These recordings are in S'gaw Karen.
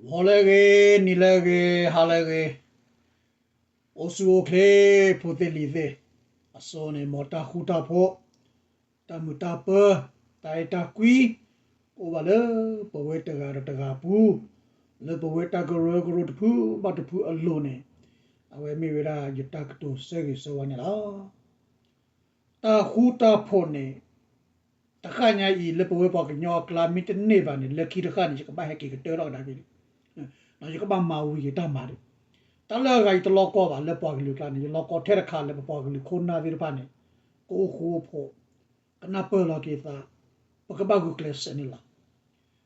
ဂီၤလၢအဂ့ၤ, နံၤလၢအဂ့ၤ, ဟါလၢအဂ့ၤ, အိၣ်ဆူၣ်အိၣ်ချ့ ဖိသ့ၣ်လံၤသ့ၣ်, အစိၤန့ၣ် မ်တၢ်ဃူတၢ်ဖိး, တၢ်မုာ်တၢ်ပၢၤ, တၢ်အဲၣ်တၢ်ကွံ, ကအိၣ်ဘၣ်လၢပဝဲတဂၤဒီးတဂၤအပူၤ, လၢပဝဲတၢ်ကရၢကရိတဖုဘၣ်တဖုအလိၤန့ၣ်, အဝဲမ့ၢ်ဝဲဒၣ်ယတၢ်ကတိၤဆၢဂ့ၤဆၢဝါန့ၣ်လီၤ. တၢ်ဃူတၢ်ဖိးန့ၣ် တဃၣ်ညါအံၤ လၢပဝဲပှၤကညီအကျါ မ့ၢ်တန့ၢ်ဘၣ်န့ၣ် လၢခံတဃၣ်န့ၣ် ယကဘၣ်ဟဲက့ၤကတၢၢ်ထီၣ်ကဒါက့ၤ, ယကဘၣ်မၤဝံၤယတၢ်မၤဒံး. တၢ်လၢအဂၤယတလီၢ်ကီဘၣ် လၢပှၤကလုာ်အကျါန့ၣ် ယလီၢ်ကီထဲတခါလၢပပှၤကလုာ်ခိၣ်နၢ်သ့ၣ်တဖၣ်န့ၣ် ကအိၣ်ဃူအိၣ်ဖိး, ကနၢ်ပၢၢ်လီၤက့ၤသး, ပကဘၣ်ဂုာ်ကျဲးစၢးန့ၣ်လီၤ.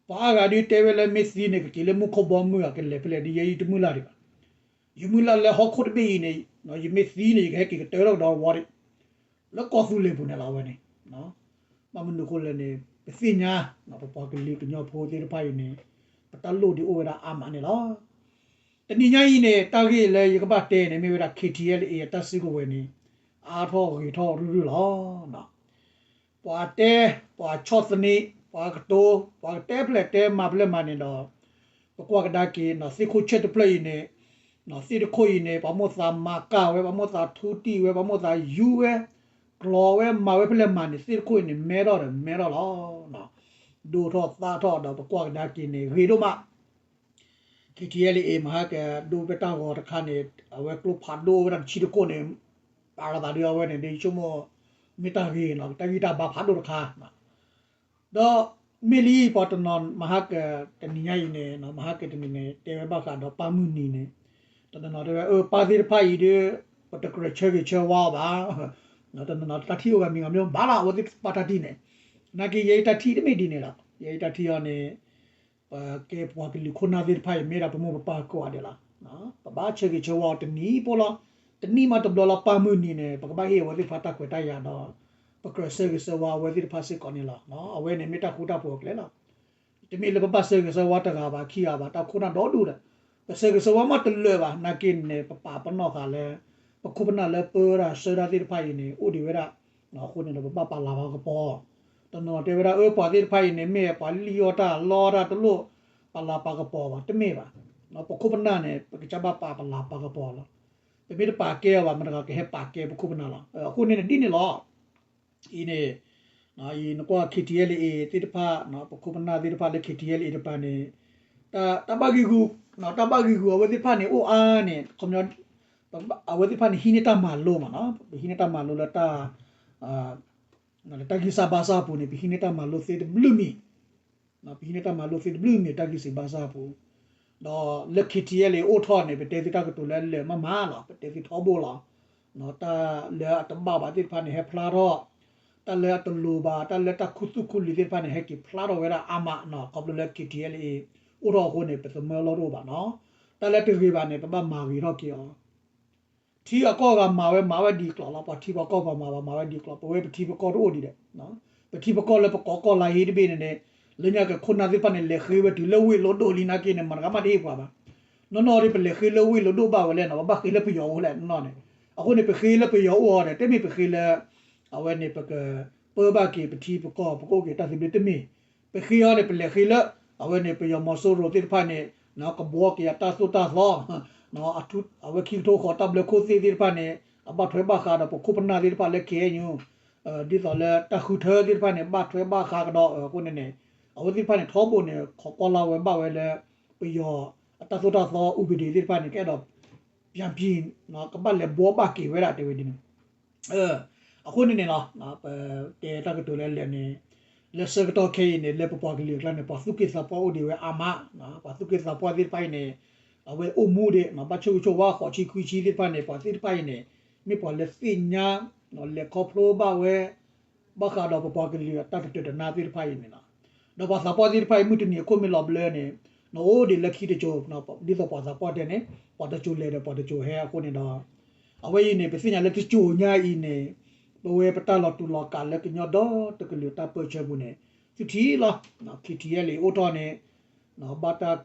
ပှၤအါဂၤဒုးတဲဝဲလၢမ့ၢ်သံန့ၣ် ကက့ၤလၢမူခိၣ်ဘီမုၢ်ဧါ ကလဲၤဖဲလဲၣ်ဒ်ယဲယတမုၢ်လၢ်ဒံးဘၣ်. ယမုၢ်လၢ်လၢဟီၣ်ခိၣ်တဘ့ၣ်အံၤန့ၣ် ယမ့ၢ်သံန့ၣ် ယကဟဲက့ၤကတၢၢ်ထီၣ်ကဒီးဝီဒံး လၢကီၢ်သူလ့ၤပူၤန့ၣ်လီၤ အဝဲန့ၣ်. ဘၣ်မနုၤအဃိလဲၣ်န့ၣ် ပသ့ၣ်ညါ ပပှၤကလုာ်ကညီဖိသ့ၣ်တဖၣ်အံၤန့ၣ် ပတၢ်လိၣ်ဒုးအိၣ်ဝဲဒၣ်အါမးန့ၣ်လီၤ. တနံၤညါအံၤန့ၣ် တၢ်ဂ့ၢ်လၢယကဘၣ်တဲန့ၣ် မ့ၢ်ဝဲဒၣ် ခ့ထံအဲလ်အ့ အတၢ်စုကဝဲၤန့ၣ် အါထီၣ်ဂ့ၤထီၣ်ရုၢ်ရုၢ်လီၤ. ပှၤတဲ, ပှၤဆီၣ်သနံး, ပှၤကတိၤ, ပှၤကတဲဖျဲးတဲမၤဖျဲးမၤန့ၣ်ဒီး ပကွၢ်ကဒါက့ၤ သ့ၣ်ခိၣ်ဆၢၣ်တဖျၢၣ်အံၤန့ၣ်, သ့ၣ်တခိၣ်အံၤန့ၣ် ပှၤမိၣ်သးမၤကၢ်ဝဲ, ပှၤမိၣ်သးထူတံၢ်ဝဲ, ပှၤမိၣ်သးယူဝဲ, ကျီၤဝဲ, မၤဝဲဖဲလဲၣ်မၤန့ၣ် သ့ၣ်တခိၣ်အံၤန့ၣ် မဲထီၣ်ဒီးမဲထီၣ်လီၤ. ဒိၣ်ထီၣ်သၣ်ထီၣ်ဒီးပကွၢ်ကဒါက့ၤန့ၣ် ဂ့ၤဒိၣ်မး ခ့ထံအဲလ်အ့ မဟါကဒိးဝဲတၢ်ဂီၤတခါန့ၣ် အဝဲကျိဖးဒိၣ်ဝဲဒၣ်တဆံတခိၣ်န့ၣ်, ပာ်လီၤသးဒ်အဝဲန့ၣ် ဒ်ဆိကမိၣ် မ့ၢ်တၢ်ဂ့ၤနီၤ တၢ်ဂံၢ်တၢ်ဘါဖးဒိၣ်တခါ. ဒီးမ့ၢ်လံပှၤတနီၤမဟါကတနံၤညါအံၤန့ၣ် မဟါကတနံၤန့ၣ် တဲဝဲဘၣ်ဃးဒီးပၢ်မုၢ်နံၤန့ၣ်, တနီၤနီၤတဲဝဲ အၢ ပၢ်သ့ၣ်တဖၣ်အံၤဒီး ပတကြၢးဆၢဂ့ၤဆၢဝါအီၤဘၣ်. တနီၤနီၤတၢ်ထံၣ်အိၣ်ဂၤမံၤဂၤမံၤ ဘၣ်လီၤ အဝဲသ့ၣ်တဖၣ်တၢ်ထံၣ်န့ၣ်, နာ်က့ယဲအတၢ်ထံၣ်တမ့ၢ်ဒ်န့ၣ်လီၤ. ယဲအတၢ်ထံၣ်အီၤန့ၣ် ပကဲပှၤကလုာ်ခိၣ်နၢ်သ့ၣ်တဖၣ်အံၤ မ့ၢ်ဒၣ်ပမိၢ်ပပၢ်ကိးဂၤဒဲးလီၤ. ပဘၣ်ဆၢဂ့ၤဆၢဝါအီၤတနံၤဖိလီၤ. တနံၣ်မးတဘျီလီၤ ပၢ်မုၢ်နံၤန့ၣ် ပကဘၣ်ဟ့ၣ်အဝဲသ့ၣ်တဖၣ်တၢ်ခွဲးတၢ်ယာ်ဒီး ပကြၢးဆၢဂ့ၤဆၢဝါအဝဲသ့ၣ်တဖၣ်စ့ၢ်ကီးန့ၣ်လီၤ. အဝဲန့ၣ်မ့ၢ်တၢ်ဃူတၢ်ဖိးအကျဲလီၤ. တမ့ၢ်လၢပဘၣ်ဆၢဂ့ၤဆၢဝါတဂၤဘၣ်ခံဂၤဘၣ် တၢ်ခိၣ်နၢ်ဒီဒူၣ်ဒီး ပဆၢဂ့ၤဆၢဝါမးတလၢာ်ဘၣ် နာ်က့န့ၣ် ပပာ်ပနီၣ်သးလၢ ပခိၣ်ပနၢ်လၢပၢဝဲဒၣ်ဆၢတၢ်သ့ၣ်တဖၣ်အံၤန့ၣ် အိၣ်ဒံးဝဲဒၣ်. အဃိန့ၣ်ဒီးပဘၣ်ပာ်လၤပာ်ကပီၤ. တနီၤတဲဝဲဒၣ် အၢ ပှၤသ့ၣ်တဖၣ်အံၤန့ၣ် မ့ၢ်ပှၤလံၣ်အီၣ်တၢ်လီတၢ်တလိၣ် ပာ်လၤပာ်ကပီၤဘၣ် တမ့ၢ်ဘၣ်. ပခိၣ်ပနၢ်န့ၣ် ပကစၢ်ဘၣ်ပာ်ပလၤပာ်ကပီၤလီၤ. ပမ့ၢ်တပာ်ကဲအီၤဘၣ် မတၤဂၤကဟဲပာ်ကဲပခိၣ်ပနၢ်လီၤ. အဃိန့ၣ်ဒ်န့ၣ်လီၤ. အံၤန့ၣ် ယနကွၢ် ခ့ထံအဲလ်အ့ သ့ၣ်တဖၣ် ပခိၣ်ပနၢ်သ့ၣ်တဖၣ်လၢ ခ့ထံအဲလ်အ့ တပၤန့ၣ် တၢ်ဘၣ်ဂံၢ်ဂူာ် တၢ်ဘၣ်ဂံၢ်ဂူာ်အဝဲသ့ၣ်တဖၣ်န့ၣ် အိၣ်အါန့ၣ် ခီပညီ အဝဲသ့ၣ်တဖၣ်န့ၣ် ဟံးန့ၢ်တၢ်မၤလိမးနီၤ ပဟံးန့ၢ်တၢ်မၤလိလၢတၢ် တၢ်ဂံၢ်စၢ်ဘါစၢ်အပူၤန့ၣ် ပဟံးန့ၢ်တၢ်မၤလိသ့တဘျုးမံၤ ပဟံးန့ၢ်တၢ်မၤလိသ့တဘျုးမံၤ တၢ်ဂံၢ်စၢ်ဘါစၢ်အပူၤ ဒီးလၢ ခ့ထံအဲလ်အ့ အိၣ်ထီၣ်န့ၣ် ပတဲသုတၢ်ကတိၤလၢလၢာ်မးမးလီၤ ပတဲသုထီဘိလီၤ. တၢ်လၢအတဘၣ်ဘၣ်သ့ၣ်တဖၣ်န့ၣ် ဟဲဖျါထီၣ် တၢ်လၢအတလိၤဘၣ် တၢ်လၢတၢ်ခူသူၣ်ခူလံၤသ့ၣ်တဖၣ်န့ၣ် ဟဲက့ၤဖျါထီၣ်ဝဲဒၣ်အါမးနီၤ ခီဖျိလၢ ခ့ထံအဲလ်အ့ အိၣ်ထီၣ်အဃိန့ၣ် ပသမၢလီၢ်တအိၣ်ဘၣ်နီၤ တၢ်လၢတဂ့ၤဘၣ်န့ၣ် ပဘၣ်မၤဂ့ၤထီၣ်က့ၤအီၤ ထံအကီၢ်ဂၤမၤဝဲ မၤဝဲဒ်ကျိၤလီၤ ပှၤထံပှၤကီၢ်ပှၤမၤဘၣ် မၤဝဲဒ်ကျိၤ ပဝဲပထံပကီၢ်တအိၣ်ဒံးဒီး ပထံပကီၢ်လၢပကိးကီၢ်လါဟ့တဘ့ၣ်န့ၣ်န့ၣ် လၢညါက့ၤခိၣ်နၢ်သ့ၣ်တဖၣ်န့ၣ် လဲၤဃ့ဝဲတုၤလၢဝ့ၢ်လိဒိၣ်လံနာ်က့န့ၣ် မတၤဂၤမးတဟ့ၣ်ပှၤဘၣ် နီၢ်နီၢ်ဒီးပလဲၤဃ့လၢဝ့ၢ်လိဒိၣ်ဘၣ်ဝဲလဲၣ်နီၤ ပဘၣ်ဃ့လၢပယီၤအိၣ်လဲၣ်နီၢ်နီၢ်န့ၣ် အဃိန့ၣ် ပဃ့လၢပယီၤအိၣ်အီၤဒီး တမ့ၢ်ပဃ့လၢ အဝဲန့ၣ် ပကပၢဘၣ်က့ၤပထံပကီၢ် ပကအိၣ်က့ၤတၢ်သဘျ့တမ့ၢ် ပဃ့အီၤန့ၣ် ပလဲၤဃ့လၢ အဝဲန့ၣ် ပယီၤမီၤစိရိၤသ့ၣ်တဖၣ်န့ၣ် ကဘှီက့ၤအတၢ်သိၣ်တၢ်သီ အဝဲခံကထိဃီၤတၢ်ဘျၢခိၣ်သ့ၣ်သ့ၣ်တဖၣ်န့ၣ် အဘၣ်ထွဲဘၣ်ဃးဒီးပခိၣ်ပနၢ်သ့ၣ်တဖၣ်လၢ ခ့ၣ်အဲၣ်ယူၣ် ဒ်သိးလၢတၢ်ဃုထၢသ့ၣ်တဖၣ်န့ၣ် ဘၣ်ထွဲဘၣ်ဃးကဒီးအဃိန့ၣ်န့ၣ် အဝဲသ့ၣ်တဖၣ်န့ၣ် ထီဘိန့ၣ် ခိးကွၢ်လၢ်ဝဲဘၣ်ဝဲလၢ ပယီၤအတၢ်သိၣ်တၢ်သီ ဥပဒေသ့ၣ်တဖၣ်န့ၣ် ကအဲၣ်ဒိး ပြန်ပြင် ကဘၣ်လဲၤဘှီဘၣ်က့ၤဝဲဒၣ်တဲဝဲဒ်န့ၣ် အဃိန့ၣ်န့ၣ်လီၤ ပတဲတၢ်ကတိၤလၢလဲၣ်န့ၣ် လၢဆၢကတီၢ်ခဲအံၤန့ၣ် လၢပပှၤကလုာ်အကျါန့ၣ် ပှၤသူၣ်က့သးပှၢ်အိၣ်ဒံးဝဲအါမး ပှၤသူၣ်က့သးပှၢ်သ့ၣ်တဖၣ်အံၤန့ၣ် အဝဲအိၣ်မူဒံး ဘၣ်ဆိၣ်ဂ့ၤဆိၣ်ဝါဃိးဆံခွံဆံသ့ၣ်တဖၣ်န့ၣ် ပှၤသ့ၣ်တဖၣ်အံၤန့ၣ် မ့ၢ်ပှၤလၢသ့ၣ်ညါ လဲၤခီဖျိဘၣ်ဝဲ ဘၣ်ဃးဒီးပပှၤကလုာ်အတၢ်တတၢာ်တနါသ့ၣ်တဖၣ်အံၤန့ၣ်လီၤ. ဒီးပှၤသးပှၢ်သ့ၣ်တဖၣ်အံၤ မုၢ်တနံၤအခိၣ်မ့ၢ်လီၤဘျၢန့ၣ် နအိၣ်ဒံးလၢခံတစိၤ ဒ်သိးပှၤသးပှၢ်တဲန့ၣ် ပှၤတစိၤလဲၤဒီးပှၤတစိၤဟဲအဃိန့ၣ်ဒီး အဝဲအံၤန့ၣ် ပသ့ၣ်ညါလၢတစိၤညါအံၤန့ၣ် ပဝဲပတၢ်လီၤတူာ်လီၤကာ်လၢကညီဒီတကလုာ်တၢ်ပၢၢ်ဆၢပူၤန့ၣ် သုထံၣ်လီၤ ခ့ထံအဲလ်အ့ အိၣ်ထီၣ်န့ၣ် ဘၣ်တၢ်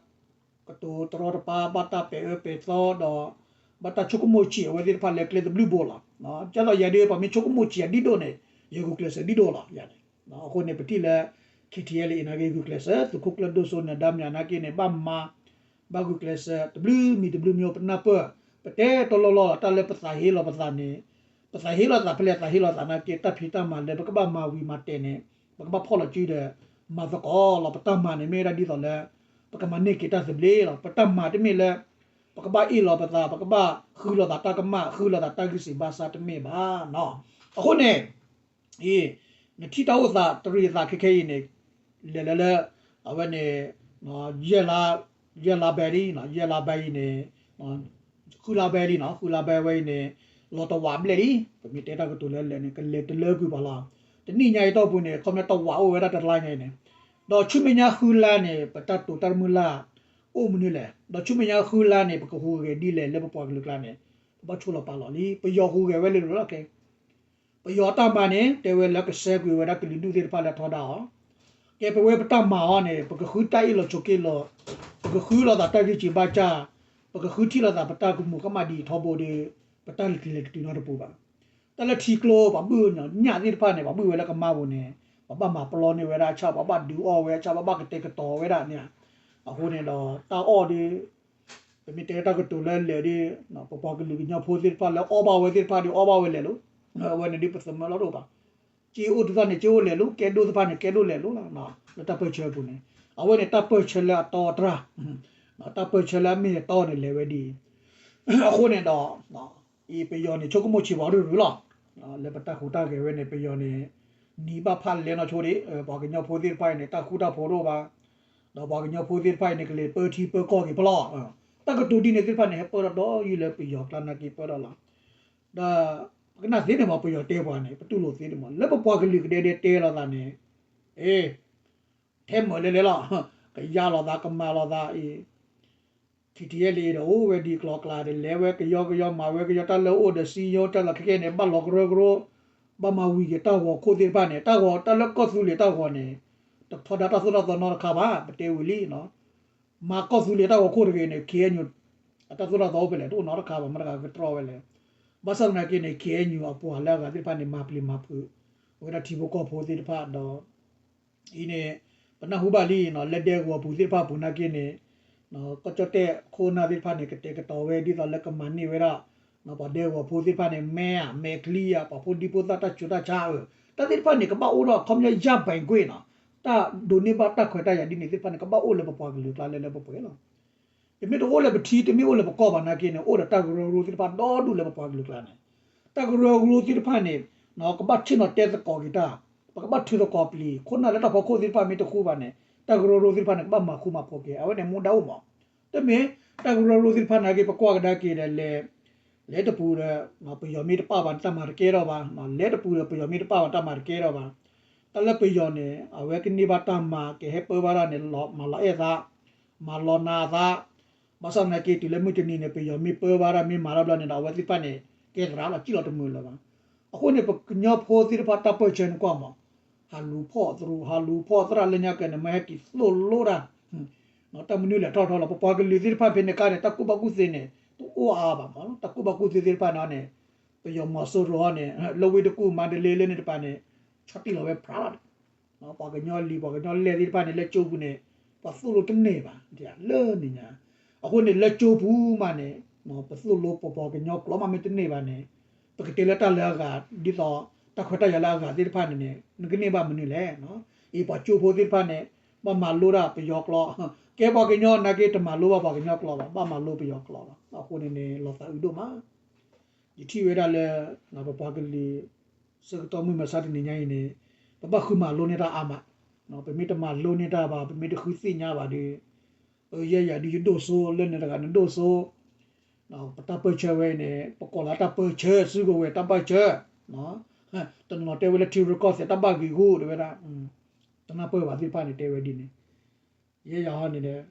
ကတိၤတရီတပါ ဘၣ်တၢ်ပဲာ်အၢပဲာ်သီဒီး ဘၣ်တၢ်ဆိကမိၣ်ဆံးအဝဲသ့ၣ်တဖၣ်လၢကျဲတဘျုးဘိလီၤ. ဒ်သိးယၤဒ် ပှၤမ့ၢ်ဆိကမိၣ်ဆံးအဒ်ဒိၣ်န့ၣ် ယဂုာ်ကျဲးစၢးဒ်ဒိၣ်လီၤ. အဃိန့ၣ် ပထံၣ်လၢ ခ့ထံအဲလ်အ့ နာ်က့ဂုာ်ကျဲးစၢး သုးခိၣ်ကျၢၢ်ဒိၣ်စိနဲၤဒါမၠးနာ်က့န့ၣ် ဘၣ်မၤ ဘၣ်ဂုာ်ကျဲးစၢး တဘျုးမံၤတဘျုးမံၤ ပနၢ်ပၢၢ် ပတဲတလီၢ်လီၢ်လီၤ တၢ်လၢပသးဟ့လီၤပသးန့ၣ် ပသးဟ့လီၤသးဖဲလဲၣ် သးဟ့လီၤသးနာ်က့ တၢ်ဖံးတၢ်မၤလၢပကဘၣ်မၤဝံၤမၤတဲာ်န့ၣ် ပကဘၣ်ဖီၣ်လီၤစုဒီး မၤသကိးလီၤ ပတၢ်မၤန့ၣ် မ့ၢ်ဝဲဒၣ်ဒ်သိးလၢ ပကမၤန့ၢ်က့ၤတၢ်သဘျ့လီၤ ပတၢ်မၤတမ့ၢ်လၢ ပကဘၣ်အ့ၣ်လီၤပသး ပကဘၣ်ဃုလီၤသးတၢ်ကမၣ် ဃုလီၤသးတၢ်ဂံၢ်စံးဘါစၢ်တမ့ၢ်ဘၣ်နီၤ အဃိန့ၣ် အံၤ နထံၣ်တၢ်အိၣ်သးတရံးသးခဲခဲအံၤန့ၣ် လဲၤလၢလၢ အဝဲန့ၣ် ယဲၢ်လါ ယဲၢ်လါဘဲလံ ယဲၢ်လါဘဲအံၤန့ၣ် ဃုလါဘဲလံနီၤ ဃုလါဘဲဝဲအံၤန့ၣ် လီၤတဝးဘျဲၣ်လံ ပမ့ၢ်တဲတၢ်ကတိၤလၢလဲၣ်န့ၣ် ကလဲၤတလၢကွံာ်ပှၤလီၤ တနံၣ်ညါအံၤတီၢ်ပူၤန့ၣ် ခီပညီတဝးအိၣ်ဝဲဒၣ်တလါညါအံၤန့ၣ် ဒီးဆူမဲာ်ညါဃုလါန့ၣ် ပတၢ်တိာ်တၢ်တမုၢ်လၢ် အိၣ်မနုၤလဲၣ် ဒီးဆူမဲာ်ညါဃုလါန့ၣ် ပကဟူးဂဲၤဒ်လဲၣ်လၢပပှၤကလုာ်ကျါန့ၣ် ပဘၣ်ဆိလီၤပာ်လီၤလံ ပယီၤဟူးဂဲၤဝဲလၢလီၢ်ခဲ ပယီၤတၢ်မၤန့ၣ် တဲဝဲလၢကဆှၢကွံာ်ဝဲဒၣ်ကလုာ်ဒူၣ်သ့ၣ်တဖၣ်လၢအထီဒါအီၤ, ကဲပဝဲပတၢ်မၤအီၤန့ၣ် ပကဃုတၢ်အ့ၣ်လိာ်ဆိးက့လိာ်, ပကဃုလိာ်သးတၢ်ဂံၢ်စံးဘါစၢ်, ပကဃုထံၣ်လိာ်သးပတၢ်ကမူၤကမၣ်ဒ်အံၤထီဘိဒီး ပတၢ်လဲၤကတုၤနီတပူၤဘၣ်. တၢ်လၢထံကျိ ပှၤဘုၣ်ညၣ်သ့ၣ်တဖၣ်န့ၣ် ပှၤဘုၣ်ဝဲလၢကမါပူၤန့ၣ် ပဘၣ်မၤပျီန့ၢ်ဝဲဒၣ်အဆၣ်, ပှၤဘၣ်ဒုးအီၣ်ဝဲအဆၣ်, ပှၤဘၣ်ကတဲာ်ကတီၤဝဲဒၣ်န့ၣ်, အဃိန့ၣ်ဒီး တၢ်အီၣ်ဒီး ပမ့ၢ်တဲတၢ်ကတိၤလၢလဲၤဒီး ပပှၤကလုာ်ကညီဖိသ့ၣ်တဖၣ်လၢအီၣ်ဘၣ်ဝဲသ့ၣ်တဖၣ်ဒီးအီၣ်ဘၣ်ဝဲလဲၤလိၤ, အဝဲန့ၣ်ဒ်ပသမၢလီၤတအိၣ်ဘၣ်. စ့အိၣ်သ့ၣ်တဖၣ်န့ၣ် စ့အိၣ်လဲၤလိၤ, ကဲဒိၣ်သ့ၣ်တဖၣ်န့ၣ် ကဲဒိၣ်လဲၤလိၤလီၤ. လၢတၢ်ပၢၢ်ဆၢအပူၤန့ၣ် အဝဲန့ၣ်တၢ်ပၢၢ်ဆၢလၢအတီအတြၢ်, တၢ်ပၢၢ်ဆၢလၢအမ့ၢ်အတီန့ၣ်လဲၤဝဲဒ်အံၤ, အဃိန့ၣ်ဒီး အံၤပယီၤန့ၣ် ဆိကမိၣ်ဆံးပှၤရုၢ်ရုၢ်လီၤ. လၢပတၢ်ဟူးတၢ်ဂဲၤဝဲန့ၣ် ပယီၤန့ၣ် နံၤဘၣ်ဖးလဲၢ်နီၢ်ဆိဒံး, ပှၤကညီဖိသ့ၣ်တဖၣ်အံၤန့ၣ် တၢ်ဃူတၢ်ဖိးတအိၣ်ဘၣ်, ဒီးပှၤကညီဖိသ့ၣ်တဖၣ်အံၤန့ၣ် ကလဲၤပၢထံပၢကီၢ်က့ၤဖဲလီၤ. တၢ်ကတိၤဒ်န့ၣ်သ့ၣ်တဖၣ်န့ၣ် ဟဲပၢထီၣ်ဒီးယုၢ်လၢပယီၤကျါနာ်က့ပၢထီၣ်လီၤ. ဒီးပကနၣ်သ့န့ၣ်မး ပယီၤတဲပှၤန့ၣ် ပတူၢ်လိာ်သ့န့ၣ်မး လၢပပှၤကလုာ်ကဒဲဒဲတဲလိာ်သးန့ၣ်, အ့ ထဲမၢၢ်လဲၤလဲၤလီၤ, ကယါလိာ်သး ကမၤလိာ်သးအံၤ ထံထံယဲလံဒီး အိၣ်ဝဲဒ်ကျီကျါဒီး လဲၤဝဲကယီကယီ မၤဝဲကယီ တၢ်လၢအိၣ်ဒီးစံယိ တၢ်လီၢ်ခဲခဲန့ၣ် ဘၣ်လီၤကရၢကရိ, ဘၣ်မၤဝံၤက့ၤတၢ်ဂီၤခိၣ်သ့ၣ်တဖၣ်န့ၣ် တၢ်ဂီၤ တၢ်လၢကီၢ်သူလ့ၤတၢ်ဂီၤန့ၣ် တထီဒါတၢ်သိၣ်တၢ်သီနီတခါဘၣ် ပတဲဝံၤလံ. မၤကီၢ်သူလ့ၤတၢ်ဂီၤခိၣ်တဂ့ၤန့ၣ် ခ့ၣ်အဲၣ်ယူၣ် အတၢ်သိၣ်တၢ်သီအိၣ်ဖဲလဲၣ် တအိၣ်နီတခါဘၣ် မတၤတဂၤကတြီဝဲလဲၣ်. ဘၣ်ဆၣ်သနာ်က့န့ၣ် ခ့ၣ်အဲၣ်ယူၣ်အပှၤလၢအဂၤသ့ၣ်တဖၣ်န့ၣ် မၤပျံၤမၤဖုး အဝဲဒၣ်ထံဖိကီၢ်ဖိသ့ၣ်တဖၣ်ဒီး အံၤန့ၣ် ပနၢ်ဟူဘၣ်လံနီၤ လၢဒဲကဝီၤပူၤသ့ၣ်တဖၣ်အပူၤနာ်က့န့ၣ် ကီၢ်ကၠီၣ်တဲၣ်ခိၣ်နၢ်သ့ၣ်တဖၣ်န့ၣ် ကတဲာ်ကတီၤဝဲဒ်သိးလၢကမၤန့ၢ်ဝဲဒၣ် ပှၤဒဲကဝီၤဖိသ့ၣ်တဖၣ်န့ၣ် မဲာ် မဲာ်ချံ ပှၤဖိဒံဖိသၣ်တၢ်ဆူးတၢ်ဆါဧၢ, တၢ်သ့ၣ်တဖၣ်န့ၣ် ကဘၣ်အိၣ်ဒီးခီပညီ ရပိုင်ခွင့် နီၤ, တၢ်ဒိးန့ၢ်ဘၣ်တၢ်ခွဲးတၢ်ယာ်ဒ်န့ၣ်သ့ၣ်တဖၣ်န့ၣ် ကဘၣ်အိၣ်လၢပပှၤကလုာ်ကျါလၢလၢပှဲၤပှဲၤလီၤ. တမ့ၢ်တအိၣ်လၢပထံ တမ့ၢ်အိၣ်လၢပကီၢ်ဘၣ်နာ်က့န့ၣ် အိၣ်ဒီးတၢ်ကရၢကရိသ့ၣ်တဖၣ်ဒီဒူၣ်လၢပပှၤကလုာ်ကျါန့ၣ်, တၢ်ကရၢကရိသ့ၣ်တဖၣ်န့ၣ် ကဘၣ်ဆ့ၣ်နီၤတဲသကိးက့ၤတၢ်, ပကဘၣ်ထုးသကိးပျံၤ ခိၣ်နၢ်လၢတၢ်ဖီခိၣ်သ့ၣ်တဖၣ်မ့ၢ်တဃူဘၣ်န့ၣ် တၢ်ကရၢကရိသ့ၣ်တဖၣ်န့ၣ် ကဘၣ်မၤဃူမၤဖိးက့ၤ အဝဲန့ၣ်မူဒါအိၣ်မး. တမ့ၢ် တၢ်ကရၢကရိသ့ၣ်တဖၣ်နာ်က့ ပကွၢ်ကဒါက့ၤဒီးလဲၤ လဲၤတပူၤဒီး ပယီၤမ့ၢ်တပာ်ဘၣ်န့ၣ် တၢ်မၤတကဲထီၣ်ဘၣ်, လဲၤတပူၤဒီးပယီၤမ့ၢ်တပာ်ဘၣ် တၢ်မၤတကဲထီၣ်ဘၣ်. တၢ်လၢပယီၤန့ၣ် အဝဲကန့ၢ်ဘၣ်တၢ်မၤ ကဟဲပၢဘၣ်တၢ်န့ၣ် မၤလီၤအဲၣ်သး မၤလီၤနာ်အသး, ဘၣ်ဆၣ်သနာ်က့ တုၤလၢမုၢ်တနံၤန့ၣ် ပယီၤမ့ၢ်ပၢဘၣ်တၢ် မ့ၢ်မၤတၢ်ဘျီန့ၣ်ဒီး အဝဲသ့ၣ်တဖၣ်န့ၣ် ကဲသရၣ်လီၤ စံၣ်လီၤတမုာ်လၢၤဘၣ်. အဃိန့ၣ် ပကညီဖိသ့ၣ်တဖၣ်တၢ်ပၢၢ်ဆၢန့ၣ်ကွၢ်မး, ဟးလူၤဖီၣ်သရူး ဟးလူၤဖီၣ်သရၣ်လၢညါကဲန့ၣ် မ့ၢ်ဟဲက့ၤသိၣ်လိတၢ် တၢ်မနုၤလဲၣ်ထီၣ်ထီၣ်လီၤ. ပပှၤကလုာ်သ့ၣ်တဖၣ်ဖဲန့ၣ်အခါန့ၣ် တၢ်ကူၣ်ဘၣ်ကူၣ်သ့န့ၣ် တအိၣ်အါအါဘၣ်မး, တၢ်ကူၣ်ဘၣ်ကူၣ်သ့သ့ၣ်တဖၣ်န့ၣ်န့ၣ် ပယီၤမီၤစိရိၤဟီန့ၣ် လၢဝ့ၢ်တကူၣ် မါဒလ့လၢန့ၣ်တပၤန့ၣ် ဆီၣ်တံၢ်လီၤဝဲဖြးလီၤ. ပှၤကညီလံၤ ပှၤကညီလဲၢ်သ့ၣ်တဖၣ်န့ၣ် လၢကၠိပူၤန့ၣ် ပှၤသိၣ်လိတန့ၢ်ဘၣ် လၢန့ၣ်ညါ. အဃိန့ၣ် လၢကၠိပူၤမးန့ၣ် ပသိၣ်လိပပှၤကညီကျိာ်မးမ့ၢ်တန့ၢ်ဘၣ်န့ၣ် ပကတဲလၢတၢ်လၢအဂၤ ဒ်သိး တၢ်ခွဲးတၢ်ယာ်လၢအဂၤသ့ၣ်တဖၣ်န့ၣ်န့ၣ် နကန့ၢ်ဘၣ်မနုၤလဲၣ်. အံၤပှၤကၠိဖိသ့ၣ်တဖၣ်န့ၣ် ဘၣ်မၤလိတၢ်ပယီၤကျိာ်, ကဲပှၤကညီနာ်က့ တမၤလိဘၣ်ပှၤကညီကျိာ်ဘၣ်, ဘၣ်မၤလိပယီၤကျိာ်လီၤ. အဃိန့ၣ်န့ၣ် လီၤသးအုးဒိၣ်မး. ယထံၣ်ဝဲဒၣ်လၢ ပပှၤကလုာ် ဆၢကတီၢ်မုၢ်မဆါတနံၤညါအံၤန့ၣ် ပဘၣ်ဃုမၤလိန့ၢ်တၢ်အါမး, ပမ့ၢ်တမၤလိန့ၢ်တၢ်ဘၣ် ပမ့ၢ်တဃုသ့ၣ်ညါဘၣ်ဒီး ယဲယၤဒုးယဒိၣ်စိ လၢန့ၣ်တဂၤနဒိၣ်စိ, ပတၢ်ပၢၢ်ဆၢဝဲအံၤန့ၣ် ပကိးလၢတၢ်ပၢၢ်ဆၢ စုကဝဲၤတၢ်ပၢၢ်ဆၢ, တနီၤတဲဝဲလၢထံရူၢ်ကီၢ်သဲးတၢ်ဘၣ်ဂံာ်ဂူာ် တဲဝဲဒၣ်, တနၢ်ပၢၢ်ဘၣ်သ့ၣ်တဖၣ်န့ၣ် တဲဝဲဒ်န့ၣ်, ယဲယၤဟီန့ၣ်ဒီး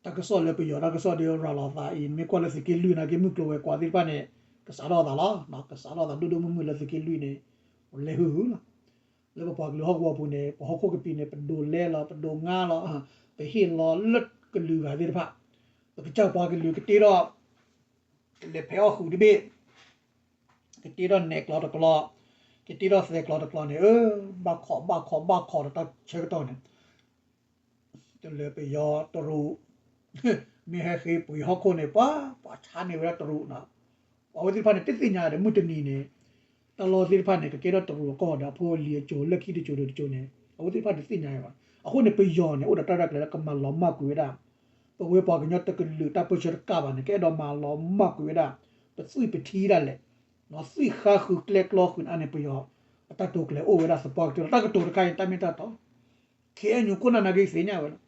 တၢ်ကစီၣ်လၢပယီၤတၢ်ကစီၣ်ဒီးရၤလီၤသးအံၤ မ့ၢ်ကွၢ်လၢသုးက့လွံၢ်နာ်က့ မုၢ်ကျိၤဝဲၤကွာ်သ့ၣ်တဖၣ်န့ၣ် ကစးထီၣ်သးလီၤ. ကစးထီၣ်သးဒိၣ်ဒိၣ်မုၢ်မုၢ်လၢသုးက့လွံၢ်န့ၣ် လဲၤဟုၣ်ဟုၣ်လီၤ. လၢပပှၤကလုာ်ဟီၣ်ကဝီၤပူၤန့ၣ် ပဟီၣ်ခိၣ်ကပံာ်န့ၣ် ပဒိးလဲလီၤ ပဒိးငါလီၤ, ပဟ့ၣ်လီၤလၢကလုာ်ဂၤသ့ၣ်တဖၣ်, ပကစၢ်ပှၤကလုာ်ကတ့ထီၣ် ကလဲၤဖဲးအီၣ်ဃုာ်တဘ့ၣ်, ကတ့ထီၣ်နဲၣ်ကျီတကျီ, ကတ့ထီၣ်သဲးကျီတကျီန့ၣ် အၢ ဘၣ်ခိးဘၣ်ခိးဘၣ်ခိးဒီးတၢ်ဆၢကတီၢ်န့ၣ် တလၢပယီၤတရူး မ့ၢ်ဟဲဃ့ပှ့ၤဟီၣ်ခိၣ်န့ၣ် ပှၤ ပှၤဆါန့ၢ်ဝဲဒၣ်တရူးနီၤ. အဝဲသ့ၣ်တဖၣ်န့ၣ် တသ့ၣ်ညါဒီး မုၢ်တနံၤန့ၣ် တၢ်လီၢ်သ့ၣ်တဖၣ်န့ၣ် ကကဲထီၣ်တရူးအကီၢ်ဒီး အဖိအလံၤအစိၤလၢခံတစိၤဒီးတစိၤန့ၣ် အဝဲသ့ၣ်တဖၣ်တသ့ၣ်ညါဘၣ်. အဃိန့ၣ် ပယီၤန့ၣ် အိၣ်ဒီးတၢ်ရဲၣ်တၢ်ကျဲၤလၢကမၤလီၤမၢ်ကွံာ်ဝဲဒၣ် ပဝဲပှၤကညီတကလုာ်တၢ်ပၢဆှၢတကးဘၣ်န့ၣ် ကအဲၣ်ဒိးမၤလီၤမၢ်ကွံာ်ဝဲဒၣ် ပသွံၣ်ပထံဒၣ်လဲာ် သွံၣ်ဃါဃုာ်ကျဲကျီဃုာ်န့ၣ်န့ၣ် ပယီၤအတၢ်တိာ်ကျဲၤအိၣ်ဝဲဒၣ်သပှၢ်ကတၢၢ်လီၤ. တၢ်ကတိၤတခါအံၤ တၢ်မ့ၢ်တၢ်တီ ခ့အဲၣ်ယူၣ် ခိၣ်နၢ်နာ်က့သ့ၣ်ညါဝဲလီၤ.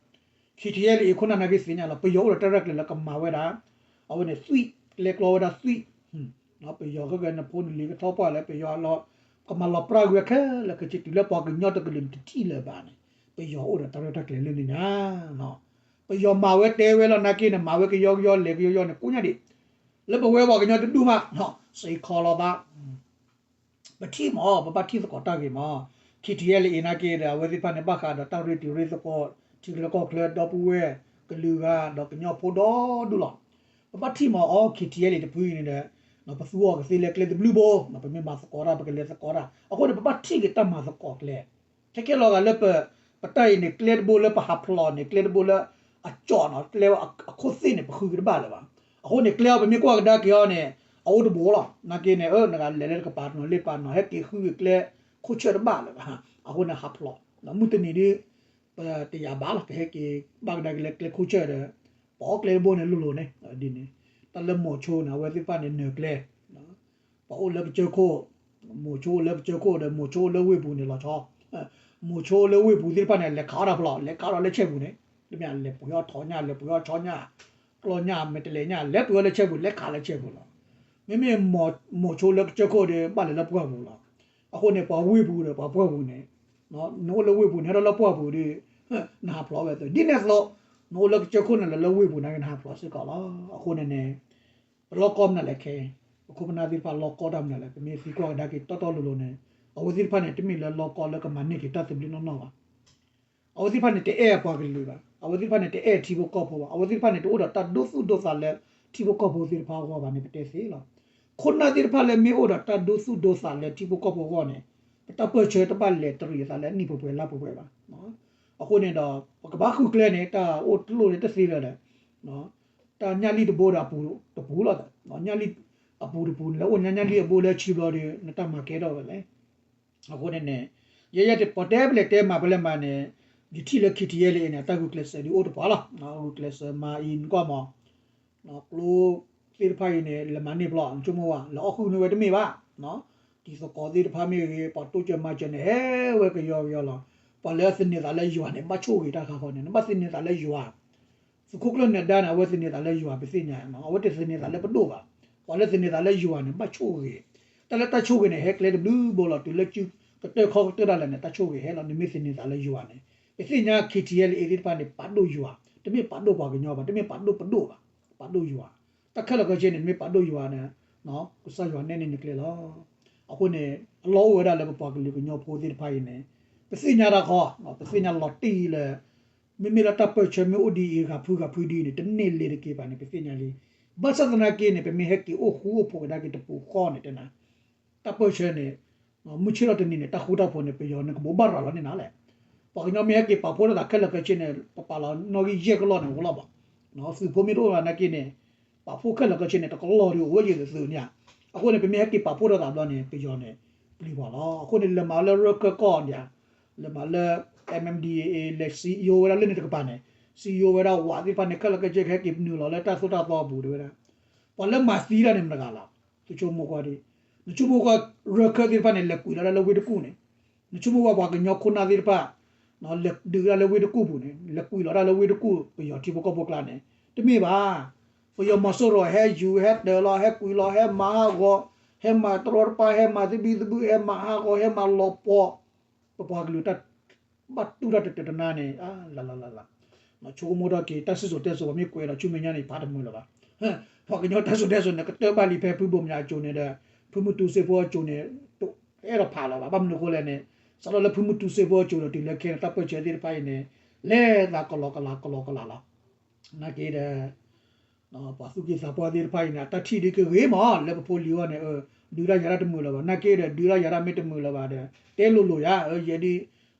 ခ့ထံအဲလ်အ့ၣ် ခိၣ်နၢ်နာ်က့သ့ၣ်ညါလီၤ. ပယီၤအိၣ်ဒီးတၢ်ရဲၣ်ကျဲၤလၢကမၤဝဲဒၣ် အဝဲန့ၣ်သွံၣ် ကျဲကျီဝဲဒၣ်သွံၣ် ပယီၤခဲကနဖိနလံၤကထီပှၢ်လၢပယီၤလီၤ ကမၤလီၤပြၢ်ကွံာ်ဝဲခဲလၢာ်ခဲဆ့ တုၤလၢပှၤကညီတကလုာ်န့ၣ်တထံၣ်လၢၤဘၣ်န့ၣ် ပယီၤအိၣ်ဒီးတၢ်ရဲၣ်တၢ်ကျဲၤလၢန့ၣ်ညါ ပယီၤမၤဝဲတဲဝဲလီၤနာ်က့န့ၣ် မၤဝဲကယီကယီလဲၤကယီကယီန့ၣ် ကိးညါဒံး လၢပဝဲပှၤကညီတဒူၣ်မး စ့ၢ်ကီးလီၤသး ပထံၣ်မး ပဘၣ်ထံၣ်သကိးတၢ်ဂ့ၤမး ခ့ထံအဲလ်အ့ၣ်နာ်က့ဒီး အဝဲသ့ၣ်တဖၣ်န့ၣ် ဘၣ်ဃးဒီးတၢ်ရ့တံၤရ့သကိး ထံချၢကီၢ်ချၢ ဒီပုၢ်ဝဲၢ် ကလုာ်ဂၤ ဒီးကညီဖိဒီဒူၣ်လီၤ. ပဘၣ်ထံၣ်မးအီၤ ခ့ထံအဲလ်အ့ၣ်တဖုအံၤန့ၣ်ဒီး ပသူအီၤကသ့လၢကျဲတဘျုးဘိ ပမ့ၢ်မၤသကိးတၢ် ပကလဲၤသကိးတၢ် အဃိန့ၣ် ပဘၣ်ထံၣ်က့ၤတၢ်မၤသကိးကျဲ ခဲကဲလီၤဂာ်လၢပ ပတၢ်အံၤန့ၣ် ကျဲတဘိလၢပဟးဖျိးန့ၣ် ကျဲတဘိလၢအကၠီၣ်နီၤ ကျဲအခိၣ်သ့ၣ်န့ၣ် ပဃုက့ၤတဘၣ်လၢၤဘၣ်. အဃိန့ၣ် ကျဲအံၤပမ့ၢ်ကွၢ်ကဒါက့ၤအီၤန့ၣ် အအိၣ်တဘိလီၤ. နာ်က့န့ၣ် နကလဲၤလၢတကပၤနီၤ လ့ၣ်ကပၤနီၤ ဟဲက့ၤဃုက့ၤကျဲခိၣ်ဆၢၣ်တဘၣ်လၢၤဘၣ်. အဃိန့ၣ် ဟးဖျိး မုၢ်တနံၤဒ် ပတယာ်ဘၣ်လီၤ ကဟဲက့ၤဘၣ်ကဒါက့ၤလၢကျဲခိၣ်ဆၢၣ်ဒီး ပအီၣ်ကျဲတဘိန့ၣ်လိၤလိၤန့ၣ် ဒ်န့ၣ် တၢ်လၢမိၤဆိန့ၣ် အဝဲသ့ၣ်တဖၣ်န့ၣ်နၢၤကျဲ ပှၤအိၣ်လၢပကစၢၢ်ခိၣ် မိၤဆိအိၣ်လၢပကစၢၢ်ခိၣ်ဒီး မိၤဆိအိၣ်လၢဝ့ၢ်ပူၤန့ၣ်လီၤဆီ မိၤဆိအိၣ်လၢဝ့ၢ်ပူၤသ့ၣ်တဖၣ်န့ၣ် လဲၤခးအီၣ်တၢ်ဖျိး လဲၤခးအီၣ်ဒီးလၢဆဲပူၤန့ၣ် တမ့ၢ်လဲၤပှ့ၤအီၣ်ထီၣ်ညၣ် လဲၤပှ့ၤအီၣ်ဆီညၣ် ကျီၢ်ညၣ် မဲာ်တဲးလဲးညၣ် လဲၤပှ့ၤအီၣ်လၢဆဲပူၤ လဲၤခးလၢဆဲပူၤလီၤ. မ့မ့ၢ်မိၤဆိလၢကစၢၢ်ခိၣ်ဒီး ဘၣ်လဲၤလၢပှၢ်ပူၤလီၤ. အဃိန့ၣ် ပှၤဝ့ၢ်ပူၤဒီးပှၤပှၢ်ပူၤန့ၣ် နအိၣ်လၢဝ့ၢ်ပူၤန့ၣ် ဟဲထီၣ်လၢပှၢ်ပူၤဒီး နဟးဖျိးဝဲသ့ ဒ်န့ၣ်အသိး နအိၣ်လၢကစၢၢ်ခိၣ်န့ၣ် လၢလၢဝ့ၢ်ပူၤနာ်က့ နဟးဖျိးစ့ၢ်ကီးလီၤ. အဃိန့ၣ်န့ၣ် ပလီၢ်ကီၢ်မနုၤလဲၣ်ခဲ ပခိၣ်ပနၢ်သ့ၣ်တဖၣ်လီၢ်ကီၢ်တၢ်မနုၤလဲၣ် ပမ့ၢ်သံကွၢ်ကဒါက့ၤတီတီလိၤလိၤန့ၣ် အဝဲသ့ၣ်တဖၣ်န့ၣ် တမ့ၢ်လၢလီၢ်ကီၢ်လၢကမၤန့ၢ်က့ၤတၢ်သဘျ့နီၢ်နီၢ်ဘၣ်. အဝဲသ့ၣ်တဖၣ်န့ၣ် တအဲၣ်အပှၤကလုာ်ဘၣ်. အဝဲသ့ၣ်တဖၣ်န့ၣ် တအဲၣ်ထံဖိကီၢ်ဖိဘၣ်. အဝဲသ့ၣ်တဖၣ်န့ၣ် တအိၣ်ဒီးတၢ်ဒိသူၣ်ဒိသးလၢထံဖိကီၢ်ဖိသ့ၣ်တဖၣ်အဂီၢ်ဘၣ်န့ၣ် ပတဲသ့လီၤ. ခိၣ်နၢ်သ့ၣ်တဖၣ်လၢမ့ၢ်အိၣ်ဒီးတၢ်ဒိသူၣ်ဒိသးလၢထံဖိကီၢ်ဖိအဂီၢ်န့ၣ် ပတၢ်ပၢၢ်ဆၢတဘၣ်လဲၤတရံးအသးလၢနံၣ်ပှဲၤပှဲၤလါပှဲၤပှဲၤဘၣ်. အဃိန့ၣ်ဒီး ပကဘၣ်ဃုကျဲန့ၣ် တၢ်အိၣ်တလိၣ်န့ၣ်တသ့လၢၤဒီး တၢ်ညၣ်လံၢ်တဘိဒီးအပူၤတပူၤလီၤ. ညၣ်လံၢ်အပူၤတပူၤန့ၣ် လၢအိၣ်ညါညၣ်လံၢ်အဘိလၢဆံဘျီဒီး နတၢ်မၤကဲထီၣ်ဝဲလဲၣ်. အဃိန့ၣ်န့ၣ် ယဲယဲပတဲပလဲၤတဲမၤပလဲၤမၤန့ၣ် ယထံၣ်လၢ ခ့ထံအဲလ်အ့ၣ်န့ၣ် အတၢ်ဂုာ်ကျဲးစၢးဒ်အိၣ်တပှၤလီၤ. ဂုာ်ကျဲးစၢးမၤအံၤနကွၢ်မး ကျိသ့ၣ်တဖၣ်အံၤန့ၣ် လဲၤမၤန့ၢ်ဘျီ နဆိကမိၣ်ဝဲ လဲၤအီၣ်ဃုာ်န့ၢ်ဝဲတမ့ၢ်ဘၣ်. တံၤသကိးသ့ၣ်တဖၣ်မ့ၢ်ဂ့ၤ ပှၤတိစၢၤမၤစၢၤန့ၣ် ဟဲဝဲကယီကယီလီၤ. ပှၤလၢအသန့ၤသးလၢယွၤန့ၣ် ဘၣ်ဆိၣ်ဂ့ၤတၢ်ဃးဃီန့ၣ် နဘၣ်သန့ၤသးလၢယွၤ သုးခိၣ်ကျၢၢ်နၢၤဒါန့ၣ် အဝဲသန့ၤသးလၢယွၤ ပသ့ၣ်ညါ, အဝဲတသန့ၤသးလၢပဒိၣ်ဘၣ်. ပှၤလၢသန့ၤသးလၢယွၤန့ၣ် ဘၣ်ဆိၣ်ဂ့ၤ, တၢ်လၢတၢ်ဆိၣ်ဂ့ၤန့ၣ် ဟဲကျဲတဘျုးဘိလီၤ. တုၤလၢကတၢၢ်ခီကတၢၢ်ဒၣ်လဲာ်န့ၣ် တၢ်ဆိၣ်ဂ့ၤဟဲလီၤ. နမ့ၢ်သန့ၤသးလၢယွၤန့ၣ် ပသ့ၣ်ညါ ခ့ထံအဲလ်အ့ၣ်သ့ၣ်တဖၣ်န့ၣ် ပာ်ဒိၣ်ယွၤ, တမ့ၢ်ပာ်ဒိၣ်ပှၤကညီဘၣ်, တမ့ၢ်ပာ်ဒိၣ်ပဒိၣ်ဘၣ်, ပာ်ဒိၣ်ယွၤ. တၢ်ခဲလၢာ်ခဲဆ့န့ၣ် နမ့ၢ်ပာ်ဒိၣ်ယွၤန့ၣ် ကစၢ်ယွၤနဲၣ်န့ၢ်နကျဲလီၤ. အဃိန့ၣ် အလီၢ်အိၣ်ဝဲဒၣ်လၢပပှၤကလုာ်ကညီဖိသ့ၣ်တဖၣ်အံၤန့ၣ် ပသ့ၣ်ညါတၢ်ခီ, ပသ့ၣ်ညါလီၤတံၢ်လၢ မ့မ့ၢ်လၢတၢ်ပၢၢ်ဆၢမ့ၢ်အိၣ်ဒ်အံၤ ဂၤဖုဂၤဖုဒ်န့ၣ် တန့ၢ်လ့ၤတက့ၤဘၣ်န့ၣ် ပသ့ၣ်ညါလံ. ဘၣ်ဆၣ်သနာ်က့န့ၣ် ပမ့ၢ်ဟဲက့ၤအိၣ်ဃူအိၣ်ဖိးကဒါက့ၤတပူၤဃီန့ၣ် တဲနၤ တၢ်ပၢၢ်ဆၢန့ၣ် မုၢ်ဆ့ၣ်ထီၣ်တနံၤန့ၣ် တၢ်ဃူတၢ်ဖိးန့ၣ် ပယီၤန့ၣ်ကဘိးဘၣ်ရၤလီၤန့ၣ်နၤလဲၣ်. ပှၤကညီမ့ၢ်ဟဲက့ၤပာ်ဖှိၣ်ထီၣ်သးခဲလၢာ်ခဲဆ့န့ၣ် ပပာ်လီၤနီၣ်ဂံၢ်ယဲၢ်ကလီၢ်န့ၣ် အိၣ်လီၤဘၣ်. သုးဖိမ့ၢ်တအိၣ်ဘၣ်နာ်က့န့ၣ် ပာ်ဖှိၣ်ခဲလၢာ်ခဲဆ့န့ၣ် တကလီၢ်ဒီးအိၣ်ဝဲယံၤသုးန့ၣ်ဧါ. အဃိန့ၣ် ပမ့ၢ်ဟဲက့ၤပာ်ဖှိၣ်ထီၣ်သးဘျီန့ၣ် ပယီၤန့ၣ် ပျံၤပှၤလီၤ. အဃိန့ၣ် လဲၤမၤလၢရၢခၢၣ်ကီၢ်ဒၣ်, လဲၤမၤလၢ MNDAA လဲၤစံယိဝဲဒၣ်လၢန့ၣ်တကပၤန့ၣ်, စံယိဝဲဒၣ်ဝးသ့ၣ်တဖၣ်န့ၣ် ခဲလၢာ်ခဲဆ့ကဟဲက့ၤနုာ်လီၤလၢတၢ်သိၣ်တၢ်သီအပူၤတဲဝဲဒၣ်. ပှၤလၢမၤသံတၢ်န့ၣ်မတဂၤလီၤ. သုဆိကမိၣ်ကွၢ်ဒ်, နဆိကမိၣ်ကွၢ်ရၢခၢၣ်သ့ၣ်တဖၣ်န့ၣ် လဲၤကွံာ်လီၤဒၣ်လၢဝ့ၢ်တကူၣ်န့ၣ်, နဆိကမိၣ်ကွၢ်ပှၤကညီခိၣ်နၢ်သ့ၣ်တဖၣ် လဲၤဒုးဒၣ်လၢဝ့ၢ်တကူၣ်ပူၤန့ၣ်, လဲၤကွံာ်လီၤဒၣ်လၢဝ့ၢ်တကူၣ် ပယီၤထံဖိကီၢ်ဖိကျါန့ၣ်, တမ့ၢ်ဘၣ်. ပယီၤမီၤစိရိၤဟဲယူၤ ဟဲတၢၤလီၤ ဟဲကွံာ်လီၤ ဟဲမၤဟးဂီၤ, ဟဲမၤတရီတပါ ဟဲမၤသဘံၣ်သဘုၣ် ဟဲမၤဟးဂီၤ ဟဲမၤလီၤပှီၢ် ပပှၤကလုာ်တၢ်ဘၣ်တူၢ်တၢ်တတနါန့ၣ် လၢ်လၢ်လၢ်လၢ်. ဆိကမိၣ်ထီၣ်က့ၤ တၢ်စံၣ်စိၤတဲစိၤ ပှၤမ့ၢ်ကွဲးဒီးဆူမဲာ်ညါန့ၣ် ဖးတမုာ်လၢၤဘၣ်. ပှၤကညီတၢ်စံၣ်စိၤတဲစိၤန့ၣ် ကတၢၢ်ဘၣ်လံဖဲဖုဘိၣ်မၠးအစိၤန့ၣ်ဒီး ဖုမုၢ်တူစ့ဖိအစိၤန့ၣ် တအဲၣ်ဒိးဖးလၢၤဘၣ်. ဘၣ်မနုၤအဃိလဲၣ်န့ၣ် စးထီၣ်လၢဖုမုၢ်တူစ့ဖိအစိၤဒီးတုၤလၢခဲန့ၣ် တၢ်ပၢၢ်ဆၢသ့ၣ်တဖၣ်အံၤန့ၣ် လဲၤသးကလီကလီကလီကလီလီၤ. နာ်က့ဒီး ပှၤသူၣ်က့သးပှၢ်သ့ၣ်တဖၣ်အံၤန့ၣ် အတၢ်ထံၣ်ဒ်ကဂ့ၤမး လၢပဖိလံၤအဂီၢ်န့ၣ် ဒုးတၢ်ယၤတၢ်တမုာ်လၢၤဘၣ်. နာ်က့ဒီး ဒုးတၢ်ယၤတၢ်မ့ၢ်တမုာ်လၢၤဘၣ်ဒီး တဲလိၤလိၤယၤ ယဲဒ်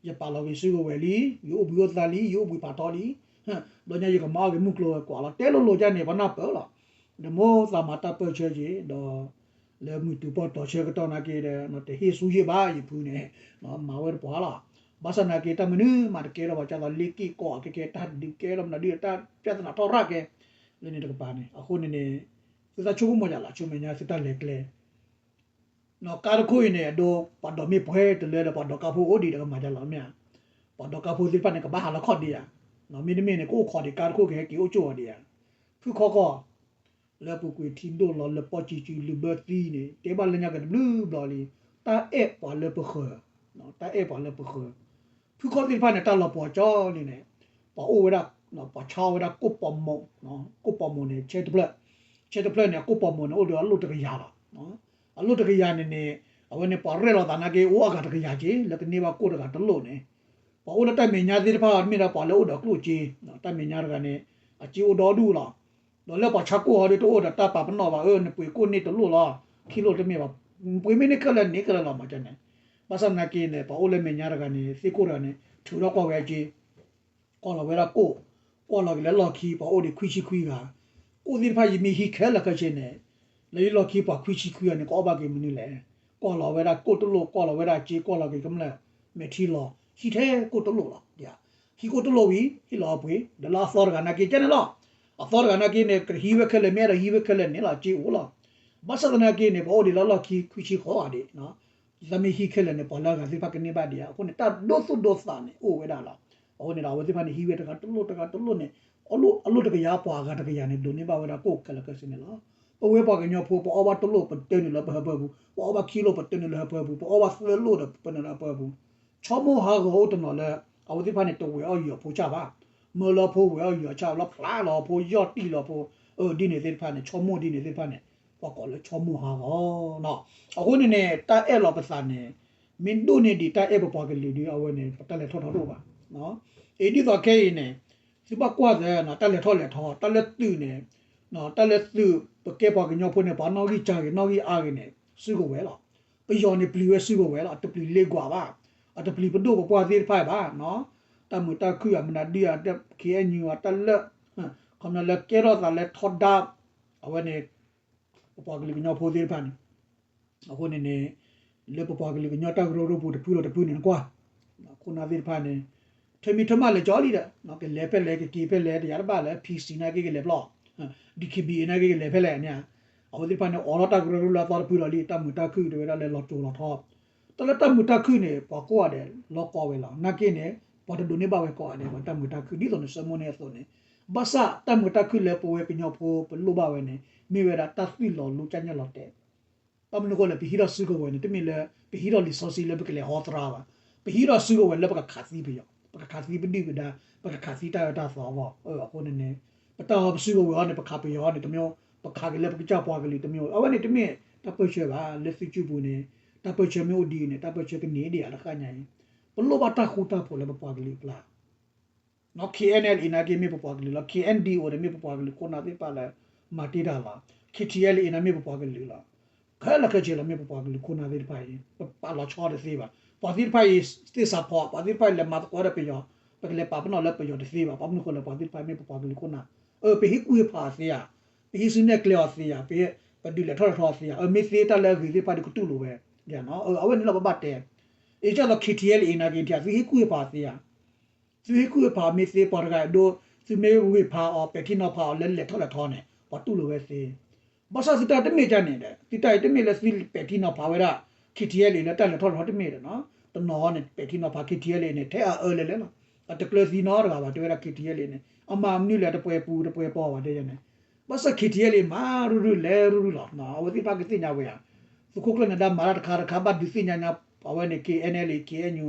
ယပာ်လီၤဂ့ၤစုကဝဲၤလံ, ယအိၣ်ဘှံးအိၣ်သါလံ, ယအိၣ်ဘှံးဖးထီလံ, ဒီးညါယကမၤအီၣ်က့ၤမုၢ်ကျိၤဝဲၤကွာ်လီၤ. တဲလိၤလိၤဒ်န့ၣ် ပှၤနၢ်ပၢၢ်လီၤ. ဒီးမိၢ်သးမၤတၢ်ပၢၢ်ဆၢက့ၤ ဒီး လၢမုၢ်တုၤပီၢ်တီဆၢကတီၢ်နာ်က့ဒီး တဟ့ၣ်ဆူယ့ၢ်ဘၣ်ယဖုန့ၣ် မၤဝဲတပှၤလီၤ. ဘၣ်ဆၣ်နာ်က့ တၢ်မနုၤမးတကဲထီၣ်ဘၣ် ကၢ်သိးလ့က့ၣ်ကိးအကဲကဲ တၢ်ဒုးကဲထီၣ်မနုၤဒုး တၢ်ပြဿနာထီၣ်ရၣ်ကဲ လၢန့ၣ်တကပၤန့ၣ် အဃိန့ၣ်န့ၣ် သုသးဆိကမိၣ်ယၤလီၤ ဆူမဲာ်ညါသုတၢ်လဲၤကျဲ ကါတခိၣ်အံၤန့ၣ် အဒိ ပှၤဒိးမ့ၢ်ပှဲၤတလၢဒီး ပှၤဒိးကါဖိအိၣ်ဒံးဒီးကမၤယါလီၤမ့ၢ်ဧါ. ပှၤဒိးကါဖိသ့ၣ်တဖၣ်န့ၣ် ကဘၣ်ဟးလီၤခီၣ်ဒံးဧါ. မ့တမ့ၢ်န့ၣ် ကအိၣ်ခိးဒံးကါတခိၣ်ကဟဲက့ၤအိၣ်ကၠိအီၤဒံးဧါ. ဖုခီကီၢ် လၢပူၤကွံာ်ထံဒိၣ်လီၤ လၢပီၢ်ကံကံ လုာ်ဘၢသံန့ၣ် တဲဘၣ်လၢညါက့ၤတဘျုးဘျီလံ. တၢ်အဲၣ်ပှၤလၢပဃၢၤ, တၢ်အဲၣ်ပှၤလၢပဃၢၤ ဖုခီသ့ၣ်တဖၣ်န့ၣ် တၢ်လီၤပှီၤကၠီလံန့ၣ် ပှၤအိၣ်ဝဲဒၣ် ပှၤဆါဝဲဒၣ်ကိၣ်ပီၤမိၣ်, ကိၣ်ပီၤမိၣ်န့ၣ် ဆဲတဖျၢၣ်, ဆဲတဖျၢၣ်န့ၣ် အကိၣ်ပီၤမိၣ်န့ၣ် အိၣ်ဒီးအလိၣ်တကယၤလီၤ. အလိၣ်တကယၤန့ၣ်န့ၣ် အဝဲန့ၣ် ပှၤရဲၣ်လီၤသးနာ်က့ အိၣ်အဂၤတကယၤက့ လၢကန့ၢ်ဘၣ်ကိၣ်တဂၤတလိၣ်န့ၣ် ပှၤအိၣ်လၢတၢ်မဲာ်ညါသ့ၣ်တဖၣ် မ့ၢ်ဒၣ်ပှၤလၢအိၣ်ဒီးကျိၣ်စ့, တၢ်မဲာ်ညါတဂၤန့ၣ် အစ့အိၣ်ဒီဒူၣ်လီၤ. ဒီးလၢပှၤဆါကိၣ်ဟီဒ်တအိၣ်ဒီးတၢ်ပာ်ပနီၣ်ဘၣ် အၢ နပှ့ၤကိၣ်န့ၢ်တလိၣ်လီၤ, ခံလိၣ်တမ့ၢ်ဘၣ်, ပှ့ၤမ့ၢ်န့ၢ်ခဲလၢာ်န့ၣ်ခဲလၢာ်လီၤမးန့ၣ်. ဘၣ်ဆၣ်သနာ်က့န့ၣ် ပှၤအိၣ်လၢမဲာ်ညါတဂၤန့ၣ် သ့ၣ်ခိၣ်တဂၤန့ၣ် ထုးထီၣ်ကွၢ်ဝဲအစ့ ကွၢ်လီၤဝဲဒၣ်ကိၣ်, ကွၢ်လီၤက့ၤလၢလီၢ်ခံ ပှၤအိၣ်ဒံးခွံဆံခွံဂၤ, ကိၣ်သ့ၣ်တဖၣ်ယမ့ၢ်ဟံးခဲလၢာ်ခဲဆ့န့ၣ် လၢယလီၢ်ခံပှၤခွံဆံခွံဂၤန့ၣ် ကအီၣ်ဘၣ်က့ၤမနုၤလဲၣ်. ကွၢ်လီၤဝဲဒၣ်ကိၣ်တလိၣ် ကွၢ်လီၤဝဲဒၣ်စ့ ကွၢ်လီၤက့ၤကမျၢၢ် မဲာ်ထံလီၤ ဟံးထဲကိၣ်တလိၣ်လီၤ. ဟံးကိၣ်တလိၣ်ဝံၤ ဟ့ၣ်လီၤအပှ့ၤ ဒီးလၢအသီတဂၤနာ်က့ကဲန့ၣ်လီၤ. အသီတဂၤနာ်က့န့ၣ် ကဟံးဝဲခဲလၢာ် မ့ၢ်အဲၣ်ဒိးဟံးဝဲခဲလၢာ်န့ၣ်လီၤ စ့အိၣ်လီၤ. ဘၣ်ဆၣ်သနာ်က့န့ၣ် ပှၤအိၣ်ဒံးလၢလီၢ်ခံခွံဆံဃိးဂၤဒံး သးမ့ၢ်ဟံးခဲလၢာ်န့ၣ် ပှၤလၢအဂၤသ့ၣ်တဖၣ်ကန့ၢ်ဘၣ်ဒံးဧါ. အဃိန့ၣ် တၢ်ဒိသူၣ်ဒိသးန့ၣ် အိၣ်ဝဲဒၣ်လီၤ. အဃိန့ၣ်ဒီး အဝဲသ့ၣ်တဖၣ်န့ၣ် ဟံးဝဲတဂၤတလိၣ်တဂၤတလိၣ်န့ၣ် အလိၣ်တကယၤ ပှၤအဂၤတကယၤန့ၣ် ဒိးန့ၢ်ဘၣ်ဝဲဒၣ်ကိၣ်ခဲလၢာ်ခဲဆ့န့ၣ်လီၤ. ပဝဲပှၤကညီဖိ ပအီၣ်ဘၣ်တလိၣ် ပတၢနုာ်လၢပဟၢဖၢပူၤ, ပအီၣ်ဘၣ်ခံလိၣ် ပတၢနုာ်လၢဟၢဖၢပူၤ, ပအီၣ်ဘၣ်သၢလိၣ်ဒီးပတၢနုာ်လၢဟၢဖၢပူၤ. ဆီမိၢ်ဟးဂီၤအိၣ်တနီၤလၢ အဝဲသ့ၣ်တဖၣ်န့ၣ် တဝဲၤအီၣ်ယီၤဖိဆၣ်ဘၣ်, မၢလီၤဖိဝဲၤအီၣ်ယီၤဆၣ် လီၤဖျါလီၤဖိ ယီၢ်တံၢ်လီၤဖိ, အၢ ဒ်န့ၣ်သ့ၣ်တဖၣ်န့ၣ် ဆီမိၢ်ဒ်န့ၣ်သ့ၣ်တဖၣ်န့ၣ် ပှၤကိးလၢဆီမိၢ်ဟးဂီၤနီၤ. အဃိန့ၣ်န့ၣ် တၢ်အဲၣ်လီၤပသးန့ၣ် မ့ၢ်ဒိၣ်န့ၢ်ဒံးတၢ်အဲၣ်ပပှၤကလုာ်ဒီး အဝဲန့ၣ် ပတၢ်လဲၤထီၣ်ထီတအိၣ်ဘၣ်. အံၤဒ်သိးခဲအံၤန့ၣ် သုဘၣ်ကွၢ်သ့နီၤ တၢ်လဲၤထီၣ်လဲၤထီ တၢ်လၢသုးန့ၣ် တၢ်လၢသုး ပကဲပှၤကညီဖိန့ၣ် ပှၤနီၣ်ဂံၢ်စၢ်ဂ့ၤ နီၣ်ဂံၢ်အါဂ့ၤန့ၣ် စုကဝဲၤလီၤ. ပယီၤန့ၣ်ပျံၤဝဲစုကဝဲၤလီၤ. အတပျံၤလ့ကွၢ်ဘၣ်, အတပျံၤပဒိၣ်ပပှၢ်သ့ၣ်တဖၣ်ဘၣ်နီၤ. တၢ်မုာ်တၢ်ခုၣ်အမနုၤဒုး KNU အတၢ်လၢ ခီပညီလၢကဲထီၣ်သးလၢထီဒါ အဝဲန့ၣ် ပပှၤကလုာ်ကညီဖိသ့ၣ်တဖၣ်န့ၣ် အဃိန့ၣ်န့ၣ် လၢပပှၤကလုာ်ကညီတၢ်ကရၢကရိပူၤတဖုလီၤတဖုန့ၣ်နကွၢ် ခိၣ်နၢ်သ့ၣ်တဖၣ်န့ၣ် ထၢမံထၢမးလဲၤကၠီလံဒီး ကလဲၤဖဲလဲၣ် ကက့ၤဖဲလဲၣ် တယၤတဘၣ်လၢ PC နာ်က့ကလဲၤဖျီၣ် DKBA နာ်က့ကလဲၤဖဲလဲၣ်န့ၣ် အဝဲသ့ၣ်တဖၣ်န့ၣ် အိးထီၣ်တၢ်ကရၢကရိလၢအသီတဖုလီၤလံ တၢ်မုာ်တၢ်ခုၣ်တဲဝဲဒၣ်လၢလီၤစိၤလီၤထီ တၢ်လၢတၢ်မုာ်တၢ်ခုၣ်န့ၣ် ပှၤကိးဂၤဒဲးလီၤကီဝဲလီၤ. နာ်က့န့ၣ် ပှၤတဒိးန့ၢ်ဘၣ်ဝဲကိးဂၤဒဲး ပှၤတၢ်မုာ်တၢ်ခုၣ် ဒ်သိးနဆၢမိၣ်န့ၢ်အသိးန့ၣ် ဘၣ်ဆၣ်တၢ်မုာ်တၢ်ခုၣ်လၢပဝဲကညီဖိပလိၣ်ဘၣ်ဝဲန့ၣ် မ့ၢ်ဝဲဒၣ်တၢ်သွံၣ်လီၤလူၤ ကၢ်ညၣ်လီၤတဲာ် ဘၣ်မနုၤအဃိလဲၣ် ပဟံးထီၣ်စုကဝဲၤန့ၣ် တမ့ၢ်လၢ ပဟံးထီၣ်လံာ်စီဆှံလၢပကလဲၤဟီသရၣ်ဘၣ်. ပဟံးထီၣ်စုကဝဲၤလၢပကခးသံပယီၤ, ပကခးသံပဒုၣ်ပဒါ, ပကခးသံတၢ်အၢတၢ်သီအဂီၢ်. အဃိန့ၣ်န့ၣ် ပတၢ်ဟီပစုကဝဲၤအံၤန့ၣ် ပခးပယီၤန့ၣ် တမ့ၢ်, ပခးက့ၤလၢပကစၢ်ပှၤကလုာ်တမ့ၢ်. အဝဲန့ၣ်တမ့ၢ်တၢ်ပၢၢ်ဆၢဘၣ်. လၢသုစုပူၤန့ၣ် တၢ်ပၢၢ်ဆၢမ့ၢ်အိၣ်ဒ်အံၤန့ၣ် တၢ်ပၢၢ်ဆၢကန့ၢ်ဒံးဧါတဃၣ်ညါအံၤ. ပလိၣ်ဘၣ်တၢ်ဃူတၢ်ဖိးလၢပပှၤကလုာ်အကျါ KNLA နာ်က့မ့ၢ်ပပှၤကလုာ်လီၤ. KNDO န့ၣ်မ့ၢ်ပပှၤကလုာ်ခိၣ်နၢ်သ့ၣ်တဖၣ်လၢ မၤတ့ၢ်တၢ်လီၤ. KTLA န့ၣ်မ့ၢ်ပပှၤကလုာ်လီၤ. ခဲလၢာ်ခဲဆ့လီၤ မ့ၢ်ပပှၤကလုာ်ခိၣ်နၢ်သ့ၣ်တဖၣ်အံၤ ပပာ်လီၤဆီတသ့ဘၣ်. ပှၤသ့ၣ်တဖၣ်အံၤ သ့ၣ်စးဖီ ပှၤသ့ၣ်တဖၣ်အံၤလဲၤမၤသကိးဒီးပယီၤ, ပကလဲၤပာ်ပနီၣ်လၢပယီၤတသ့ဘၣ်. ဘၣ်မနုၤအဃိလဲၣ် ပှၤသ့ၣ်တဖၣ်မ့ၢ်ပပှၤကလုာ်ခိၣ်နၢ်, အၢ ပဟ့ၣ်ကူၣ်ဟ့ၣ်ဖးအီၤသ့ဧါ, ပဟ့ၣ်စုနဲၣ်ကျဲအီၤသ့ဧါ, ပဒုးလဲၤထီၣ်လဲၤထီအီၤသ့ဧါ, အၢ မ့ၢ်သ့တၢ်လၢအဂ့ၤသ့ၣ်တဖၣ်ဒီးကတူၢ်လိာ်ဝဲ, အဝဲန့ၣ်လီၤပဘၣ်တဲ. အံၤဒ်သိး KTLA နာ်က့ သုဟ့ၣ်ကူၣ်ဟ့ၣ်ဖးအီၤသ့ဧါ. သုဟ့ၣ်ကူၣ်ဟ့ၣ်ဖးမ့ၢ်သ့ပှၤတဂၤအဒိ သုမ့ၢ်ဂ့ၤဖးအီၤ ပဲာ်ထံနီၤဖးအီၤလၢလဲၤထီၣ်လဲၤထီန့ၣ် ပှၤတူၢ်လိာ်ဝဲသ့. ဘၣ်ဆၣ်သုတၢ်တမ့ၢ်ဒ်န့ၣ်ဒီး သုတၢ်အံၤတမ့ၢ်လၢသုပဲာ်ထံနီၤဖးဝဲဒၣ် KTLA လၢတၢ်လဲၤထီၣ်လဲၤထီတမ့ၢ်ဒီး တနီၤန့ၣ် ပဲာ်ထံနီၤဖး KTLA န့ၣ် ထဲအအၢလဲၤလဲၤလီၤ. အတကျၢၤသံနီတဂၤဘၣ် တဲဝဲဒၣ် KTLA န့ၣ် အမၤမနုၤလဲၣ် တပှဲၤပူၤတပှဲၤပီၤဘၣ်တဲန့ၣ်. ဘၣ်ဆၣ် KTLA မၤရုၢ်ရုၢ်လဲၤရုၢ်ရုၢ်လီၤ. အဝဲသ့ၣ်တဖၣ်ကသ့ၣ်ညါဝဲဧါ. သုးခိၣ်ကျၢၢ်နၢၤဒါမၤတၢ်တခါတခါ ဘၣ်ဒုးသ့ၣ်ညါညါ အဝဲန့ၣ် KNLA KNU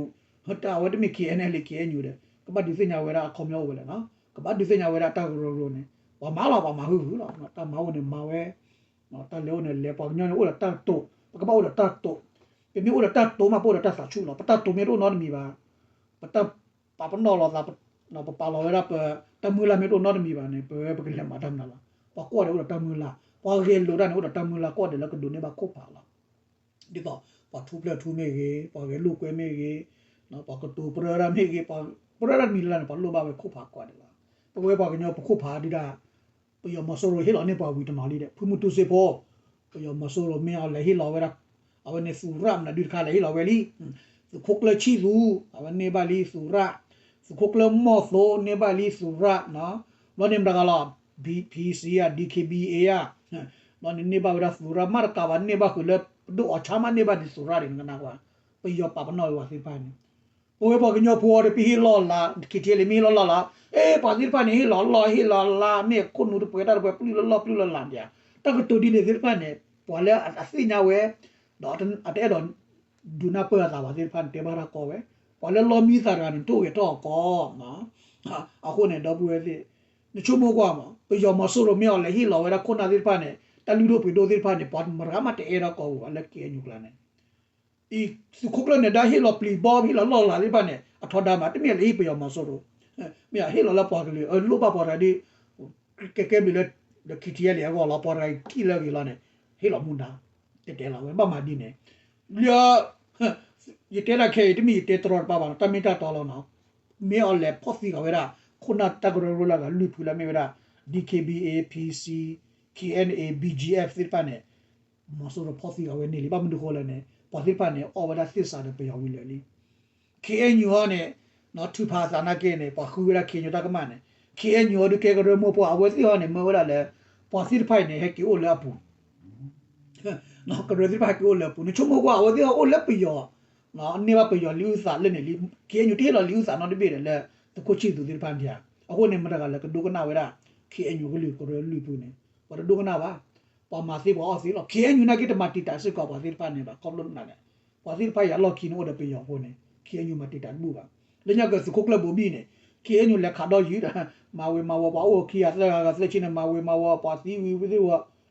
တၢ်အဝဲတမ့ၢ် KNLA KNU ဒီး ကဘၣ်ဒုးသ့ၣ်ညါဝဲဒၣ်အခီပညီအိၣ်ဝဲလဲၣ်နီၤ. ကဘၣ်ဒုးသ့ၣ်ညါဝဲဒၣ်တၢ်ကရၢကရိန့ၣ် ပှၤမၤလီၤ ပှၤမၤဟုၣ်ဟုၣ်လီၤ. တၢ်မၤအိၣ်န့ၣ်မၤဝဲ, တၢ်လဲၤအိၣ်န့ၣ်လဲၤ, ပှၤကညီန့ၣ်အိၣ်ဒီးတၢ်တိာ်, ပကဘၣ်အိၣ်ဒီးတၢ်တိာ်, ပမ့ၢ်အိၣ်ဒီးတၢ်တိာ်မး ပအိၣ်ဒီးတၢ်သးဆူၣ်လီၤ. ပတၢ်တိာ်မ့ၢ်တအိၣ်နီတမံၤဘၣ်, ပတၢ်ပာ်ပနီၣ်လိာ်သး, ပပာ်လီၤဝဲဒၣ်ပတၢ်မုၢ်လၢ်မ့ၢ်တအိၣ်နီတမံၤဘၣ်န့ၣ် ပဝဲပကလဲၤမၤတၢ်မနုၤလီၤ. ပှၤကိးဂၤဒဲးအိၣ်ဒီးတၢ်မုၢ်လၢ်, ပှၤဂဲၤလိာ်တၢ်န့ၣ် အိၣ်ဒီးတၢ်မုၢ်လၢ်ကိးဂၤဒဲးလၢကဒိးန့ၢ်ဘၣ်ခိၣ်ဖးလီၤ. ဒ်သိး ပှၤထူပျဲၢ်ထူမ့ၢ်ဂ့ၤ, ပှၤဂဲၤလိာ်ကွဲမ့ၢ်ဂ့ၤ, ပှၤကတိၤပြၢတၢ်မ့ၢ်ဂ့ၤ, ပှၤပြၢတၢ်တမံၤလၢ်လၢ်န့ၣ် ပှၤလိၣ်ဘၣ်ဝဲခိၣ်ဖးကိးဂၤဒဲးလီၤ. ပဝဲပှၤကညီပခိၣ်ဖးဒုဒၣ် ပယီၤမီၤစိရိၤဟ့ၣ်လီၤန့ၢ်ပှၤဝံၤတနီၤလံဒီး ဖုမုၢ်တူစ့ဖိ ပယီၤမီၤစိရိၤမ့ၢ်အီၤလဲၤဟ့ၣ်လီၤဝဲဒၣ် အဝဲန့ၣ်သူရၣ်မနုၤဒုတခါလဲၤဟ့ၣ်လီၤဝဲလံ သုးခိၣ်ကျၢၢ်ဆံၣ်သူ အဝဲန့ၢ်ဘၣ်လံသူရၣ် သုးခိၣ်ကျၢၢ်မီၢ်သိန့ၢ်ဘၣ်လံသူရၣ် ဘျီန့ၣ်မတၤဂၤလီၤ ဘီ ပီ စံၣ် ဧါ ဒံ ခ့ ဘံ အ့ ဧါ ဘျီန့ၣ်န့ၢ်ဘၣ်ဝဲဒၣ်သူရၣ် မ့ၢ်တကးဘၣ်န့ၢ်ဘၣ်ဃုာ်လၢ ပဒိၣ်အီၤဆါမးန့ၢ်ဘၣ်ဒံးသူရၣ်ဒံးနကနၣ်ကွၢ် ပယီၤပာ်ပနီၣ်ဝဲပှၤသ့ၣ်တဖၣ်န့ၣ် ပဝဲပှၤကညီဖိအီၤဒီး ပဟ့ၣ်လီၤလး ခံထံလံ မ့ၢ်ဟ့ၣ်လီၤလီၤလး အဲ ပှၤသ့ၣ်တဖၣ်န့ၣ် ဟ့ၣ်လီၤလီၢ် ဟ့ၣ်လီၤလး မ့ၢ်ခိၣ်နူာ်တပှဲၤတၢ်တပှဲၤ ပျုၢ်လၢလီၢ်ပျုၢ်လၢလးဒံးဧါ တၢ်ကတိၤဒ်န့ၣ်သ့ၣ်တဖၣ်န့ၣ် ပှၤလၢအသ့ၣ်ညါဝဲ ဒီးအတအဲၣ်ဒိး ဒုးနၢ်ပၢၢ်အသးပှၤသ့ၣ်တဖၣ်န့ၣ် တဲဘၣ်တၢ်ကီဝဲ ပှၤလၢလီမံသးတဂၤန့ၣ် တအိၣ်ဂဲၤထီၣ်အီၤကီ အဃိန့ၣ် ဒီပုၢ်ဝဲၢ်သ့ၣ် နဆိကမိၣ်ကွၢ်မး ပယီၤမီၤစိရိၤမ့ၢ်အီၤလဲၤဟ့ၣ်လီၤဝဲဒၣ်ခိၣ်နၢ်သ့ၣ်တဖၣ်န့ၣ် တၢ်လုၢ်ဒိၣ်ပှ့ၤဒိၣ်သ့ၣ်တဖၣ်န့ၣ် ပှၤမတၤဂၤမးတအဲၣ်ဒိးကီဝဲဘၣ်လၢ ခ့ၣ်အဲၣ်ယူၣ်ကျါန့ၣ် အံၤ သုးခိၣ်ကျၢၢ်န့ၣ် ဒၣ်ဟ့ၣ်လီၤပျံၤဘီ ဟ့ၣ်လီၤလီၢ်လၤသ့ၣ်တဖၣ်န့ၣ် အထီဒါမး တမ့ၢ်လၢဟ့ၣ်ပယီၤမီၤစိရိၤ မ့ၢ်ဟ့ၣ်လီၤလၢပှၤကလုာ် အလိၣ်ဘၣ်ပှၤတဂၤဒ် ကဲကဲဘျုးလၢ ခံထံအဲၣ်လံအဂီၢ်လီၤ ပှၤတဂၤအံၤထံၣ်လၢအဂ့ၤလီၤန့ၣ် ဟ့ၣ်လီၤမူဒါ တဲတဲလီၤဝဲ ဘၣ်မၤဒ်န့ၣ် လၢ ယတဲဒၣ်ခဲအံၤ တမ့ၢ်ယတဲတရီတပါဘၣ်နီၤ တၢ်မ့ၢ်တၢ်တီလီၤနီၤ မ့ၢ်အီၤလဲၤဖီၣ်သံဂၤဝဲဒၣ် ခိၣ်နၢ်တၢ်ကရၢကရိလၢအဂၤလွံၢ်ဖုလၢမ့ၢ်ဝဲဒၣ် ဒံ ခ့ ဘံ အ့ ဖံ စံၣ် ခ့ၣ်အဲၣ်ယူၣ် ဘံၣ်ယံၣ်အ့ၣ် သ့ၣ်တဖၣ်န့ၣ် မီၤစိရိၤဖီၣ်သံဂၤဝဲန့ၣ်လံ ဘၣ်မနုၤဃိလဲၣ်န့ၣ် ပှၤသ့ၣ်တဖၣ်န့ၣ် အီၣ်ဝဲဒၣ်သ့ၣ်စးဒီးပယီၤဝံၤလၢာ်လံ ခ့ၣ်အဲၣ်ယူၣ်ဟီန့ၣ် ထုးဖးအသးနာ်က့န့ၣ် ပှၤဃုဝဲဒၣ် ခ့ၣ်အဲၣ်ယူၣ် တၢ်ကမၣ်န့ၣ် ခ့ၣ်အဲၣ်ယူၣ်ဟီဒုးကဲကရၢမိၢ်ပှၢ် အဝဲသ့ၣ်ဟီန့ၣ် မၢဝဲဒၣ်လၢ ပှၤသ့ၣ်တဖၣ်အံၤန့ၣ် ဟဲက့ၤအိၣ်လၢအပူၤ ကရၢသ့ၣ်တဖၣ်ဟဲက့ၤအိၣ်လၢအပူၤ နဆိကမိၣ်ကွၢ် အဝဲသ့ၣ်ဟီအိၣ်လၢပယီၤ န့ၢ်ဘၣ်ပယီၤလံာ်အုၣ်သးလၢန့ၣ်လံ ခ့ၣ်အဲၣ်ယူၣ် တဟ့ၣ်လီၤလံာ်အုၣ်သးနီတဘ့ၣ်ဒီးလၢ သုးခိၣ်ဆံၣ်သူးသ့ၣ်တဖၣ်န့ၣ်ဧါ အဃိန့ၣ် မတၤတဂၤလၢကဒိကနၣ်ဝဲဒၣ် ခ့ၣ်အဲၣ်ယူၣ်ကလုာ်ကရၢလွံၢ်ဖုန့ၣ် ပှၤတဒိကနၣ်ဘၣ် ပှၤမၤသ့ပှၤအီၣ်သ့လီၤ ခ့ၣ်အဲၣ်ယူၣ်နာ်က့တမၤတံာ်တာ်စ့ၢ်ကီးပှၤသ့ၣ်တဖၣ်န့ၣ်ဘၣ် ခီဖျိန့ၣ် ပှၤသ့ၣ်တဖၣ်အံၤအလီၢ်ခံန့ၣ်အိၣ်ဒီးပယီၤဖိန့ၣ် ခ့ၣ်အဲၣ်ယူၣ်မၤတံာ်တာ်တဘူၣ်ဘၣ် လၢညါကသုးခိၣ်ကျၢၢ်ဘိၤဘံၣ်န့ၣ် ခ့ၣ်အဲၣ်ယူၣ်လဲၤခးဒီးယုၢ်ဒီး မၤဝ့ၤမၤဝီၤပှၤအိၣ်ခံဂၤသၢဂၤဂၤသၢဆံန့ၣ် မၤဝ့ၤမၤဝီၤပှၤသံဝံၤဝံၤသ့ၣ်ဝီ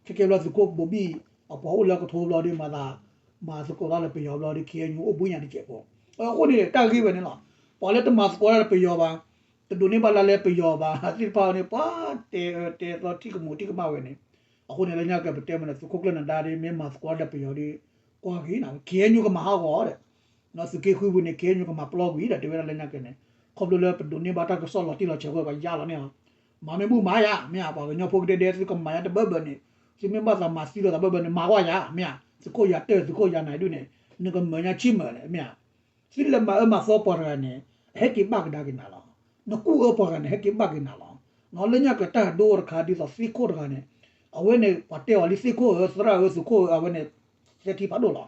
ခဲကဲဘျီသုးခိၣ်ဘိၤဘံၣ် အပှၤအိၣ်လၢကထိဘျီဒီးမၤသကိးတၢ်လၢပယီၤဘျီဒီး ခ့ၣ်အဲၣ်ယူၣ် အိၣ်ဘှံးညါတစဲးဖိ အဃိန့ၣ် တၢ်ဂ့ၢ်ဝဲန့ၣ်လီၤ ပှၤလၢတမၤသကိးတၢ်လၢပယီၤဘၣ် တဒိးန့ၢ်ဘၣ်လၢ်လၢပယီၤဘၣ် သ့ၣ်တဖၣ်န့ၣ် ပှၤတဲအၢတဲသီထံၣ်ကမူၤထံၣ်ကမၣ်ဝဲန့ၣ် အဃိန့ၣ်လၢညါကပတဲမ့ၢ်န့ၣ် သုးခိၣ်ကျၢၢ်နဒါဒီး မ့ၢ်မၤသကိးတၢ်လၢပယီၤဒီး ကွၢ်ဂ့ၤနၤ ခ့ၣ်အဲၣ်ယူၣ်ကမၤဟးဂီၤဒီး သုးက့ဃုပူၤန့ၣ် ခ့ၣ်အဲၣ်ယူၣ်ကမၤပျီကွံာ်ဒီး တဲဝဲဒၣ်လၢညါက့န့ၣ် ခီဖျိလၢပဒိးန့ၢ်ဘၣ်တၢ်ကစီၣ်လီၤတံၢ်လီၤဆဲးဝဲပှၤယါလီၤန့ၣ်လီၤ မၤမ့ၢ်ဘူၣ်မၤယါ မ့ၢ်ဧါ ပှၤကညီဖိကဒဲဒဲ သုကမၤညါတဘၢဘၢန့ၣ် သုမ့ၢ်ဘၣ်သးမၤသံလိာ်သးဘၢဘၢန့ၣ် မၤကွၢ်ယါ မ့ၢ်ဧါ သုးခိၣ်ယၤတၢၢ် သုးခိၣ်ယၤနၤဒုးန့ၣ် နကမၤညါဆံးမၢ်လဲၣ် မ့ၢ်ဧါ သုလဲၤမၤအၢမၤသီပှၤတဂၤန့ၣ် အဟဲက့ၤဘၣ်ကဒါက့ၤနၤလီၤ. နကူၣ်အၢပှၤတဂၤန့ၣ် ဟဲက့ၤဘၣ်က့ၤနၤလီၤ. လၢညါကတၢ်ဒိတခါဒ်သိးသ့ၣ်ခိၣ်တဂၤန့ၣ် အဝဲန့ၣ် ပှၤတဲအီၤလံသ့ၣ်ခိၣ်ဧၢ သရၣ်ဧၢ သုးခိၣ်ဧၢ အဝဲန့ၣ် သဲထံဖးဒိၣ်လီၤ.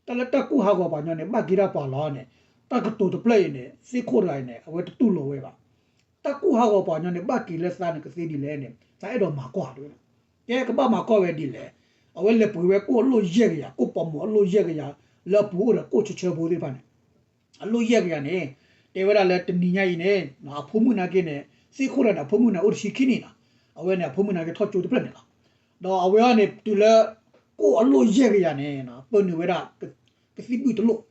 တၢ်လၢတၢ်ကူၣ်ဟးဂီၤပှၤကညီန့ၣ် ဘၣ်က့ၤဒၣ်ပှၤလီၤန့ၣ် တၢ်ကတိၤတဖျၢၣ်အံၤန့ၣ် သ့ၣ်ခိၣ်တဂၤအံၤန့ၣ် အဝဲတတူၢ်လိာ်ဝဲဘၣ်. တၢ်ကူၣ်ဟးဂီၤပှၤကညီန့ၣ် ဘၣ်က့ၤလၢသးန့ၣ်ကသ့ဒ်လဲၣ်န့ၣ် သးအဲၣ်ဒိးမၤကွၢ်တဲဝဲဒၣ်. ကဲကဘၣ်မၤကွၢ်ဝဲဒ်လဲၣ်. အဝဲလဲၤပှ့ၤဝဲကိၣ်အလိၣ်ယဲၢ်ကယၤ ကိၣ်ပီၤမိၢ်အလိၣ်ယဲၢ်ကယၤ လၢအပူၤအိၣ်ဒီးကိၣ်ဆၢဆၢဖိသ့ၣ်တဖၣ်န့ၣ် အလိၣ်ယဲၢ်ကယၤန့ၣ် တဲဝဲဒၣ်လၢတနံၤညါအံၤန့ၣ် အဖိမုၣ်နာ်က့န့ၣ် သ့ၣ်ခိၣ်တဂၤန့ၣ် အဖိမုၣ်န့ၣ် အိၣ်တဆံခံနံၣ်လီၤ. အဝဲန့ၣ် အဖိမုၣ်နာ်က့ထီၣ်ကၠိတဖျၢၣ်န့ၣ်လီၤ. ဒီးအဝဲအံၤန့ၣ် တုၤလၢ ကိၣ်အလိၣ်ယဲၢ်ကယၤန့ၣ် ပၢနုာ်ဝဲဒၣ် ကသံၣ်ဘုၣ်တလိၣ်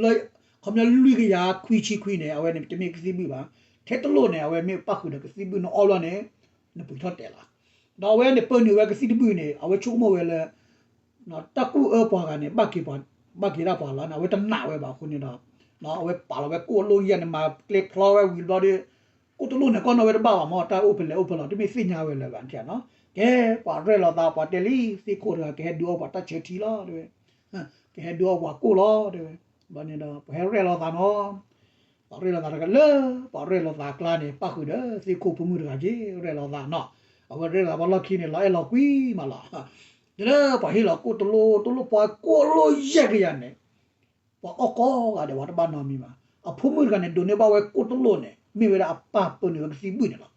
လၢ ခီပညီလွံၢ်ကယၤခွံဆံခွံန့ၣ် အဝဲန့ၣ်တမ့ၢ်ကသံၣ်ဘုၣ်ဘၣ်. ထဲတလိၣ်န့ၣ် အဝဲမ့ၢ်ပၣ်ဃုာ်ဒီးကသံၣ်ဘုၣ်န့ၣ်အီဘျီန့ၣ် နပှ့ၤထီၣ်တဲာ်လီၤ. ဒီးအဝဲန့ၣ်ပၢနုာ်ဝဲကသံၣ်တဘုၣ်န့ၣ် အဝဲဆိကမိၣ်ဝဲလၢ တၢ်ကူၣ်အၢပှၤဂၤန့ၣ် ဘၣ်က့ၤဒၣ်ပှၤလီၤန့ၣ် အဝဲတနာ်ဝဲဘၣ်အဃိန့ၣ်ဒီး အဝဲပာ်လီၤဝဲကိၣ်အလိၣ်ယဲၢ်န့ၣ် မၤကျဲဖျီဝဲဝံၤဘျီဒီး ကိၣ်တလိၣ်န့ၣ် ကီၢ်နီၣ်ဝဲတဘၣ်ဘၣ်မ့ၢ် တၢ်အိၣ်ဖဲလဲၣ်အိၣ်ဖဲလဲၣ် တမ့ၢ်သ့ၣ်ညါဝဲလၢၤဘၣ်ထံၣ်နီၤ. ကဲ ပှၤရဲၣ်လီၤသး ပှၤတဲလံ သ့ၣ်ခိၣ်တဂၤ ကဟဲဒုးအီၣ်ပှၤတၢ်ဆၢထံလီၤ တဲဝဲ ကဟဲဒုးအီၣ်ပှၤကိၣ်လီၤ တဲဝဲ. ဘျီန့ၣ်ဒီး ပှၤဟဲရဲၣ်လီၤသးနီၤ ပှၤရဲၣ်လီၤသးတဂၤလၢ ပှၤရဲၣ်လီၤသးအကျါန့ၣ် ပၣ်ဃုာ်ဒီး သ့ၣ်ခိၣ်ဖိမုၣ်တဂၤက့ၤ ရဲၣ်လီၤသးနီၤ. အဝဲရဲၣ်လီၤသးပှၤလီၢ်ခံန့ၣ် လီၤအဲၣ်လီၤကွံမးလီၤ. တုၤလၢပှၤဟ့ၣ်လီၤကိၣ်တလိၣ်တလိၣ် ပှၤကိၣ်လိၣ်ယဲၢ်ကယၤန့ၣ် ပှၤအီၣ်ကိးဂၤဒဲး ပှၤတဘၣ်နီတမံၤဘၣ်. အဖိမုၣ်တဂၤန့ၣ် ဒိးန့ၢ်ဘၣ်ဝဲကိၣ်တလိၣ်န့ၣ် မ့ၢ်ဝဲဒၣ်အပၢ်ပၢနုာ်ဝဲကသံၣ်ဘုၣ်န့ၣ်လီၤ.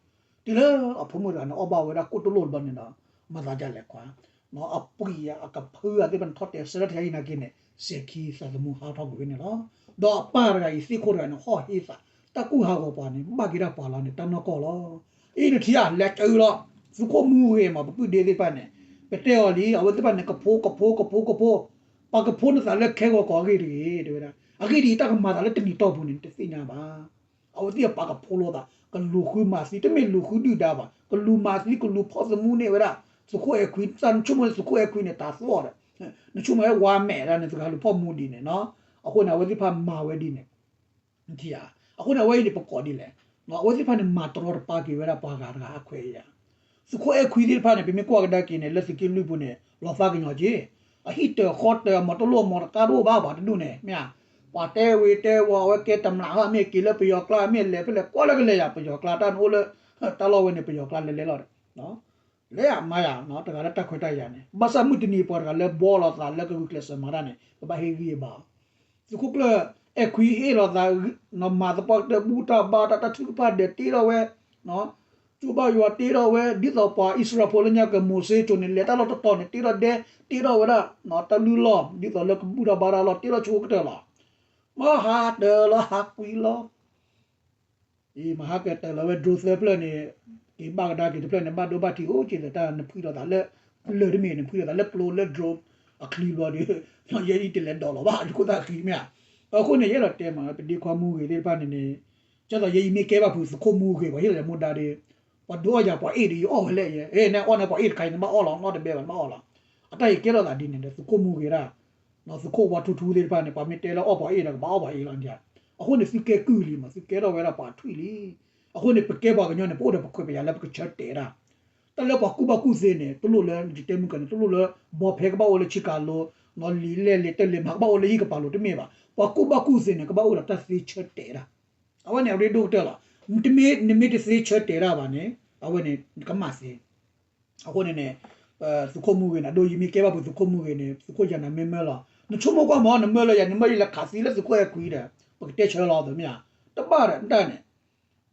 တုၤလၢအဖိမုၣ်တဂၤန့ၣ် အီၣ်ဘၣ်ဝဲဒၣ်ကိၣ်တလိၣ်တဘျီန့ၣ်ဒီး မၤသးဒ်လဲၣ်ကွၢ် အပှံာ်အကဖုအသ့ၣ်တဖၣ်န့ၣ် ထီၣ်တဲာ်ဆၢထီၣ်တခါအံၤနာ်က့န့ၣ် စဲၤခံသးသမူဟးထီၣ်ကွံာ်ဝဲန့ၣ်လီၤ. ဒီးအပၢ်တဂၤအံၤ သ့ၣ်ခိၣ်တဂၤန့ၣ် ဟီၣ်ဟ့သး တၢ်ကူၣ်ဟးဂီၤပှၤန့ၣ် ဘၣ်က့ၤဒၣ်ပှၤလီၤန့ၣ် တၢ်နီၢ်ကီၢ်လီၤ. အံၤနထံၣ်ဧါ လဲၤကၢလီၤ သုးခိၣ်မူဂ့ၤမး ပပုၢ်ဒ့သ့ၣ်တဖၣ်န့ၣ် ပတဲအီၤလံ အဝဲသ့ၣ်တဖၣ်န့ၣ် ကဖိကဖိကဖိကဖိ ပှၤကဖိနသးလၢခဲဂီၤကီၢ်အဂ့ၢ်တဂ့ၤ တဲဝဲဒၣ်. အဂ့ၢ်ဒ်အံၤ တၢ်ကမၤသးလၢတနံၤတီၢ်ပူၤန့ၣ် တသ့ၣ်ညါဘၣ်. အဝဲသ့ၣ်အပာ်ကဖိလိာ်သး ကလူၤဃုမၤသံ တမ့ၢ်လူၤဃုဒုၣ်ဒါဘၣ် ကလူၤမၤသံ ကလူၤဖီၣ်သမူန့ၢ်ဝဲဒၣ် သုးခိၣ်အဲၣ်ခွံ တၢ်နဆိကမိၣ်လၢသုးခိၣ်အဲၣ်ခွံန့ၣ် တၢ်သီၣ်ဒီး နဆိကမိၣ်ဝဲဝါမဲာ်ဒၣ်န့ၣ် တဂၤလူၤဖီၣ်မူဒ်န့ၣ်နီၤ. အဃိန့ၣ် အဝဲသ့ၣ်တဖၣ်မၤဝဲဒ်န့ၣ် နထံၣ်ဧါ. အဃိန့ၣ် အဝဲအံၤန့ၣ် ပကိးဒ်လဲၣ် အဝဲသ့ၣ်တဖၣ်န့ၣ် မၤတရီတပါက့ၤဝဲဒၣ်ပှၤဂၤတဂၤအခွဲးအယာ်. သုးခိၣ်အဲၣ်ခွံသ့ၣ်တဖၣ်န့ၣ် ပမ့ၢ်ကွၢ်ကဒါက့ၤန့ၣ် လၢသုးက့လွံၢ်ပူၤန့ၣ် လီၤသးကညီၤက့ၤ, အဟံၣ်တၢၤဃီတၢၤ အမၤတလိၣ်အမၤတကါတအိၣ်ဘၣ် ပှၤတဒူၣ်န့ၣ် မ့ၢ်ဧါ. ပှၤတဲဝ့ၤတဲဝီၤ အဝဲကဲတမျးဟီ မ့ၢ်က့ၤလၢပယီၤကျါ မ့ၢ်လဲၤဖဲလဲၣ် ကွၢ်လၢကလဲၤယၤ ပယီၤကျါတၢ်န့ၣ်အိၣ်လၢ တၢ်လီၢ်ဝဲန့ၣ် ပယီၤကျါလဲၤလဲၤလီၤဒီး လဲၤမၤယၤ တဂၤလၢတၢ်ခွဲးတၢ်ယာ်န့ၣ် ဘၣ်ဆၣ်မုၢ်တနံၤပှၤတဂၤလၢဘှီလိာ်သးလၢကဂုာ်ကျဲးစၢးမၤတၢ်န့ၣ် ပဘၣ်ဟ့ၣ်ဂံၢ်ဟ့ၣ်ဘါအီၤ. သုးခိၣ်ကျၢၢ်အဲၣ်ခွံဟ့ၣ်လိာ်သး မၤသပှၢ်ကတၢၢ်ဘူၣ်တၢ်ဘါတၢ် တၢ်ထုကဖၣ်ဒဲးတ့ထီၣ်ဝဲ ကၠိဘၣ်ယွၤတ့ထီၣ်ဝဲ ဒ်သိးပှၤအံၣ်စရ့လးဖိလၢညါကမိၤၡ့ကၠိန့ၣ် လဲၤတၢ်လီၢ်တတီၤန့ၣ် တ့ထီၣ်ဒဲ တ့ထီၣ်ဝဲဒၣ် တၢ်လုၢ်လီၢ် ဒ်သိးလၢကဘူၣ်တၢ်ဘါတၢ်လီၢ် တ့ထီၣ်ဆိကတၢၢ်လီၤ. မ့ၢ်ဟးတၢၤလီၤဟးကွံာ်လီၤ အံၤမဟါကတၢၢ်လီၤဝဲ drone သၢဖျၢၣ်န့ၣ် က့ၤဘၣ်ကဒါက့ၤတဖျၢၣ်န့ၣ် ဘၣ်ဒိဘၣ်ထံးအိၣ်က့ၤသတး နဖှံလိာ်သးလၢ လၢၢ်တမ့ၢ် နဖှံလိာ်သးလၢကျိလၢ drone အချံဘျီဒီး ယဲအံၤတလဲၤဒိးလီၤဘၣ် ယခိၣ်သၣ်ဃံမ့ၢ်ဧါ. အဃိန့ၣ် ယအဲၣ်ဒိးတဲမး ပဒ့ခွါမူဂ့ၤသ့ၣ်တဖၣ်န့ၣ်န့ၣ် ကဲသိးယဲအံၤမ့ၢ်ကဲဘၣ်ဖုးသုးခိၣ်မူဂ့ၤ ပှၤဟ့ၣ်လီၤယၤမူဒါဒီး ပှၤဒုးအီၣ်ယၤပှၤအ့ၣ်ဒီး ယအီၣ်ဝဲလဲၣ်ယဲ နအီၣ်န့ၣ်ပှၤအ့ၣ်တခါအံၤ နဘၣ်အီၣ်လီၤ နီတဘဲဘၣ် နဘၣ်အီၣ်လီၤ. အတၢ်အံၤကဲထီၣ်သးဒ်န့ၣ်ဒီး သုးခိၣ်မူဂ့ၤဒၣ် သုးခိၣ်ဝါထူထူသ့ၣ်တဖၣ်န့ၣ် ပှၤမ့ၢ်တဲလၢအီၣ်ပှၤအ့ၣ်ဒီး ကဘၣ်အီၣ်ပှၤအ့ၣ်လီၤ. အဃိန့ၣ် သုကဲကုၢ်လံမး သုကဲထီၣ်ဝဲဒၣ်ပှၤထွံၣ်လံ. အဃိန့ၣ် ပကဲပှၤကညီန့ၣ် ပအိၣ်ဒီးပခွဲးပယာ်လၢပကဆၢတဲာ်ဒၣ် တၢ်လၢပှၤကူၣ်ဘၣ်ကူၣ်သ့န့ၣ် တလိၣ်လၢယတဲမုၢ်ကန့ၣ် တလိၣ်လၢ ဘီဖဲကဘၣ်အိၣ်လၢဆံကၤလိ လံာ်လဲၢ်လံာ်တၢ်လံာ်မၤကဘၣ်အိၣ်လၢဟံၣ်ကပၤလိၤတမ့ၢ်ဘၣ်. ပှၤကူၣ်ဘၣ်ကူၣ်သ့န့ၣ် ကဘၣ်အိၣ်ဒီးတၢ်သ့ဆၢတဲာ်ဒၣ်. အဝဲန့ၣ်အရ့ဒိၣ်ကတၢၢ်လီၤ. နမ့ၢ်တသ့ဆၢတဲာ်ဒၣ်ဘၣ်န့ၣ် အဝဲန့ၣ် နကမၣ်သ့ အဃိန့ၣ်န့ၣ် သုးခိၣ်မူဂ့ၤန့ၣ် အဒိယမ့ၢ်ကဲဘၣ်ဖုးသုးခိၣ်မူဂ့ၤန့ၣ် သုးခိၣ်ယၤနၤမ့ၢ်မၢလီၤ. နဆိကမိၣ်ကွၢ်မး နမၢလၢယၤ နမၢယလဲၤခးသံလၢသုးခိၣ်အဲၣ်ခွံဒီး ပကတဲဆၢလီၤသ့မ့ၢ်ဧါ. တဘၣ်ဒီးတၢ်န့ၣ်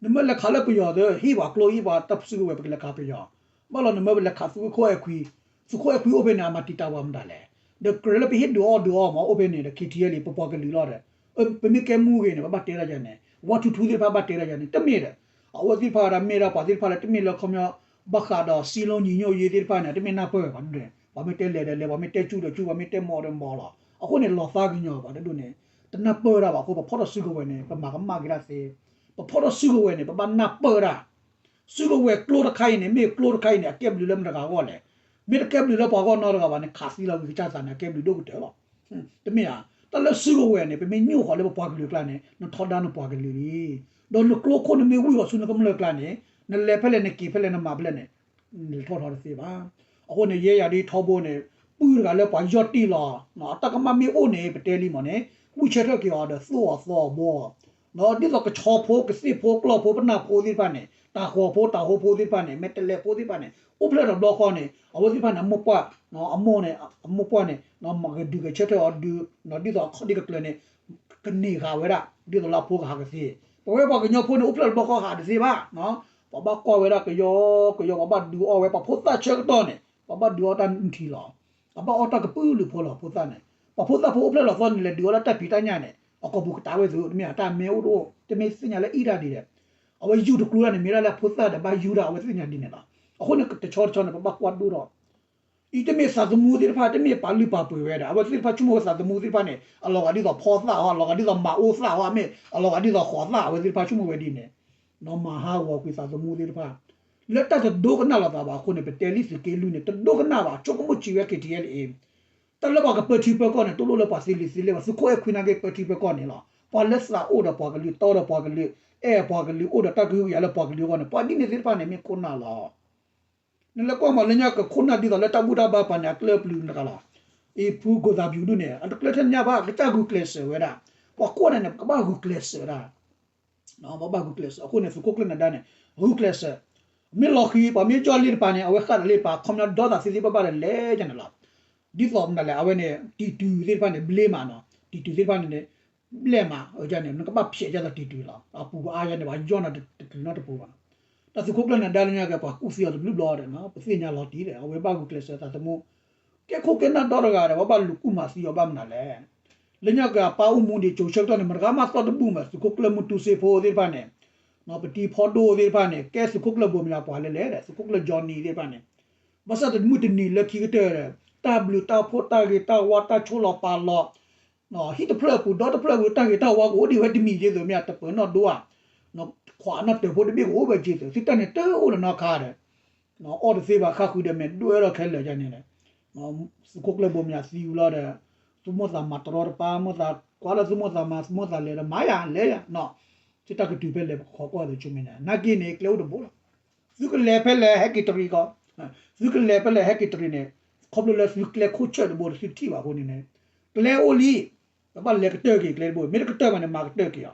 နမၢလဲၤခးလၢပယီၤဒီး ဟ့ၣ်ပှၤကျိဟ့ၣ်ပှၤတၢ်စုကဝဲၤ ပကလဲၤခးပယီၤ. ဘၣ်လီၤနမၢပလဲၤခးသုးခိၣ်အဲၣ်ခွံ, သုးခိၣ်အဲၣ်ခွံအိၣ်ဖဲန့ၣ် အမၤတံာ်တာ်ပှၤမတၤလဲၣ်. ဒီးကြၢးလၢပဟ့ၣ်ဒုးအီၣ်ဒုးအီမး အိၣ်ဖဲန့ၣ်ဒီး ခ့ထံယဲလံ ပပှၤကလုာ်လီၤဒီး ပမ့ၢ်ကဲမူဂ့ၤန့ၣ် ပဘၣ်တဲတၢ်ယၤန့ၣ် ဝါထူထူသ့ၣ်တဖၣ်ဘၣ်တဲတၢ်ယၤန့ၣ် တမ့ၢ်ဒီး အဝဲသ့ၣ်တဖၣ်ဒၣ်မ့ၢ်ဒၣ်ပှၤသ့ၣ်တဖၣ်လၢတမ့ၢ်လၢခီပညီ ဘၣ်ဃးဒီးစံလုံးညီညွတ်ရေးသ့ၣ်တဖၣ်န့ၣ် တမ့ၢ်နၢ်ပၢၢ်ဘၣ်န့ၣ် ပှၤမ့ၢ်တဲလဲၤဒီးလဲၤ ပှၤမ့ၢ်တဲကၠူဒီးကၠူ ပှၤမ့ၢ်တဲမီၤဒီးမီၤလီၤ. အဃိန့ၣ် လီၤသးကညီၤပှၤတဒူၣ်န့ၣ် တနၢ်ပၢၢ်ဒၣ်ဘၣ်အဃိ ပဖီၣ်ထီၣ်စုကဝဲၤန့ၣ် ပမၤကမၣ်က့ၤတၢ်သ့. ပဖီၣ်ထီၣ်စုကဝဲၤန့ၣ် ပဘၣ်နၢ်ပၢၢ်ဒၣ် စုကဝဲၤကျိတခါအံၤန့ၣ် မ့ၢ်ကျိတခါအံၤန့ၣ် အကဲဘျုးလၢမတၤဂၤအဂီၢ်လဲၣ်. မ့ၢ်တကဲဘျုးလၢပှၤဂီၢ်နီတဂၤဘၣ်န့ၣ် ခးသံလီၤဝံၤကစၢ်သးန့ၣ် အကဲဘျုးဒိၣ်ကတၢၢ်လီၤ. တမ့ၢ်ဧါ. တၢ်လၢစုကဝဲၤန့ၣ် ပမ့ၢ်ညိၣ်ဃီၤလၢပပှၤကလုာ်အကျါန့ၣ် နထီဒါနပှၤကလုာ်လံ. ဒီးနကျိခိၣ်နမ့ၢ်ဝံၣ်ဃီၤဆူနကမျၢၢ်အကျါန့ၣ် နလဲၤဖဲလဲၣ်နက့ၤဖဲလဲၣ်နမၤဖဲလဲၣ်န့ၣ် နထီၣ်ထီတသ့ဘၣ်. အဃိန့ၣ် ယဲယၤဒ်ထီဘိန့ၣ် ပုၢ်တဂၤလၢပှၤယီၢ်တံၢ်လီၤ. တၢ်ကမၣ်မ့ၢ်အိၣ်န့ၣ် ပတဲလံမးန့ၣ် ဝံၣ်ဆၢထၢၣ်က့ၤအီၤဒီးသိၣ်အီၤသီအီၤဘှီအီၤ ဒ်သိးကဆီဖိ ကသ့ၣ်ဖိ ကျီၢ်ဖိ ပနၢ်ဖိသ့ၣ်တဖၣ်န့ၣ် တၤဃီၤဖိ တၤဟိဖိသ့ၣ်တဖၣ်န့ၣ် မဲာ်တဲးလဲးဖိသ့ၣ်တဖၣ်န့ၣ် အိၣ်ဖျဲၣ်ထီၣ်တဘျီဃီန့ၣ် အဝဲသ့ၣ်တဖၣ်န့ၣ် အမိၢ်ပှၢ် အမိၢ်န့ၣ် အမိၢ်ပှၢ်န့ၣ် မၤကဒုးကဲဆၢထၢၣ်အီၤဒုး ဒ်သိးအခီၣ်ဒ့ကကျၢၤန့ၣ် ကန့ၢ်ဃာ်ဝဲဒၣ် ဒ်သိးလၢအဖိကဟးကသ့. ပဝဲပှၤကညီဖိန့ၣ် အိၣ်ဖျဲၣ်ထီၣ်တဘျီဃီဟးတသ့ဘၣ်. ပှၤဘၣ်ကွၢ်ဝဲဒၣ်ကယီကယီ ပှၤဘၣ်ဒုးအီၣ်ဝဲ ပှၤဖိသၣ်ဆၢကတီၢ်န့ၣ် ပှၤဘၣ်ဒုးအီၣ်တၢ်နုၢ်ထံလီၤ. အဘၣ်အီၣ်တၢ်ကပုာ်လုးဖိလီၤ ဖိသၣ်န့ၣ် ပှၤဖိသၣ်ဖိအိၣ်ဖျဲၣ်လီၤသီန့ၣ် လဲၤဒုးအီၣ်လၢတၢ်ဖံးတၢ်ညၣ်န့ၣ် အကိာ်ပူၤကတၢၢ်ဝဲသု တမ့ၢ်တၢ်မ့ၢ်အိၣ်တအိၣ် တမ့ၢ်သ့ၣ်ညါလၢအံၣ်တၢ်ဒ်လဲၣ်. အဝဲယူၢ်တကျိၤတၢ်န့ၣ် မ့ၢ်ဒၣ်လၢအဖိသၣ်ဒီးဘၣ်ယူၢ်တၢ် အဝဲသ့ၣ်ညါဒ်န့ၣ်လီၤ. အဃိန့ၣ် တဆီတဆီန့ၣ် ပဘၣ်ကွၢ်ဒိၣ်ထီၣ် အံၤတမ့ၢ်သးသမူသ့ၣ်တဖၣ် တမ့ၢ်ပာ်လုၢ်ပာ်ပှ့ၤဝဲဒီး အဝဲသ့ၣ်တဖၣ်ဆိကမိၣ်ဝဲသးသမူသ့ၣ်တဖၣ်န့ၣ် အလီၤဂာ်ဒ်သိးဖီသၣ်ဟီ အလီၤဂာ်ဒ်သိးမၤအိၣ်သၣ်ဟီ မ့ၢ်အလီၤဂာ်ဒ်သိးဃီၤသၣ် အဝဲသ့ၣ်တဖၣ်ဆိကမိၣ်ဝဲဒ်န့ၣ် နီၢ်မၤဟးဂီၤကွံာ်သးသမူသ့ၣ်တဖၣ် လၢတၢ်တဒိကနၣ်လိာ်သးဘၣ်အဃိန့ၣ် ပတဲလံသုးက့လွံၢ်န့ၣ် တဒိကနၣ်ဘၣ် ဆိကမိၣ်ဆံးဝဲ ခ့ထံယဲလံ တၢ်လၢပှၤကပၢထံပၢကီၢ်န့ၣ် တလိၣ်လၢပှၤသ့လံာ်သ့လဲၢ်ဘၣ် သုးခိၣ်အဲၣ်ခွံနာ်က့ ပၢထံပၢကီၢ်န့ၣ်လီၤ. ပှၤလၢသးအိၣ်ဒီးပှၤကလုာ် တီဒီးပှၤကလုာ် အဲၣ်ပှၤကလုာ် အိၣ်ဒီးတၢ်ကဟုကယာ်လၢပှၤကလုာ်အဂီၢ်န့ၣ် ပှၤဒ်န့ၣ်သ့ၣ်တဖၣ်န့ၣ် မ့ၢ်ခိၣ်နၢ်လီၤ. နလဲၤကွၢ်မးလၢညါကခိၣ်နၢ်ဒ်သိးလၢတၢ်ဘူၣ်တၢ်ဘါပာ်န့ၣ် အကျၢၢ်ပျုၤတဂၤလီၤ. အံၤဖုကိၢ်သးပျူၤဒုၣ်န့ၣ် အတကျၢၢ်ထဲညါဘၣ် ကစၢ်ဂုာ်ကျဲးစၢးဝဲဒၣ် ပှၤကွၢ်န့ၣ်န့ၣ် ပကဘၣ်ဂုာ်ကျဲးစၢးဒၣ် ပဘၣ်ဂုာ်ကျဲးစၢး အဃိန့ၣ် သုးခိၣ်ကျၢၢ်နဒါန့ၣ် ဂုာ်ကျဲးစၢး မ့ၢ်လီၤဃံၤ ပှၤမ့ၢ်ယီၢ်လံတပၤန့ၣ် အဝဲဃၣ်တလံတပၤ ခီပညီဒီသးသ့သ့ဘၣ်ဘၣ်ဒီးလဲၤကန့ၣ်လီၤ. ဒ်သိးမနုၤလဲၣ် အဝဲန့ၣ် တံၤတုၤသ့ၣ်တဖၣ်န့ၣ် ဘျ့မးနီၤ တံၤတုၤသ့ၣ်တဖၣ်န့ၣ်န့ၣ် ဘျဲၣ်မး အန့ၣ် နကဘၣ်ဖျဲးဒ်သိးတံၤတုၤလီၤ အပူၤအါယဲန့ၣ် ပှၤယီၢ်နၤတတုၤနီတပူၤဘၣ်. တၢ်သုးခိၣ်ကျၢၢ်နဒါလၢညါက့ၤ ပှၤကူၣ်သံအီၤတဘျုးဘျီဒီး ပသ့ၣ်ညါလီၤတံၢ်ဒီး အဝဲဘၣ်ဂုာ်ကျဲးစၢးသးသမူ ကဲခိၣ်ကဲနၢ်ဒီတဂၤဒီး ပှၤဘၣ်လူၤကူၣ်မၤသံအီၤဘၣ်မနုၤလဲၣ်. လၢညါက့ၤအပၢ်အိၣ်မူဒံးကၠိဆၢကတီၢ်န့ၣ် မတဂၤမးသီၣ်တဘူၣ်မး သုးခိၣ်ကျၢၢ်မုၢ်တူစ့ဖိသ့ၣ်တဖၣ်န့ၣ် ပတံၤဖီဒိၣ်သ့ၣ်တဖၣ်န့ၣ် ကဲသုးခိၣ်ကျၢၢ်ဘိမယၤပှၤလဲၣ်လဲၣ်ဒီး သုးခိၣ်ကျၢၢ်ကၠီနံၤသ့ၣ်တဖၣ်န့ၣ် ဘၣ်ဆၣ်တမုၢ်တနံၤလၢခံကတၢၢ်ဒီး တၢ်ဘျုးတၢ်ဖှိၣ်တၢ်ဂ့ၤတၢ်ဝါတၢ်ဆိၣ်လီၤပာ်လီၤ ဟံၣ်တဖျၢၣ်အပူၤ ဒီတဖျၢၣ်အပူၤ တၢ်ဂ့ၤတၢ်ဝါကအိၣ်ဒံးဝဲတမံၤက့ၤသုးမ့ၢ်ဧါ တပၢၤနီၣ်ဒိဧါ ခွးနီၣ်တၢၤဖိတဘ့ၣ်ကအိၣ်ဝဲက့ၤသုး သုတၢ်န့ၣ်တအိၣ်လၢနီတခါဒီး အီၣ်တသ့ဘၣ် ဃၣ်ဃုာ်ဒီးမဲာ်ဒွဲၣ်လီၤခဲလၢာ်န့ၣ် သုးခိၣ်ကျၢၢ်ဘိမယၤသံဝံၤလီၤဒီး သုမိၢ်သးမၤတရီတပါ မိၢ်သးကွၢ်လၢသုမိၢ်သးမၤ သုမိၢ်သးလဲၤဒီးမၤယၤလဲၤယၤနီၤ သုတၢ်ကတုၤဖဲလဲၣ် ပကခိးကွၢ်သုဆူမဲာ်ညါ နာ်က့န့ၣ် ကျဲအိၣ်တဘိလီၤ. သုကလဲၤဖဲလဲၣ်ဟဲက့ၤတရံးကီး, သုကလဲၤဖဲလဲၣ်ဟဲက့ၤတရံးန့ၣ်, ခီဖျိလၢသုကျဲခိၣ်ဆၢၣ်တဘိန့ၣ် သုထံၣ်ဘၣ်အဃိန့ၣ်န့ၣ်, ကျဲအိၣ်လံ, ပဘၣ်လဲၤကတၢၢ်က့ၤကျဲတဘိ, မ့ၢ်တကတၢၢ်ဘၣ်န့ၣ် မၤကတၢၢ်က့ၤအီၤ.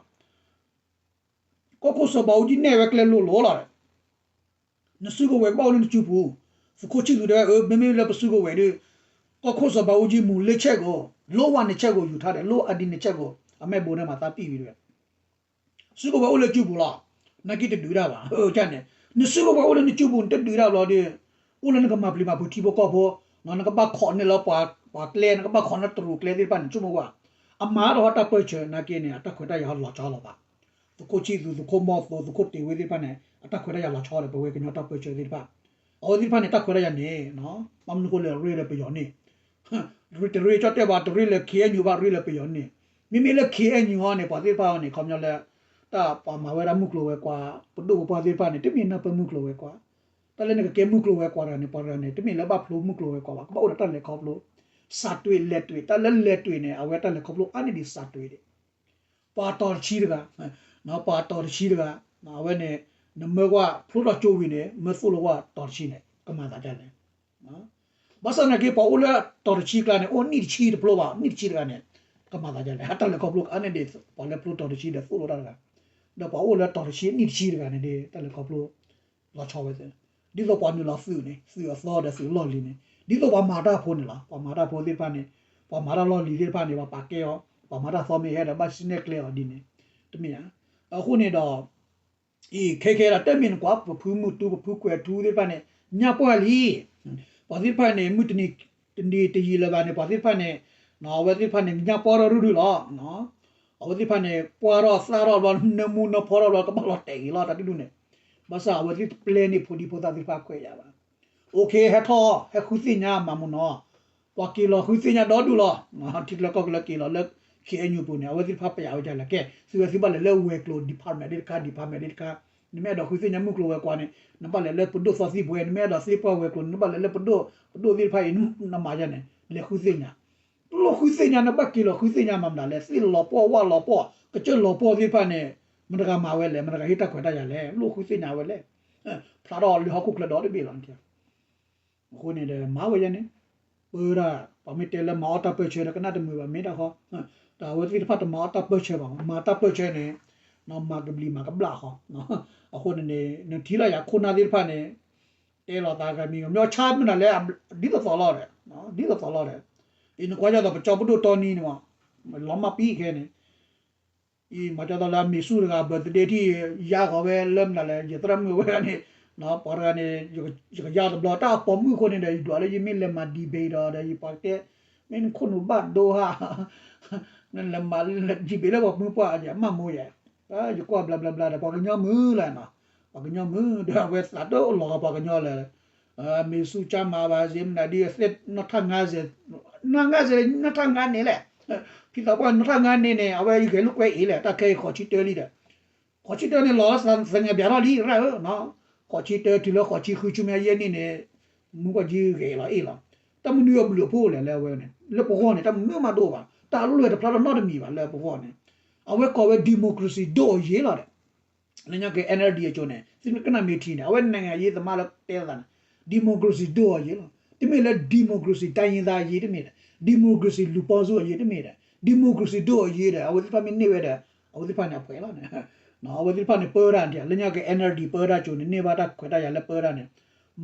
ကီၢ်ခိၣ်စီၤဘးအူကၠံနဲၣ်ဝဲကျဲလိၤလိၤလီၤ. နစုကဝဲၤကဘၣ်အိၣ်လၢနစုပူၤ, သုးခိၣ်ဆံၣ်သူးတဲဝဲ အၢ မ့မ့ၢ်လၢပစုကဝဲၤဒီး, ကီၢ်ခိၣ်စီၤဘးအူကၠံမူၤလ့ၢ်ဆဲၣ်ကိး, လိၣ်ဝါန့ၣ်ဆဲၣ်ကိးယူၤထါဒီး လိၣ်အဒံန့ၣ်ဆဲၣ်ကိး, အမဲာ်ဘိန့ၣ်မၤသးပံၣ်ဝံၤတဝဲ စုကဝဲၤအိၣ်လၢစုပူၤလီၤ. နာ်က့တဒုးတၢ်ဘၣ်, န့ၣ်, နစုကဝဲၤအိၣ်လၢနစုပူၤ နတဒုးတၢ်ဘျီဒီး, အိၣ်လၢနကမၤပျံၤမၤဖုးထံဖိကီၢ်ဖိ, နကဘၣ်ခိးန့ၢ်လၢပှၤကျဲ, နကဘၣ်ခိးန့ၢ်တရူးကျဲသ့ၣ်တဖၣ်န့ၣ် ဆိကမိၣ်ကွၢ်, အမၤထီၣ်တၢ်ပၢၢ်ဆၢ နာ်က့န့ၣ် အတၢ်ခွဲးတၢ်ယာ်လီၤဆီလီၤဘၣ်. သုးခိၣ်ဆံၣ်သူး, သုးခိၣ်မီၢ်သိး, သုးခိၣ်တ့ၤဝ့သ့ၣ်တဖၣ်န့ၣ် အတၢ်ခွဲးတၢ်ယာ်လီၤဆီဒီး ပဝဲကညီတၢ်ပၢၢ်ဆၢသ့ၣ်တဖၣ်, အဝဲသ့ၣ်တဖၣ်န့ၣ် တၢ်ခွဲးတၢ်ယာ်န့ၣ်, ဘၣ်မနုၤဃိလဲၣ် ရ့လၢပယီၤန့ၣ် တရ့ကၠီတဲဘၣ် တရ့လၢ ခ့အဲၣ်ယူၣ် ဘၣ်ရ့လၢပယီၤန့ၣ်, မ့မ့ၢ်လၢ ခ့အဲၣ်ယူၣ် ဟီန့ၣ် ပှၤသ့ၣ်တဖၣ်န့ၣ် ခီပညီလၢ တၢ်ပှၤမၤဝဲဒၣ်မုၢ်ကျိၤဝဲၤကွာ်, ပဒိၣ်ပပှၢ်သ့ၣ်တဖၣ်န့ၣ် တမ့ၢ်နၢ်ပၢၢ်မုၢ်ကျိၤဝဲၤကွာ်, တၢ်လၢနကကဲမုၢ်ကျိၤဝဲၤကွာ်တဂၤန့ၣ် ပှၤတဂၤန့ၣ် တမ့ၢ်လၢဘၣ်ဖျိမုၢ်ကျိၤဝဲၤကွာ်ဘၣ်, ကဘၣ်အိၣ်ဒီးတၢ်လဲၤခီဖျိ, စးတွ့လဲၤတွ့, တၢ်လၢလဲၤတွ့န့ၣ် အဝဲတၢ်လဲၤခီဖျိအါန့ၢ်ဒံးစးတွ့ဒံး ပှၤတီၤတဆံတဂၤ, ပှၤတီၤတဆံတဂၤ, အဝဲန့ၣ် နမၢကွၢ်ဖျိထီၣ်ကၠိဝံၤန့ၣ် မၢသိၣ်လိဝဲတီၤတဆံန့ၣ် ကမၤသးဒ်လဲၣ်. ဘၣ်ဆၣ်သနာ်က့ ပှၤအိၣ်လၢတီၤတဆံကျါန့ၣ် အိၣ်နံၣ်တဆံတဖျိဘၣ်, နံၣ်တဆံတဂၤန့ၣ် ကမၤသးဒ်လဲၣ်. တၢ်လဲၤခီဖျိကအါန့ၢ်ဒံး ပှၤလၢဖျိတီၤတဆံဒီးသိၣ်လိတၢ်တဂၤ, ဒီးပှၤအိၣ်လၢတီၤတဆံနံၣ်တဆံတဂၤန့ၣ်ဒီး တၢ်လဲၤခီဖျိ လီၤဆီဝဲသ့, ဒ်သိးပှၤနုာ်လီၤသုးန့ၣ် သုးအသီဒီးသုးလီၢ်လံၤန့ၣ် ဒ်သိးပှၤမၤတၢ်ဖိန့ၣ်လီၤ. ပှၤမၤတၢ်ဖိသ့ၣ်တဖၣ်န့ၣ် ပှၤမၤတၢ်လီၢ်လံၤသ့ၣ်တဖၣ်န့ၣ် ပှၤပာ်ကဲအီၤ, ပှၤမၤတၢ်သီမ့ၢ်ဟဲဒီး ဘၣ်စံၣ်နဲၣ်ကျဲအီၤဒ်န့ၣ် တမ့ၢ်ဧါ. အဃိန့ၣ်ဒီး အံၤ ခဲခဲဒၣ် တမ့ၢ်နကွၢ် ပဖုမုၢ်တူ ပဖုကွဲၤထူသ့ၣ်တဖၣ်န့ၣ် ညၣ်ပှၢ်လံ. ပှၤသ့ၣ်တဖၣ်န့ၣ် မုၢ်တနံၤတယံာ်လၢၤဘၣ်န့ၣ် ပှၤသ့ၣ်တဖၣ်န့ၣ် အဝဲသ့ၣ်တဖၣ်န့ၣ် ညၣ်ပှၢ်ထီၣ်ရုၢ်ရုၢ်လီၤ. အဝဲသ့ၣ်တဖၣ်န့ၣ် ပှၢ်ထီၣ်သၣ်ထီၣ်ဘျီ နၢမူနၢဖီထီၣ်ဘျီ ကဘၣ်လီၤတဲာ်ဂ့ၤလီၤ တၢ်ဒုၣ်ဒုၣ်န့ၣ်. ဘၣ်ဆၣ်အဝဲသ့ၣ်တပျဲန့ၢ်ဖိဒံဖိသၣ်သ့ၣ်တဖၣ်ခွဲးယာ်ဘၣ်. အိၣ်ခ့ ဟဲထီၣ် ဟဲဃုသ့ၣ်ညါမၤမူနီၤ, ပှၤက့ၤလီၤဃုသ့ၣ်ညါဒီဒူၣ်လီၤ. ထံကျၢကီၢ်ကျၢက့ၤလီၤလၢ ခ့အဲၣ်ယူၣ်ပူၤန့ၣ် အဝဲသ့ၣ်တဖၣ်ပျဲဝဲဒ်လဲၣ်. ကဲ သုဝဲသုဘၣ်လဲၤလၢဝဲၤကျိၤ department ဒ်တခါ department ဒ်တခါ, နမ့ၢ်အဲၣ်ဒိးဃုသ့ၣ်ညါမုၢ်ကျိၤဝဲၤကွာ်န့ၣ် နဘၣ်လဲၤလၢပဒိၣ်သီသံၣ်ဘှဲ, နမ့ၢ်အဲၣ်ဒိးသ့ပှၢ်ဝဲၤကျိၤန့ၣ် နဘၣ်လဲၤလၢပဒိၣ်, ပဒိၣ်သ့ၣ်တဖၣ်အံၤ နမၤယါန့ၣ် လဲၤဃုသ့ၣ်ညါ လိၣ်ဃုသ့ၣ်ညါ နဘၣ်က့ၤလီၤဃုသ့ၣ်ညါမၤမနုၤလဲၣ်. သ့ၣ်လီၤပှီၢ်ဝၣ်လီၤပှီၢ် ကစၢၢ်လီၤပှီၢ်သ့ၣ်တဖၣ်န့ၣ် မတၤတဂၤမၤဝဲလဲၣ်, မတၤတဂၤဟ့ၣ်တၢ်ခွဲးတၢ်ယာ်လဲၣ်, လိၣ်ဃုသ့ၣ်ညါဝဲလဲၣ်. ဖျါထီၣ်လၢဟီၣ်ခိၣ်ချၢဒီတဘ့ၣ်လီၤ. အဃိန့ၣ်ဒီး မၤဝဲယဲန့ၣ်, ပၢဒၣ် ပှၤမ့ၢ်တဲလၢမၤအီၣ်တၢ်ပၢၢ်ဆၢဒီး ကနၣ်တမုာ်ဘၣ် မ့ၢ်တၢ်ဃီ, တၢ်အဝဲသ့ၣ်တဖၣ်တမၤအီၣ်တၢ်ပၢၢ်ဆၢဘၣ်, မၤတၢ်ပၢၢ်ဆၢန့ၣ် မၤကဘျံးမၤကဘျၣ်ဃီ. အဃိန့ၣ်န့ၣ် နထံၣ်လၢယၤခိၣ်နၢ်သ့ၣ်တဖၣ်န့ၣ် တဲလီၤသးဂၤမံၤဂၤ မ့ၢ်အီၣ်ဆါမနုၤလဲၣ်, ဒ်သိးသိးလီၤဒီး, ဒ်သိးသိးလီၤဒီး, အံၤနကွၢ်ကၢ်သိး ပကၠီပဒိၣ်တီနံၤန့ၣ်မး လီၤမၢ်ပံခဲန့ၣ် အံၤ မၤကၠီသိးလၢအမ့ၢ်ဆူၣ်တဂၤ birthday ထံၣ် ယါဃီၤဝဲလၢမနုၤလဲၣ် ယသရၣ်မုၣ်ဝဲန့ၣ်, ပှၤတဂၤန့ၣ် ယကယါတဘျီ တၢ်အပိာ်မုၣ်အဃိန့ၣ်ဒီး ယဒွးလၢယမ့ၢ်လဲၤမၤ debate ဒီး ဒီးယပှၤတဲ မ့ၢ်နခိၣ်နူာ်ဘၣ်ဒိဟါ နလဲၤမၤ debate လၢပှၤမုၢ်ပှၢ် ယမၢ်မိၢ်ယဲ, ယကွၢ်ဘျါဘျါဘျါဒီး ပှၤကညီမုၢ်လၢနီၤ, ပှၤကညီမုၢ်ဒီး အဝဲသးတအိၣ်လီၤဂာ်ပှၤကညီလၢ မ့ၢ်ဆူၣ်ကၢ်မၤဘၣ်စ့မနုၤဒ် အသ့ၣ်နီၢ်ထၣ်ငါစ့, နီၢ်ငါစ့ နီၢ်ထၣ်ငါန့ၣ်လဲၣ်, ဖံသးပှၢ်နီၢ်ထၣ်ငါန့ၣ်န့ၣ် အဝဲယဂဲၤလိာ်ကွဲအံၤလဲၣ် တၢ်ခဲအံၤဃိးဆံတၢလံဒီး, ဃိးဆံတၢန့ၣ်လီၤသငဲးဘၣ်ထီၣ်လံ ရၣ်ဧၢ, ဃိးဆံတၢတုၤလၢဃိးဆံဃုဆူမဲာ်ညါယဲၢ်နံၣ်န့ၣ်, မုၢ်ပှၢ်ကၠံဂဲၤလီၤအ့ၣ်လီၤ, တၢ်မနုၤအဘျုးအဖှိၣ်လဲၣ်လၢအဝဲန့ၣ် လၢပဂီၢ်န့ၣ် တၢ်မနုၤမးဒိၣ်ဘၣ် တၢ်အလွဲၢ်တဖျါထီၣ်နီတမံၤဘၣ်လၢပဂီၢ်န့ၣ်, အဝဲကိးဝဲ democracy ဒိၣ်အယ့ၢ်လီၤဒီး လၢညါက့ၤ NLD အကၠိန့ၣ် သုကနၣ်မ့ၢ်ထံန့ၣ် အဝဲ နိုင်ငံရေးသမား လၢတဲသးန့ၣ် democracy ဒိၣ်အယ့ၢ်လီၤ. တမ့ၢ်လၢ democracy တိုင်းရင်းသားအရေး တမ့ၢ်ဒီး democracy လူပေါင်းစုအရေး တမ့ၢ်ဒီး democracy ဒိၣ်အယ့ၢ်ဒီး အဝဲသ့ၣ်တဖၣ်မ့ၢ်န့ၢ်ဝဲဒီး အဝဲသ့ၣ်တဖၣ်န့ၣ်အပှဲၤလီၤန့ၣ်, အဝဲသ့ၣ်တဖၣ်န့ၣ်ပၢတၢ်န့ၣ် လၢညါက့ၤ NLD ပၢတၢ်ကၠိန့ၣ် န့ၢ်ဘၣ်တၢ်ခွဲးတၢ်ယာ်လၢပၢတၢ်န့ၣ်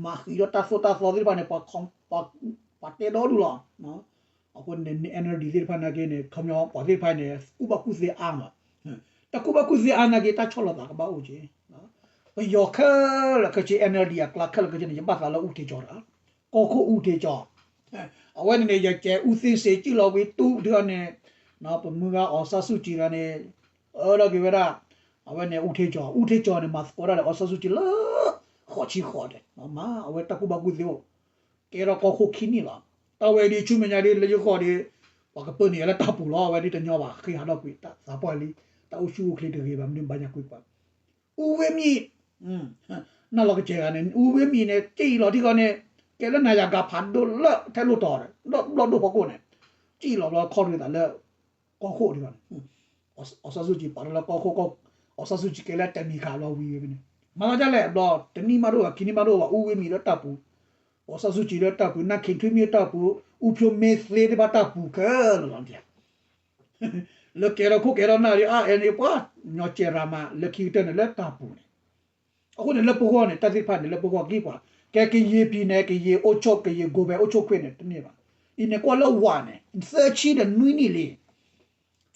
မၤဃံးဒီးတၢ်သိၣ်တၢ်သီသ့ၣ်တဖၣ်န့ၣ် ပှၤတဲဒီဒူၣ်လီၤ. အဃိန့ၣ် NLD သ့ၣ်တဖၣ်နာ်က့န့ၣ် ခီပညီ ပှၤသ့ၣ်တဖၣ်န့ၣ် ကူၣ်ဘၣ်ကူၣ်သ့အါမး, တၢ်ကူၣ်ဘၣ်ကူၣ်သ့အါနာ်က့ တၢ်ဆီၣ်လီၤသးကဘၣ်အိၣ်က့ၤ, ပယီၤခဲလၢာ်ခဲဆ့ NLD အကျါခဲလၢာ်ခဲဆ့န့ၣ် ယဘၣ်သးလၢ ဦးထင်ကျော် တဂၤ, ကီၢ်ခိၣ် ဦးထင်ကျော်, အဝဲန့ၣ်န့ၣ် ယကဲ ဦးသိန်းစိန် ကံၣ်လီၤဝံၤတူၢ်ဒုးအီၤန့ၣ်, ပမုၢ်ဂၤ အောင်ဆန်းစုကြည် တဂၤန့ၣ် အၢထီၣ်က့ၤဝဲဒၣ်, အဝဲန့ၣ် ဦးထင်ကျော်, ဦးထင်ကျော် န့ၣ် မၤသကိးတၢ်ဒီး အောင်ဆန်းစုကြည် လၢ ဃိးဆံဃိးဒီး မ့ၢ်အဝဲတၢ်ကူၣ်ဘၣ်ကူၣ်သ့အိၣ် ကဲထီၣ်ကီၢ်ခိၣ်ခံနံၣ်လီၤ. တၢ်ဝဲဒ်ဆူမဲာ်ညါဒ်လၢယဂီၢ်ဒီး ပှၤကပၢနုာ်ယၤလၢတၢ်ပူၤလီၤ. အဝဲဒ်တညီဘၣ် ဃ့ဟးထီၣ်ကွံာ် သးပှၢ်လံ, တၢ်အိၣ်ဆူၣ်အိၣ်ချ့တဂ့ၤဘၣ် မနုၤဘၣ်ညါကွံာ်ပှၤ, ဦးဝင်းမြင့်, နၢ်လီၤကစဲးဂၤန့ၣ် ဦးဝင်းမြင့် န့ၣ် က့ၣ်လီၤထံကီၢ်န့ၣ် ကဲလၢနၤယၤကၤဖးဒိၣ်လၢထဲလိၣ်တီၤဒီး ဘျီၣ်ဒိၣ်ဖီခိၣ်န့ၣ် က့ၣ်လီၤဘျီခီၣ်ရံသးလၢ ကီၢ်ခိၣ်ထံကီၢ်န့ၣ်, အောင်ဆန်းစုကြည် ပာ်ထီၣ်လၢကီၢ်ခိၣ်ကီၢ် အီၣ်ဆၣ်စူၣ်ကံကဲလၢတမံၤခးလီၤဝံၤဝဲဖဲန့ၣ် မၤသးဒ်လဲၣ် ဘျီတနံၣ်မးဒိၣ်ဘၣ် ခံနံၣ်မးဒိၣ်ဘၣ် အူဝဲမံၤလၢတၢ်ပူၤ, အီၣ်ဆၣ်စူၣ်ကံလၢတၢ်ပူၤ နၢ်ခ့ထွံမံလၢတၢ်ပူၤ အူဖျိမ့သ့သ့ၣ်တဖၣ်တၢ်ပူၤခဲလၢာ်လီၤ လၢကဲထီၣ်ခိၣ်ကဲထီၣ်နၢ်ဒီး အါအဲၣ်န့ၣ် ပှၤညီကဲရၤမး လၢခံကတၢၢ်န့ၣ်လၢတၢ်ပူၤန့ၣ် အဃိန့ၣ် လၢပဂီၢ်န့ၣ် တၢ်သ့ၣ်တဖၣ်န့ၣ် လၢပဂီၢ်ကံၢ်ပှၤ ကဲကယဲၢ်ပံၤန့ၣ် ကယဲၢ်အိၣ်ဆိး ကယဲၢ်ကိးဝဲအိၣ်ဆိးခွ့ၣ်န့ၣ် တန့ၢ်ဘၣ်. အံၤန့ၣ်ကွၢ်လၢဝးန့ၣ် သၢဆံဒီးနွံနံၣ်လံ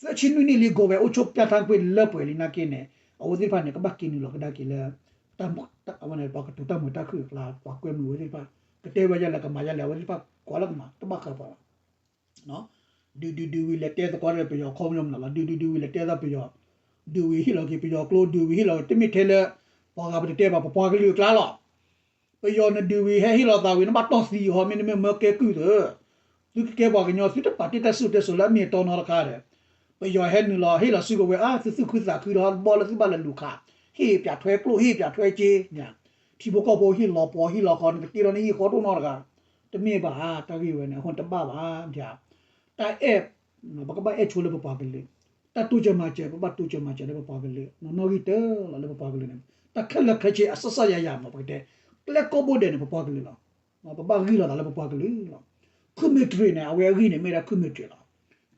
သၢဆံနွံနံၣ်လံ ကိးဝဲအိၣ်ဆိးပျၢ်ထါခွ့ၣ်လၢပှဲၤလံ နာ်က့န့ၣ် အဝဲသ့ၣ်တဖၣ်န့ၣ် ကဘၣ်က့ၤနုာ်လီၤကဒါက့ၤလၢ ပှၤကတိၤတၢ်မုာ်တၢ်ခုၣ်အကျါ ပှၤကွဲမုာ်ဝဲသ့ၣ်တဖၣ် ကတဲဝဲဒ်လဲၣ် ကမၤဒ်လဲၣ် အဝဲသ့ၣ်တဖၣ် ကွၢ်လၢကမၤ တဘၣ်ဃးပှၤဘၣ် ဒုးဒုးဒုးဝံၤလဲၤတဲသကိးဒီးပယီၤခီပညီမနုၤလီၤ ဒုးဒုးဒုးဝံၤလဲၤတဲသကိးပယီၤ ဒုးဝံၤဟ့ၣ်လီၤက့ၤပယီၤကျိ ဒုးဝံၤဟ့ၣ်လီၤ တမ့ၢ်ထဲလၢ ပှၤဂၤပတတဲဘၣ် ပပှၤကလုာ်အကျါလီၤ ပယီၤနဒုးဝံၤဟဲဟ့ၣ်လီၤသးဝံၤ နဘၣ်တီၢ်သံအီၤ မ့တမ့ၢ်မၢကဲကုၢ်သၢ သုကကဲပှၤကညီ သုတပာ်တ့ၢ်တၢ်စံၣ်စိၤတဲစိၤလၢအမ့ၢ်အတီနီတခါဒီး ပယီၤဟဲနုာ်လီၤ ဟ့ၣ်လီၤစုကဝဲၤ အါ သုသူၣ်ခုသးခုဒီး ဘီလၢသုဘၣ်လဲၤလူၤခး ဟ့ၣ်ပၠးထွဲကျိၣ် ဟ့ၣ်ပၠးထွဲစ့ ထံဖိကီၢ်ဖိဟ့ၣ်လီၤပှီၢ်ဟ့ၣ်လီၤဃီ နကတ့ထီၣ်န့ၣ်ဟ့ၣ်ဃီဒိၣ်နီတဂၤ တမ့ၢ်ဘၣ် တၢ်ဂ့ၢ်ဝဲန့ၣ် အဃိန့ၣ်တဘၣ်ဘၣ် တၢ်အဲၣ် ပကဘၣ်အဲၣ်ဆိလၢပပှၤကလုာ် တၢ်တိစၢၤမၤစၢၤ ပဘၣ်တိစၢၤမၤစၢၤလၢပပှၤကလုာ် နီၢ်နီၢ်ဂံၢ်တၢလီၤလၢပပှၤကလုာ်န့ၣ် တၢ်ခဲလၢာ်ခဲဆ့အစစယၤယၤမး ပကတဲ ကျဲကိးဘိဒဲးန့ၣ် ပပှၤကလုာ်လီၤ ပဘၣ်ဂံၢ်လီၤသးလၢပပှၤကလုာ်လီၤ ခုမ့ၢ်တရံးန့ၣ် အဝဲအဂံၢ်န့ၣ် မ့ၢ်ဒၣ်ခုမ့ၢ်တရံးလီၤ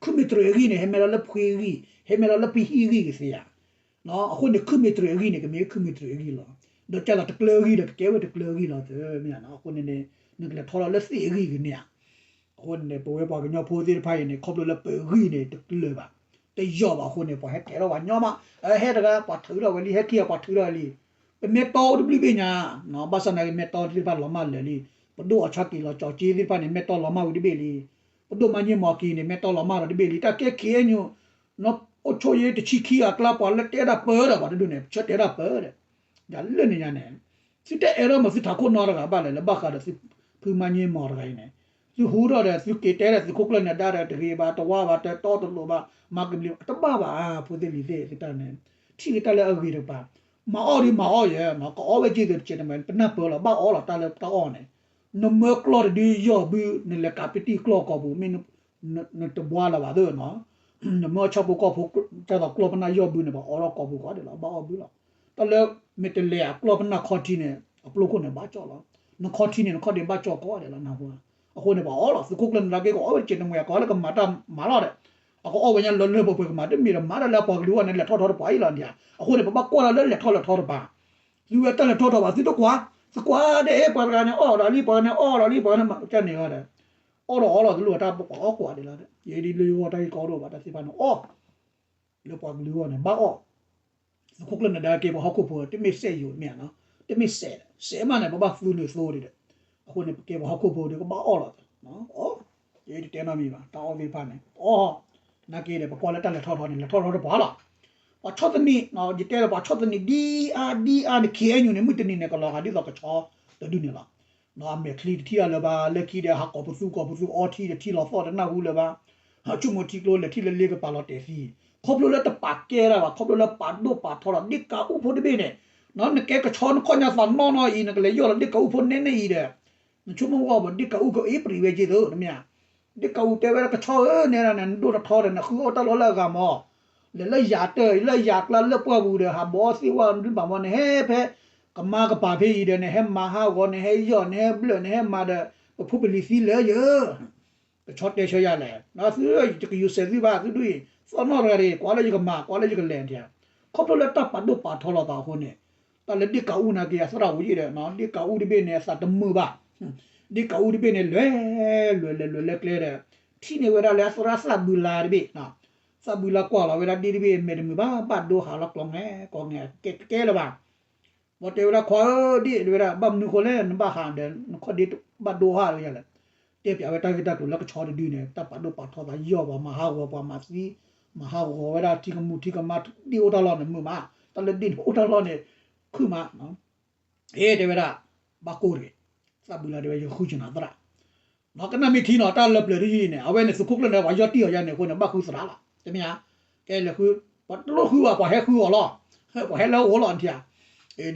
ခုမ့ၢ်တရံးအဂံၢ်န့ၣ် ဟဲမ့ၢ်လီၤလၢဖှ့ဂံၢ် ဟဲမ့ၢ်လီၤလၢဖှ့ဟံၣ်ဂံၢ်ကသ့ဧါ အဃိန့ၣ် ခုမ့ၢ်တရံးအဂံၢ်န့ၣ် ကမ့ၢ်ခုမ့ၢ်တရံးအဂံၢ်လီၤ ဒီးကဲလီၤတကျၢၤအဂံၢ်ဒီး ကကဲဝဲတကျၢၤအဂံၢ်လီၤ မ့ၢ်ဧါ အဃိန့ၣ်န့ၣ် နကလဲၤထီၣ်လီၤလၢသ့ၣ်အဂံၢ်ကန့ၣ်ဧါ အဃိန့ၣ် ပဝဲပှၤကညီဖိသ့ၣ်တဖၣ်အံၤန့ၣ် ခီဖျိလၢပဂံၢ်န့ၣ် တကျၢၤဘၣ် တယိာ်ဘၣ်အဃိန့ၣ် ပှၤဟဲတဲထီၣ်ပှၤညီမး ဟဲတဂၤ ပှၤထုးထီၣ်ဝဲလံ ဟဲခံဂၤပှၤထုးထီၣ်ဝဲလံ ပမ့ၢ်တီအိၣ်တဘျုးဘ့ၣ်ညါ ဘၣ်ဆၣ်သနာ်က့ မ့ၢ်တီသ့ၣ်တဖၣ်လီၤမၢ်လၢာ်လံ ပဒိၣ်အီၣ်ဆၣ်က့ၤလီၤကၠီၤက့သ့ၣ်တဖၣ်န့ၣ် မ့ၢ်တီလီၤမၢ်ဝံၤတဘ့ၣ်လံ ပဒိၣ်မါည့မီၤက့ၤန့ၣ် မ့ၢ်တီလီၤမၢ်ဒီးတဘ့ၣ်လံ တၢ်ကဲ ခ့ၣ်အဲၣ်ယူၣ် နီၢ်အိၣ်ဆိၣ်ယဲတဆံခံဂၤအကျါ ပှၤလၢတဲဒၣ်ပၢဒီး ပှၤတဒူၣ်န့ၣ် ဆၢတဲဒၣ်ပၢဒီး ယၤလၢန့ၣ်ညါန့ၣ် သုတအဲၣ်ဒိးမၤသုထးခိၣ်နီတဂၤဘၣ်လဲၣ် လၢဘၣ်ဃးဒီးသုဖုမါည့မီၤတဂၤအံၤန့ၣ် သုဟူထီၣ်ဒီး သုက့ၤတဲဒီးသုးခိၣ်ကျၢၢ်နၢၤဒါဒီး တဂ့ၤဘၣ် တဝါဘၣ် တတီတလိၤဘၣ် မၤကဘျံး တဘၣ်ဘၣ် ဖိသ့ၣ်လံၤသ့ၣ် သုတၢ်န့ၣ် ထံၣ်က့ၤတၢ်လၢအဂ့ၤတကပၤ မၤအီၣ်ဒီးမၤအီၣ်ယဲၢ် ကအီၣ်ဝဲက့ၤသ့ၣ်တကဲးတမဲာ် ပနၢ်ပၢၢ်လီၤ ဘၣ်အီၣ်လီၤတၢ်လၢတၢ်အီၣ်န့ၣ် နမၢကျီၢ်တဒုယီၢ်ဘု နလဲၤကးပတံၢ်ကျီၢ်ကိာ်ပူၤ မ့ၢ်နတဘှါလၢၤဘၣ်သ့ၣ်နီၤ နမၢဆၣ်ဖိကီၢ်ဖိ ကၢ်သိးကျီၢ်ပနၢ်ယီၢ်ဘုန့ၣ် ပှၤအီၣ်ထီၣ်ကိာ်ပူၤကိးဂၤဒဲးလီၤ ဘၣ်အီၣ်ဘုလီၤ တၢ်လၢ မ့ၢ်တလဲၤအကျီၢ်ပနၢ်ခီထံန့ၣ် အပျိခိၣ်န့ၣ်ဘၣ်ကၠီၣ်လီၤ နခီထံန့ၣ် နခီဒ့ဘၣ်ကၠီၣ်ကိးဂၤဒဲးလီၤ နၢ်ဟူဧါ အဃိန့ၣ် ပှၤအီၣ်လီၤ သုးခိၣ်ကျၢၢ်နၢၤဒါက့ၤ ကအီၣ်ဝဲတကဲးတမဲာ် ကအီၣ်လၢကမၤတၢ်မၤလီၤဒီး အကအီၣ်ဝဲညါလၢလၢပှဲၤပှဲၤကမၤ တမ့ၢ်ဒီးမၤတၢ်လၢအပှၤကလုာ်အဂီၢ်န့ၣ် လဲၤထီၣ်ထီတပၤအံၤလီၤဒ်ဧါ အဃိန့ၣ် ပဘၣ်ကွၢ်လီၤလၢလဲၤထီၣ်လဲၤထီတပၤ သုဝဲတၢ်လဲၤထီၣ်ထီဘၣ် သုတကွၢ် သုကွၢ်ဒ်အံၤ ပှၤတဂၤန့ၣ် အီၣ်ဒီးလံ ပှၤတဂၤန့ၣ် အီၣ်ဒီးလံ ပှၤတဂၤန့ၣ် ကန့ၣ်ဂီၢ်ဒီး အီၣ်ဒီးအီလီၤ တလိၣ်တၢ်ပှၤအီၣ်ကွၢ်ဒ်လီၤ ယဲဒ်လၢယဂီၢ်တၢ်ဂ့ၢ်ကီဒိၣ်ဘၣ် တၢ်သ့ၣ်တဖၣ်န့ၣ် အီၣ် လၢပှၤကလုာ်အဂီၢ်န့ၣ် ဘၣ်အီၣ် သုးခိၣ်ကျၢၢ်နၢၤဒါက့ၤပှၤဟီၣ်ခိၣ်ဖိ တမ့ၢ်စဲးယိာ်မ့ၢ်ဧါနီၤ တမ့ၢ်စဲး စဲးမးန့ၣ် ပဘၣ်သူန့ၢ်သိဒံးဒီး အဃိန့ၣ် ပကဲပှၤဟီၣ်ခိၣ်ဖိဒီး ကဘၣ်အီၣ်လီၤ အီၣ် ယတတဲနီတမံၤဘၣ် တၢ်အီၣ်သ့ၣ်တဖၣ်န့ၣ် အီၣ် နာ်က့ဒီး ပကွၢ်လၢတၢ်လဲၤထီၣ်ထီန့ၣ် လဲၤထီၣ်ထီတပှၤလီၤ ပှၤဆီၣ်သနံး ယတဲလၢပှၤဆီၣ်သနံးဒ်အါဒ်အါန့ၣ် ခ့ၣ်အဲၣ်ယူၣ်န့ၣ် မုၢ်တနံၤန့ၣ် ကလီၤဂာ်ဒ်သိးကဆီတဒုန့ၣ်လီၤ အမဲာ်ချံတထံၣ်အါလၢၤဘၣ် လၢခံဒီး ဟးကိးပသူကိးပသူ အီထံဒီးထံလီၤသီၣ်တနၢ်ဟူလၢၤဘၣ် ဟးဆိကမိၣ်ထံကျိ လဲၤထံၣ်လၢလ့ကပၤလီၤတဲာ်သံ ခီဖျိလၢတပာ်ကဲတၢ်ဘၣ် ခီဖျိလၢပာ်ဒိၣ်ပာ်ထီလီၤ ဒ့ၣ်ကးအူဖိတဘ့ၣ်န့ၣ် နကဲကဆီနခီၣ်ညါသးနီၢ်နီၢ်အံၤ နကလဲၤယီၢ်လီၤဒ့ၣ်ကးအူဖိနဲနဲအံၤဒီး နဆိကမိၣ်ဝဲဘၣ် ဒ့ၣ်ကးအူကအ့ၣ်ပြံးဝဲက့ၤသ့ တမ့ၢ်ဧါ ဒ့ၣ်ကးအူတဲဝဲဒၣ်ကဆီဧၢ နဲဒၣ်န့ၣ် နဒိၣ်ထီၣ်ထီဒီး နဃုအီၣ်တၢ်လီၢ်လၢအဂၤမး လဲၤလၢယၤတၢၢ် လၢယၤကျါလၢပှၢ်ပူၤဒီး ဟးဘီသ့ၣ်ဝဲဒုးဘၣ်မး နဟဲဖဲ ကမါကပၤဖဲအံၤဒီး နဟဲမၤဟးဂီၤ နဟဲယီၢ် နဟဲဘျၢၣ် နဟဲမၤဒီး ပဖိပလံၤသံလၢယၤ ကဆီတဲဆၢယၤလဲၣ် သုတကယူၤစဲးသုဘၣ် သုဒ်အံၤ သီၣ်နီၣ်တဂၤတဂ့ၤ ကွၢ်လၢယကမၤ ကွၢ်လၢယကလဲၤ ခီဖျိလၢတၢ်ပာ်ဒိၣ်ပာ်ထီလီၤသးအဃိန့ၣ် တၢ်လၢဒ့ၣ်ကးအူနာ်က့ အသရၣ်ဝံၤယံၤဒီး ဒ့ၣ်ကးအူတဘ့ၣ်န့ၣ် အသးတမုာ်ဘၣ် ဒ့ၣ်ကးအူတဘ့ၣ်န့ၣ် လဲၤ လဲၤလဲၤလဲၤလဲၤကျဲဒီး ထံၣ်န့ၢ်ဝဲဒၣ်လၢအသရၣ်သးဘုလါတဘ့ၣ် သးဘုလါကွၢ်လီၤဝဲဒၣ်ဒ့ၣ်တဘ့ၣ် မဲာ်တမုာ်ဘၣ် ဘၣ်ဒိဟးလီၤကျီၢ်ငဲၤ ကျီၢ်ငဲၤ ကဲကဲလၢၤဘၣ် ဘီတဲဝဲဒၣ် ခွါဧၢ ဒ့ၣ် တဲဝဲဒၣ် ဘၣ်မနုၤဃိလဲၣ် နဘၣ်ဟးဒီး နခီၣ်ဒ့ဘၣ်ဒိဟးလၢယၤလဲၣ် တဲပၠးဝဲတၢ်ဂ့ၢ်တၢ်ကျိၤလၢကဆီတဒုန့ၣ် တၢ်ပာ်ဒိၣ်ပာ်ထီသးယီၢ်ပှၤ မၤဟးဂီၤပှၤမၤသံ မၤဟးဂီၤဝဲဒၣ်ထံကမူၣ်ထံကမါ ဒ့ၣ်အိၣ်တၢ်လီၢ်န့ၣ်မုာ်မး တၢ်လၢဒ့ၣ်န့ၣ်အိၣ်တၢ်လီၢ်န့ၣ် ခုၣ်မး အ့ တဲဝဲဒၣ် ဘၣ်ကိၢ်တဂ့ၤ သးဘုလါတဲဝဲ ယဃုကနၤသရၣ် ကနၣ်မ့ၢ်ထံနီၤ တၢ်လၢပျၢၤတယုၢ်အံၤန့ၣ် အဝဲန့ၣ်သုးခိၣ်ကျၢၢ်နၢၤဒါ ပှၤယီၢ်တံၢ်အီၤယါန့ၣ်အဃိန့ၣ် ဘၣ်ဃုသရၣ်လီၤ တမ့ၢ်ဧါ ကဲလဲၤဃု ပှၤတလိၣ်ဃုဘၣ် ပှၤဟဲဃုအီၤလီၤ ပှၤဟဲလၢအအိၣ်လီၤနထံၣ်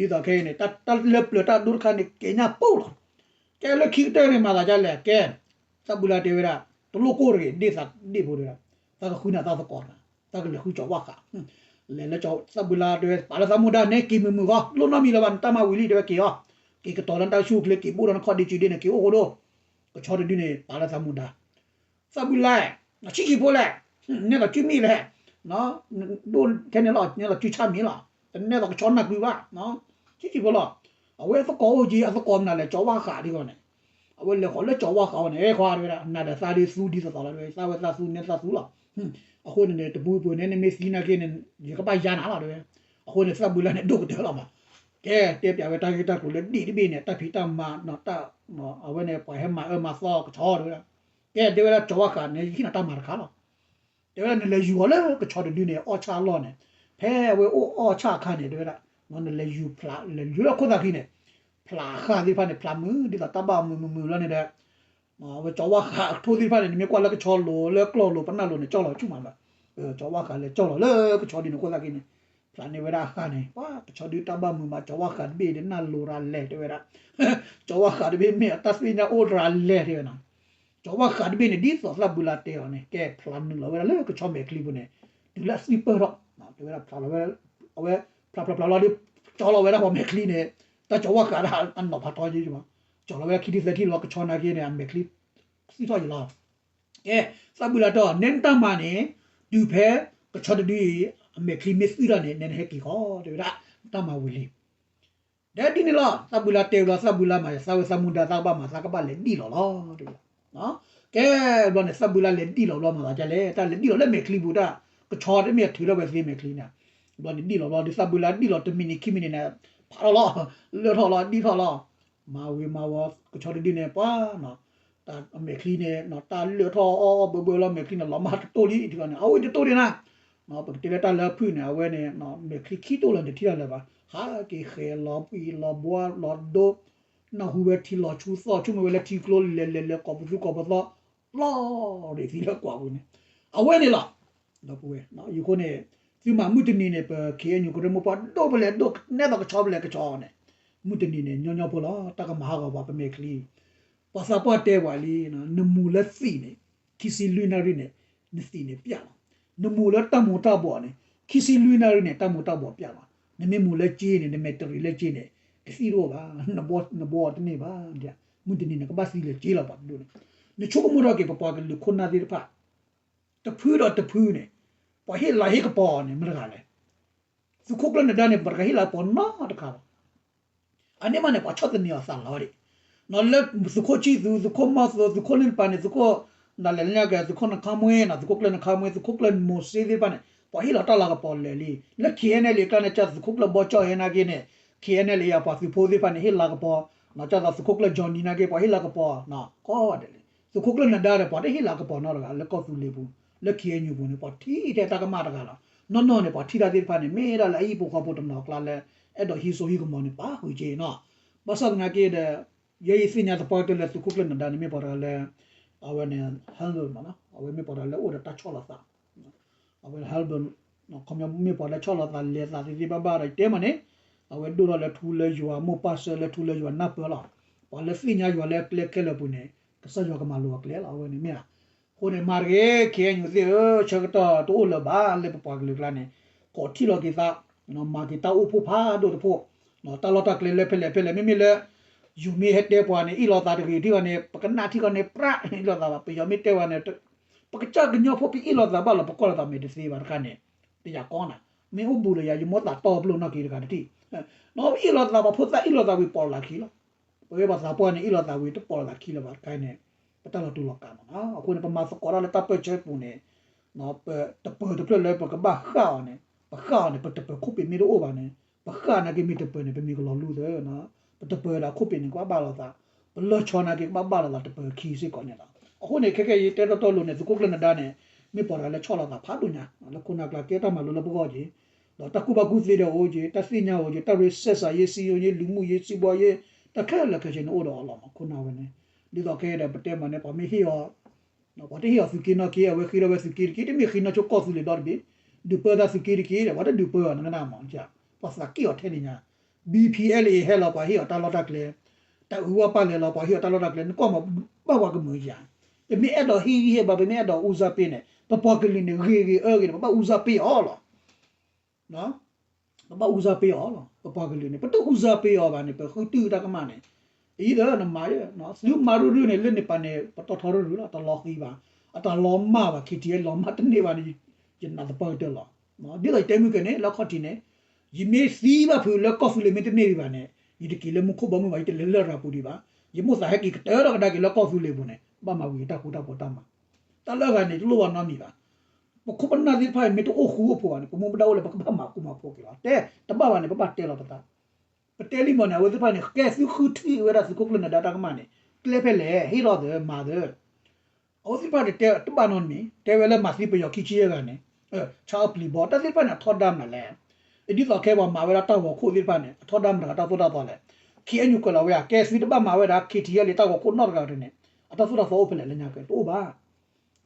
ဧါ ဒ်သိးခဲအံၤန့ၣ် တၢ်လၢပျၢၤတၢ်ဒိတခါန့ၣ် ကဲညါပူၤလီၤ ကဲလၢခံကတၢၢ်န့ၣ် မၤသးဒ်လဲၣ် ကဲ သးဘုလါတဲဝဲဒၣ် တလိၣ်ကိၢ်တဂ့ၤ ဒ့ၣ်သးဒ့ၣ်ဖိတဲဝဲဒၣ် သးကဃုနၤသးသကိးတဂၤ သးကလဲၤဃုကၠီၤဝၣ်ဃး လဲၤလၢကၠီၤ သၣ်ဘုလါတဲဝဲ ပာ်လၢသးမူဒါ နဲက့ၤမုာ်မုာ်ဂီၤ လိၣ်နီတမံၤလၢၤဘၣ် နတၢ်မၤဝံၤလံ တဲဝဲက့ၤအီၤ, က့ၤကတီၤလၢနတၢ်ဆူၣ်အိၣ်ချ့ က့ၤဘိၣ်ဒီးနခီၣ်ဒ့စုဒ့န့ၣ် က့ၤအိၣ်ဃိဒိၣ်, ကဆီတဒုန့ၣ် ပာ်လၢသးမူဒါ သၣ်ဘုလါ, ဆံးဆံးဖိလဲၣ်, နဲသိးစုမ့ၢ်လဲၣ်, ဒိၣ်ထဲန့ၣ်လီၤ နဲသိးစုဆၣ်မ့ၢ်လီၤ, တနဲသိးကဆီနၢ်ကွံာ်ဘၣ်, ဆံးဆံးဖိလီၤ, အဝဲသကိးအိၣ်က့ၤ အသကိးမနုၤလဲၣ် ကၠီၤဝၣ်ဃးဒ်ဂီၤန့ၣ်, အဝဲလဲၤဃီၤလၢကၠီၤဝၣ်ဃးအီၤန့ၣ် အဲခွါတဲဝဲဒၣ် နၤဒီးသးဒ်သူဒ်သိးသိးလီၤ တဲဝဲ သးဝဲသးသူနဲသးသူလီၤ, အဃိန့ၣ်န့ၣ် တပူၤပှဲၤန့ၣ် နမ့ၢ်သံနာ်က့န့ၣ် ယကဘၣ်ယါနၤလီၤ တဲဝဲ, အဃိန့ၣ် သၣ်ဘုလါန့ၣ် ဒိၣ်ကတၢၢ်လီၤမး, ကဲ တဲပျးဝဲတၢ်ဂ့ၢ်တၢ်ကျိၤလၢဒ့ၣ်တဘ့ၣ်န့ၣ် တၢ်ဖံးတၢ်မၤ အဝဲန့ၣ် ပှၤဟဲမၤအၢမၤသီကဆီတဲဝဲဒၣ်, ကဲ တဲဝဲဒၣ်ကၠီၤဝၣ်ဃးန့ၣ် ယဟ့ၣ်နၤတၢ်မၤတခါလီၤ, တဲဝဲဒၣ် နလဲၤယူၤအီၤလၢကဆီတဒုန့ၣ် အီၣ်ဆၣ်အလီၢ်န့ၣ်, ဖဲအဝဲအိၣ်အီၣ်ဆၣ်အခါန့ၣ် တဲဝဲဒၣ်, နလဲၤယူၤဖျး လဲၤယူၤလၢခိၣ်သၣ်ခံန့ၣ်, ဖျးဃာ်သ့ၣ်တဖၣ်န့ၣ် ဖျးမုာ် ဒ်သိးတၢ်ဘၣ်မုာ်မုာ်မုာ်လီၤန့ၣ်ဒီး အဝဲကၠီၤဝၣ်ဃးအထိသ့ၣ်တဖၣ်န့ၣ် နမ့ၢ်ကွၢ်လၢကဆီလိၤ လၢကျီၢ်လိၤ ပနၢ်လိၤန့ၣ် ကၠီၣ်လီၤဆူၣ်မးလီၤ, ကၠီၤဝၣ်ဃးလဲၤကၠီၣ်လီၤလၢကဆီဒုန့ၣ် ခိၣ်သၣ်ခံန့ၣ်, ဖျးန့ၢ်ဝဲဒၣ်အဃာ်န့ၣ် ပှၤကဆီဒုတၢ်ဘၣ်မုာ်မး ကၠီၤဝၣ်ဃးတဘ့ၣ်ဒီးနၢ်လိၤရၤလဲၤတဲဝဲဒၣ်, ကၠီၤဝၣ်ဃးတဘ့ၣ်မ့ၢ်အတၢ်သ့ၣ်ညါအိၣ်ရၤလဲၤတဲဝဲနီၤ ကၠီၤဝၣ်ဃးတဘ့ၣ်န့ၣ် ဒ်သိးသၣ်ဘုလါတဲအီၤန့ၣ် ကဲဖျးနုာ်လီၤဝဲဒၣ်လၢကဆီမဲာ်ချံပူၤန့ၣ်, တုၤလၢအသွံၣ်ပၢၢ်ထီၣ်, တဲဝဲဒၣ်ဖျးလီၤဝဲ, အဝဲဖျးဖျးဖျးလီၤဒီး ကၠီလီၤဝဲဒၣ်ပှၤမဲာ်ချံန့ၣ်, တၢ်ကၠီၤဝၣ်ဃးဒၣ်အနီၢ်ဖးထီယဲၢ်မး, ကၠီလီၤဝဲဒၣ်ခံထံၣ်သၢထံၣ်လီၤ ကဆီနာ်က့န့ၣ် အမဲာ်ချံ သွံၣ်ထီၣ်ယံၤလီၤ ကဲ, သၣ်ဘုလါတဲအီၤ နဲနတၢ်မၤန့ၣ်, တုၤဖဲကဆီတဒုအံၤ အမဲာ်ချံမ့ၢ်သွံၣ်ထီၣ်န့ၣ် နဲနဟဲက့ၤဃီ တဲဝဲဒၣ်, တၢ်မၤဝံၤလံ, ဒီးဒ်န့ၣ်လီၤ သၣ်ဘုလါတဲဝဲလီၤ သၣ်ဘုလါမၤ သးဝဲသးမူဒါသးကဘၣ်မၤ သးကဘၣ်လဲၤဒံၣ်လီၤလီၤ တဲဝဲဒၣ်, ကဲဘျီန့ၣ် သၣ်ဘုလါလဲၤဒံၣ်လီၤဘျီမၤသးဒ်လဲၣ် တၢ်လဲၤဒံၣ်လီၤလၢမဲာ်ချံပူၤတၢ်, ကဆီတမ့ၢ်ထုးထီၣ်ဝဲသ့မဲာ်ချံန့ၣ်, ဘျီန့ၣ်ဒံၣ်လီၤဘျီဒီး သၣ်ဘုလါဒံၣ်လီၤတမံးနံးခံမံးနံးန့ၣ်, ဖးထီၣ်လီၤ, လၢာ်ထီၣ်လီၤ ဒံၣ်ထီၣ်လီၤ, မၤဝံၤမၤဝီၤ ကဆီတဒုန့ၣ် ပှၤ တၢ်မဲာ်ချံန့ၣ် တၢ်လၢာ်ထီၣ်အီၣ်အီၣ်ဘၢဘၢလီၤ မဲာ်ချံန့ၣ် လီၤမၢ်တတိၢ်လံ ထံဂီၤန့ၣ် အဝဲတတိၢ်ဒံးနၤ, ပကတဲလၢတၢ်လၢဖုၣ်န့ၣ် အဝဲန့ၣ် မဲာ်ချံခံတိၢ်လၢၤန့ၣ် တထံၣ်တၢ်လၢၤဘၣ် ဟးက့ၤဃဲၤလီၤပှံၤလီၤဘှါလီၤဒိ, နၢ်ဟူဝဲထံလီၤဆူသီၣ် ဆိကမိၣ်ဝဲလၢထံကျိလဲၤလဲၤလဲၤ ကိးပသူကိးပသီ, ပျီၢ်ရ့ၣ်သံလၢကွၢ်ပူၤန့ၣ်, အဝဲန့ၣ်လီၤ, ဒီပုၢ်ဝဲၢ် ယဃိန့ၣ်, သုမၤမုၢ်တနံၤန့ၣ် ပ ခ့ၣ်အဲၣ်ယူၣ် ကရၢမိၢ်ပှၢ်ဒိၣ်ဖဲလဲၣ်ဒိၣ်နဲသိးကဆီဖဲလဲၣ်ကဆီန့ၣ်, မုၢ်တနံၤန့ၣ် ညီညီဖိလီၤ တၢ်ကမၤဟးဂီၤပှၤပမဲာ်ချံ, ပှၤသးပှၢ်တဲပှၤလံ, နမူၤလၢသံးန့ၣ်, ခံဆံလွံၢ်နၣ်ရံၣ်န့ၣ်, နသံးန့ၣ်ပျၢ်လီၤ, နမူၤလၢတၢ်မူၤတၢ်ဘှီးန့ၣ်, ခံဆံလွံၢ်နၣ်ရံၣ်န့ၣ် တၢ်မူၤတၢ်ဘှီးပျၢ်လီၤ, နမ့ၢ်မူၤလၢကၠ့န့ၣ် နမဲာ်တရံးလၢကၠ့န့ၣ်, ကသံၣ်တအိၣ်ဘၣ်, နဘှီတန့ၢ်ဘၣ်, မုၢ်တနံၤန့ၣ် ကဘၣ်သံလၢကၠ့လီၤပှၤတဒိၣ်န့ၣ်, နဆိကမိၣ်ထီၣ်က့ၤ ပပှၤကလုာ်ခိၣ်နၢ်သ့ၣ်တဖၣ် တဖုဒီးတဖုန့ၣ်, ပှၤဟ့ၣ်လၤဟ့ၣ်ကပီၤန့ၣ် မတၤတဂၤလဲၣ်, သုးခိၣ်ကျၢၢ်နဒါန့ၣ် ပှၤတဂၤဟ့ၣ်လၤကပီၤနီတခါဘၣ်, အန့ၣ်မးန့ၣ် ပှၤဆီၣ်သနံးအီၤသးလီၤဒံး, လၢသုးခိၣ်ဆံၣ်သူ သုးခိၣ်မီၢ်သိ သုးခိၣ်လ့ၣ်နပၤန့ၣ် သုးခိၣ် နလဲၤလၢညါကဲ သုးခိၣ်နခါမွ့နီၤ သုးခိၣ်ကျၢၢ်နခါမွ့ သုးခိၣ်ကျၢၢ်မိၤၡ့သ့ၣ်တဖၣ်န့ၣ် ပှၤဟ့ၣ်လီၤတၢ်လၤကပီၤလၢာ်လံ, လၢ ခ့ၣ်အဲၣ်ယူၣ် အကျါန့ၣ် ကၢ်သုးခိၣ်ကျၢၢ်ဘီကၠီၣ်ဟဲနာ်က့န့ၣ် ခ့ၣ်အဲၣ်ယူၣ် အပှၤသုးဖိသ့ၣ်တဖၣ်န့ၣ် ဟ့ၣ်လၤကပီၤ, ကၢ်သိးသုးခိၣ်ကျၢၢ် Johnny နာ်က့ ပှၤဟ့ၣ်လၤကပီၤ, ကိးဂၤဒဲးလံ, သုးခိၣ်ကျၢၢ်နဒါဒီး ပှၤတဟ့ၣ်လၤကပီၤနီတဂၤ လၢကီၢ်သူလ့ၤပူၤ, လၢ ခ့ၣ်အဲၣ်ယူၣ် ပူၤန့ၣ် ပှၤထံၣ်ထဲတၢ်ကမၣ်တဂၤလီၤ, နီၢ်နီၢ်န့ၣ် ပှၤထံၣ်တၢ်သ့ၣ်တဖၣ်န့ၣ် မ့ၢ်ဒၣ်လၢအဟံၣ်ဖိဃီဖိတနီၤအကျါလၢ အဲၣ်ဒိးဟံးစိဟံးကမီၤန့ၣ် ပာ်ဃုာ်က့ၤနီၤ, ဘၣ်ဆၣ်သနာ်က့ဒီး ယဲယသ့ၣ်ညါသပှၢ်ကတၢၢ်လၢသုးခိၣ်ကျၢၢ်နဒါန့ၣ် မ့ၢ်ပှၤတဂၤလၢ အဝဲန့ၣ် humble မးနီၤ အဝဲမ့ၢ်ပှၤတဂၤလၢအိၣ်ဒီးတၢ်ဆီၣ်လီၤသး, အဝဲ humble ခီပညီမ့ၢ်ပှၤလၢဆီၣ်လီၤသးလဲၤသးသ့သ့ဘၣ်ဘၣ်ဒီး ယတဲမးန့ၣ်, အဝဲဒိၣ်ထီၣ်လၢထူလၢယွၤမိၢ်ပၢ်ဆၢလၢထူလၢယွၤနၢ်ပၢၢ်လီၤ, ပှၤလၢသ့ၣ်ညါယွၤလၢကျဲခဲလၢာ်ပူၤန့ၣ် ကစၢ်ယွၤကမၤလိၤအကျဲလီၤ အဝဲန့ၣ်မ့ၢ်ဧါ, အဃိန့ၣ် မၤတဂ့ၤ ခ့ၣ်အဲၣ်ယူၣ် သ့ၣ်ဧၢ ဆၢကတီၢ်တအိၣ်လၢၤဘၣ်လၢပပှၤကလုာ်ကျါန့ၣ်, ကိးထံၣ်လီၤက့ၤသး, မၤက့ၤတၢ်အိၣ်ဖှိၣ်ဖးဒိၣ်တဖှိၣ်, တၢ်လီၢ်တၢ်ကျဲလၢဖဲလဲၣ်ဖဲလဲၣ် မ့မ့ၢ်လၢ ယိၤမ့ၢ်ဟဲတဲပှၤန့ၣ် အ့ၣ်လိာ်သးတဂ့ၤထံဂီၤန့ၣ် ပကနၣ်ထံဂီၤန့ၣ် ပြးအ့ၣ်လိာ်သးဘၣ် ပယီၤမ့ၢ်တဲပှၤန့ၣ် ပကစၢ်ကညီဖိပအ့ၣ်လိာ်သးဘၣ်လီၤ ပကွၢ်လိာ်သးမဲာ်တသ့ဘၣ်တခါန့ၣ်, တယာ်ကီနၤ, မ့ၢ်အိၣ်ဘူးဒီးယၤ ယမိၢ်သးတီပလိာ်နီၢ်က့တဂၤတထံၣ်, အ့ၣ်လိာ်သးဘၣ်ဖိသၣ်အ့ၣ်လိာ်သးဝံၤပိာ်လိာ်သးခံလီၤ, ပဝဲပှၤသးပှၢ်န့ၣ် အ့ၣ်လိာ်သးဝံၤတပိာ်လိာ်သးခံလၢၤဘၣ်တခါန့ၣ်, ပတၢ်လီၤတူာ်လီၤကာ်မးနီၤ အဃိန့ၣ် ပမၤသကိးတၢ်လၢတၢ်ပၢၢ်ဆၢပူၤန့ၣ် ပတပၢၤတဖျၢၣ်လၢပကဘၣ်ဃၣ်အီၤန့ၣ်, ပဃၣ်အီၤန့ၣ် ပတပၢၤခိၣ်ပ့ၤမ့ၢ်တအိၣ်ဘၣ်န့ၣ်, ပဃၣ်နာ်က့မ့ၢ်တပၢၤန့ၣ် ပမ့ၢ်ကလီၤလူသၢ, ပတပၢၤဒီးခိၣ်ပ့ၤန့ၣ် ကဘၣ်ဘၣ်လိာ်သး, ပလီၢ်ဆီနာ်က့ကဘၣ်ဘၣ်လိာ်သးတပၢၤခံစ့ၢ်ကီးန့ၣ်လီၤ. အဃိန့ၣ် ခဲကဲယတဲတီတီလိၤန့ၣ် သုးခိၣ်ကျၢၢ်နဒါန့ၣ် မ့ၢ်ပှၤတဂၤလၢဆီၣ်လီၤသးဖးဒိၣ်ညါ, လၢခိၣ်နၢ်ကျါကဲတၢ်မၤလိလၢပဂီၢ်က့ၤ, ဒီးတၢ်ကူၣ်ဘၣ်ကူၣ်သ့ဒီးအိၣ်က့ၤ, တၢ်သ့ၣ်ညါအိၣ်က့ၤ, တၢ်ရ့စဲးစးယ့ စံယိယ့ လူမှုရေး စီးပွားရေး တၢ်ခဲလၢာ်ခဲဆ့န့ၣ်အိၣ်ဒီးအီၤလီၤမး ခိၣ်နၢ်ဝဲန့ၣ်, ဒ်သိးခဲဒီးပတဲမးန့ၣ် ပှၤမ့ၢ်ဟ့ၣ်အီၤ ပှၤတဟ့ၣ်အီၤသုးက့နီၢ်က့ အဝဲဃ့ထီၣ်ဝဲသုးက့တက့ၢ်, တမ့ၢ်ဃ့နီၢ်ဆိကီၢ်သူလ့ၤဒီတဘ့ၣ်, ဒုးပၢသးသုးက့တက့ၢ်ဒီး ပှၤတဒုးပၢအီၤနကနၣ်မး, ပှၤသးက့ၣ်အီၤထဲန့ၣ်ညါ, B P L A ဟဲလီၤ ပှၤဟ့ၣ်အီၤတၢ်လီၢ်တၢ်ကျဲ, တၢ်အုးဝါပာ်လဲၤလီၤ ပှၤဟ့ၣ်အီၤတၢ်လီၢ်တၢ်ကျဲ, နကွၢ်မးဘၣ်ပှၤကမုာ်ယၤ, ပမ့ၢ်အဲၣ်ဒိးဟ့ၣ်ဂံၢ်ဟ့ၣ်ဘါ ပမ့ၢ်အဲၣ်ဒိးအူစၢ်ပ့န့ၣ် ပပှၤကလုာ်န့ၣ် ဂ့ၤဂ့ၤအၢဂ့ၤန့ၣ် ပဘၣ်အူစၢ်ပ့အီၤလီၤ. ပဘၣ်အူစၢ်ပ့အီၤလီၤ. ပပှၤကလုာ်န့ၣ် ပတအူစၢ်ပ့အီၤဘၣ်န့ၣ် ပဃုတုၢ်တၢ်ကမၣ်န့ၣ် အံၤဒီးနမၤ, သုမၤရုၢ်ရုၢ်န့ၣ် လၢန့ၣ်ပၤန့ၣ် ပတီၢ်ထီရုၢ်ရုၢ်လီၤ. တလီၤဃံၤဘၣ်, အတၢ်လီၤမၢ်ဘၣ်, ခံထံၣ်လီၤမၢ်တန့ၢ်ဘၣ်န့ၣ် ယနာ်သပှၢ်ကတၢၢ်လီၤ. ဒ်သိးယတဲမုၢ်ကဲန့ၣ် လၢခီၣ်ထံးန့ၣ် ယမ့ၢ်သံဘၣ်ဖုးလၢကီၢ်သူလ့ၤမ့ၢ်တန့ၢ်ဒံးဘၣ်န့ၣ် ယတက့ၤလၢမူခိၣ်ဘီမုၢ်ဘၣ်, ယတလဲၤလၢလရာ်ပူၤဒံးဘၣ်. ယမိၣ်သးဟဲက့ၤကတၢၢ်ထီၣ်ကဒါက့ၤလၢကီၢ်သူလ့ၤပူၤန့ၣ် ဘၣ်မၤဝံၤတၢ်ဃူတၢ်ဖိးတၢ်မၤ တၢ်လၢအဂၤန့ၣ် တလိၣ်ဘၣ်နီတမံၤဘၣ်. ပခိၣ်ပနၢ်သ့ၣ်တဖၣ်အံၤ မ့ၢ်တအိၣ်ဃူအိၣ်ဖိးဘၣ်န့ၣ် ပမူပဒါအိၣ်လၢပကဘၣ်မၤဃူမၤဖိးက့ၤလီၤ. တဲတဘၣ်ဘၣ်န့ၣ် ပဘၣ်တဲလီၤပသး. ပတဲလံမီၢ်န့ၣ် အဝဲသ့ၣ်တဖၣ်န့ၣ် ကဲသုဃုထံၣ်ဝဲဒၣ်သုးခိၣ်ကျၢၢ်နၢၤဒါတၢ်ကမၣ်န့ၣ် ကျဲဖဲလဲၣ်, ဟ့ၣ်လီၤသၢ, မၤသၢ. အဝဲသ့ၣ်တဖၣ်န့ၣ် တဲတဘၣ်နီတမံၤ, တဲဝဲလၢမၤသံပယီၤခံဆံယဲၢ်ဂၤန့ၣ် ဆါအီၣ်ပျံၤဘီ, တၢ်သ့ၣ်တဖၣ်န့ၣ် အထီဒါမနုၤလဲၣ်. ဒ်သိးခဲပှၤမၤဝဲဒၣ်တၢ်ဂီၤခိၣ်သ့ၣ်တဖၣ်န့ၣ် အထီဒါမတၤတၢ်သိၣ်တၢ်သီလဲၣ်. ခ့ၣ်အဲၣ်ယူၣ်ကွဲးလီၤဝဲဧါ, ကဲသုတဘၣ်မၤဝဲဒၣ် ခ့ၣ်ထံၣ်အဲၣ်လ့ၣ် တၢ်ဂီၤခိၣ်နီတဂၤတန့ၣ် အတၢ်သိၣ်တၢ်သီအိၣ်ဖဲလဲၣ်လၢညါကဲ တအိၣ်ဘၣ်.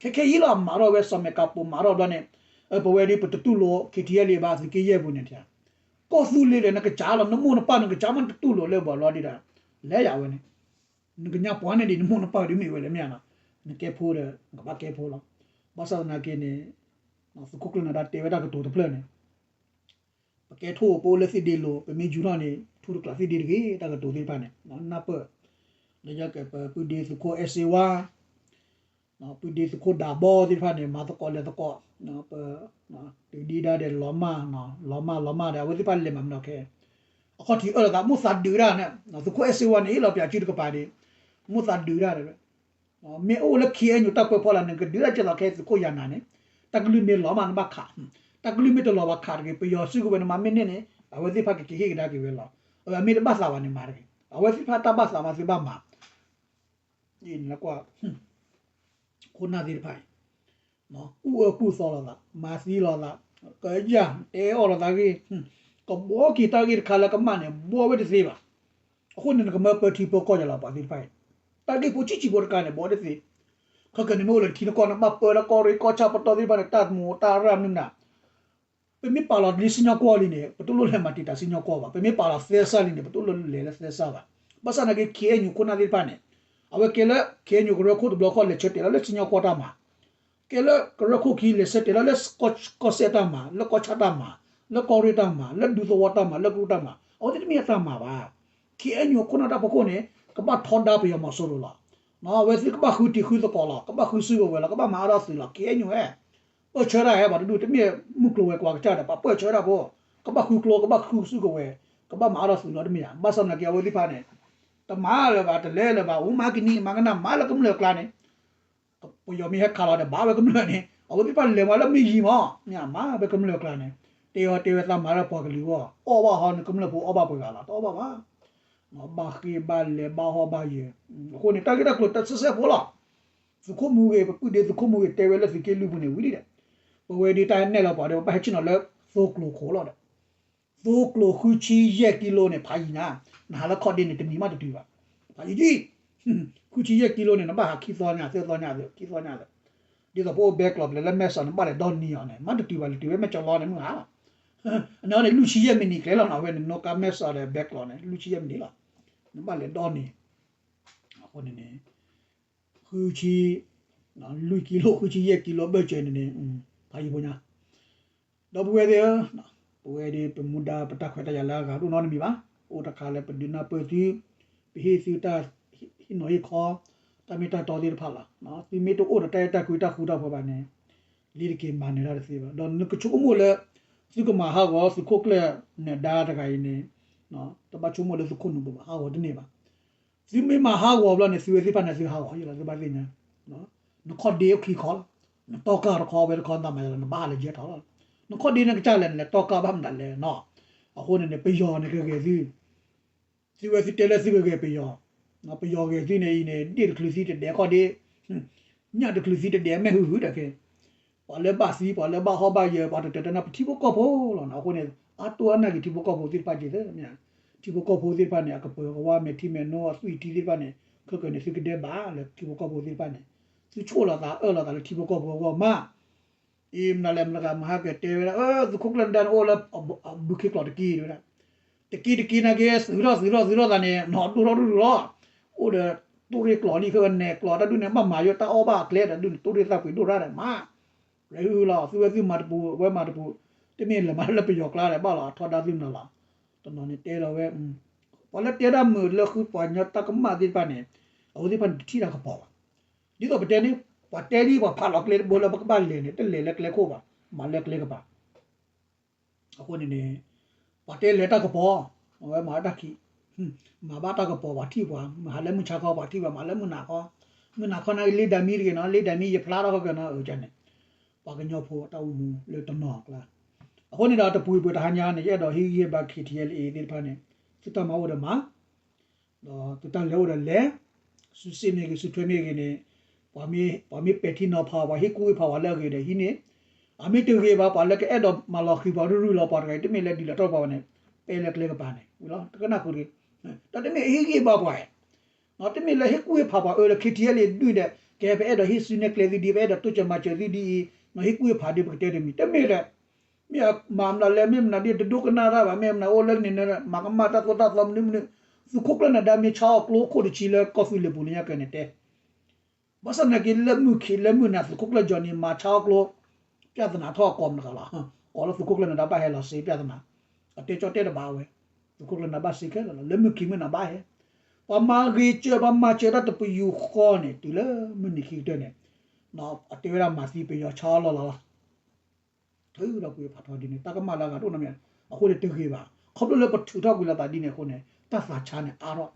ခဲခဲအံၤလီၤ မၤထီၣ်ဝဲစီၤမဲာ်ကးပိာ် မၤထီၣ်ဘျီန့ၣ် ပဝဲဒၣ်ပတတူၢ်လိာ် ခ့ၣ်ထံၣ်အဲၣ်လ့ၣ် ဘၣ်သုးက့ယဲၢ်ပူၤန့ၣ် ကီၢ်သူလ့ၤဒီး နကစၢ်လီၤ နမိၢ်နပၢ်နကစၢ်မး နတတူၢ်လိာ်လၢပှၤလီၤဒံးဒၣ် လဲၤယၤဝဲန့ၣ် နကညါပှၤန့ၣ်ဒံး နမိၢ်နပၢ်ဒ်မ့ၢ်ဝဲလဲၣ်မ့ၢ်ဧါနီၤ, နကဲဖိဒီး နကဘၣ်ကဲဖိလီၤ. ဘၣ်ဆၣ်သနာ်က့န့ၣ် သုးခိၣ်ကျၢၢ်နၢၤဒါတဲဝဲတၢ်ကတိၤတဖျၢၣ်န့ၣ် ပကဲထိၣ်ပအိၣ်လၢသ့ၣ်ဒ့လိၤ ပမ့ၢ်ယူၤထီၣ်န့ၣ် ထူတကျးသ့ၣ်ဒ့တဂ့ၤ တၢ်ကတိၤသ့ၣ်တဖၣ်န့ၣ် နၢ်ပၢၢ် လၢယကပပုၢ်ဒ့သုးခိၣ်အဲၣ်စ့ဝါ ပုၢ်ဒ့သုးခိၣ်ဒးဘီသ့ၣ်တဖၣ်န့ၣ် မၤသကိးလဲၤသကိး ပ တုၤဒံးဒၣ်ဒီးလီၤမၢ် လီၤမၢ်လီၤမၢ်ဒီး အဝဲသ့ၣ်တဖၣ်လဲၤမၤမနုၤခဲ အခီၣ်ထံးအၢၣ်လီၤသး မိၣ်သးဒုးဒၣ်န့ၣ် သုးခိၣ်အဲၣ်စ့ဝါန့ၣ် ဟ့ၣ်လီၤပၠးစုတကပၤဒံး မိၣ်သးဒုးဒၣ် မ့ၢ်အိၣ်လၢ ခ့ၣ်အဲၣ်ယူၣ် တၢ်ပၢဖီလာ် နကဒုးဒၣ်ကဲသိးခဲသုးခိၣ်ယၤနၤန့ၣ် တၢ်ကလုၢ်မ့ၢ်လီၤမးနဘၣ်ခး တၢ်ကလုၢ်မ့ၢ်တလီၤဘၣ်ခးတဂ့ၤ ပယီၤစုကဝဲၤနမၤမ့ၢ်န့ၢ်န့ၣ် အဝဲသ့ၣ်တဖၣ်ကက့ၤဟ့ၣ်ကဒါက့ၤဝဲလီၤ. အမ့ၢ်တဘၣ်သးဘၣ်န့ၣ်မၤတဂ့ၤ အဝဲသ့ၣ်တဖၣ်တၢ်ဘၣ်သးမးသုဘၣ်မၤ ကွၢ် ခိၣ်နၢ်သ့ၣ်တဖၣ်အံၤ ကူၣ်အၢကူၣ်သီလိာ်သး မၤသံလိာ်သး ကယၢ် တဲအီၣ်လိာ်သးဂ့ၢ် ကဘှီက့ၤတၢ်ဂ့ၢ်တခါလၢကမၣ်န့ၣ် ဘှီဝဲတသ့ဘၣ်. အဃိန့ၣ် နကမၢပၢထံပၢကီၢ်ယၤလီၤ ပှၤသ့ၣ်တဖၣ်အံၤ တၢ်ဂ့ၢ်ဖိဆံးဆံးဖိတခါန့ၣ် ဘှီတသ့ ခဲကနံၣ်မ့ၢ်အိၣ်လၢထံနကီၢ်န့ၣ် ဘၣ်ပၢလၢကီၢ်ရ့ၣ်ကီၢ်ဆၣ်ပတီၢ်သ့ၣ်တဖၣ်န့ၣ် တၢ်မူးတၢ်ရၢ်မနုၤမနုၤ ပမ့ၢ်ပာ်လီၤလံစံၣ်ညီၣ်ကွီၢ်လံန့ၣ် ပတလိၣ်လဲၤမၤတံာ်တာ်စံၣ်ညီၣ်ကွီၢ်ဘၣ်. ပမ့ၢ်ပာ်လီၤသဲစးလံန့ၣ် ပတလိၣ်လဲၤလၢသဲစးဘၣ်. ဘၣ်ဆၣ်သနာ်က့ ခ့ၣ်အဲၣ်ယူၣ် ခိၣ်နၢ်သ့ၣ်တဖၣ်န့ၣ် အဝဲကဲလၢ ခ့ၣ်အဲၣ်ယူၣ် ကရၢခိၣ်တဘျီဃီ လဲၤဆၢတဲာ်လီၤလၢစံၣ်ညီၣ်ကွီၢ်တၢ်မၤ ကဲလၢကရၢခိၣ်ခံ လဲၤဆၢတဲာ်လီၤလၢ ကီၢ်စဲၣ်တၢ်မၤ လၢကီၢ်ဆၣ်တၢ်မၤ လၢကီၢ်ရ့ၣ်တၢ်မၤ လၢဒူသဝီတၢ်မၤ လၢကရူၢ်တၢ်မၤ အဝဲသ့ၣ်တမ့ၢ်အတၢ်မၤဘၣ်. ခ့ၣ်အဲၣ်ယူၣ် ခိၣ်နၢ်တၢ်ဖီခိၣ်န့ၣ် ကဘၣ်ထီဒါပယီၤမီၤစိရိၤလီၤ. အဝဲသ့ၣ်ကဘၣ်ဃုတံၤဃုသကိးလီၤ ကဘၣ်ဃုစုကဝဲၤလီၤ ကဘၣ်မၤအါထီၣ်သုးလီၤ ခ့ၣ်အဲၣ်ယူၣ်ဧၢ ပၢၢ်ဆၢတၢ်ဧၢ ပှၤတဒူၣ်တမ့ၢ်မုၢ်ကျိၤဝဲၤကွာ်ကစၢ်ဒီး ပှၤပၢၢ်ဆၢတၢ်ဖိ ကဘၣ်ဃုကျိ ကဘၣ်ဃုစုကဝဲၤ ကဘၣ်မၤအါထီၣ်သုးလီၤတမ့ၢ်ဧါ. ဘၣ်ဆၣ်သနာ်က့ အဝဲသ့ၣ်တဖၣ်န့ၣ် တမၤလၢၤဘၣ် တလဲၤလၢၤဘၣ် အိၣ်မၤကနံၤမၤကနၣ် မၤလၢကမျၢၢ်အကျါန့ၣ် ပယီၤမ့ၢ်ဟဲခးလီၤဒီး ဘၣ်ဝဲကမျၢၢ်န့ၣ် အဝဲသ့ၣ်တဖၣ်လဲၤမၤလၢမ့ၢ်ယံၤမး မ့ၢ်မၤဝဲကမျၢၢ်အကျါန့ၣ် တဲအီၤတဲဝဲသးမၤလၢပှၤကလုာ်အဂီၢ် အီၣ်ဘၣ်ဟီန့ၣ် ကမျၢၢ်ဖိအီၣ်ဘၣ်ပှဲၤဂၤလီၤ တအီၣ်ဘၣ်ဘၣ် ဘၣ်ဃ့ဘၣ်လဲၤဘၣ်ဟီၣ်ဘၣ်ယၢၤ အဃိန့ၣ် တၢ်ဂ့ၢ်တၢ်ကျိၤတၢ်ဆဲးစဲးဖိလီၤ. သုးခိၣ်မူဂ့ၤ ပပုၢ်ဒ့သုးခိၣ်မူဂ့ၤ တဲဝဲလၢသုးက့လွံၢ်ပူၤန့ၣ်ဝံၤလံဒီး ပဝဲဒၣ်တၢ်နဲၣ်လီၤပှၤဒီး ပဘၣ်ဟဲဆ့ၣ်နီၤလၢသိကျိၤခိၣ်လီၤဒီး သိကျိၤဃုဆံယဲၢ်ကံလိန့ၣ် ဖးယံၤညါ နဟးလၢခီၣ်ဒ့န့ၣ် တနံၤမးတတုၤဘၣ် ဖးယံၤယံၤ ဃုဆံယဲၢ်ကံလိန့ၣ် နဘၣ်ဟးခံသီညါ သၢသီညါ ခံသီညါ ဒ်သိးပအိၣ်ဘဲကျိးပျဲၤလၢမဲၢ်စီၤန့ၣ် ဘၣ်လဲၤဒီနံၤအီၤန့ၣ် မးတတုၤဘၣ် လဲၤတုၤဝဲမဲၢ်ကၠီလီန့ၣ် မုၢ်ဟါလီၤ အန့ၣ်န့ၣ် လွံၢ်ဆံယဲၢ်မံးနံးကျဲလီၤနီၤ အဝဲန့ၣ် နီၣ်ကါမဲၢ်စီၤဒီးဘဲကျိးန့ၣ် လွံၢ်ဆံယဲၢ်မံးနံးလီၤ နဘၣ်လဲၤဒီနံၤ အဃိန့ၣ်န့ၣ် ဃုဆံ လွံၢ်ကံလိ ဃုဆံယဲၢ်ကံလိ ဘၢၣ်စၢၤန့ၣ်န့ၣ် ဖးယံၤဖိညါ ဒီပုၢ်ဝဲၢ်သ့ၣ်ဧၢ, ပဝဲဒၣ်ပမူဒါပတၢ်ခွဲးတၢ်ယာ်လၢအဂၤဒိၣ်နီတမံၤဘၣ်. အိၣ်တခါလၢပဒုးနၢ်ပၢၢ်သု, ပဟ့ၣ်သုတၢ်ဟ့ၣ်နီၤဟ့ၣ်ခီ, တၢ်မ့ၢ်တၢ်တီသ့ၣ်တဖၣ်လီၤ. သုမ့ၢ်တအိၣ်ဒီးတၢ်အဲၣ်တၢ်ကွံတၢ်ဃူတၢ်ဖိးဘၣ်န့ၣ်, လ့ၤတက့ၤမၤနၢၤတၢ်တသ့ဘၣ်. ဒီးနကဆိကမိၣ်လၢ သုကမၤဟးဂီၤသုးခိၣ်ကျၢၢ်နၢၤဒါတဂၤအံၤန့ၣ်, တဘၣ်ဆိကမိၣ်လၢသုခိၣ်နူာ်ဘၣ် ဟးဂီၤတန့ၢ်ဘၣ်. သုမ့ၢ်မၤဟးဂီၤဘျီန့ၣ် သုဝဲသ့ၣ်တဖၣ်န့ၣ် သုဟးဂီၤယလီၤ သုဘၣ်သ့ၣ်ညါ, နခီၣ်ဒ့အိၣ်ခံခီလီၤ. နတီၢ်ကၢ်တခီ ဝဲတခီ နတၢ်မၤယလီၤ နဘၣ်ဟးလၢယဲၢ်ထီၣ်လီၤ. နခီၣ်ဒ့န့ၣ်ကစၢ်လဲၣ် နလဲၤတီၢ်ကၢ်ဘၣ်မနုၤလဲၣ်နီၤ. အဃိန့ၣ်န့ၣ် ပယီၤန့ၣ်ကဂဲၤသု, သုဝဲသုတဲလၢသုကဂဲၤပယီၤ, ပယီၤဂဲၤသုန့ၣ်အံၤန့ၣ် ဒ့ၣ်တချုးသံတဒဲးခီၣ်ဒ့, ညၣ်တချုးသံတဒဲးမဲာ်ဟုၣ်ဟုၣ်ဒီးကဲ ပှၤလၢဘၣ်သံ ပှၤလၢဘၣ်ဟီၣ်ဘၣ်ယၢၤ ပှၤတတၢၢ်တၢ်နၢ်ပထံဖိကီၢ်ဖိလီၤ. အဃိန့ၣ် အါတိၢ်အါနာ်က့ၤထံဖိကီၢ်ဖိသ့ၣ်တဖၣ်က့ၤသ့ၣ်, ထံဖိကီၢ်ဖိသ့ၣ်တဖၣ်န့ၣ် အကပၢၤကဝါမဲာ်ထံမဲာ်နိ အသွံၣ်ထံသ့ၣ်တဖၣ်န့ၣ် ခဲကနံၣ်န့ၣ် သုကဒဲးဘၣ်လၢထံဖိကီၢ်ဖိသ့ၣ်တဖၣ်န့ၣ်, သုဆိၣ်လီၤသးအၢၣ်လီၤသးလၢထံဖိကီၢ်ဖိအဂီၢ်မး အံၤမနုၤလဲၣ် မတၤဂၤမဟါကတဲဝဲဒၣ် သုးခိၣ်ကျၢၢ်နၢၤဒါန့ၣ်အိၣ်လၢအဘုခ့ကျိးတက့ၢ်ဝဲဒၣ်, တက့ၢ်တက့ၢ်နာ်က့ၤ သုးထီၣ်သုးထီၣ်သုးထီၣ်သးန့ၣ် နီၢ်ဒိၣ်ထီၣ်ဒိၣ်ထီၣ်လီၤ. အိၣ်ဒီးတိၣ်ရ့ၣ်ကျိးလံ ခဲဝဲနဲၣ်ကျိးတၢ်ဒုးန့ၣ် ဘၣ်မၤယိၣ်တၢ်အီၣ်ဘၣ်အကျဲဒီးဒုးန့ၣ် တိၣ်ရ့ၣ်သၣ်ပှ့ၤဒိၣ်ရၣ်ဒီးမး, ရဲဟုလီၤ သုဝဲသုမၤတပူၤ ဝဲမၤတပူၤ, တမ့ၢ်လဲၤမၤလၢပယီၤကျါဒီး ဘၣ်လီၤအထီဒါသုမနုၤလီၤ. တနီၤန့ၣ်တဲလီၤဝဲ ပှၤလၢတဲဒၣ်မုာ်လၢဃုပှၤကညီတၢ်ကမၣ်သ့ၣ်တဖၣ်န့ၣ် အဝဲသ့ၣ်တဖၣ်န့ၣ် တထံၣ်တၢ်ကပီၤဘၣ်. ဒ်သိးပတဲန့ၣ် ပှၤတဲဒ်ပှၤဖးလီၤကျဲတဘိလၢပကဘၣ်လဲၤန့ၣ် တလဲၤလၢကျဲခိၣ်ဘၣ်, မၤလၢကျဲကပၤ အဃိန့ၣ်န့ၣ် ပှၤတဲလဲၤတၢ်ကပီၤ, အဝဲမၤတၢ်ခံး, မၤဘၣ်တၢ်ကပီၤပှၤထံၣ်ပှၤ, မၤဟးလၢမုၢ်ဆါခီပှၤထံၣ်ပှၤ, မၤလၢမုၢ်နၤခီ, မုၢ်နၤခီန့ၣ်လ့ဒၤမံတဂ့ၤနီၤ, လ့ဒၤမံယဖျါထီၣ်ခီကနီၤ အကန့ၣ် ပှၤကညီဖိတၢ်အိၣ်မူလၢတနီၤအကျါ, အဃိန့ၣ်ဒီးတပူၤပူၤတဟါညါန့ၣ် ယအဲၣ်ဒိးဟ့ၣ်ဂံၢ်ဟ့ၣ်ဘါ K T L A သ့ၣ်တဖၣ်န့ၣ် သုတၢ်မၤအိၣ်ဒီးမၤ ဒီးသုတၢ်လဲၤအိၣ်ဒီးလဲၤ, စုစ့ၣ်မ့ၢ်ဂ့ၤ စုထွဲမ့ၢ်ဂ့ၤန့ၣ်, ပှၤမ့ၢ်ပဲာ်ထံနီၤဖး ပှၤဟ့ၣ်ကူၣ်ဟ့ၣ်ဖးပှၤလၢအဂ့ၤဒီးဟံးန့ၢ်, အမ့ၢ်တဂ့ၤဘၣ် ပှၤလၢကအဲၣ်ဒိးမၤလီၤဃံၤပှၤရုၢ်ရုၢ်လီၤ ပှၤတဂၤအံၤ တမ့ၢ်လၢဒ်လဲၣ်တၢ်ပှၤဘၣ်န့ၣ် ပဲလၢကျဲကပၤန့ၣ်ဝံၤလီၤ တကနၣ်ဃုာ်တဂ့ၤ. ဒီးတမ့ၢ်ဟ့ၣ်ဂံၢ်ဘါပှၤ တမ့ၢ်လၢဟ့ၣ်ကူၣ်ဟ့ၣ်ဖးပှၤအၢလၢ K T L A ဒုၣ်ဒီး ကဲပအဲၣ်ဒိးဟ့ၣ်စုနဲၣ်ကျဲသုဒ် ပအဲၣ်ဒိးတိစၢၤမၤစၢၤသုဒ်အံၤ ဟ့ၣ်ကူၣ်ဟ့ၣ်ဖးဒ်ပကတဲတမံၤ တမ့ၢ်လၢ မ့ၢ်မၤမနုၤလဲၣ် မ့ၢ်မနုၤဒ်တဒိကနၣ်တၢ်ဘၣ် မ့ၢ်မနုၤအိၣ်လၢန့ၣ် မၤကမၣ်တၢ်သိၣ်တၢ်သီမနုၤမနုၤ, သုးခိၣ်ကျၢၢ်နဒါမ့ၢ်ဆါအီၤကျိခိၣ်တဆံလၢကီၢ်သူလ့ၤပူၤလၢညါကဲန့ၣ်တဲ ဘၣ်ဆၣ်သနာ်က့လၢမုၢ်ခံးလၢမုၢ်နၤ သုးခိၣ်ကျၢၢ် Johnny မၤဆါအီၤကျိ ပြဿနာထီၣ်အကိးမတၤဂၤလီၤ. ကိးလၢသုးခိၣ်ကျၢၢ်နဒါဘၣ်ဟဲလီၤစ့ ပြဿနာ အတဲကၠီတဲတဘၣ်ဝဲ, သုးခိၣ်ကျၢၢ်နဒါဘၣ်စ့ခဲလၢာ်လီၤ လၢမုၢ်ခံးမုၢ်နၤဘၣ်ဟဲ, ပှၤမၤဂ့ၤစၢၤ ပှၤမၤစၢၤတၢ်တပယူာ်ဃီန့ၣ် တုၤလၢမုၢ်နံၤခံကတၢၢ်န့ၣ် အတဲဝဲဒၣ်မၤသံပယီၤဆါအီၤလီၢ်လီၢ်လီၤ ထုးဒီးကွံာ်ဖးထီဒ်န့ၣ် တၢ်ကမၣ်လၢအဂၤတအိၣ်နီတမံၤ, အဃိန့ၣ်တဂ့ၤဘၣ်. ခီဖျိလၢပထုးထီၣ်ကွံာ်လိာ်သးဒ်န့ၣ်အဃိန့ၣ် တၢ်သးဆါန့ၣ်အါထီၣ်,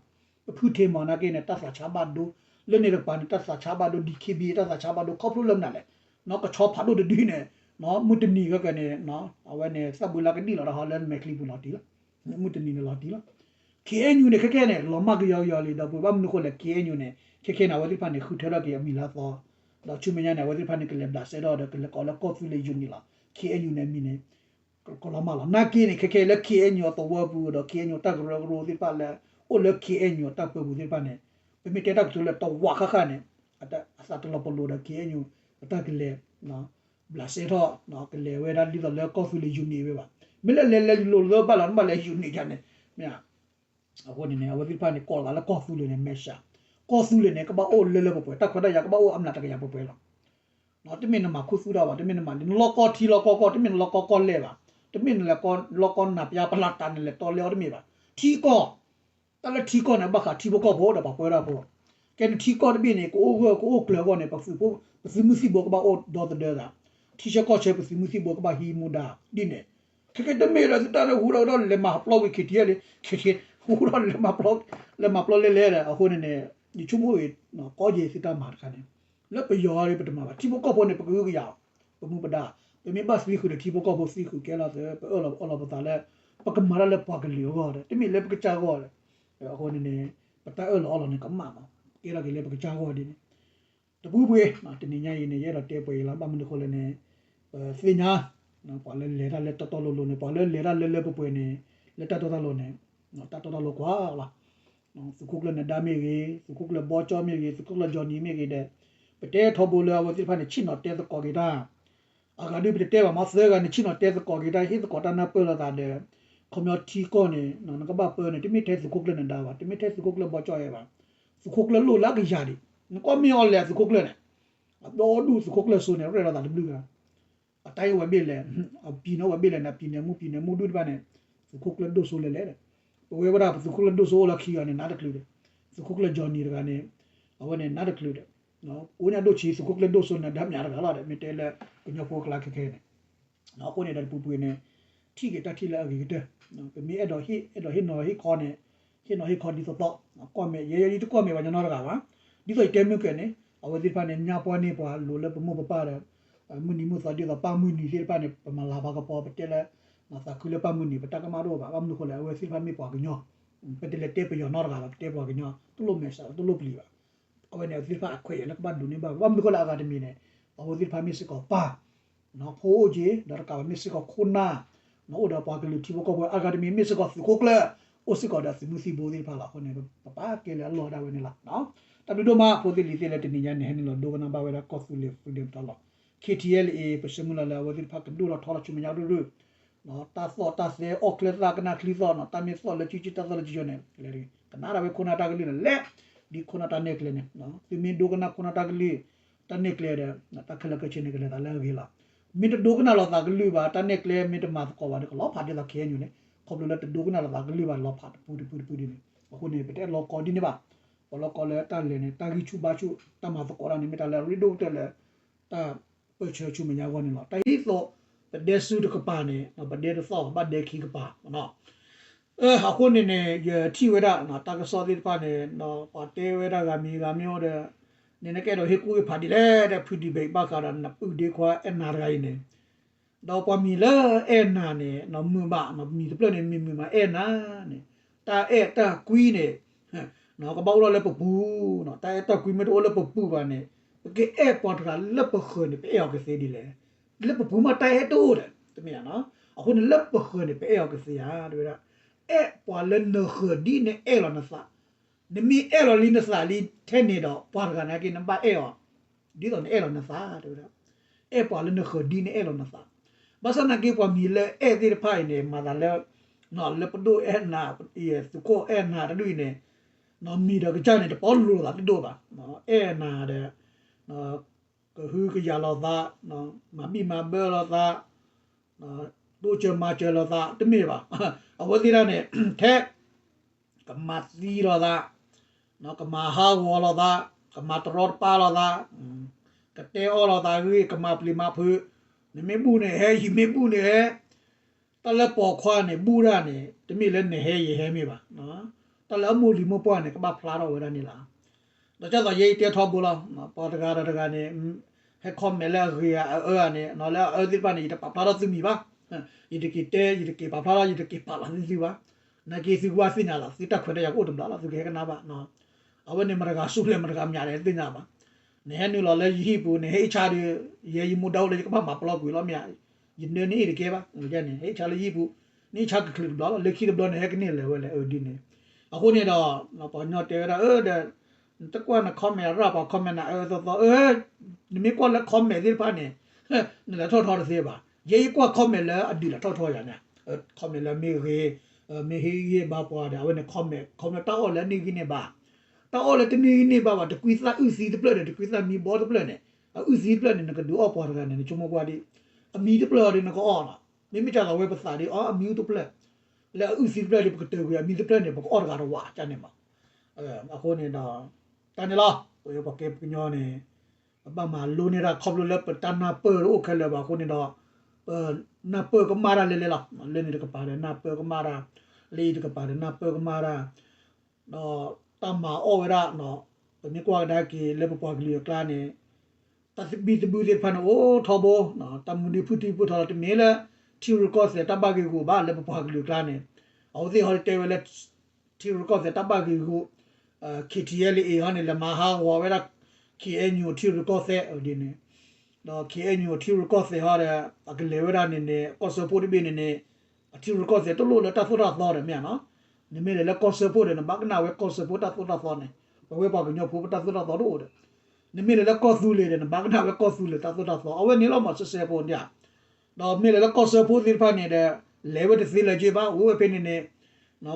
ပဖုထံမၤနာ်က့န့ၣ် တၢ်သးဆါဘၣ်ဒိ, လၢန့ၣ်တကပၤန့ၣ် တၢ်သးဆါဘၣ်ဒိ ဒီး K B တၢ်သးဆါဘၣ်ဒိ ခီဖျိလၢမနုၤလဲၣ်, နီၢ်ကဆီဖးဒိၣ်တဒုန့ၣ်, နီၢ်မုၢ်တနံၤဂ့ၤကဲန့ၣ်, အဝဲန့ၣ် သၣ်ဘုလါကဒံၣ်လီၤတၢ်ဟီလၢမဲာ်ချံပူၤလီၤတံၢ်လီၤ, မုၢ်တနံၤန့ၣ်လီၤတံၢ်လီၤ K N U န့ၣ် ခဲခဲန့ၣ် လီၤမၢ်ကယီကယီလံဒီး ပဘၣ်မနုၤဃိလဲၣ် K N U န့ၣ် ခဲခဲန့ၣ် အဝဲသ့ၣ်တဖၣ်န့ၣ် ဃုထၢထီၣ်က့ၤအမံၤလၢအသီ, ဒီးဆူမဲာ်ညါန့ၣ် အဝဲသ့ၣ်တဖၣ်န့ၣ် ကလဲၤဘျးစဲထီၣ်ဒီး ကလဲၤကိးလၢကီၢ်သူလ့ၤ unit လီၤ. K N U န့ၣ် အမံၤန့ၣ် ကလီၤမၢ်လီၤ. နာ်က့န့ၣ် ခဲခဲလၢ K N U အသဝီပူၤဒီး K N U တၢ်ကရၢကရိသ့ၣ်တဖၣ်လၢ အိၣ်လၢ K N U တၢ်ပၢပူၤသ့ၣ်တဖၣ်န့ၣ် ပမ့ၢ်တဲတၢ်ကတိၤလၢတဝးဃၣ်ဃၣ်န့ၣ် အသးတလီၤပလိာ်ဒီး K N U အတၢ်ကလဲၤ ဘျးစဲထီၣ် ကလဲၤဝဲဒၣ်ဒ်သိးလၢကီၢ်သူလ့ၤ unit ဝဲဘၣ်. မ့ၢ်လၢလဲၤလဲၤလိၤလၢဘၣ်လီၤ နဘၣ်လဲၤ unit ယါန့ၣ် မ့ၢ် အဃိန့ၣ်န့ၣ် အဝဲသ့ၣ်တဖၣ်န့ၣ် ကိးလီၤသးလၢကီၢ်သူလ့ၤန့ၣ် မဲာ်ဆှး, ကီၢ်သူလ့ၤန့ၣ် ကဘၣ်အိၣ်လၢလၢပှဲၤပှဲၤ တၢ်ခွဲးတၢ်ယာ်ကဘၣ်အိၣ်အမျးတကယၤပှဲၤပှဲၤလီၤ. တမ့ၢ်နမၤခူသူၣ်တၢ်ဘၣ် တမ့ၢ်နမၤ နလီၢ်ကီၢ်ထံလီၢ်ကီၢ်ကီၢ် တမ့ၢ်နလီၢ်ကီၢ်ကီၢ်လဲၢ်ဘၣ်, တမ့ၢ်နလီၢ်ကီၢ်နၢ်ပျါပလးတၢ်နလဲၤတီလဲအီၤတမ့ၢ်ဘၣ်. ထံကီၢ် တၢ်လၢထံကီၢ်န့ၣ် ဘၣ်ဃးထံဖိကီၢ်ဖိဒီးပှၤပၢတၢ်ဖိ, ကဲန့ၣ်ထံကီၢ်တဘ့ၣ်န့ၣ် ကအိၣ်ဂၢၢ်ကအိၣ်ကျၢၤအဂီၢ်န့ၣ် ပသုးမုၢ်သံၣ်ဘိကဘၣ်အိၣ်ဒီသဒၢသး, ထံဆၢကီၢ်ဆၢပသုးမုၢ်သံၣ်ဘိကဘၣ်ဟံးမူဒါဒ်န့ၣ်, ခဲကဲတမ့ၢ်ဒီးသုတၢ်လၢဟူထီၣ်ကဒီးလဲၤမၤပျီဝံၤ K T L န့ၣ် ခဲကဲ ဟူထီၣ်လဲၤမၤပျီ လဲၤမၤပျီလဲလဲဒီး အဃိန့ၣ်န့ၣ် ယဆိကမိၣ်ဂ့ၤ ကီၢ်ယဲၢ်သုတၢ်မၤတခါန့ၣ် လၢပယီၤအံၤပတမၤဘၣ် ထံဖိကီၢ်ဖိန့ၣ် ပကဟုကယာ် ပမူပဒါ, ပမ့ၢ်ဘၣ်သံဃုာ်ဒီးထံဖိကီၢ်ဖိသံဃုာ်ကဲလီၤသး ပအၢၣ်လီၤအီလီၤပသးလၢ ပကမၤတၢ်လၢပှၤကလုာ်အဂီၢ်ဒီး တမ့ၢ်လၢပကစၢ်ဂီၢ်ဒီး အဃိန့ၣ်န့ၣ် ပတၢ်အၢၣ်လီၤအီလီၤန့ၣ် ကမၣ်မး ကဲထီၣ်က့ၤလၢပကစၢ်ဂီၢ်ဒ်န့ၣ် တပူၤပှ့ၤ တနံၤညါအံၤန့ၣ် ယအဲၣ်ဒိးတဲပှဲၤအံၤလီၤ ဘၣ်မနုၤဃိလဲၣ်န့ၣ် ပသ့ၣ်ညါ ပှၤလၢလဲၤတၢ်လၢတီတီလိၤလိၤန့ၣ် ပှၤလၢလဲၤတၢ်လၢလၢပှဲၤပှဲၤန့ၣ် လၢတၢ်တီတၢ်လိၤန့ၣ် တၢ်တီတၢ်လိၤကွၢ်လီၤ. သုးခိၣ်ကျၢၢ်နဒါမ့ၢ်ဂ့ၤ, သုးခိၣ်ကျၢၢ်ဘီကၠီမ့ၢ်ဂ့ၤ, သုးခိၣ်ကျၢၢ် Johnny မ့ၢ်ဂ့ၤဒီး ပတဲထီဘိလၢအဝဲသ့ၣ်တဖၣ်န့ၣ် ဆ့ၣ်နီၤတဲသကိးက့ၤတၢ် အဂၤဒုးပတတဲဘၣ်မ့ၢ်သၢဂၤန့ၣ် ဆ့ၣ်နီၤတဲသကိးက့ၤတၢ် ဟ့ၣ်သကိးတၢ်နၢ်ပၢၢ်လိာ်သးဒီး ခီပညီထံကီၢ်န့ၣ် နကဘၣ်ပၢန့ၣ် တမ့ၢ်ထဲသုးခိၣ်ကျၢၢ်နဒါဘၣ်, တမ့ၢ်ထဲသုးခိၣ်ကျၢၢ်ဘီကၠီအဲၣ်ဘၣ်, သုးခိၣ်ကျၢၢ်လိၣ်လၢအကယၤဒံး, နကွၢ်မ့ၢ်အီၤလဲၤသုးခိၣ်ကျၢၢ်န့ၣ် အဒီဒူၣ်သုးခိၣ်ကျၢၢ်စိန့ၣ် ရဲၣ်လိာ်သးတဘျုးဂၤ အတၢ်အံၤဝဲဘ့ၣ်လဲၣ်, အပံၤန့ၣ်အိၣ်ဝဲဘ့ၣ်လဲၣ်န့ၣ် ပံၤန့ၣ်မူပံၤန့ၣ်မူဒူၣ်တဖၣ်န့ၣ် သုးခိၣ်ကျၢၢ်ဒိၣ်စိလဲၤလဲၣ်ဒီး ပဝဲဝဲဒၣ်ပသုးခိၣ်ကျၢၢ်ဒိၣ်စိအိၣ်လၢခံဂၤန့ၣ် နးတချုးဒီး သုးခိၣ်ကျၢၢ် Johnny တဂၤန့ၣ် အဝဲန့ၣ်နးတချုးဒီး ကိးညါဒိၣ်ဆံး သုးခိၣ်ကျၢၢ်ဒိၣ်စိနဒါမၠးတဂၤလီၤဒီး မ့ၢ်တဲလၢကညီဖိကျါခဲခဲန့ၣ် အဃိန့ၣ်ဒီးတပူၤပူၤန့ၣ် ထံၣ်က့ၤတၢ်ထံၣ်လၢအဂ့ၤကတၢၢ်, ပမ့ၢ်အဲၣ်ဒိးဟ့ၣ် အဲၣ်ဒိးဟ့ၣ်နီၤဟ့ၣ်ခီန့ၣ် ဟ့ၣ်နီၤဟ့ၣ်ခီဒ်သိးသိး ကွၢ်မဲာ် ယဲယဲယတကွၢ်မဲာ်ပှၤညီနီတဂၤဘၣ်, ဒ်သိးယတဲမုၢ်ကဲန့ၣ် အဝဲသ့ၣ်တဖၣ်န့ၣ် ညါပှၢ်န့ၢ်ပှၤလိၤလၢပမိၢ်ပပၢ်ဒီး မုၢ်နံၤမုၢ်သီဒ်သိးပၢ်မုၢ်နံၤသ့ၣ်တဖၣ်န့ၣ် ပမၤလၤဘၣ်ကပီၤ ပတဲလၢ သးခုလၢပၢ်မုၢ်နံၤ ပတၢ်ကမၣ်တအိၣ်ဘၣ်, ဘၣ်မနုၤဃိလဲၣ် အဝဲသ့ၣ်တဖၣ်မ့ၢ်ပှၤကညီ, ပတလဲၤတဲပယီၤနီတဂၤဘၣ်, ပတဲပှၤကညီ တလိၣ်မဲာ်ဆှး တလိၣ်ပျံၤဘၣ်. အဝဲန့ၣ် အဝဲသ့ၣ်တဖၣ်အခွဲးယာ်လၢကဘၣ်ဒိးန့ၢ်ဘၣ်, ဘၣ်မနုၤဃိလဲၣ် အဂၤတမံၤန့ၣ် အဝဲသ့ၣ်တဖၣ်မ့ၢ်စ့ၢ်ကီးပၢ် ဖိအိၣ်က့ၤ ဒီးတကးဘၣ်မ့ၢ်စ့ၢ်ကီးခိၣ်နၢ် အိၣ်ဒီးပှၤကလုာ်ထံဖိကီၢ်ဖိ အဂၤတမံၤမ့ၢ်စ့ၢ်ကီးသုးခိၣ်ကျၢၢ် အိၣ်စ့ၢ်ကီးဒီးသုးမုၢ်သံၣ်ဘိသ့ၣ်တဖၣ်လီၤ. အဃိန့ၣ် ပပာ်ကဲလၢအလီၢ်ဒၣ်ဝဲန့ၣ်လီၤ. တၢ်ဘျုးဒိၣ်မး ဖိသ့ၣ်လံၤသ့ၣ်လၢတနံၤညါန့ၣ် ဟဲနုာ်လီၤဒိကနၣ်ဘၣ်ဝဲဒၣ်ကီၢ်သူလ့ၤ Freedom တၢ်လီၢ် K T L A ပဆၢမုၢ်လၢ်လၢအဝဲသ့ၣ်တဖၣ်ကဒိၣ်ထီၣ်ထီထီၣ်ဆူမဲာ်ညါရုၢ်ရုၢ် တၢ်သီၣ်တၢ်သဲ အီၣ်ချၢသၣ်ကနၣ်ချံသီၣ်နီၤ တၢ်မ့ၢ်သီၣ်လၢကံကံ တၢ်သီၣ်လၢကံကံန့ၣ် ကနၣ်ဒၣ်ဝဲခိၣ်နၢ်တၢ်ကလုၢ်န့ၣ်လဲၣ်, ဒ်ခိၣ်နၢ်တၢ်နဲၣ်ကျဲန့ၣ် သုမ့ၢ်ဒိကနၣ်ခိၣ်နၢ်တၢ်ကလုၢ် တၢ်နဲၣ်ကျဲဒီး တၢ်ခဲလၢာ်ခဲဆ့န့ၣ် ကလဲၤသးလၢအဂ့ၤလီၤ. မ့ၢ်တဒိကနၣ်လိာ်သးကလုၢ်ဘၣ် တၢ်နဲၣ်ကျဲမ့ၢ်တမၤသကိးဘၣ်ဒီး ကလီၤဖးဒ်သိး ခ့ၣ်အဲၣ်ယူၣ်န့ၣ် ခီဖျိလၢတဒိကနၣ်လိာ်သးကလုၢ်ဘၣ် လီၤဖးတပူၤတပူၤတပူၤဒ်န့ၣ် အဃိန့ၣ် ပတအဲၣ်လီၤကီဒ်န့ၣ်ဘၣ်. ပလီၤကီလၢတၢ်လဲၤန့ၣ် တၢ်ဂံၢ်ဆူၣ်ဘါဆူၣ် တၢ်မၤသကိးတၢ်န့ၣ် မ့ၢ်တၢ်လၢအရ့ဒိၣ်ကတၢၢ်လၢ တၢ်ပၢၢ်ဆၢဆူမဲာ်ညါအဂီၢ်န့ၣ်လီၤ. တၢ်ဒ်သိး ပဒဲစုတကပၤန့ၣ် ပဒဲတသီၣ် ဘၣ်ဒဲခံကပၤ အဃိန့ၣ်န့ၣ် ယထံၣ်ဝဲဒၣ် တၢ်ကစီၣ်သ့ၣ်တဖၣ်န့ၣ် ပှၤတဲဝဲဒၣ်ဂၤမံၤဂၤမံၤအိၣ်ဒီး န့ၣ်နကအဲၣ်ဒိးဟ့ၣ်ကူၣ်ဟ့ၣ်ဖးဒ်လဲၣ်ဒီး ဖုဒံဘ့ၣ်ဘၣ်ဃးဒီး နပုၢ်ဒ့ခွါအဲၣ်နၤတဂၤအံၤန့ၣ် ဒီးပှၤမံၤလၢအဲၣ်နၤန့ၣ် မုာ်ဘၣ် မံၤတဖျၢၣ်န့ၣ် မံၤမုာ်မးအဲၣ်နၤန့ၣ် တၢ်အဲၣ်တၢ်ကွံန့ၣ် ကဘၣ်အိၣ်ထီၣ်လၢပပူၤ တၢ်အဲၣ်တၢ်ကွံမ့ၢ်တအိၣ်လၢပပူၤဘၣ်န့ၣ် ပကအဲၣ်ပှၤတဂၤလၢပဃၢၤန့ၣ် ပအဲၣ်အီၤကသ့ဒ်လဲၣ်. လၢပပူၤမးတၢ်အဲၣ်တအိၣ်ဒီး တမ့ၢ်ဧါ. အဃိန့ၣ်လၢပဃၢၤန့ၣ် ပအဲၣ်အီၤကသ့ဧါ တဲဝဲဒၣ် အဲၣ်ပှၤလၢနဃၢၤဒ်နအဲၣ်လီၤနသး နမ့ၢ်အဲၣ်လီၤလံနသးလံထဲန့ၣ်ဒီး ပှၤတဂၤနာ်က့ နဘၣ်အဲၣ်အီၤ ဒ်သိးနအဲၣ်လီၤနသး တဲဝဲဒၣ်. အဲၣ်ပှၤလၢနဃၢၤဒ်နအဲၣ်လီၤနသး. ဘၣ်ဆၣ်နာ်က့ ပှၤမံၤလၢအဲၣ်သ့ၣ်တဖၣ်အံၤန့ၣ် မၤသးလၢ လၢပဒိၣ်အဲၣ်နၤ သုးခိၣ်အဲၣ်နၤတဒူၣ်အံၤန့ၣ် မံၤဒီးကစၢ်န့ၣ် တပီလိၤလိာ်သးတဒိၣ်ဘၣ်. အဲၣ်နၤဒီး ကဟုကယာ်လိာ်သး မၤဘံၣ်မၤဘၢလိာ်သး တိစၢၤမၤစၢၤလိာ်သး တမ့ၢ်ဘၣ်. အဝဲသ့ၣ်တဖၣ်န့ၣ် ထဲ ကမၤသံလိာ်သး ကမၤဟးဂီၤလိာ်သး ကမၤတရီတပါလိာ်သး ကတဲအီၣ်လိာ်သးဂ့ၢ် ကမၤပျံၤမၤဖုး နမ့ၢ်ဘူၣ်န့ၣ်ဟဲ ယမ့ၢ်ဘူၣ်န့ၣ်ဟဲ တၢ်လၢပိာ်ခွါန့ၣ် ဘူၣ်ဒၣ်န့ၣ် တမ့ၢ်လၢနဟဲယဟဲမ့ၢ်ဘၣ်. တၢ်လၢအမိၢ်လံၤမိၢ်ပှၢ်န့ၣ် ကဘၣ်ဖျါထီၣ်ဝဲဒၣ်န့ၣ်လီၤ. ဒီးကၢ်သိးယဲအံၤတဲထီဘိလီၤ. ပှၤတဂၤဒီးတဂၤန့ၣ် ဟဲ comment လၢအဂ့ၤအအၢန့ၣ် လၢအအၢသ့ၣ်တဖၣ်န့ၣ် ယတပာ်ဖျါထီၣ်သုမံၤဘၣ်. ယတက့ၤတဲ ယတက့ၤပာ်ဖျါထီၣ် ယတက့ၤပာ်လီၤသုသုဘၣ်. နာ်က့သုကဘၣ်သ့ၣ်ညါလီၤ သုတၢ်ခွဲးတၢ်ယာ်ကအိၣ်တဘျီလီၤ သုကဟဲကနၣ်ဘၣ်. အဝဲန့ၣ်မတၤတဂၤဆူၣ်လဲၣ် မတၤတဂၤမၠးလဲၣ် သ့ၣ်ညါဘၣ်. နဟဲနုာ်လီၤလၢယဟံၣ်ပူၤ နဟဲအ့ၣ်ဆါဒီး ယဲယမိၢ်ဒၣ်အိၣ်လၢယကဘၣ်မၤပလီၢ်ကွံာ်လီၤမ့ၢ်ဧါ. ယနၢန့ၣ်အ့ၣ်တကဲဘၣ် န့ၣ် ဟဲအ့ၣ်ဆါလၢယဟံၣ်ပူၤ နအ့ၣ်ဆါကချုးတဘျီလီၤ လၢခံတဘျီန့ၣ် ဟဲကန့ၢ်လၢၤဝဲလဲၣ် အဒ်န့ၣ်. အဃိန့ၣ်ဒီး ပှၤကညီတဲဝဲဒၣ် အၢ ဒီး နတကွၢ်န comment ရၣ်ပှၤ comment နၤအၢသီသီ အၢ နမ့ၢ်ကွၢ်လၢ comment သ့ၣ်တဖၣ်န့ၣ် နလဲၤထီၣ်ထီတသ့ဘၣ်. ယဲယကွၢ် comment လၢအဒုးလဲၤထီၣ်ထီယၤန့ၣ် comment လၢမ့ၢ်ဂ့ၤ မ့ၢ်ဟ့ၣ်ဂံၢ်ဟ့ၣ်ဘါပှၤဒီး အဝဲန့ၣ် comment comment တၢ်အီၣ်လၢအန့ၢ်ဂံၢ်န့ၢ်ဘါ တၢ်အီၣ်လၢတန့ၢ်ဂံၢ်န့ၢ်ဘါဘၣ် တကွံသၣ်အုၣ်သံတဖျၢၣ်န့ၣ် တကွံသၣ်မံဘီတဖျၢၣ်န့ၣ် အအုၣ်သံတဖျၢၣ်န့ၣ် နကဒုးအီၣ်ပှၤတဂၤန့ၣ် နဆိကမိၣ်ကွၢ်ဒ် အမံတဖျၢၣ်အီၤဒီးနကအီၣ်လီၤ. မ့မ့ၢ်ကၢ်သိးဝဲပသးဒ်အီၣ်အမံတဖျၢၣ် လၢအအုၣ်သံတဖျၢၣ်ဒီး ပကတၢၢ်ကွံာ်အမံတဖျၢၣ်န့ၣ် ပကအီၣ်တဂၤတဝးကန့ၣ်မး. အဃိန့ၣ်ဒီး တၢ်န့ၣ်လီၤ ပဝဲပှၤကဲပှၤကညီန့ၣ် ပဘၣ်မၤလိန့ၢ်တၢ်ခီဖျိလၢပတၢ်နၢ်ပၢၢ်တအိၣ်ခဲလၢာ်ဘၣ်အဃိန့ၣ်ဒီး ပနၢ်ပၢၢ်ကမၣ်တၢ်လဲၤလဲၤလီၤ. လၢန့ၣ်တကပၤဒီးနၢ်ပၢၢ်ကမၣ်တၢ် လၢအံၤတကပၤဒီးနၢ်ပၢၢ်ကမၣ်တၢ် ဒီးတၢ်မၤအီၣ်ဝဲဒၣ် ပမ့ၢ်ကွၢ်ကဒါက့ၤလၢပပှၤကလုာ်အကျါန့ၣ် တၢ်သဘံၣ်သဘုၣ်သ့ၣ်တဖၣ်န့ၣ် အိၣ်ထီဘိ တၢ်မနုၤဖုၣ်ထံဖုၣ်ထီလီၤ တမ့ၢ်လၢ ထံရူၢ်ကီၢ်သဲးတၢ်ဘၣ်ဂ့ၢ်ဂူာ်ဘၣ် လၢပပှၤကလုာ်အကျါန့ၣ် အဝဲသ့ၣ်ဟီတဲဝဲလၢ ထံရူၢ်ကီၢ်သဲးတၢ်ဘၣ်ဂ့ၢ်ဂူာ် KTLA ဟီန့ၣ် လဲၤမၤဟးဂီၤဝဲဒၣ် KNU ထံရူၢ်ကီၢ်သဲးဒ်န့ၣ် ဒီး KNU ထံရူၢ်ကီၢ်သဲးဟီဒီး အကလဲၤဝဲဒၣ်န့ၣ်န့ၣ် ကီၢ်စၢဖှိၣ်တဘ့ၣ်န့ၣ်န့ၣ် အထံရူၢ်ကီၢ်သဲးတလိၣ်လၢတၢ်သိၣ်တၢ်သီဒီးမ့ၢ်ဧါနီၤ နမ့ၢ်လဲၤလၢကီၢ်စၢဖှိၣ်ဒီး နဘၣ်ကနၣ်ဝဲကီၢ်စၢဖှိၣ်တၢ်သိၣ်တၢ်သီန့ၣ် ပဝဲပှၤကညီဖိပတၢ်သိၣ်တၢ်သီတအိၣ်ဒီး နမ့ၢ်လဲၤလၢကီၢ်သူလ့ၤဒီး နဘၣ်ကနၣ်ဝဲကီၢ်သူလ့ၤတၢ်သိၣ်တၢ်သီ အဝဲန့ၣ်လီၤမးစဲစဲဖိဒ် ဒီးမ့ၢ်လဲၤလၢကီၢ်စၢဖှိၣ်သ့ၣ်တဖၣ်န့ၣ်ဒီး လဲၤဝဲတသ့လၢၤက့ဘၣ် အိၣ်ဝဲဖဲန့ၣ်န့ၣ်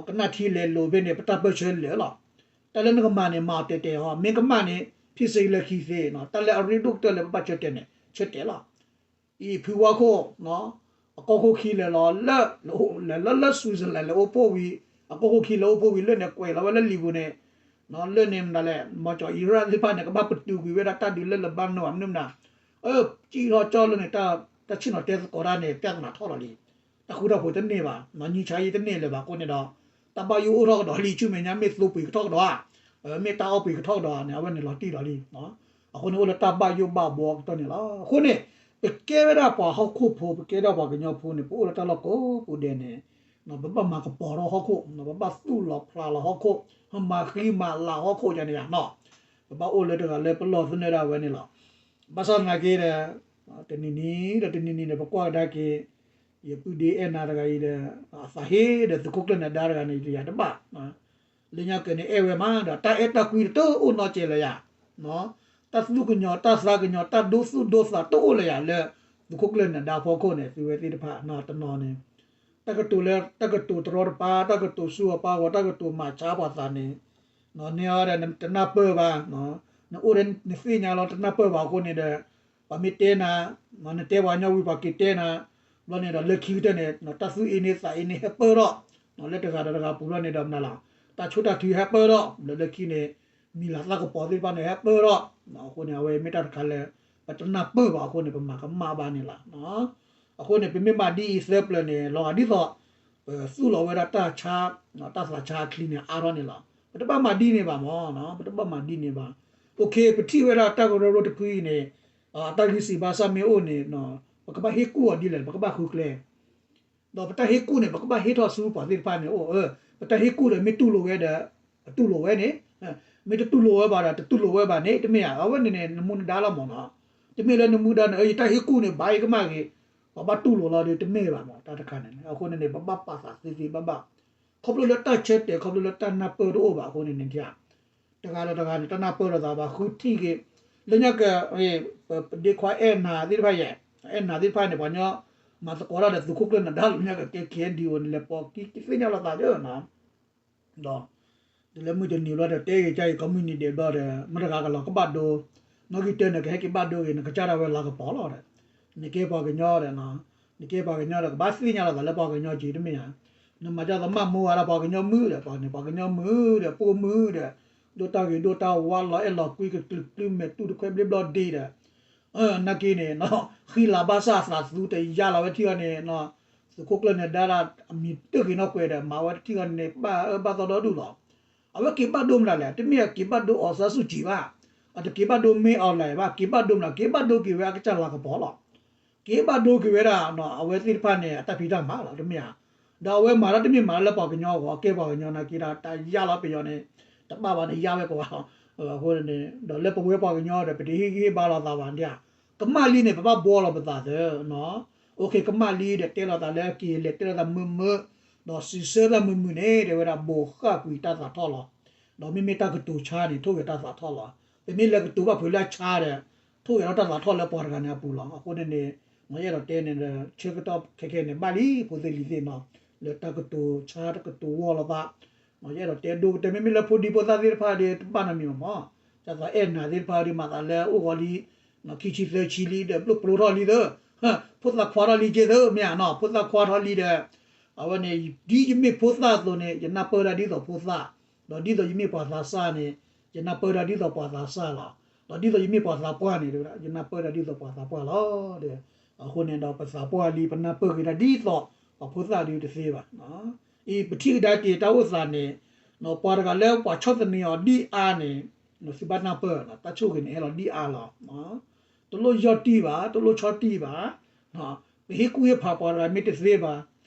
ကနၣ်ထံလဲၤလိၤဖဲန့ၣ် ပတၢ်ပၢၢ်ဆၢလဲၤလီၤ. တၢ်လၢနကမၤန့ၣ် မၤအီၤတဲာ်တဲာ်ဟီ မ့ၢ်ကမၣ်န့ၣ် ဖံးစ့လၢခံသ့ တၢ်လၢအရ့ဒိၣ်ကတၢၢ်လၢပဘၣ်ဆၢတဲာ်န့ၣ် ဆၢတဲာ်လီၤ. အံၤဖုဝါခိၣ် အကီၢ်ခိၣ်ခံလဲၤလီၤ လဲၤလၢ လဲၤလၢ Switzerland လဲၤအိၣ်ဖှိၣ်ဝံၤ အကီၢ်ခိၣ်ခံလဲၤအိၣ်ဖှိၣ်ဝံၤ လၢန့ၣ်ကွဲးလီၤဝဲလၢလံာ်ပူၤန့ၣ် လၢန့ၣ်မတၤလဲၣ် မီၤကၠီၤအံရၣ်သ့ၣ်တဖၣ်န့ၣ် ကဘၣ်ပတုာ်ကွံာ်ဝဲဒၣ်တၢ်ဒုးလၢ Lebanon မနုၤမတၤ အၢ ကံၣ်ထီၣ်ကၠီၣ်လၢန့ၣ် တၢ်ဆ့ၣ်နီၤတဲသကိးတၢ်န့ၣ် ပြဿနာထီၣ်လီၤလံ. တၢ်ဃူတၢ်ဖိးတန့ၢ်ဘၣ် ငြိမ်းချမ်းရေးတန့ၢ်လၢၤဘၣ်အဃိန့ၣ်ဒီး တၢ်ဘၣ်ယိၣ်အိၣ်ထီၣ်ကဒီးလံ ဆူမဲာ်ညါမ့ၢ်သိပှ့ၤကထီၣ်ကဒီးဧါ မ့ၢ်တၢ်အီၣ်ပှ့ၤကထီၣ်ကဒီးဧါန့ၣ် အဝဲန့ၣ်လီၤတံၢ်လီၤလံ. အဃိန့ၣ်အိၣ်လၢတၢ်ဘၣ်ယိၣ်ဘၣ်ဘှီကတၢၢ်န့ၣ်လီၤ. အဃိန့ၣ် ပကဲဝဲဒၣ်ပှၤဟီၣ်ခိၣ်ဖိ ပကဲဒၣ်ပှၤကညီဖိန့ၣ် ပအိၣ်လၢတၢ်လီၢ်ကိးပူၤဒဲးန့ၣ် ပဘၣ်မၤကပီၤထီၣ်ဟီၣ်ခိၣ် ပဘၣ်သူၣ်လီၤဖျးလီၤဟီၣ်ခိၣ် မၤဃံမၤလၤဟီၣ်ခိၣ်ယါန့ၣ်ယါနီၤ ပဘၣ်အိၣ်လၢတဂၤလၢပလီၢ်သနၢၣ်ဒၣ်ဝဲန့ၣ်လီၤ. ဘၣ်ဆၣ်သနာ်က့ဒီး တနံၤနံၤဒီးတနံၤနံၤန့ၣ် ပကွၢ်ကဒါက့ၤ ယပုၢ်ဒ့အဲၣ်နၤတဂၤအံၤဒီး အသးဟ့ဒီးသုးခိၣ်ကျၢၢ်နၢၤဒါတဂၤန့ၣ် ယတယၤတဘၣ် လၢညါက့ၤန့ၣ်အဲၣ်ဝဲမးဒီး တၢ်အဲၣ်တၢ်ကွံတအိၣ်နီတစဲးလၢၤယၤ တၢ်သူၣ်ကညီၤတၢ်သးကညီၤ တၢ်ဒိသူၣ်ဒိသးတအိၣ်လၢၤယၤလၢ သုးခိၣ်ကျၢၢ်နၢၤဒါဖီခိၣ်န့ၣ် သုဝဲသ့ၣ်တဖၣ်နီၤတနီၤန့ၣ် တၢ်ကတိၤလၢ တၢ်ကတိၤတရီတပါ တၢ်ကတိၤဆူအပၢ်ဂီၤ တၢ်ကတိၤမၤဆါပှၤသးန့ၣ် န့ၢ်အီၤဒီးတနၢ်ပၢၢ်ဘၣ် နအိၣ်ဒီးနသ့ၣ်ညါလီၤတနၢ်ပၢၢ်ဘၣ်အဃိန့ၣ်ဒီး ပှၤမ့ၢ်တဲနၤ, နတဲပှၤကညီဝံၤ ပှၤက့ၤတဲနၤ, ဘျီန့ၣ်ဒီးလၢခံကတၢၢ်န့ၣ် တၢ်သူၣ်အ့န့သးအ့န့ဟဲပၢၢ်ထီၣ်, လၢတဂၤဒီးတဂၤပူၤဘျီန့ၣ်ဒီးမနုၤလီၤ, တၢ်ဆိၣ်တၢ်ထုးဟဲပၢၢ်ထီၣ်, ဒီးလၢခံန့ၣ် မံၤလၤသၣ်ကပီၤသ့ၣ်တဖၣ်န့ၣ် ဟဲပၢၢ်ထီၣ်, အဃိန့ၣ် အဝဲမ့ၢ်တၢ်တခါလၢ ပတနၢ်ပၢၢ်ဘၣ်အဃိန့ၣ် ပမၤကမၣ်ဘၣ်န့ၣ်လီၤ. အဃိန့ၣ် ပမ့ၢ်မၤဒ်အံၤသၢပျၢၤန့ၣ် လီၤဂာ်ဒ်သိး ပသူၣ်လီၤဝဲဒၣ်တၢ်ဆါ, တၢ်သးဆါအချံန့ၣ် အါထီၣ်န့ၣ်လီၤ. ပတဘၣ်မၤဒ်န့ၣ်ဘၣ်မၢ်, ပတဘၣ်မၤဒ်န့ၣ်ဘၣ်. အိၣ်ခ့ ပထံၣ်ဝဲဒၣ်တၢ်ကရၢကရိတဖုအံၤန့ၣ်, တၢ်ဂံၢ်စၢ်ဘါစၢ်မ့ၢ်အိၣ်န့ၣ်, ပကဘၣ်ဟ့ၣ်ကူၣ်အီၤဒ်လဲၣ်, ပကဘၣ်ဃုကျဲ ဒီးပတၢ်ဟ့ၣ်ကူၣ်န့ၣ် ပကဘၣ်ဟ့ၣ်ထီၣ်ဆူပှၤသ့ၣ်တဖၣ်န့ၣ်အိၣ်, ပတၢ်ဟ့ၣ်ကူၣ်ဒီးမ့ၢ်တူၢ်လိာ်ဝဲဒီး ပတူၢ်လိာ်ဝဲန့ၣ်, မ့ၢ်တတူၢ်လိာ်ဝဲဘၣ်ဒီး တတူၢ်လိာ်ဝဲဘၣ်န့ၣ် တမ့ၢ်ဧါ, အဝဲန့ၣ်န့ၣ် နမူနဒါလီၤမၢ်နီၤ. တမ့ၢ်လၢနမူဒါန့ၣ် ယတၢ်ဟ့ၣ်ကူၣ်န့ၣ် ဘၣ်ယကမၣ်ဂ့ၤ, ပှၤဘၣ်တူၢ်လိာ်လီၤဒီး တမ့ၢ်ဘၣ်မၢ် တၢ်တခါန့ၣ်. အဃိန့ၣ်န့ၣ် ပဘၣ်ပာ်သးသ့သ့ဘၣ်ဘၣ်, ခီဖျိလၢတၢ်ဆၢတဲာ် ခီဖျိလၢတၢ်နၢ်ပၢၢ်တအိၣ်ဘၣ်အဃိန့ၣ်န့ၣ် တဂၤဒီးတဂၤန့ၣ် တၢ်နၢ်ပၢၢ်လိာ်သးဘၣ် ဃုထံၣ်က့ၤ, လၢညါက့ၤ ပဒ့ခွါအဲၣ်နၤသ့ၣ်တဖၣ်ယဲၢ်, အဲၣ်နၤသ့ၣ်တဖၣ်န့ၣ် ပှၤကညီ မၤသကိးတၢ်ဒီးသုးခိၣ်ကျၢၢ်နဒါလၢညါက့ၤ ကဲ ခ့ၣ်အဲၣ်ဒံၣ်အိၣ်န့ၣ် လဲၤပိာ်က့ၤသ့ၣ်ညါလိာ်သးဒီးနီၤ, ဒီး တုၤလၢမုၢ်တနံၤဘျီဒီး တဲဂ့ၤကါအံၤ ကိးမုၢ်နံၤဒဲးဘျီဒီး မတၤတဂၤကလီၤကဘၣ်ဒိ, နီၣ်ဂံၢ်တၢန့ၣ် ကဟဲက့ၤဘၣ်ဒိဂ့ၤ နကစၢ်ဒၣ်ဝဲလၤကပီၤလီၤဒီး, နကဲပှၤကညီဒီး, နကဲပှၤကညီဒီး ကဘၣ်သ့ၣ်ညါလိာ်သးလၢပှၤကညီက့ၤ တမ့ၢ်ဧါ. နမၤဒ်သိးမၢ်မူဝဲဒၣ်ပှၤကညီမုၣ်ဒီး ပှၤန့ၣ် ပှၤကညီမုၣ်ဒီး ပိာ်မုၣ်ဒီး ဒိၣ်တၢ်ဂ့ၤဒိၣ်တၢ်ဝါ လီၤအဲၣ်လီၤကွံ ကကျုၤကျုမဲာ်တူၢ်တခွဲဘျ့ဘျီဒ့ဒီး နာ်က့န့ၣ် ဃံလၤဘၣ်ဆၣ်အသးသူတယါလီၤဝဲထံၣ်အီၤန့ၣ်, သုးခိၣ်ကျၢၢ်နဒါဒၣ် အမံၤတဂ့ၤနီၢ်ကွဲးဒီး မၤဝဲတထံၣ်အီၤန့ၣ် ဘၣ်အၢဘၣ်သီဒီဒူၣ်လီၤ. အဝဲက့ၤဘၣ်ဒိမနုၤလဲၣ်, တမ့ၢ်အက့ၤဘၣ်ဒိအီၤစၢ်ဆူၣ်ကံၤဘၣ်, အတက့ၤဘၣ်ဒိမ့ၢ်အီၤလဲၣ်ဘၣ်, က့ၤဘၣ်ဒိမနုၤ, က့ၤဘၣ်ဒိက့ၤဝဲအကစၢ်လၤကပီၤလီၤ. က့ၤဘၣ်ဒိက့ၤဝဲဒၣ် အဝဲသ့ၣ်တဖၣ်န့ၣ် အတၢ်ဖံးတၢ်မၤလီၤ, တမ့ၢ်ဧါ. ဒီးအဝဲမၤတၢ်တမ့ၢ်မၤလၢပှၤကညီအဂီၢ်, ကဲပှၤကညီနာ်က့ဒီး တၢ်ယါလီၤပယီၤန့ၣ် တဘၣ်ဘၣ်န့ၣ် ယါဝဲကဝါလီၤ. အဃိန့ၣ် ဒီးလၢပဝဲပှၤကညီဒီး ပတဟ့ၣ်ဂံၢ်ဟ့ၣ်ဘါလိာ်သးဘၣ်ဒၣ်, ကမၣ်လံန့ၣ် ပဘၣ်ဘှီလီၤပသးသၢနီၤ. အိၣ်ခ့ ကမၣ်လံဒီး တဲလိာ်သးလၢက့ၤလဲၤတဲလိာ်သးမုာ်မုာ်, ဒီးစံးဆၢသးမုာ်မုာ်န့ၣ် တဲဝဲဒၣ် ဘိးဃၣ်ကွံာ်တၢ်သးထီၣ်လီၤ. ဒီးမ့မ့ၢ်တၢ်ကတိၤဆါန့ၣ် ထိၣ်ဂဲၤတၢ်သးထီၣ်လီၤ. ပမ့ၢ်လဲၤကတိၤဘၣ်ဖုးလၢအဆါဒီး ထိၣ်ဂဲၤထီၣ်တၢ်သးထီၣ်လၢပှၤတဂၤန့ၣ်အပူၤလီၤ. အဃိန့ၣ်န့ၣ် ယအဲၣ်ဒိးတဲန့ၣ်ဒီး ဆၢကတီၢ်ခဲခဲန့ၣ် ဘၣ်လံ ဖိသ့ၣ်လံၤသ့ၣ်နီၤ, လၢတၢ်ကတိၤဆါတၢ်ကတိၤဝီလိာ်သး, ယအဲၣ်ဒိးတဲဒိၣ်ကတၢၢ် မ့မ့ၢ်လၢဖိဒံဖိသၣ်သ့ၣ်တဖၣ်ဒီး တဘၣ်နီတမံၤဘၣ်မၢ်, ဒ်သိးအဲၣ်နၤသ့ၣ်တဖၣ်ဒီး မၤသးလၢအိၣ်ဂီၤလံ ခံဆံသၢဆံလံဒီး ဘျိၣ်ပျိထီၣ်လံသၢ, ဖိသၣ်ခွါထီၣ်လံက့သၢ မ့ၢ်ဧါနီၤ, ဖိသၣ်ခွါထီၣ်လံဒီး အဝဲန့ၣ် ဒ်ယမ့ၢ်ဖိသၣ်အသိးန့ၣ် ယနၢ်ပၢၢ်ဒၣ်ဒ်သိးဖိသၣ်, ဒီးဒ်သိးယမ့ၢ်ပှၤသးစၢ်န့ၣ် ယနၢ်ပၢၢ်ဒၣ်ဒ်သိးပှၤသးစၢ်လီၤ. ဒီးဒ်သိးယမ့ၢ်ပှၤသးပှၢ်န့ၣ် ယနၢ်ပၢၢ်ဒၣ်ဒ်သိးပှၤသးပှၢ်လီၤ. အဃိန့ၣ်ဒီးပသးပှၢ်လံ ပနၢ်ပၢၢ်က့ၤဒၣ်ဒ်သိး ပှၤဖိသၣ်ဒ်တသ့ဘၣ်. အံၤပထံၣ်ကဒါက့ၤတၢ်အိၣ်သးန့ၣ် ပှၤတဂၤလၢပှၤဆီၣ်သနံးအီၤဒ်အါန့ၣ် သုဘၣ်နၢ်ပၢၢ် တၢ်ဆိၣ်ဂ့ၤန့ၣ်ဟဲလီၤဒ်အါလီၤ. တလိၣ်ယီၢ်တံၢ်ဘၣ် တလိၣ်ဆီၣ်တံၢ်ဘၣ်, ပဟ့ၣ်ကူၣ်ဟ့ၣ်ဖးပှၤတဂၤမ့ၢ်တသ့ဘၣ်,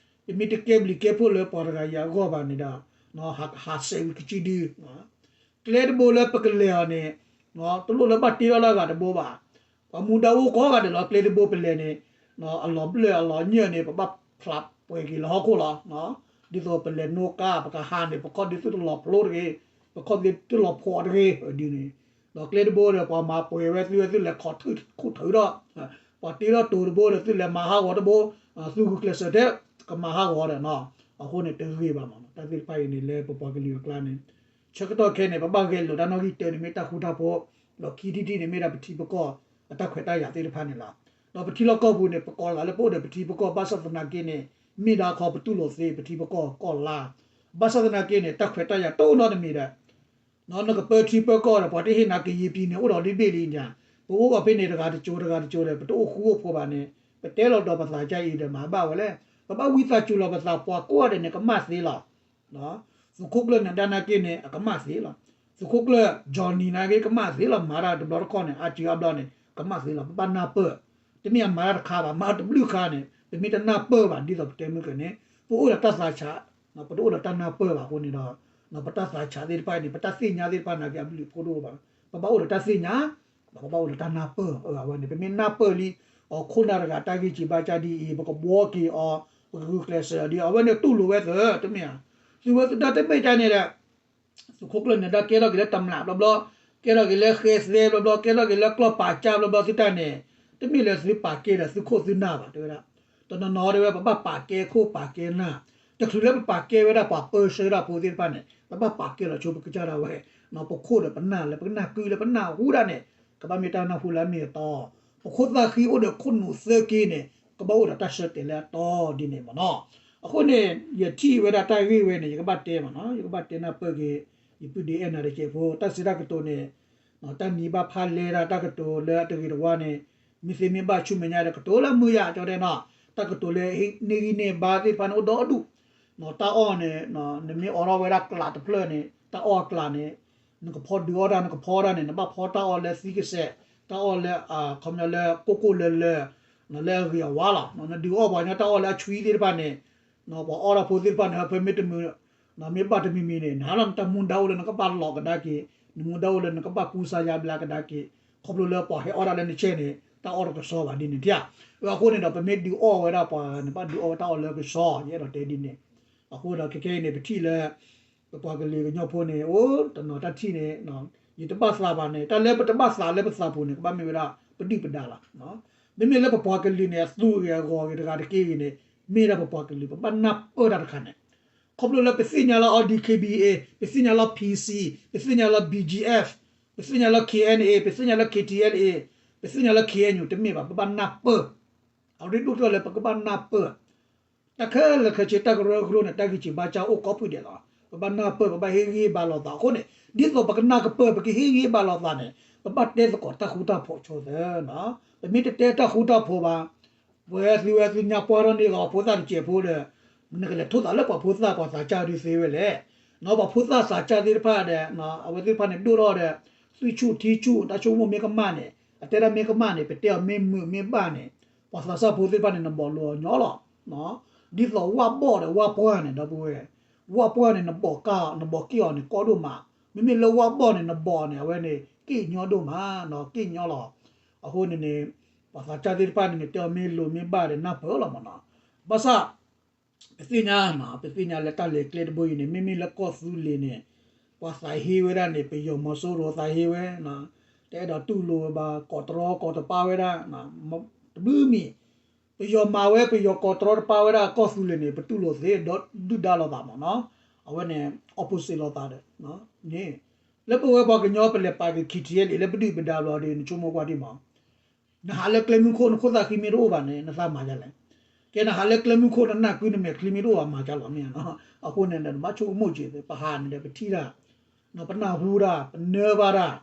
ယမ့ၢ်တကဲဘျုးကဲဖှိၣ်လၢပှၤတဂၤအံၤအဂီၢ်ဘၣ်န့ၣ်ဒီး ဟးစဲးဝံၤကစုဒု ကျဲတဘိလၢပကလဲၤအီၤန့ၣ် တလိၣ်လၢဘၣ်တ့ထီၣ်လၢအဂၤတဘိဘၣ်. ပှၤမူဒါအိၣ်ကိးဂၤဒဲးလီၤ ကျဲတဘိပလဲၤန့ၣ် အလီၤဘျၢၣ်အလီၤညၢၣ်န့ၣ် ပဘၣ်ဖျးပှဲၤက့ၤလၢဟီၣ်ခိၣ်လီၤ. ဒ်သိးပလဲၤနိကါ ပကဟးန့ၣ် ပခီၣ်ဒုးသုတလီၤဖျိတဂ့ၤ, ပခီၣ်ဒုးသုတလီၤဖှီၣ်တဂ့ၤ ဒ်န့ၣ်, ဒီးကျဲတဘိဒီး ပှၤမၤပှဲၤဝဲသုဝဲသုလဲၤခီၣ်ထုး ခိၣ်ထုးဒီး ပှၤတ့ထီၣ်တိၤတဘိဒီး သုလဲၤမၤဟးဂီၤတဘိ, သုဂုာ်ကျဲးစၢးထဲ ကမၤဟးဂီၤဒီးနီၤ, အဃိန့ၣ်တဂ့ၤဘၣ်မး တၢ်သ့ၣ်တဖၣ်အံၤန့ၣ် လၢပပှၤကလုာ်အကျါန့ၣ် ဆၢကတီၢ်ခဲအံၤန့ၣ် ပဘၣ်ဂဲၤလိာ်တၢ်နီၣ်ဂံၢ်တၢန့ၣ် မ့ၢ်တၢ်ဃူတၢ်ဖိး, ဒီးခံထံၣ်တထံၣ်န့ၣ် မ့ၢ်ဒၣ်ပထံပကီၢ်အတၢ်ခွဲးတၢ်ယာ်သ့ၣ်တဖၣ်န့ၣ်လီၤ. ဒီးပထံလီၢ်ကီၢ်ပူၤန့ၣ် ပကိးတဂၤလၢပအိၣ်ဒီးပထံပကီၢ် ဘၣ်ဆၣ်သနာ်က့န့ၣ် မ့ၢ်ဒၣ်ခီပတူၢ်လိာ်သ့ပထံပကီၢ်ကီၢ်လါ, ဘၣ်ဆၣ်သနာ်က့န့ၣ် တၢ်ခွဲးတၢ်ယာ်တအိၣ်နီတမံၤဒီး နကပၢထံပၢကီၢ်ဒီး ပှၤတဟ့ၣ်နၤကယံာ်ပံၤန့ၣ် အိၣ်ဒီးလံဘ့ၣ်လံညါ, ပအိၣ်အီၤဖဲန့ၣ်တဂၤတကၠိတဂၤတကၠိဒီး ပတအိၣ်ဃူအိၣ်ဖိးဘၣ်န့ၣ် ပတဲလီၤဒီးပသးကါအံၤဒီးမၤဘၣ်ဝဲလဲၣ်, ပဘၣ်ဝံသးစူၤလီၤပသး ပှၤကိးဂၤဒဲးန့ၣ် ကမၣ်သ့လီၤ. သုးခိၣ်ကျၢၢ်နဒါနာ်က့န့ၣ် အကမၣ်သ့လီၤ. သုးခိၣ်ကျၢၢ် Johnny နာ်က့ ကမၣ်သ့လီၤ, မၤတၢ်တဘျီတခီၣ်န့ၣ် အါစုအါဘျီန့ၣ် ကမၣ်သ့လီၤ. ပဘၣ်နၢ်ပၢၢ်, တမ့ၢ်အမၤတၢ်တခါဘၣ်, မၤတဘျုးခါန့ၣ် ပမ့ၢ်တနၢ်ပၢၢ်ဘၣ် ဒ်သိးပတဲမုၢ်ကန့ၣ် ပအိၣ်ဒီးတၢ်သးဆး, ပတအိၣ်ဒီးတၢ်နၢ်ပၢၢ်ဘၣ်အဃိန့ၣ်ဒီး ပတၢ်သးဆးသ့ၣ်တဖၣ်န့ၣ် ပတၢ်သ့ၣ်ညါသ့ၣ်တဖၣ်နာ်က့ အဘျုးအဖှိၣ်တအိၣ်ဘၣ်. ပဘၣ်အိၣ်ဒီးတၢ်သ့ၣ်ညါ, ဒီးပဘၣ်အိၣ်ဒီးတၢ်နၢ်ပၢၢ်, အဝဲန့ၣ် ပမ့ၢ်နၢ်ပၢၢ်လံ အီၤခိၣ်နၢ်တဂၤတၢ်ဂံၢ်စၢ်ဘါစၢ်ဒ်အံၤ ပကဘှီက့ၤအီၤ, ပကဂုာ်ကျဲးစၢးအီၤဒ်အံၤ အဝဲန့ၣ်တူၢ်လိာ်ဝဲသၢ တမ့ၢ်ဧါ. သုဝဲသုတၢ်တမ့ၢ်တၢ်န့ၣ်ဒီး သုးခိၣ်ကျၢၢ်နဒါကဲထီၣ်က့ၤလၢတမျးဘျီဘျီ, ကဲထီၣ်က့ၤလၢဃဲသဲဘျီဘျီ, ကဲထီၣ်က့ၤလၢကျီၢ်ပာ်ကၢ်ဘျီဘျီသုတၢ်န့ၣ်, တမ့ၢ်လၢသုပာ်ကဲဒီးသုခိၣ်သုနၢ်ဘၣ် တဲဝဲဒၣ်. တနီၤနီၤတဲဝဲ ပဘၣ်ပာ်ကဲခိၣ်ပာ်ကဲနၢ်, တချုးလၢပပာ်ကဲဝဲဒၣ်ပှၤပၢဆှၢဒၣ်ဖိသ့ၣ်တဖၣ်န့ၣ် ပဘၣ်ပာ်ကဲလီၤဆိပကစၢ်ဒၣ်ဝဲ, ပခိၣ်ဒီးပနၢ်လၢပကနၢ်ကုလၢပနၢ်ဟူဒၣ်န့ၣ်, ကဘၣ်မ့ၢ်တၢ်နၢ်ဟူလၢအမ့ၢ်အတီ, ပခိၣ်သၣ်ဃံအိၣ်ဒီးခိၣ်နူာ်သၢက့န့ၣ် ကဘၣ်အိၣ်ဒီးတၢ်ဆၢတဲာ်လၢအတီဒ်န့ၣ်မ့ၢ်နီၤ. အဃိန့ၣ် ယထံၣ်ဝဲဒၣ်တၢ်ဂ့ၢ်ဝဲန့ၣ် ယကဘၣ်တဲမ့ၢ်နီၤ, ယကဘၣ်တဲနၢ်ပၢၢ်က့ၤ ယပုၢ်ဒ့အဲၣ်နၤတစဲးဖိ တၢ်စံးတၢ်ကတိၤန့ၣ် တၢ်နံၤဘၣ်ဖးလဲတၢ်ကတိၤလၢအတဂ့ၤတဝါန့ၣ် မ့ၢ်သ့မ့ၢ်ဘၣ်ဆူမဲာ်ညါဒီးကတိၤလၢမုာ်ယၤ ကၠီတဲနီၤ, တၢ်ကတိၤလၢန့ၢ်ဂံၢ်န့ၢ်ဘါသ့ၣ်တဖၣ်န့ၣ်အိၣ်ဒီဒူၣ်, တၢ်အီၣ်န့ၣ် နမ့ၢ်အိးထီၣ်ဝဲဒၣ်ကျးတဖျၢၣ်န့ၣ် တၢ်အီၣ်အကျးန့ၣ် နကဖီဒုးအီၣ်တၢ် နကဖီတၢ်န့ၣ် နဘၣ်ဖီတၢ်အီၣ်လၢသံကစဲး, တၢ်အီၣ်လၢ ခီပညီလၢကိၢ်ကိၢ်လၢၤလၢၤ လၢအဂ့ၤအဝါလီၤ. နဒုးအီၣ်ပှၤကညီတၢ်အီၣ်လၢအဆွံသ့ၣ်တဖၣ်န့ၣ် ပှၤအီၣ်တၢ်ဖိသ့ၣ်တဖၣ်န့ၣ် ဟၢဖၢမ့ၢ်တမုာ် မ့ၢ်ဘၣ်တမံၤမံၤန့ၣ် နဟးလီၤနတၢ်မူဒါအိၣ်လၢနကဘၣ်လီးကဒါက့ၤ, နမူဒါအိၣ်လၢနကဘၣ်ကူစါယါဘျါကဒါက့ၤ, ခီဖျိလၢပှၤဟဲအီၣ်တၢ်လၢနဆဲးန့ၣ် တၢ်အီၣ်တကဆှီဘၣ်ဒ်န့ၣ်ထံၣ်ဧါ. အဃိန့ၣ်ဒီး ပမ့ၢ်ဒုးအီၣ်ဝဲဒၣ်ပှၤန့ၣ် ဘၣ်ဒုးအီၣ်ဝဲတၢ်အီၣ်လၢကဆှီ ယအဲၣ်ဒိးတဲဒ်န့ၣ်. အဃိဒီးခဲခဲအံၤန့ၣ် ပထံၣ်လၢ ပပှၤကလုာ်ကညီဖိန့ၣ် အိၣ်တနီၤတၢ်ထံၣ်န့ၣ် ယတဘၣ်သးဘၣ်န့ၣ် တၢ်လၢပတဘၣ်သးလၢပသးပူၤန့ၣ် ကဘၣ်မ့ၢ်ဝဲဒၣ်ပဒုၣ်ပဒါလီၤ. မ့မ့ၢ်လၢပပှၤကလုာ်န့ၣ် အသူဂ့ၤအဂီၤဂ့ၤတဂၤတက့ၢ်ဂ့ၤန့ၣ် မ့ၢ်ဒၣ်ပပှၤကလုာ�း ပဘၣ်နၢ်ပၢၢ်တၢ်တခါန့ၣ် ခီဖျိလၢပသ့ၣ်ညါလၢ အီ ဒီ ခ့ ဘံၣ် အ့ ပသ့ၣ်ညါလၢ ဖံစံ ပသ့ၣ်ညါလၢ ဘံၣ်ကၠံၣ်အ့ၣ် ပသ့ၣ်ညါလၢ ခ့ၣ်အဲၣ်အ့ၣ် ပသ့ၣ်ညါလၢ ခ့ၣ်ထံၣ်အဲလ်အ့ၣ် ပသ့ၣ်ညါလၢ ခ့ၣ်အဲၣ်ယူၣ် တမ့ၢ်ဘၣ် ပဘၣ်နၢ်ပၢၢ်. အရ့ဒိၣ်ကတၢၢ်လၢပကဘၣ်နၢ်ပၢၢ် တၢ်ခဲလၢာ်ခဲဆ့ တၢ်ကရၢကရိန့ၣ် တၢ်ဂံၢ်စၢ်ဘါစၢ်အိၣ်ကိးဖုဒဲးလီၤ. ပဘၣ်နၢ်ပၢၢ် ပဘၣ်ဟ့ၣ်ဂံၢ်ဟ့ၣ်ဘါလိာ်သးအဃိန့ၣ် ဒ်သိးပကနၢ်ကပၢၢ် ပကဟ့ၣ်ဂံၢ်ဟ့ၣ်ဘါလိာ်သးန့ၣ် ပဘၣ်တဲသကိးတၢ်ဃူတၢ်ဖိးဆိသၢ. ပမ့ၢ်တတဲတၢ်ဃူတၢ်ဖိးဘၣ် ပဝဲသုဝဲသုညါပှၢ်ထီၣ်န့ၢ်ဂီၤ ဖိသၣ်တစဲးဖိဒီး နကလဲၤထိၣ်သးလၢပှၤဖိသၣ်ပှၤသးစၢ်ဒုးသ့ဝဲလဲၣ်. ပှၤဖိသၣ်သးစၢ်သ့ၣ်တဖၣ်ဒီး အဝဲသ့ၣ်တဖၣ်န့ၣ် ဒိၣ်ထီၣ်ဒီး သွံၣ်ဆူၣ်ထံဆူၣ် တၢ်ဆိကမိၣ်မ့ၢ်ကမၣ်န့ၣ် အတဲဒၣ်မ့ၢ်ကမၣ်န့ၣ် ပတဲအီၤမ့ၢ်မုာ်မ့ၢ်ဘၣ်န့ၣ် ပှၤသးစၢ်ဖိသ့ၣ်တဖၣ်န့ၣ် နဘီၣ်လိာ်အီၤညီလီၤ. ဒ်သိးဝၣ်ဘီၣ်ဒီးဝၣ်ပှၢ်န့ၣ် ဒီပုၢ်ဝဲၢ် ဝၣ်ပှၢ်န့ၣ် နဘီၣ်ကၢ် နဘီၣ်က့ၢ်အီၤန့ၣ် ကီဒိၣ်မး. မ့မ့ၢ်လၢဝၣ်ဘီၣ်န့ၣ် နဘီၣ်န့ၣ် အဝဲန့ၣ် က့ၢ်ညီဒိၣ်မး က့ၢ်ညီလီၤ. အဃိန့ၣ်န့ၣ် ပှၤသးစၢ်သ့ၣ်တဖၣ်န့ၣ်န့ၣ် တဲအီၤမ့ၢ်လိၤမ့ၢ်ဘၣ်ဒီး နၢ်ပၢၢ်လီၤမ့ၢ်နီၤ. ဘၣ်ဆၣ် ပသ့ၣ်ညါ ပသ့ၣ်ညါလၢတၢ်လဲၤကျဲတဘိအံၤန့ၣ် မ့မ့ၢ်လၢကီၢ်သူလ့ၤန့ၣ် ပှၤသးဟ့ဝဲဒၣ်န့ၣ် ပယီၤမီၤစိရိၤသးဟ့ဝဲ တအဲၣ်ဒိးတူၢ်လိာ်ဝဲဘၣ် ကိးတရီကိးတပါဝဲဒၣ် တဘျုးမံၤ ပယီၤမၤဝဲ ပယီၤကိးတရီတပါဝဲဒၣ်ကီၢ်သူလ့ၤန့ၣ် ပတူၢ်လိာ်သ့ ဒီးဒုၣ်ဒါလိာ်သးမ့ၢ်နီၤ. အဝဲန့ၣ် opposite လိာ်သးဒီး န့ၣ် လၢပဝဲပှၤကညီပလဲၤပာ်က့ၤ ခ့ၣ်ထံၣ်အဲလ်အ့ၣ် လၢပဒုၣ်ပဒါဘျီဒီး နဆိကမိၣ်ကွၢ်ဒ်မး နဟးလၢကျဲမုၢ်ခိၣ် နခိၣ်သၣ်ဃံမ့ၢ်တအိၣ်ဘၣ်န့ၣ် နသးမၤဒ်လဲၣ်. ကဲနဟးလၢကျဲမုၢ်ခိၣ် နနၢ်ကုနမဲာ်ချံမ့ၢ်တအိၣ်ဘၣ် မၤဒ်လဲၣ်မ့ၢ်နီၤ. အဃိန့ၣ်ဒီး နဘၣ်ဆိကမိၣ်က့ၤ ပဟးန့ၣ်ဒီး ပထံၣ်တၢ် ပနၢ်ဟူတၢ် ပနၢဘၣ်တၢ်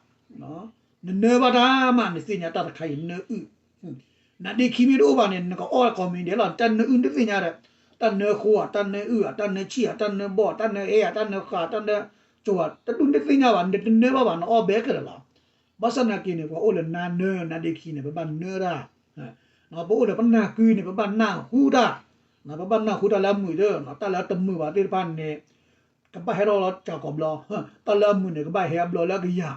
နနၢဘၣ်တၢ်မး နသ့ၣ်ညါတၢ်တခါအံၤ နၢအုၣ် နါဒ့ခံမ့ၢ်တအိၣ်ဘၣ်န့ၣ် နကအီၣ်ကိးမံၤဒဲးလီၤ. တၢ်နၢအုၣ်နတသ့ၣ်ညါဒီး တၢ်နၢဃိဧါ တၢ်နၢအုၣ်ဧါ တၢ်နၢဆံၣ်ဧါ တၢ်နၢဘီၣ် တၢ်နၢအ့ၣ်ဧါ တၢ်နၢဃၣ် တၢ်နၢကၠိဧါ တဒူၣ်နတသ့ၣ်ညါဘၣ် နတနၢဘၣ်ဘၣ် နအီၣ်ဘဲကလၢာ်လီၤ. ဘၣ်ဆၣ်နာ်က့န့ၣ် ပှၤအိၣ်လၢနါနၢ နါဒ့ခံန့ၣ် ပဘၣ်နၢတၢ် ပအိၣ်ဒီးပနၢ်ကုန့ၣ် ပဘၣ်နၢ်ဟူတၢ် ပဘၣ်နၢ်ဟူတၢ်လၢအမုာ်ဒီး တၢ်လၢအတမုာ်ဘၣ်သ့ၣ်တဖၣ်န့ၣ် ကဘၣ်ဟဲထီၣ်လီၤကၠီကိးဘျီ တၢ်လၢအမုာ်န့ၣ် ကဘၣ်ဟဲအဘျီလၢအကယၤ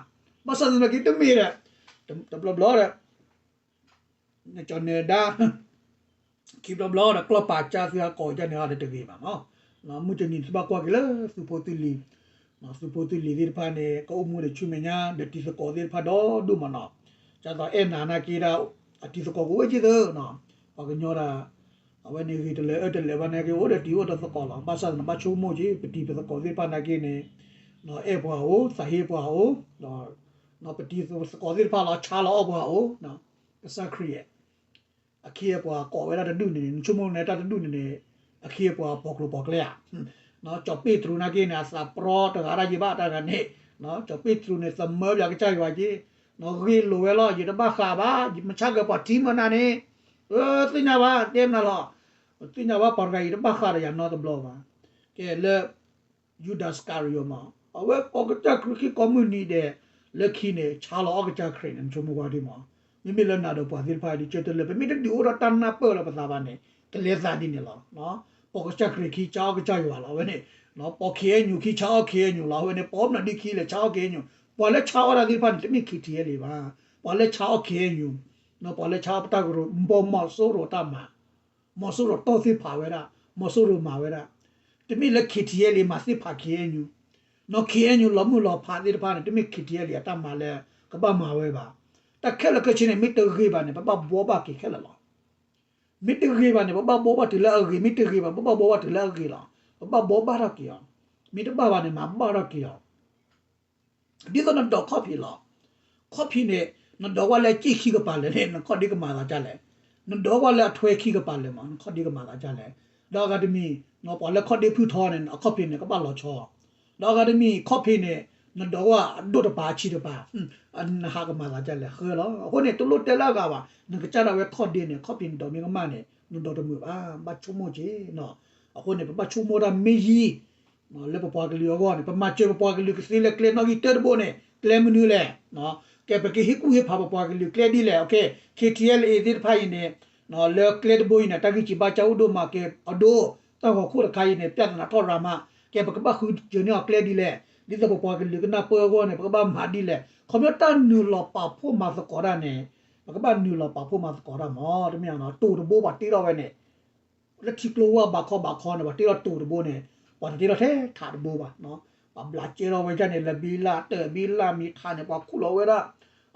ဘၣ်ဆၣ်သနာ်က့တမ့ၢ်ဒီး တဘျီဘျီဒီး နကၠီနၢၤဒါ ခံဘျီဘျီဒီး ကျီၢ်ပာ်ကၢ်သုဟးကိးကၢ်န့ၣ်အီၤဒီးတဂ့ၤဘၣ်မး. မုၢ်တနံၤသုဘၣ်ကွၢ်က့ၤလၢသုးဖိသုးလံၤ သုးဖိသုးလံၤသ့ၣ်တဖၣ်န့ၣ် ကအိၣ်မူဒီးဆူမဲာ်ညါ ဒီးတံၤသကိးသ့ၣ်တဖၣ်ဒီဒိၣ်မးနီၤ. ဒ်သိးအဲၣ်နၤနာ်က့ဒၣ် အတံၤသကိးကအိၣ်က့ၤသၢ ပှၤကညီဒၣ် အဝဲန့ၣ်ဂ့ၤတလၢအၢတလၢဘၣ်နာ်က့ အိၣ်ဒီးတံၤအိၣ်ဒီးသကိးလီၤ. ဘၣ်ဆၣ်သနာ်က့ဘၣ်ဆိကမိၣ်က့ၤ ပတံၤပသကိးသ့ၣ်တဖၣ်နာ်က့န့ၣ် အဲၣ်ပှၤအိၣ် သးဟ့ပှၤအိၣ် ပတံၤပသကိးသ့ၣ်တဖၣ်လီၤ ဆါလီၤအီၣ်ပှၤအိၣ် ကစၢ်ခရံာ် အခ့အပှၤကိးဝဲဒၣ်တဒူၣ်န့ၣ်န့ၣ် နဆိကမိၣ်န့ၣ်တၢ်တဒူၣ်န့ၣ်န့ၣ် အခ့အပှၤပိာ်ကျိၤပိာ်ကျဲဧါ. ကၠီၤပ့းတရူးနာ်က့န့ၣ် အသးပြီတဂၤဒၣ်ယံၤဘၣ်တၢ်ဂၤန့ၣ် ကၠီၤပ့းတရူးန့ၣ် သမၢပၠးကစၢ်ယွၤက့ၤ ဂ့ၤလိာ်ဝဲလီၤ ယတဘၣ်ဃးဘၣ် ယမဆါကပှၤထံမၢနၤန့ၣ် သ့ၣ်ညါဘၣ် တဲမနုၤလီၤ သ့ၣ်ညါဘၣ်ပှၤတဂၤအံၤတဘၣ်ဃးဒီးယၤနီတဘျီဘၣ်. ကဲလၢ ယူဒၤစကၤရံယိၤမး အဝဲပိာ်ကစၢ်ခရံာ်ခံကိးမုၢ်နံၤဒဲး လၢခံန့ၣ် ဆါလီၤအီၣ်ကစၢ်ခရံာ်န့ၣ် နဆိကမိၣ်ကွၢ်ဒ်မး. မ့မ့ၢ်လၢနၤဒီးပှၤသ့ၣ်တဖၣ်ဒ်ကၢတလၢ ပမ့ၢ်တဒုးအိၣ်ထီၣ်တၢ်နၢ်ပၢၢ်လၢပသးဘၣ်န့ၣ် ကလဲၤသးဒ်န့ၣ်လီၤ. ပိာ်ကစၢ်ခရံာ်ခံဆါအီၣ်ကစၢ်ယွၤလီၤ အဝဲန့ၣ် ပိာ်ခ့အဲညူခံဆါအီၣ်ခ့အဲညူလီၤ အဝဲန့ၣ် ပိာ်မနုၤဒ်ခံလဲၣ် ဆါအီၣ်ခ့အဲညူ ပှၤလၢဆါအီၣ်တၢ်သ့ၣ်တဖၣ်န့ၣ် တမ့ၢ်ခ့ထံအဲလံဘၣ် ပှၤလၢဆါအီၣ်ခ့အဲညူ ပှၤလၢဆါအီၣ်ပတၢ်ကရူၢ် ဘီမီၤစိရိၤတၢ်မၤ မီၤစိရိၤတီၢ်သ့ၣ်ဖးဝဲဒၣ် မီၤစိရိၤမၤဝဲဒၣ် တမ့ၢ်လၢခ့ထံအဲလံမၤသ့ၣ်ဖးခ့အဲညူ နီၢ်ခ့အဲညူ လီၤမုၢ်လီၤဖးသ့ၣ်တဖၣ်န့ၣ် တမ့ၢ်ခ့ထံအဲလံအတၢ်မၤလၢ ကဘၣ်မၤဝဲဘၣ်. တၢ်ခဲလၢာ်ခဲဆ့န့ၣ် မ့ၢ်တဂ့ၤဘၣ်န့ၣ် ပဘၣ်ဘှီဘၣ်က့ၤခဲလၢာ်လီၤ. မ့ၢ်တဂ့ၤဘၣ်န့ၣ် ပဘၣ်ဘှီဘၣ်တုၤလၢအဂ့ၤ မ့ၢ်တဂ့ၤဘၣ် ပဘၣ်ဘှီဘၣ်တုၤလၢအဂ့ၤလီၤ. ပဘၣ်ဘှီဘၣ်ထီၣ်က့ၤအီၤ မ့ၢ်တဘၣ်ဘၣ်န့ၣ် မၤဘၣ်ထီၣ်က့ၤအီၤ ဒ်သိးနဒိးခီၣ်ဖံးလီၤ. ခီၣ်ဖံးန့ၣ် နဒိးကွၢ်လၢအစ့ၣ်ခံကပၤလၢာ်န့ၣ် နခီၣ်ဒ့ကမၤသးဒ်လဲၣ်. နဒိးကွၢ်လၢအထွဲခံကပၤလၢာ်မး နခီၣ်ဒ့ကမၤသးဒ်လဲၣ်. ဒီးအဂၤတမံၤ ပှၤလၢခီၣ်ဒ့ဖုၣ်ထီန့ၣ် အခီၣ်ဖံးန့ၣ် ကဘၣ်လီၤဆီ ဒီးအဂၤတမံၤ ခီၣ်ဖံးန့ၣ် နဒိးကွၢ်အဒိၣ်တပၤအဆံးတပၤ နဟးကမၤသးဒ်လဲၣ် ဃၢလီၤ. အဃိန့ၣ် တလိၣ်တဲလၢအဂၤဘၣ်. နကစၢ်ဒၣ်ဝဲခီၣ်ဒ့န့ၣ် ခီၣ်ဖံးနဒိးမ့ၢ်ကမၣ်န့ၣ် နဒိးတမုာ်ဘၣ် ဘၣ်ဆိကမိၣ်က့ၤ. အဃိန့ၣ် ပဘၣ်ဆိကမိၣ်တၢ်မ့ၢ်ယံၤ လၢပပှၤကလုာ်အဂီၢ်န့ၣ် ပမၤစၢၤပပှၤကလုာ်ကသ့လၢကျဲနီၣ်ဂံၢ်တၢတဘိန့ၣ် ကျဲမနုၤလဲၣ်. ကဲပကဟ့ၣ်ကူၣ်ဟ့ၣ်ဖးပပှၤကလုာ်ကျဲဒ်လဲၣ်. ခဲ ခ့ထံအဲလ်အ့သ့ၣ်တဖၣ်အံၤန့ၣ် လၢကျဲတဘိအံၤန့ၣ် တၢ်ဂံၢ်စံးဘါစၢ်အိၣ်ဒိၣ်မးကဲအဒိ တၢ်ဂီၤခိၣ်တခါအံၤန့ၣ် ပျၢ်သနာ်ထီၣ်ရၤမး ကဲပကဘၣ်ဃုစၢၤန့ၢ်အီၤကျဲဒ်လဲၣ်. ဒ်သိးပပှၤကလုာ်ကနၢ်ပၢၢ်အဂီၢ်န့ၣ် ပကဘၣ်မၤဒ်လဲၣ်. ခီဖျိတၢ်နုာ်လီၤပာ်ဖှိၣ်မၤသကိးတၢ်န့ၣ် ပကဘၣ်နုာ်လီၤပာ်ဖှိၣ်မၤသကိးတၢ်မး တမ့ၢ်နီၤ တိၤတဘိပှၤတ့ထီၣ်ဝဲန့ၣ် လၢထံကျိဝၢ်ဘးခီဘးခီန့ၣ် ပှၤတ့ထီၣ်တိၤတဘိန့ၣ် ပှၤတတ့ထီၣ်ထဲထးတဘိဘၣ်. ပှၤဘျးကဲထီၣ်ဝဲဒ်န့ၣ် လၢဘံလၢ်တၢၢ်ဘံလၢ်မံၤထးန့ၣ် ပှၤခူၣ်လီၤဝဲဒၣ်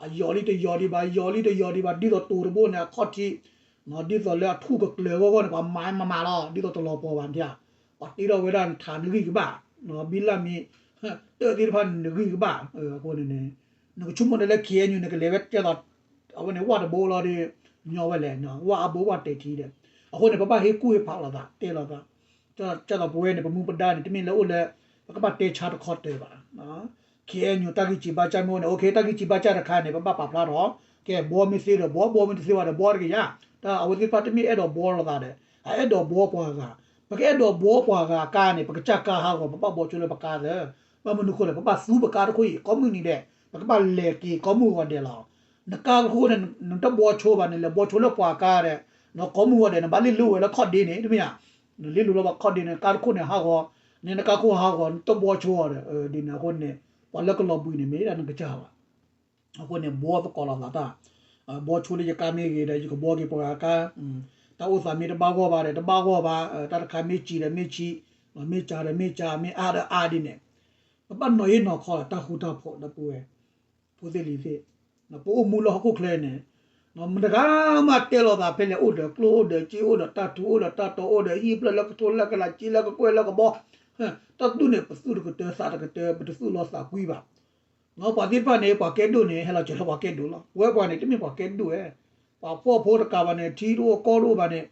အယီၤလံတယီၤဒံးဘၣ် ယီၤလံတယီၤဒံးဘၣ် ဒ်သိးတိၤတဘိန့ၣ် အခီၣ်ထံး ဒ်သိးလၢအထူၣ်ကကျၢၤအဂီၢ်ဂီၢ်န့ၣ် ပှၤမၤမၤမၤလီၤ ဒ်သိးတလီၤပှီၤဘၣ်န့ၣ် ပှၤတ့ထီၣ်ဝဲဒၣ်ထးနဂံၢ်ကဘၣ် ဘံလၢ်မံၤ တၢၢ်သ့ၣ်တဖၣ်န့ၣ်နဂံၢ်ကဘၣ်. အဃိန့ၣ် နကဆိကမိၣ်န့ၣ်လၢ ခ့ၣ်အဲၣ်ယူၣ် နကလဲၤဝဲကဲသိး အဝဲန့ၣ်ဝၣ်တဘိလီၤဒီး ညီဝဲလဲၣ် ဝၣ်အဘိဝၣ်တဲာ်ထံဒီး အဃိန့ၣ် ပဘၣ်ဟ့ၣ်ကူၣ်ဟ့ၣ်ဖးလိာ်သး တဲလိာ်သး ကဲသိးပဝဲန့ၣ် ပမူပဒါန့ၣ် တမ့ၢ်လၢအိၣ်လၢ ပကဘၣ်တဲဆါတခီတၢၤဘၣ်. ခ့ၣ်အဲၣ်ယူၣ် တၢ်ဂံၢ်စံးဘါစၢ်မ့ၢ်အိၣ်န့ၣ် အိၣ်ခ့ တၢ်ဂံၢ်စံးဘါစၢ်တခါန့ၣ် ပဘၣ်ပာ်ဖျါထီၣ် ကဲဘှီမ့ၢ်သ့ဒီးဘှီ ဘှီမ့ၢ်တသ့ဘၣ်ဒီးဘှီတကယၤ တၢ်အဝဲသ့ၣ်တဖၣ်တမ့ၢ်အဲၣ်ဒိးဘှီလိာ်သးဒီး အအဲၣ်ဒိးဘှီပှၤဂၤ ပကအဲၣ်ဒိးဘှီပှၤဂၤအကါန့ၣ် ပကစၢ်ကါဟးဂီၤ ပဘၣ်ဘှီဆိလၢပကါသၢ ဘၣ်မနုၤဃိလဲၣ် ပဘၣ်သူပကါတခိၣ်အံၤ ကိးမုၢ်နံၤဒဲး ပကဘၣ်လဲၤက့ၤကိးမုၢ်ဂီၤဒဲးလီၤ. နကါတခိၣ်န့ၣ် နတဘှီဆိဘၣ်န့ၣ် လဲၤဘှီဆိလၢပှၤကါဒီး ကိးမုၢ်ဂီၤဒဲး နဘၣ်လ့လိာ်ဝဲလၢခီၣ်ဒ့န့ၣ် တမ့ၢ်ဧါ. နလ့လိာ်လၢပှၤခီၣ်ဒ့န့ၣ် ကါတခိၣ်န့ၣ်ဟးဂီၤ နနကါခိၣ်ဟးဂီၤ နတဘှီဆိအီၤဒီး ဒ်န့ၣ်အဃိန့ၣ် ပှၤလၢကလီၤဘှံးန့ၣ် မ့ၢ်ဒၣ်နကစၢ်ဘၣ်. အဃိန့ၣ် ဘှီသကိးလိာ်သးတၢ် ဘှီဆိလၢယကါမ့ၢ်ဂ့ၤဒီး ယကဘှီက့ၤပှၤဂၤကါ တၢ်အိၣ်သးမ့ၢ်တဘၣ်ဂီၢ်ဘၣ်ဒီး တဘၣ်ဂီၢ်ဘၣ် တၢ်တခါမ့ၢ်စံးဒီးမ့ၢ်စံး မ့ၢ်စှၤဒီးမ့ၢ်စှၤ မ့ၢ်အါဒီးအါဒ်န့ၣ် ပဘၣ်နီၤဟ့ၣ်နီၤခီလီၤ တၢ်ဃူတၢ်ဖိးဒီပုၢ်ဝဲၢ် ဖိသ့ၣ်လံၤသ့ၣ် ပအိၣ်မူလၢဟီၣ်ခိၣ်ချၢန့ၣ် မတဂၤမးတဲလိာ်သးဖဲလဲၣ် အိၣ်ဒီးကျိၣ်အိၣ်ဒီးစ့ အိၣ်ဒီးတၢ်ထူ အိၣ်ဒီးတၢ်တီ အိၣ်ဒီးဟံၣ်ဖျၢၣ်လၢကထိလၢကလး စ့လၢကကွဲၢ်လၢကဘီ တၢ်ဒူၣ်န့ၣ် ပသူၣ်တကတၢၢ်သးတကတၢၢ် ပတသူၣ်လီၤသးကွံဘၣ်. ပှၤသ့ၣ်တဖၣ်န့ၣ် ပှၤကဲဒိၣ်န့ၣ် ဟဲလီၤစၢၤလၢပှၤကဲဒိၣ်လီၤ. ပဝဲပှၤန့ၣ် တမ့ၢ်ပှၤကဲဒိၣ်ဝဲ ပှၤဖှီၣ်ဖိတကးဘၣ်န့ၣ် ထံတအိၣ်ကီၢ်တအိၣ်ဘၣ်န့ၣ်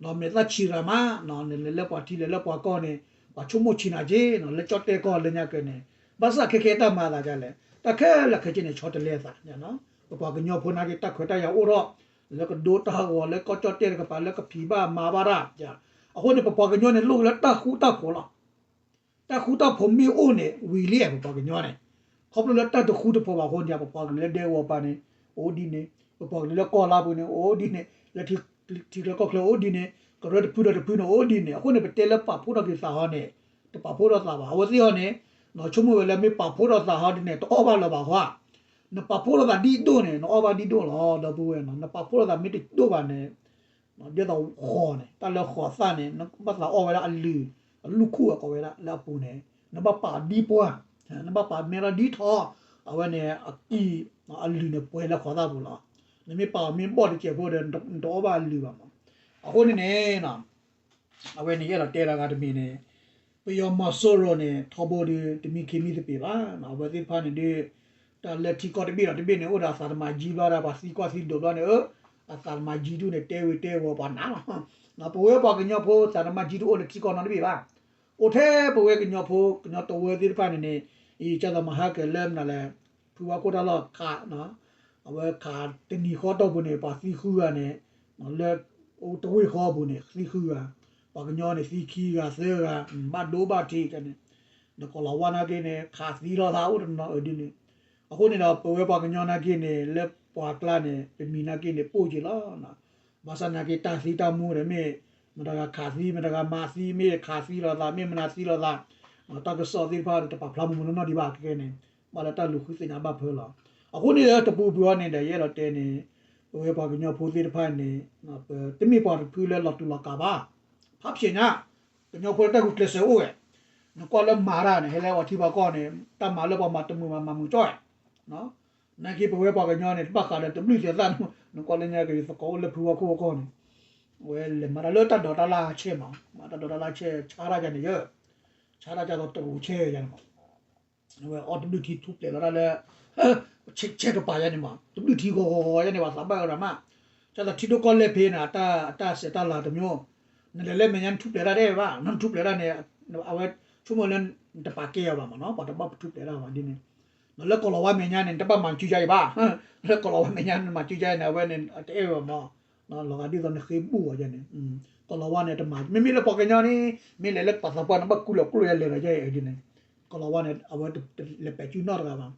မဲာ်သၣ်ဆံးရၤမး လဲၤလၢပှၤထံလဲၤလၢပှၤကီၢ်န့ၣ် ပှၤဆိကမိၣ်ဆံးနၤက့ လၢကၠီၣ်တဲၣ်ကီၢ်လၢညါကဲန့ၣ် ဘၣ်ဆၣ်ခဲခဲတၢ်မၤသးဒ်လဲၣ် တၢ်ခဲလၢာ်ခဲဆ့န့ၣ် ဆီတလဲအသး ပပှၤကညီဖိနာ်က့ တၢ်ခွဲးတၢ်ယာ်အိၣ်ထီၣ် လၢကဒိတၢ်ဂီၤ လၢကီၢ်ကၠီၣ်တဲၣ်တကပၤ လၢကဖံးဘၣ်မၤဘၣ်တၢ် အဃိန့ၣ် ပပှၤကညီန့ၣ် လိၣ်လၢတၢ်ဃူတၢ်ဖိးလီၤ. တၢ်ဃူတၢ်ဖိးမ့ၢ်အိၣ်န့ၣ် ဝံၤလံ ပပှၤကညီန့ၣ် ခီဖျိလၢတၢ်တဃူတဖိးဘၣ်အဃိန့ၣ် ပပှၤကလုာ်လၢဒဲကဝီၤပၤန့ၣ် အိၣ်ဒ်န့ၣ် ပပှၤကလုာ်လၢကီၢ်လါပူၤန့ၣ် အိၣ်ဒ်န့ၣ် လၢထံချၢကီၢ်ချၢအိၣ်ဒ်န့ၣ် ကရၢတဖုဒီးတဖုန့ၣ် အိၣ်ဒ်န့ၣ် အဃိန့ၣ် ပတဲလၢပာ်ဖှိၣ်ထီၣ်က့ၤသးဟီန့ၣ် တပာ်ဖှိၣ်ထီၣ်သးဘၣ်. အဝဲသ့ၣ်ဟီန့ၣ် ဆိကမိၣ်ဝဲလၢမ့ၢ်ပာ်ဖှိၣ်ထီၣ်သးဟီဒ်န့ၣ် တအီၣ်ဘၣ်လၢၤဘၣ်ဟီ နပာ်ဖှိၣ်ထီၣ်သးဒ်ဒိၣ်န့ၣ် နအီၣ်ဘၣ်ဒ်ဒိၣ်လီၤ ဒီပုၢ်ဝဲၢ်နီၤ နပာ်ဖှိၣ်ထီၣ်သးမ့ၢ်တဒိၣ်ဘၣ်န့ၣ် ဒ်သိးဃိးန့ၣ် တၢ်လၢဃိးသၣ်န့ၣ် နဘၣ်သးအီၣ်ဝဲဒၣ်အလုၢ် အလုၢ်ခူၣ်အကိးဝဲဒၣ်လၢအပူၤန့ၣ် နဘၣ်ပာ်ဒ်ပှၢ် နဘၣ်ပာ်မဲလီၤဒ်ထီ အဝဲန့ၣ် အကံၢ် အလုၢ်န့ၣ်ပှဲၤလၢဃိးသၣ်ပူၤလီၤ. နမ့ၢ်ပာ်အီၤမ့ၢ်ဘီၣ်တစဲးဖိဒီး နတအီၣ်ဘၣ်အလုၢ်ဘၣ်မး. အဃိန့ၣ်န့ၣ် အဝဲန့ၣ်ယအဲၣ်ဒိးတဲလၢအဂၤတမံၤန့ၣ် ပယီၤမီၤစိရိၤန့ၣ် ထီဘိဒီး တမံခ့မံသပ့ၤဘၣ်. အဝဲသ့ၣ်တဖၣ်န့ၣ်ဒီး တၢ်လၢထံကီၢ်တဘ့ၣ်ဒီးတဘ့ၣ်န့ၣ် အိၣ်ဒီးအသးတမၤကၠံဘျီဒီး ပှၤသံကွၢ်သံဒိးဘျီန့ၣ် အသးတမၤကၠံဒူၣ်န့ၣ် တဲဝံၤတဲဝီၤပှၤနးလီၤ. ပဝဲပှၤကညီဖိသးတမၤကၠံဒူၣ်အိၣ်လၢထံကီၢ်နီတဘ့ၣ်ဘၣ်. အိၣ်ထဲပဝဲကညီဖိ ကညီတဝၢသ့ၣ်တဖၣ်န့ၣ်န့ၣ် အံၤကသိးမၤဟါကဲၤလၢမနုၤလဲၣ် ဖုဝါခိၣ်တၢ်လီၢ်ခး အဝဲခးတနံၤဃီတီၢ်ပူၤန့ၣ် ပှၤသံဃုဂၤန့ၣ် လၢတဝ့ၢ်ဃီပူၤန့ၣ် သံဃုဂၤ, ပှၤကညီန့ၣ် သံခံဂၤသၢဂၤ, ဘၣ်ဒိဘၣ်ထံးန့ၣ်, ဒီးကိးလီၤဝါနာ်က့န့ၣ် ခးသံလိာ်သးအိၣ်တနီၤအၢဒ်န့ၣ်, အဃိန့ၣ်ဒီး ပဝဲပှၤကညီနာ်က့န့ၣ် လၢပှၤကျါန့ၣ် ပမံၤနာ်က့န့ၣ် ပိၢ်က့ၤလီၤ. ဘၣ်ဆၣ်နာ်က့ တၢ်သံတၢ်မူဒီးမ့ၢ် မတၤဂၤခးသံ မတၤဂၤမၤသံ မ့ၢ်ခးသံလိာ်သး မ့ၢ်မနုၤသံလိာ်သး, တၢ်ကစီၣ်သ့ၣ်တဖၣ်တပာ်ဖျါမူမူနီၢ်နီၢ်ဒံးဘၣ်ခဲကဲန့ၣ်, ဘၣ်လၢတၢ်လူၤဃုသ့ၣ်ညါဘၣ်ဖၢလီၤ. အဃိန့ၣ်ဒီး တပူၤပူၤအီၤန့ၣ်ဒီး ယအဲၣ်ဒိးတဲန့ၣ်, ပဝဲပှၤကညီဖိသ့ၣ်တဖၣ်န့ၣ် ပတမ့ၢ်ပှၤတဖုလၢလီၤတူာ်လီၤကာ်ဘၣ်. ဖးဖျဲးညါ, ကညီဖိလၢတၢ်ဂုာ်ကျဲးစၢးအိၣ်ဝဲ, နကွၢ်လၢမၤတၢ်န့ၣ် ဟဲလၢပှၤထံပှၤကီၢ်န့ၣ် တၢ်မၤလၢပှၤမၤတမုာ်ဘၣ်မၤမုာ်ကၠီၣ်ဝဲ, နာ်က့ပဝဲပှၤကညီန့ၣ် တဘၣ်ဃးဒီးတဘျုးသဲးသၣ်, နကွၢ်လၢညါက့ၤသကိးအိၣ်လၢဖုဝါခိၣ်အကီၢ်န့ၣ်, အဝဲလဲၤမၤတၢ်လၢတၢ်ဒိးတၢ်လၢ်ဆဲးမး, မၤတၢ်ဒိးတၢ်လၢ်ဆဲး ဆါတၢ်ယၤန့ၣ်ယၢ, ဆါတၢ်ယၤဒီးတရူးဆဲးယၤန့ၣ်မး အဝဲအီၣ်တဘျုးထံထူၣ်ဖျဲးလီၤတၢ်လၢ ဆဲးကပၤယါန့ၣ်မး တဘျုးထံဂီၤဂီၤဂီၤယါန့ၣ် ပှၤသးဘၣ်အၢရၤမး, ကၢ်သးထံဒိၣ်ကီၢ်လဲၢ်ဖဲန့ၣ် အတၢ်စဲးတၢ်လၤတမျိုး, နလဲၤလၢမဲာ်ညါနထူၣ်ဖျဲးတၢ်တအဲၣ်ဘၣ်, နထူၣ်ဖျဲးတၢ်န့ၣ် အဝဲဆိကမိၣ်လၢ နတပာ်ကဲအီၤဘၣ်မးနီၤ, ပှၤတဘၣ်ပထူၣ်ဖျဲးတၢ်ဘၣ်ဒ်န့ၣ်, လၢကီၢ်လီၤဝါမဲာ်ညါန့ၣ် နတဘၣ်မၤစုယါအံၤဘၣ်, လၢကီၢ်လီၤဝါမဲာ်ညါ နမၤစုယါအံၤန့ၣ် အဝဲန့ၣ် တအဲၣ်ဝဲဘၣ်မး, လီၤဂာ်ဒ်သိးနဃ့ဘူၣ်အီၤယါန့ၣ်, ကီၢ်လီၤဝါန့ၣ် တမၤ မ့မ့ၢ်လၢပှၤကညီန့ၣ် မ့ၢ်လဲၤလၢပှၤသးပှၢ်န့ၣ် ဘၣ်ကူလီၤကျိၣ်ယါလဲၤဒီးယါအံၤဒ်န့ၣ်, ကီၢ်လီၤဝါန့ၣ် အဝဲလဲၤပဲာ်စုနီတဂၤဘၣ်,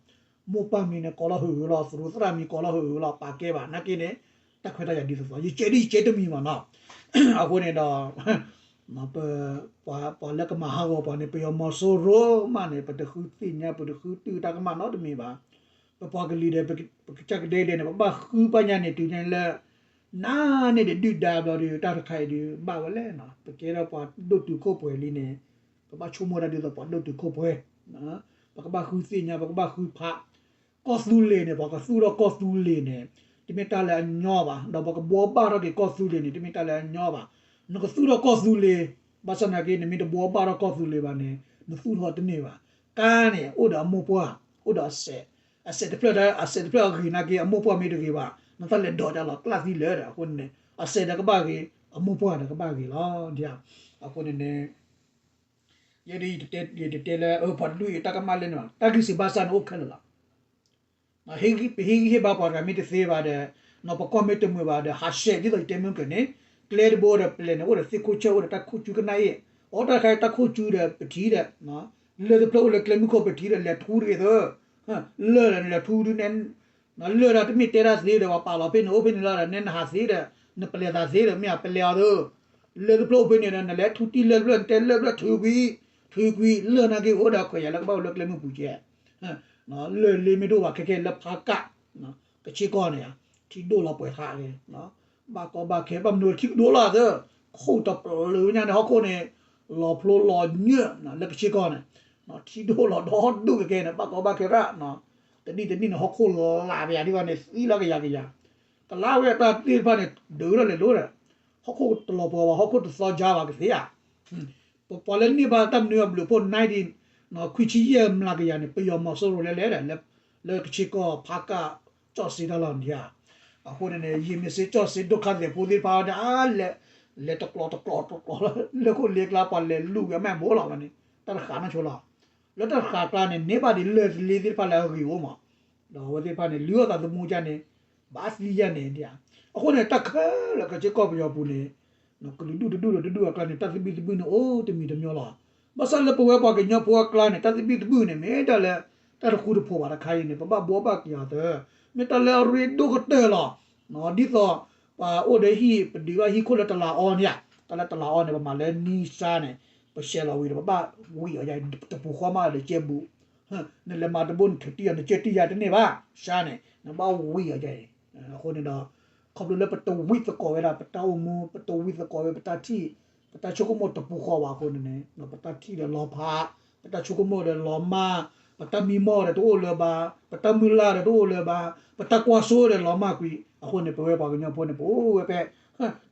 မိၢ်ပၢ်မံၤန့ၣ် ကိးလီၤဟုးဟုးလီၤ, သရူးသရၣ်မံၤကိးလီၤဟုးဟုးလီၤ, ပာ်ကဲဘၣ် နာ်က့န့ၣ် တၢ်ခွဲးတၢ်ယာ်ဒ်သိးသိး ယကဲဒ်ယကဲတမံၤမးနီၤ, အဃိန့ၣ်ဒီး ပ ပှၤလၢကမၤဟးဂီၤပှၤန့ၣ် ပယီၤမီၤစိရိၤမးန့ၣ် ပတဃုသ့ၣ်ညါ ပတဃုတုၢ်တၢ်ကမၣ်နီတမံၤဘၣ်, ပပှၤကလုာ်ဒီး ပကစၢ်ကဒဲကဒဲန့ၣ် ပဘၣ်ဃုပှၤညါန့ၣ် တုၤညါလၢ နၤန့ၣ်ဒီးဒုၣ်ဒါဘျီဒီး တၢ်တခါအံၤဒီး ဘၣ်ဝဲလဲၣ်နီၤ, ပကဲထီၣ်ပှၤဒိၣ်တုာ်ခိၣ်ပှဲၤလံန့ၣ် ပဘၣ်ဆိကမိၣ်တၢ်ဒ်သိးပှၤဒိၣ်တုာ်ခိၣ်ပှဲၤ, ပကဘၣ်ဃုသ့ၣ်ညါ ပကဘၣ်ဃုဖး ကီၢ်သူလ့ၤန့ၣ် ပှၤကသူၣ်ထီၣ်ကီၢ်သူလ့ၤန့ၣ် တမ့ၢ်တၢ်လၢအညီဘၣ်, ဒီးပှၤကဘှီဘၣ်ထီၣ်က့ၤကီၢ်သူလ့ၤန့ၣ် တမ့ၢ်တၢ်လၢအညီဘၣ်, နကသူၣ်ထီၣ်ကီၢ်သူလ့ၤ, ဘၣ်ဆၣ်နာ်က့ နမ့ၢ်တဘှီဘၣ်ထီၣ်ကီၢ်သူလ့ၤဘၣ်န့ၣ် နသူၣ်ထီၣ်တန့ၢ်ဘၣ်, ကါန့ၣ် အိၣ်ဒီးအမိၢ်ပှၢ်, အိၣ်ဒီးအစဲး, အစဲးတဖျၢၣ် အစဲးတဖျၢၣ်အဂ့ၤနာ်က့ အမိၢ်ပှၢ်မ့ၢ်တဂ့ၤဘၣ် နသးလဲၤဒိးကလီၤကျၢ်သံလၢာ်ဒီး အဃိန့ၣ် အစဲးဒီးကဘၣ်ဂ့ၤ အမိၢ်ပှၢ်ဒီးကဘၣ်ဂ့ၤလီၤ, အဃိန့ၣ်န့ၣ် ယဲဒ်ယတဲလၢ ပှၤတဒူၣ်အံၤတၢ်ကမၣ်လၢန့ၣ် တၢ်ဂံၢ်စံးဘါစၢ်န့ၣ်အိၣ်ခဲလၢာ်လီၤ, ပဟ့ၣ်ဂံၢ်ဟ့ၣ်ဘါပှၤတဂၤမ့ၢ်တသ့ဘၣ်ဒီး ပကီၢ်မ့ၢ်တမုာ်ဘၣ်ဒီး ဟးဆှဲးဒ်သိးယတဲမုၢ်ကၢၤန့ၣ်, ကျဲတဘိဒီးပလဲၤန့ၣ် အိၣ်ဒီးသ့ၣ်ခိၣ်ဆၢၣ် အိၣ်ဒီးတၢ်ခိၣ်ကူကနၣ်အ့ၣ်, အိၣ်တၢ်ခါတၢ်ခိၣ်ကူဒီးပထံၣ်ဒီး လၢၢ်တဖျၢၣ်အိၣ်လၢကျဲမုၢ်ခိၣ်ပထံၣ်ဒီး လဲၤထူတဂ့ၤသၢ, လၢၢ်ဒီးနလဲၤထူဒုနဲ လၢၢ်ဒီးတမ့ၢ်တဲတၢ်သ့ဒီး ပှၤပာ်လီၤဖဲန့ၣ်အိၣ်ဖဲန့ၣ်လီၤဒီး နဲနဟးသ့ဒီး နပလဲၤသးသ့ဒီး မ့ၢ်အပလဲၤအီၤသၢ, လၢၢ်တဖျၢၣ်အိၣ်ဖဲန့ၣ်ဒီး နလဲၤထူတံၢ်လၢၢ်တဖျၢၣ် နတဲလၢၢ်တဖျၢၣ်ထုးကွံာ်, ထုးကွံာ် လၢၢ်နာ်က့အိၣ်ဒီးခွဲးယာ်လၢကဘၣ်အိၣ်လၢကျဲမုၢ်ပူၤကဲ လၢၢ်လ့မ့ၢ်တအိၣ်ဘၣ်ခဲခဲလၢဖးကၣ် ကဆ့ကီၢ်န့ၣ် ထံဒိၣ်လီၤပှဲၤထးက့ၤ, ဘၣ်ကီဘၣ်ခဲ ဘၣ်မနုၤထံကဒိၣ်လီၤသၢ, ခိၣ်တပျုၤညါန့ၣ် ဟီၣ်ခိၣ်န့ၣ် လီၤဖျိလီၤညၢၣ် လၢကဆ့ကီၢ်န့ၣ်, ထံဒိၣ်လီၤဒီဒိၣ်ကဲကဲန့ၣ် ဘၣ်ကီဘၣ်ခဲရၣ်, တနံၣ်တနံၣ်န့ၣ် ဟီၣ်ခိၣ်လၤပယၤဒ်ဘၣ်န့ၣ် သံလီၤကယၤကယၤ, ကလါဝဲတၢ်သ့ၣ်တဖၣ်န့ၣ် ဒုးထီၣ်လဲၤလိၤဒီး, ဟီၣ်ခိၣ်တလီၤပှီၤဘၣ် ဟီၣ်ခိၣ်တသီကြားဘၣ်ကသ့ဧါ ပပှၤလၢန့ၢ်ဘၣ်တၢ်မနုၤအဘျုးအဖှိၣ် nineteen ခွံဆံယဲၢ်မျးကယၤန့ၣ် ပယီၤမီၤစိရိၤလဲၤလဲၤဒီး လၢကဆ့ကီၢ်ဖးကၣ်ကၠီၣ်စ့တၢ်လီၢ်န့ၣ်ဧါ, အဃိန့ၣ်န့ၣ် ယမ့ၢ်စ့ကၠီၣ်စ့ဒိၣ်ခါသဲးဖိသ့ၣ်တဖၣ်ဒီး အါလဲၤ လဲၤတကျိၤတကျိၤတကျိၤလၢ လၢခိၣ်လ့ကျါ ပှၤလဲၤလူၤဝဲအမဲာ်ဘိလီၤဝဲန့ၣ် တၢ်တဃာ်နီၢ်ဆိလီၤ, လၢတၢ်တဃာ်ကျါန့ၣ် န့ၢ်ဘၣ်ဒ်လၢၢ်လ့သ့ၣ်တဖၣ်လၢအဂ့ၤအိၣ်မး, ဒီးအဝဲသ့ၣ်တဖၣ်န့ၣ် လုၢ်အီၣ်သးသမူကန့ၣ် ဘၣ်သံယဲၢ်န့ၣ်ဒ်ဧါ, အဃိန့ၣ် တၢ်ခဲလၢာ်ကဆ့ကီၢ်ပယီၤပူၤန့ၣ် ကလုာ်ဒူၣ်တဒူၣ်ဒီးတဒူၣ်အကျါန့ၣ် တၢ်သဘံၣ်သဘုၣ်န့ၣ် အိၣ်တမံၤတမံၤလီၤ. ဘၣ်ဆၣ်လၢပဝဲပှၤကညီဖိအကျါန့ၣ် တၢ်သဘံၣ်သဘုၣ်န့ၣ် မ့ၢ်တၢ်လၢ တၢ်တဃူတဖိးဘၣ်တခါအံၤန့ၣ် ပဘၣ်ဘှီဘၣ်က့ၤအီၤသၢ, မ့ၢ်တၢ်လၢအရ့ဒိၣ်ကတၢၢ်လီၤ. ဒ်သိး ပှၤအိၣ်ဒီးဟံၣ် ပဒုးဘၣ်ဟံၣ်ခိၣ်လၢတလးအီန့ၣ်ဧါ, တၢ်လၢတလးအီန့ၣ် ပမၤလၢနံၣ်စါန့ၣ် ပဆဲးလီၤဝံၤဒီး ပဘၣ်ဝံၤအီၤယါ တပူၤဃီမးဒီးကဲဘူး နလဲၤမၤတဘိန့ၣ် ထုးတံၢ်ယၤ နကဲတံၢ်ယၤတန့ၢ်ဘၣ် စါန့ၣ် နဘၣ်ဝံၤအီၤယါအံၤ, အဃိန့ၣ်ဒီး ခီဖျိလၢပတဝံသကိးဝဲဒၣ် ပတၢ်အိၣ်မူ ပတဝံသကိးဝဲပတၢ်ထံၣ် ပတၢ်ဆိကမိၣ်တပူၤဃီဘၣ်အဃိန့ၣ်န့ၣ် ပတၢ်ထံၣ်ဒီးလီၤဖး ပတၢ်ဆိကမိၣ်ဒီးလီၤမၢ် ပတၢ်မံမီၢ်ဒီးတအိၣ်လၢၤဘၣ် ပတၢ်မုၢ်လၢ်ဒီးတအိၣ်လၢၤဘၣ် ပတၢ်ကွၢ်စိဒီးလီၤမၢ်ကွံာ် အဃိန့ၣ် ပဝဲပှၤကညီဖိန့ၣ် ပအိၣ်ဝဲဖဲ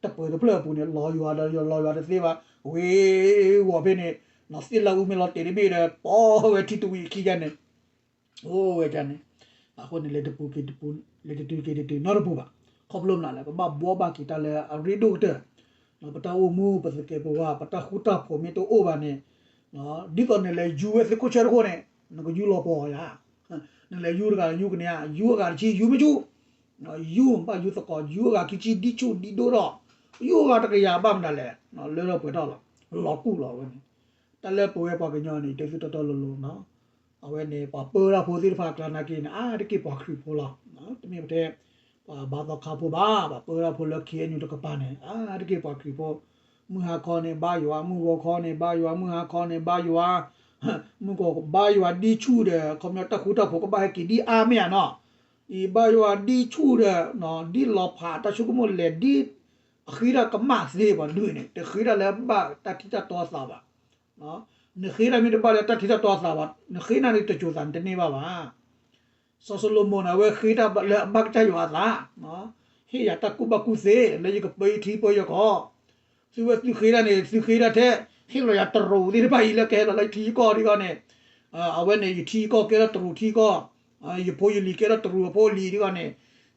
တပၢၤတဖျၢၣ်အပူၤန့ၣ် လီၤယွၤဒီးလီၤယွၤတသ့ဘၣ် ဝ့ၤဝီၤဖဲန့ၣ် သ့ၣ်လၢအူမ့ၢ်လီၤတဲာ်တဘ့ၣ်ဒီး ပိာ်ဝဲထံတဝံၤခံယါန့ၣ် အိၣ်ဝဲဒၣ်န့ၣ် အဃိန့ၣ် လဲၤတပူၤက့ၤတပူၤ လဲၤတတုၤက့ၤတတုၤနီတပူၤဘၣ်. ခီဖျိမနုၤလဲၣ် ပဘၣ်ဘှီဘၣ်က့ၤတၢ်လၢအရ့ဒိၣ်ကတၢၢ် ပတၢ်အိၣ်မူ ပသကဲးပဝး ပတၢ်ဃူတၢ်ဖိးမ့ၢ်တအိၣ်ဘၣ်န့ၣ် ဒ်သိးနလဲၤယူၤဝဲသ့ၣ်ခိၣ်ဆၢတခိၣ်န့ၣ် နကယူၤလီၤပှီၤယါ နလဲၤယူၤတဂၤယူၤကန့ၢ် ယူၤအဂၤတဆံ ယူၤမ့ၢ်ဆူၣ် ယူၤဘၣ်ယူၤသကိး ယူၤအဂၤခံဆံ ဒ်ဆူၣ်ဒ်ဒိၣ်ထီၣ် ယူၤအဂၤတကယၤဘၣ်မနုၤလဲၣ် လၢထီၣ်ပှဲၤထီၣ်လီၤ လီၤကူၣ်လီၤဝဲန့ၣ် တၢ်လၢပဝဲပှၤကညီန့ၣ် တဲသုတီတီလိၤလိၤနီၤ အဝဲန့ၣ် ပှၤပၢတၢ်ဖိသ့ၣ်တဖၣ်အကျါနာ်က့န့ၣ် အါတက့ၢ်ပှၤခရံာ်ဖိလီၤ. တမ့ၢ်ပတဲ ပှၤဘါသီခါဖိဘၣ် ပှၤပၢတၢ်ဖိလၢ ခ့ၣ်အဲၣ်ယူၣ် တကပၤန့ၣ် အါတက့ၢ်ပှၤခရံာ်ဖိ မုၢ်ဟါခီန့ၣ်ဘါယွၤ မုၢ်ဂီၤခီန့ၣ်ဘါယွၤ မုၢ်ဟါခီန့ၣ်ဘါယွၤ မုၢ်ဂီၤဘါယွၤဒ်ဆူၣ်ဒီး ခီပညီတၢ်ဃူတၢ်ဖိးကဘၣ်ဟဲက့ၤဒ်အါမ့ၢ်ဧါနီၤ အံၤဘါယွၤဒ်ဆူၣ်ဒီး ဒ်လီၤဖးတၢ်ဆိကမိၣ်လဲၤဒ် အဃ့တၢ်ကမၣ်သ့ပှၤဒုးန့ၣ် တဃ့တၢ်လၢဘၣ်တၢ်ထံၣ်တၢ်တီအသးဘၣ် နဃ့တၢ်မ့ၢ်တဘၣ်လၢတၢ်ထံၣ်တၢ်တီအသးဘၣ် နဃ့နၤန့ၣ်တစိၤသးနတန့ၢ်ဘၣ်ဘၣ်. စီၤၡလိၤမိၣ်န့ၣ် အဝဲဃ့တၢ်လၢအဘၣ်ကစၢ်ယွၤအသး ဟ့ၣ်ယၤတၢ်ကူၣ်ဘၣ်ကူၣ်သ့ လၢယကပၢယထံပၢယကီၢ် သုဝဲသုဃ့တၢ်န့ၣ် သုဃ့တၢ်ထဲ ဟ့ၣ်လီၤယၤတရူးသ့ၣ်တဖၣ်အံၤလၢကဟဲလီၤလၢယထံယကီၢ်ဒ်ဂီၢ်န့ၣ် အဝဲန့ၣ် ယထံကီၢ်ကဲထီၣ်တရူးထံကီၢ်, ယဖိယလံၤကဲထီၣ်တရူးအဖိအလံၤဒ်ဂီၢ်န့ၣ်,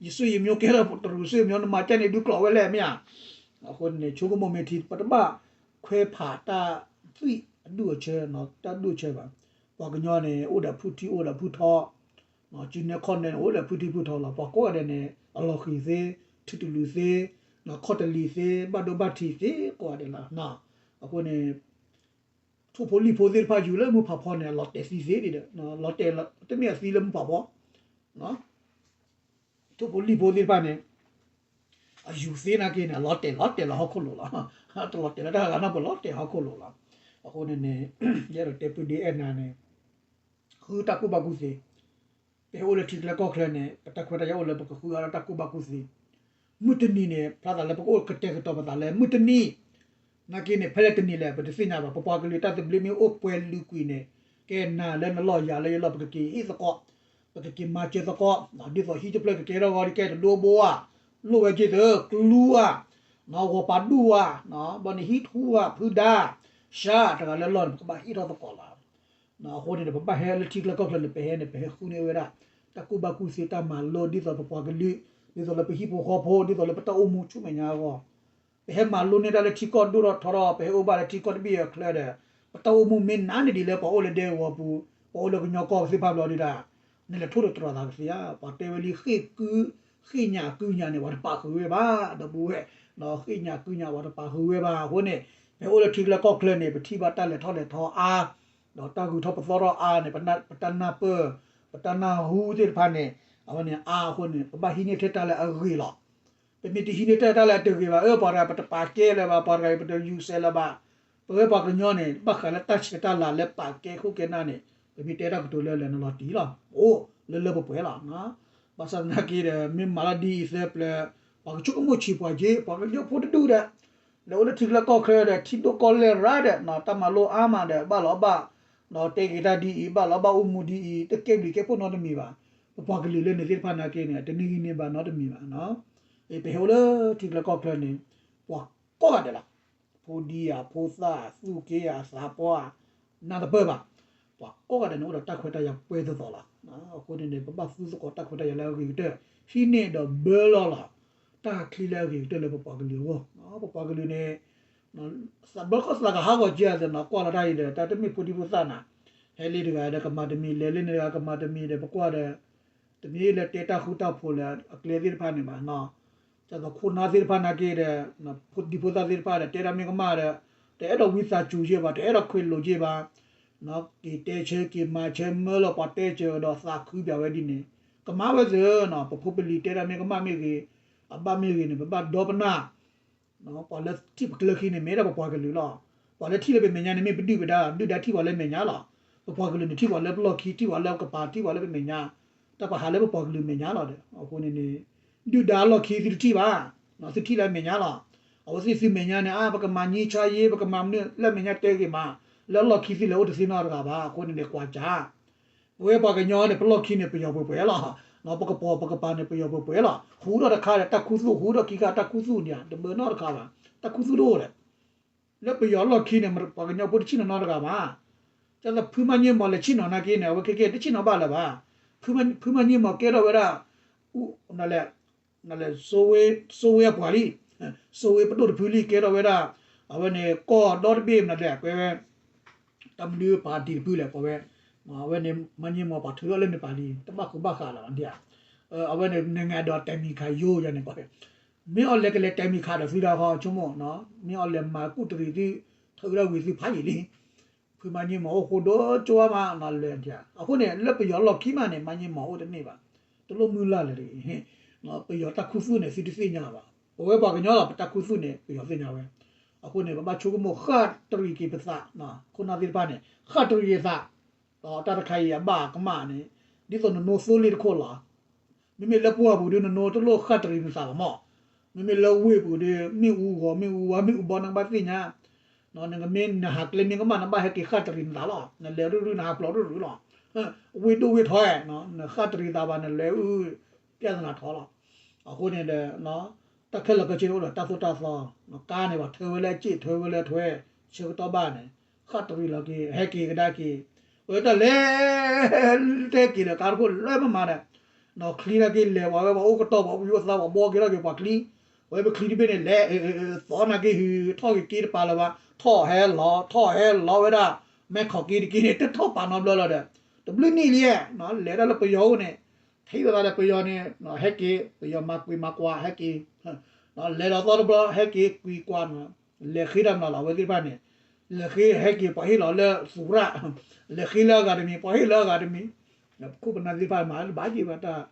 ယစွံယမျိုးကဲထီၣ်တရူးစွံယမျိုး နမၤကဲန့ၣ်ဒုးကျိးဝဲလဲၣ်မ့ၢ်ဧါ. အဃိန့ၣ် ဆိကမိၣ်မ့ၢ်ထံ ပတဘၣ်ခွဲးဖးတၢ်သွံၣ်အဒူၣ်အဆၢ, တၢ်ဒူၣ်အဆၢဘၣ်. ပှၤကညီန့ၣ် အိၣ်ဒီးဖုထံအိၣ်ဒီးဖုထီ, စုနဲခီၣ်နဲန့ၣ် အိၣ်ဒီးဖုထံဖုထီလီၤ. ပှၤကိးဂၤဒဲးန့ၣ် အလီၤဃံၤသ့, ထုးတလူးသ့, ခီၣ်တလံၤသ့, ဘၣ်ဒိဘၣ်ထံးသ့ကိးဂၤဒဲးလီၤ. အဃိန့ၣ် ထိၣ်ဖိလံၣ်ဖိသ့ၣ်တဖၣ်ယူၤလၢမုၢ်ဖးဖီန့ၣ် အလီၤတဲာ်သံသ့ဒ်ဒီး လီၤတဲာ်လီၤ တမ့ၢ်အသံလၢမုၢ်ဖးဖီ, ထိၣ်ဖိလံၣ်ဖိသ့ၣ်တဖၣ်န့ၣ် အယူၤသ့နာ်က့န့ၣ် အလီၤတဲာ်လီၤတဲာ်လီၤဟီၣ်ခိၣ်လိၤလီၤ. တလီၤတဲာ်လၢတၢ်ဂၤနီၢ်ပှဲၤလီၤတဲာ်ဟီၣ်ခိၣ်လိၤလီၤ. အဃိန့ၣ်န့ၣ် ယအဲၣ်ဒိးတဲဖုဒ့အဲၣ်နၤန့ၣ် ဃုတၢ်ကူၣ်ဘၣ်ကူၣ်သ့, ပဟဲအိၣ်လၢထံကျဲကီၢ်ချၢန့ၣ် ပတၢ်ခွဲးတၢ်ယာ်အိၣ်လၢပကဃုအါလၢတၢ်ကူၣ်ဘၣ်ကူၣ်သ့, မုၢ်တနံၤန့ၣ် ဖျါသးလၢပကအိၣ်ကတဲာ်ကတီၤပသးလၢမုၢ်တနံၤ, နာ်က့န့ၣ် ဖဲလဲၣ်တနံၤလဲၣ် ပတသ့ၣ်ညါဘၣ်. ပပှၤကလုာ်တၢ်သဘျ့မ့ၢ်အိၣ်ပှဲၤလုာ်ကွံာ်န့ၣ် ကဲနၤလၢနလီၢ်ယၤလၢယလီၢ် ပကက့ၤဟ့ၣ်သကိး, ပကက့ၤမၤစၢၤသကိး, ဒ်သိးဟံၣ်တဖျၢၣ်ကကဲထီၣ်ဂီၤဒ်ကဲတဒိဘိဧါ, လိၣ်ဝဲက့ၤသၢ ကျူဧါ, ဂီၤပာ်ဒူၣ်ဧါ, ဘၣ်န့ၣ်ဟံၣ်ထူဧါ ဖုဒါ, ရှါတဂၤလၢလီၢ်န့ၣ် ပကဘၣ်ဟ့ၣ်ထီၣ်သကိးလီၤ. အဃိန့ၣ် ပဘၣ်ဟဲလၢထံကျဲကီၢ်ချၢန့ၣ် ပဟဲန့ၣ် ပဟဲဃုန့ၢ်ဝဲဒၣ် တၢ်ကူၣ်ဘၣ်ကူၣ်သ့တၢ်မၤလိ ဒ်သိးပပှၤကလုာ်, ဒ်သိးလၢပဟံၣ်ဖိဃီဖိ, ဒ်သိးလၢပတၢ်အိၣ်မူဆူမဲာ်ညါအဂီၢ်, ပဟဲမၤလိန့ၢ်တၢ်လၢထံကီၢ်ဒိၣ်ထီၣ်ထီထီၣ် ပဟဲအိၣ်ဘၣ်လၢထံကီၢ်တဘ့ၣ်အချၢဒီး ပတၢ်အိၣ်မူမ့ၢ်နးန့ၢ်ဒံးလၢပှၤအိၣ်လၢဒဲကဝီၤပူၤ, ပှၤအိၣ်လၢကညီကီၢ်သ့ၣ်တဖၣ်ဘျီဒုဒၣ်, နလဲၤထိၣ်တတြီၤသးကသ့ဧါ. ပှၤတဲဝဲလံ ဃ့ၢ်ကု, ဃ့ၢ်ညၣ်ကုညၣ်န့ၣ် ပှၤတပာ်ဃုာ်ဝဲဘၣ်, ဒီပုၢ်ဝဲၢ်, ဃ့ၢ်ညၣ်ကုညၣ် ပှၤတပာ်ဃုာ်ဝဲဘၣ်. အဃိန့ၣ် ပဟဲအိၣ်လၢထံကျဲကီၢ်ချၢန့ၣ် ပထံၣ်ဘၣ်တၢ်လဲၤထီၣ်လဲၤထီအါ, ဒီးတၢ်ဂုၤထီၣ်ပသီထီၣ်အါန့ၣ် ပတၢ်နၢ်ပၢၢ်, ပတၢ်နၢ်ဟူသ့ၣ်တဖၣ်န့ၣ် အဝဲန့ၣ်အါအဃိန့ၣ် ပဘၣ်ဟံးန့ၢ်ထဲတၢ်လၢအဂ့ၤလီၤ. ပမ့ၢ်တဟံးန့ၢ်ထဲတၢ်လၢအတဂ့ၤဘၣ်, အၢ ပှၤတဂၤပတယူၤစဲးလၢၤဘၣ်, ပှၤတဂၤပတယူၤစဲးလၢၤဘၣ်, ပဝဲပှၤကညီန့ၣ် ဘၣ်ဃးလၢတၢ်ဆဲးတၢ်လၤလၢပာ်ကဲခိၣ်ကဲနၢ်န့ၣ် ပမ့ၢ်တဲတၢ်ကတိၤလၢလၢနလီၤတံၢ်လီၤ, အိၣ်လၢလၢပှဲၤပှဲၤလီၤ. ဘၣ်ဆၣ်သနာ်က့ဒီး မ့ၢ်မၤလီၤဒ်အံၤသၢပျၢၤ, ပှၤကဆိကမိၣ်ဆံးပှၤက့, ပှၤကညီဖိတဒူၣ်ဒီး လဲၤအိၣ်လၢထံကျဲကီၢ်ချၢဒီး ထံဒိၣ်ကီၢ်လဲၢ်ရၤဒီး တၢ်မၤလိအါမးဒီး ဘၣ်လီၤဘၣ်, ဒီးတဲက့ၤတၢ်ဒ်အံၤ ဘၣ်လီၤဘၣ်အိၣ်မူဒ်အံၤ တကဲဘျုးကဲဖှိၣ်နီတမံၤဘၣ်. ပပှၤကလုာ်လၢန့ၣ်သ့ၣ်တဖၣ်နာ်က့န့ၣ် တန့ၢ်ဂံၢ်န့ၢ်ဘါနီတမံၤဘၣ်. ပဟဲအိၣ်လၢထံကျဲကီၢ်ချၢန့ၣ် ပှၤကိးဂၤဒဲးလီၤ. ဖိဒံဧါ, ဖိသၣ်, သူၣ်က့ဧါ, သးပှၢ်ဧါ, နၢ်တပၢၢ်ဘၣ်. ပှၤကိးဂၤဒဲးန့ၣ် အိၣ်ဒီးတၢ်ခွဲးတၢ်ယာ်ပှဲၤသိးသိးလီၤ. အဃိန့ၣ်န့ၣ် ပဘၣ်သူသကိးတၢ်ခွဲးတၢ်ယာ်လၢအဂ့ၤကတၢၢ်, ဟံးန့ၢ်ဒီးဘၢလီၤလီၤ တၢ်ချံလၢအဂ့ၤကတၢၢ်လၢပပှၤကလုာ်အဂီၢ်. ပပှၤကလုာ်န့ၣ် သးဘျီခီၣ်သးကဟးဂီၤကဲသနီၤ ကွၢ်လီၤတၢ်အံၤဒီး တၢ်တမ့ၢ်ဖိဒံဖိသၣ်နၤ, ဟဲလံတဂၤဒီးကမၤတမံၤ လဲၤလံန့ၣ်တဂၤကမၤတမံၤဒီး ပကွၢ်ဒီး တမ့ၢ်လၢတဲတၢ်ဃူတၢ်ဖိးလၢအကျဲသ့ၣ်တဖၣ်န့ၣ်ဘၣ်. ဒ်သိးခိၣ်နၢ်သ့ၣ်တဖၣ်နာ်က့ဒီး ဖိဒံဖိသၣ်သ့ၣ်တဖၣ်ဒီး တဲတၢ်မ့ၢ်ကမၣ်ဒီး တအဲၣ်ဒိးဝံသးစူၤယဲၢ်ဘၣ်, တအဲၣ်ဒိးခွဲးလိာ်ယဲၢ်ဘၣ်. က့ၤတဲဆၢက့ၤမၤဆၢမၢလီၤပှၤတဲစၢၤဒီးသးခုပၠးဝဲဒ်န့ၣ် ကမၤဝဲသ့ၣ်နီၤ. ပဖိပလံၤတဲတၢ်မ့ၢ်ကမၣ်မ့ၢ်ဂ့ၤ, အဘၣ်မ့ၢ်ဂ့ၤန့ၣ် ပဘၣ်ဒီပနၢ် ပှၤလၢထံၣ်ပကျၢၤခံန့ၣ် မ့ၢ်ဒၣ်ပပှၤကလုာ်လီၤ. ပှၤလၢထံၣ်လၢပမဲာ်ညါန့ၣ် မ့ၢ်ပဒုၣ်ပဒါ, ဒုၣ်ဒါထံၣ်ပှၤလၢမဲာ်ညါလီၤ. ပပှၤကလုာ်န့ၣ် ထံၣ်ပှၤလၢပလီၢ်ခံ, ထံၣ်ပှၤလၢပကပၤ, ထံၣ်ပှၤလၢပမဲာ်ညါ, တၢ်ပဟးလၢပပှၤကလုာ်မဲာ်ညါလီၤဒီး အဃိန့ၣ်န့ၣ် ဒုၣ်ဒါလီၢ်ခံသုတထံၣ်ဘၣ်, သုထံၣ်လၢအမဲာ်ညါလီၤ. အဝဲသ့ၣ်သုမဲာ်ညါန့ၣ် အါ ပကမၤငြိမ်းချမ်းရေး ပကမၤမနုၤလၢအမဲာ်ညါတဲဂ့ၤမး, လၢအလီၢ်ခံသုလဲၤအိၣ်တသ့နီတဂၤဘၣ်. အဃိန့ၣ်န့ၣ် ကွၢ်ကၢ် ပဝဲပှၤကညီန့ၣ် ပလီၢ်ခံန့ၣ် ပယီၤပှဲၤပှဲၤလီၤ. ပကပၤပကပၤန့ၣ် ပယီၤပှဲၤပှဲၤလီၤ. ဟူးထီၣ်တခါဒီး တၢ်ခူသူၣ် ဟူးထီၣ်ခံခါ တၢ်ခူသူၣ်န့ၣ် တဘၢနီတခါဘၣ်. တၢ်ခူသူၣ်တအိၣ်ဒီး လၢပယီၤလီၢ်ခံန့ၣ် ပှၤကညီဖိတဆ့ၣ်နီၤနီတဂၤဘၣ်. ကၢ်သးဖုမၤညံမီၤလဲၤဆ့ၣ်နီၤနာ်က့န့ၣ် အဝဲခဲကဲတဆ့ၣ်နီၤဘၣ်လၢၤဘၣ်. ဖုမၤညံမီၤကဲထီၣ်ဝဲဒၣ် နလဲၤ နလဲၤ စိဝ့အပှၤလံ, စိဝ့ပဒိၣ်တဖုလံ ကဲထီၣ်ဝဲဒၣ် အဝဲန့ၣ် ကီၢ်ဒီတဘ့ၣ်မနုၤလဲၣ် ကွဲးဝဲ တၢ်မနုၤပၣ်တံၣ်တဖုလဲၣ် ကွဲးဝဲ အဝဲန့ၣ် မၤညံမီၤပှၤထုးထီၣ်လၢန့ၣ်ပၣ်လံ တဘၣ်ဃူဘၣ်ဃးလၢၤဘၣ်ဒ်ဧါ. အဝဲန့ၣ် နငါဒီးတဲမံၤခးယိယၤန့ၣ် ကွဲး မ့ၢ်အီၤလဲၤကလဲၤတဲမံၤခးဒီးသုဒီးဃီ ဆိကမိၣ်နီၤ မ့ၢ်အီၤလဲၤမၤကူၣ်တရံးသု ထုးထီၣ်ဝံၤသုဖးယံာ်လံ. ဖုမၤညံမီၤအိၣ်ဃိဒိကၠိဝါမးနီၤလဲၤဒ်ဧါ. အဃိန့ၣ် လၢပယီၤလီၢ်ခံမးန့ၣ် မၤညံမီၤအိၣ်တန့ၢ်ဘၣ်. တလိၣ်မုၢ်လၢ်လၢၤတဂ့ၤ. ပယီၤတၢ်ခူသူၣ်န့ၣ် သုတသ့ၣ်ညါဘၣ်. ပဝဲပှၤကညီလီၤ ပတၢ်ခူသူၣ်န့ၣ် ပယီၤသ့ၣ်ညါဝဲ. အဃိန့ၣ် ပဘၣ်ဆိကမိၣ်ဃၣ်တရံးက့ၤပသး, ခိၣ်နၢ်သ့ၣ်တဖၣ်န့ၣ် ဃၣ်တရံးသး ဒီးတၢ်တခါအံၤအဘၣ်အကမၣ်န့ၣ် ဒ်သိးနနိသိလ့ၣ်တခိၣ်လီၤ. မ့မ့ၢ်လၢပှၢ်ပူၤဒီး နနိတလိၣ်ဃၣ်တရံးနသးဘၣ်မး. မ့မ့ၢ်လၢဝ့ၢ်ပူၤဒီး မ့ၣ်အူဂီၤ မ့ၣ်အူဝါ မ့ၣ်အူဘီနကဘၣ်သ့ၣ်ညါ. နကမ့ၢ်နဟးကျဲမ့ၢ်ကမၣ် နဘၣ်ဟဲက့ၤဃၣ်တရံးနသးလီၤ. နလဲၤရုၢ်ရုၢ် နဟးဖျိးရုၢ်ရုၢ်လီၤ. ဝ့ၢ်ဒိၣ်ဝ့ၢ်ထီ, နဃၣ်တရံးသးဘၣ် နလဲၤအုၣ် ပြဿနာထီလီၤ. အဃိန့ၣ်ဒီး တၢ်ခဲလၢာ်ခဲဆ့န့ၣ်အိၣ်ဒီးတၢ်သိၣ်တၢ်သီ, ကါန့ၣ် ပှၤထၢဝဲလၢအစ့ၣ် ထၢဝဲလၢအထွဲ ဆၢကတီၢ်ဘၣ်န့ၣ် ဃၣ်တရံးလီၤက့ၤ ဟဲက့ၤကဒါက့ၤ ပတၢ်လဲၤ တဲက့ၤဒီးကါတခိၣ်လၢမမၤဒီး နီၢ်ချံနာ်က့လဲၤဝဲ ပှၤအိၣ်ကတီၢ် ပှၤအိၣ်သး ပှၤဘှီက့ၤထီၣ်က့ၤပှၤချံ, ဝဲပချံတဘ့ၣ်န့ၣ် လဲၤ သီနာ်က့ ဟုထီၣ်က့ၤက့တပၤလၢၤဘၣ်, ထီၣ်ဟဲလီၤ ထီၣ်ဟဲလီၤဝဲဒၣ် မဲခီၣ်က့တက့န့ၣ် တထီၣ်ပာ်နီတဘျီလီၤဒီး တဘျုးနံၣ်လံ, လဲၤဒၣ်လၢပယီၤအိၣ်န့ၣ် ထံၣ်လိာ်သးဒီးပယီၤန့ၣ် ဟဲက့ၤ ပယီၤမၤကွံာ်မၤကွၢ်ဟဲက့ၤ, လဲၤလီၤသီတဘျီ ဟဲက့ၤကွံာ်ကွၢ်နီၤ, လဲၤဃ့တၢ်မနုၤလီၤ အဝဲသ့ၣ်တဖၣ်န့ၣ်, လဲၤဃ့ဟဲက့ၤပှၤဟ့ၣ်လီၤလၢသူရၣ်, လဲၤဃ့လၢအဂၤတမံၤ ပှၤဟ့ၣ်လၢအဂၤတမံၤ, ပခိၣ်ပနၢ်သ့ၣ်တဖၣ်မၤလၢဘၣ်က့ၤဘၣ်တၢ်,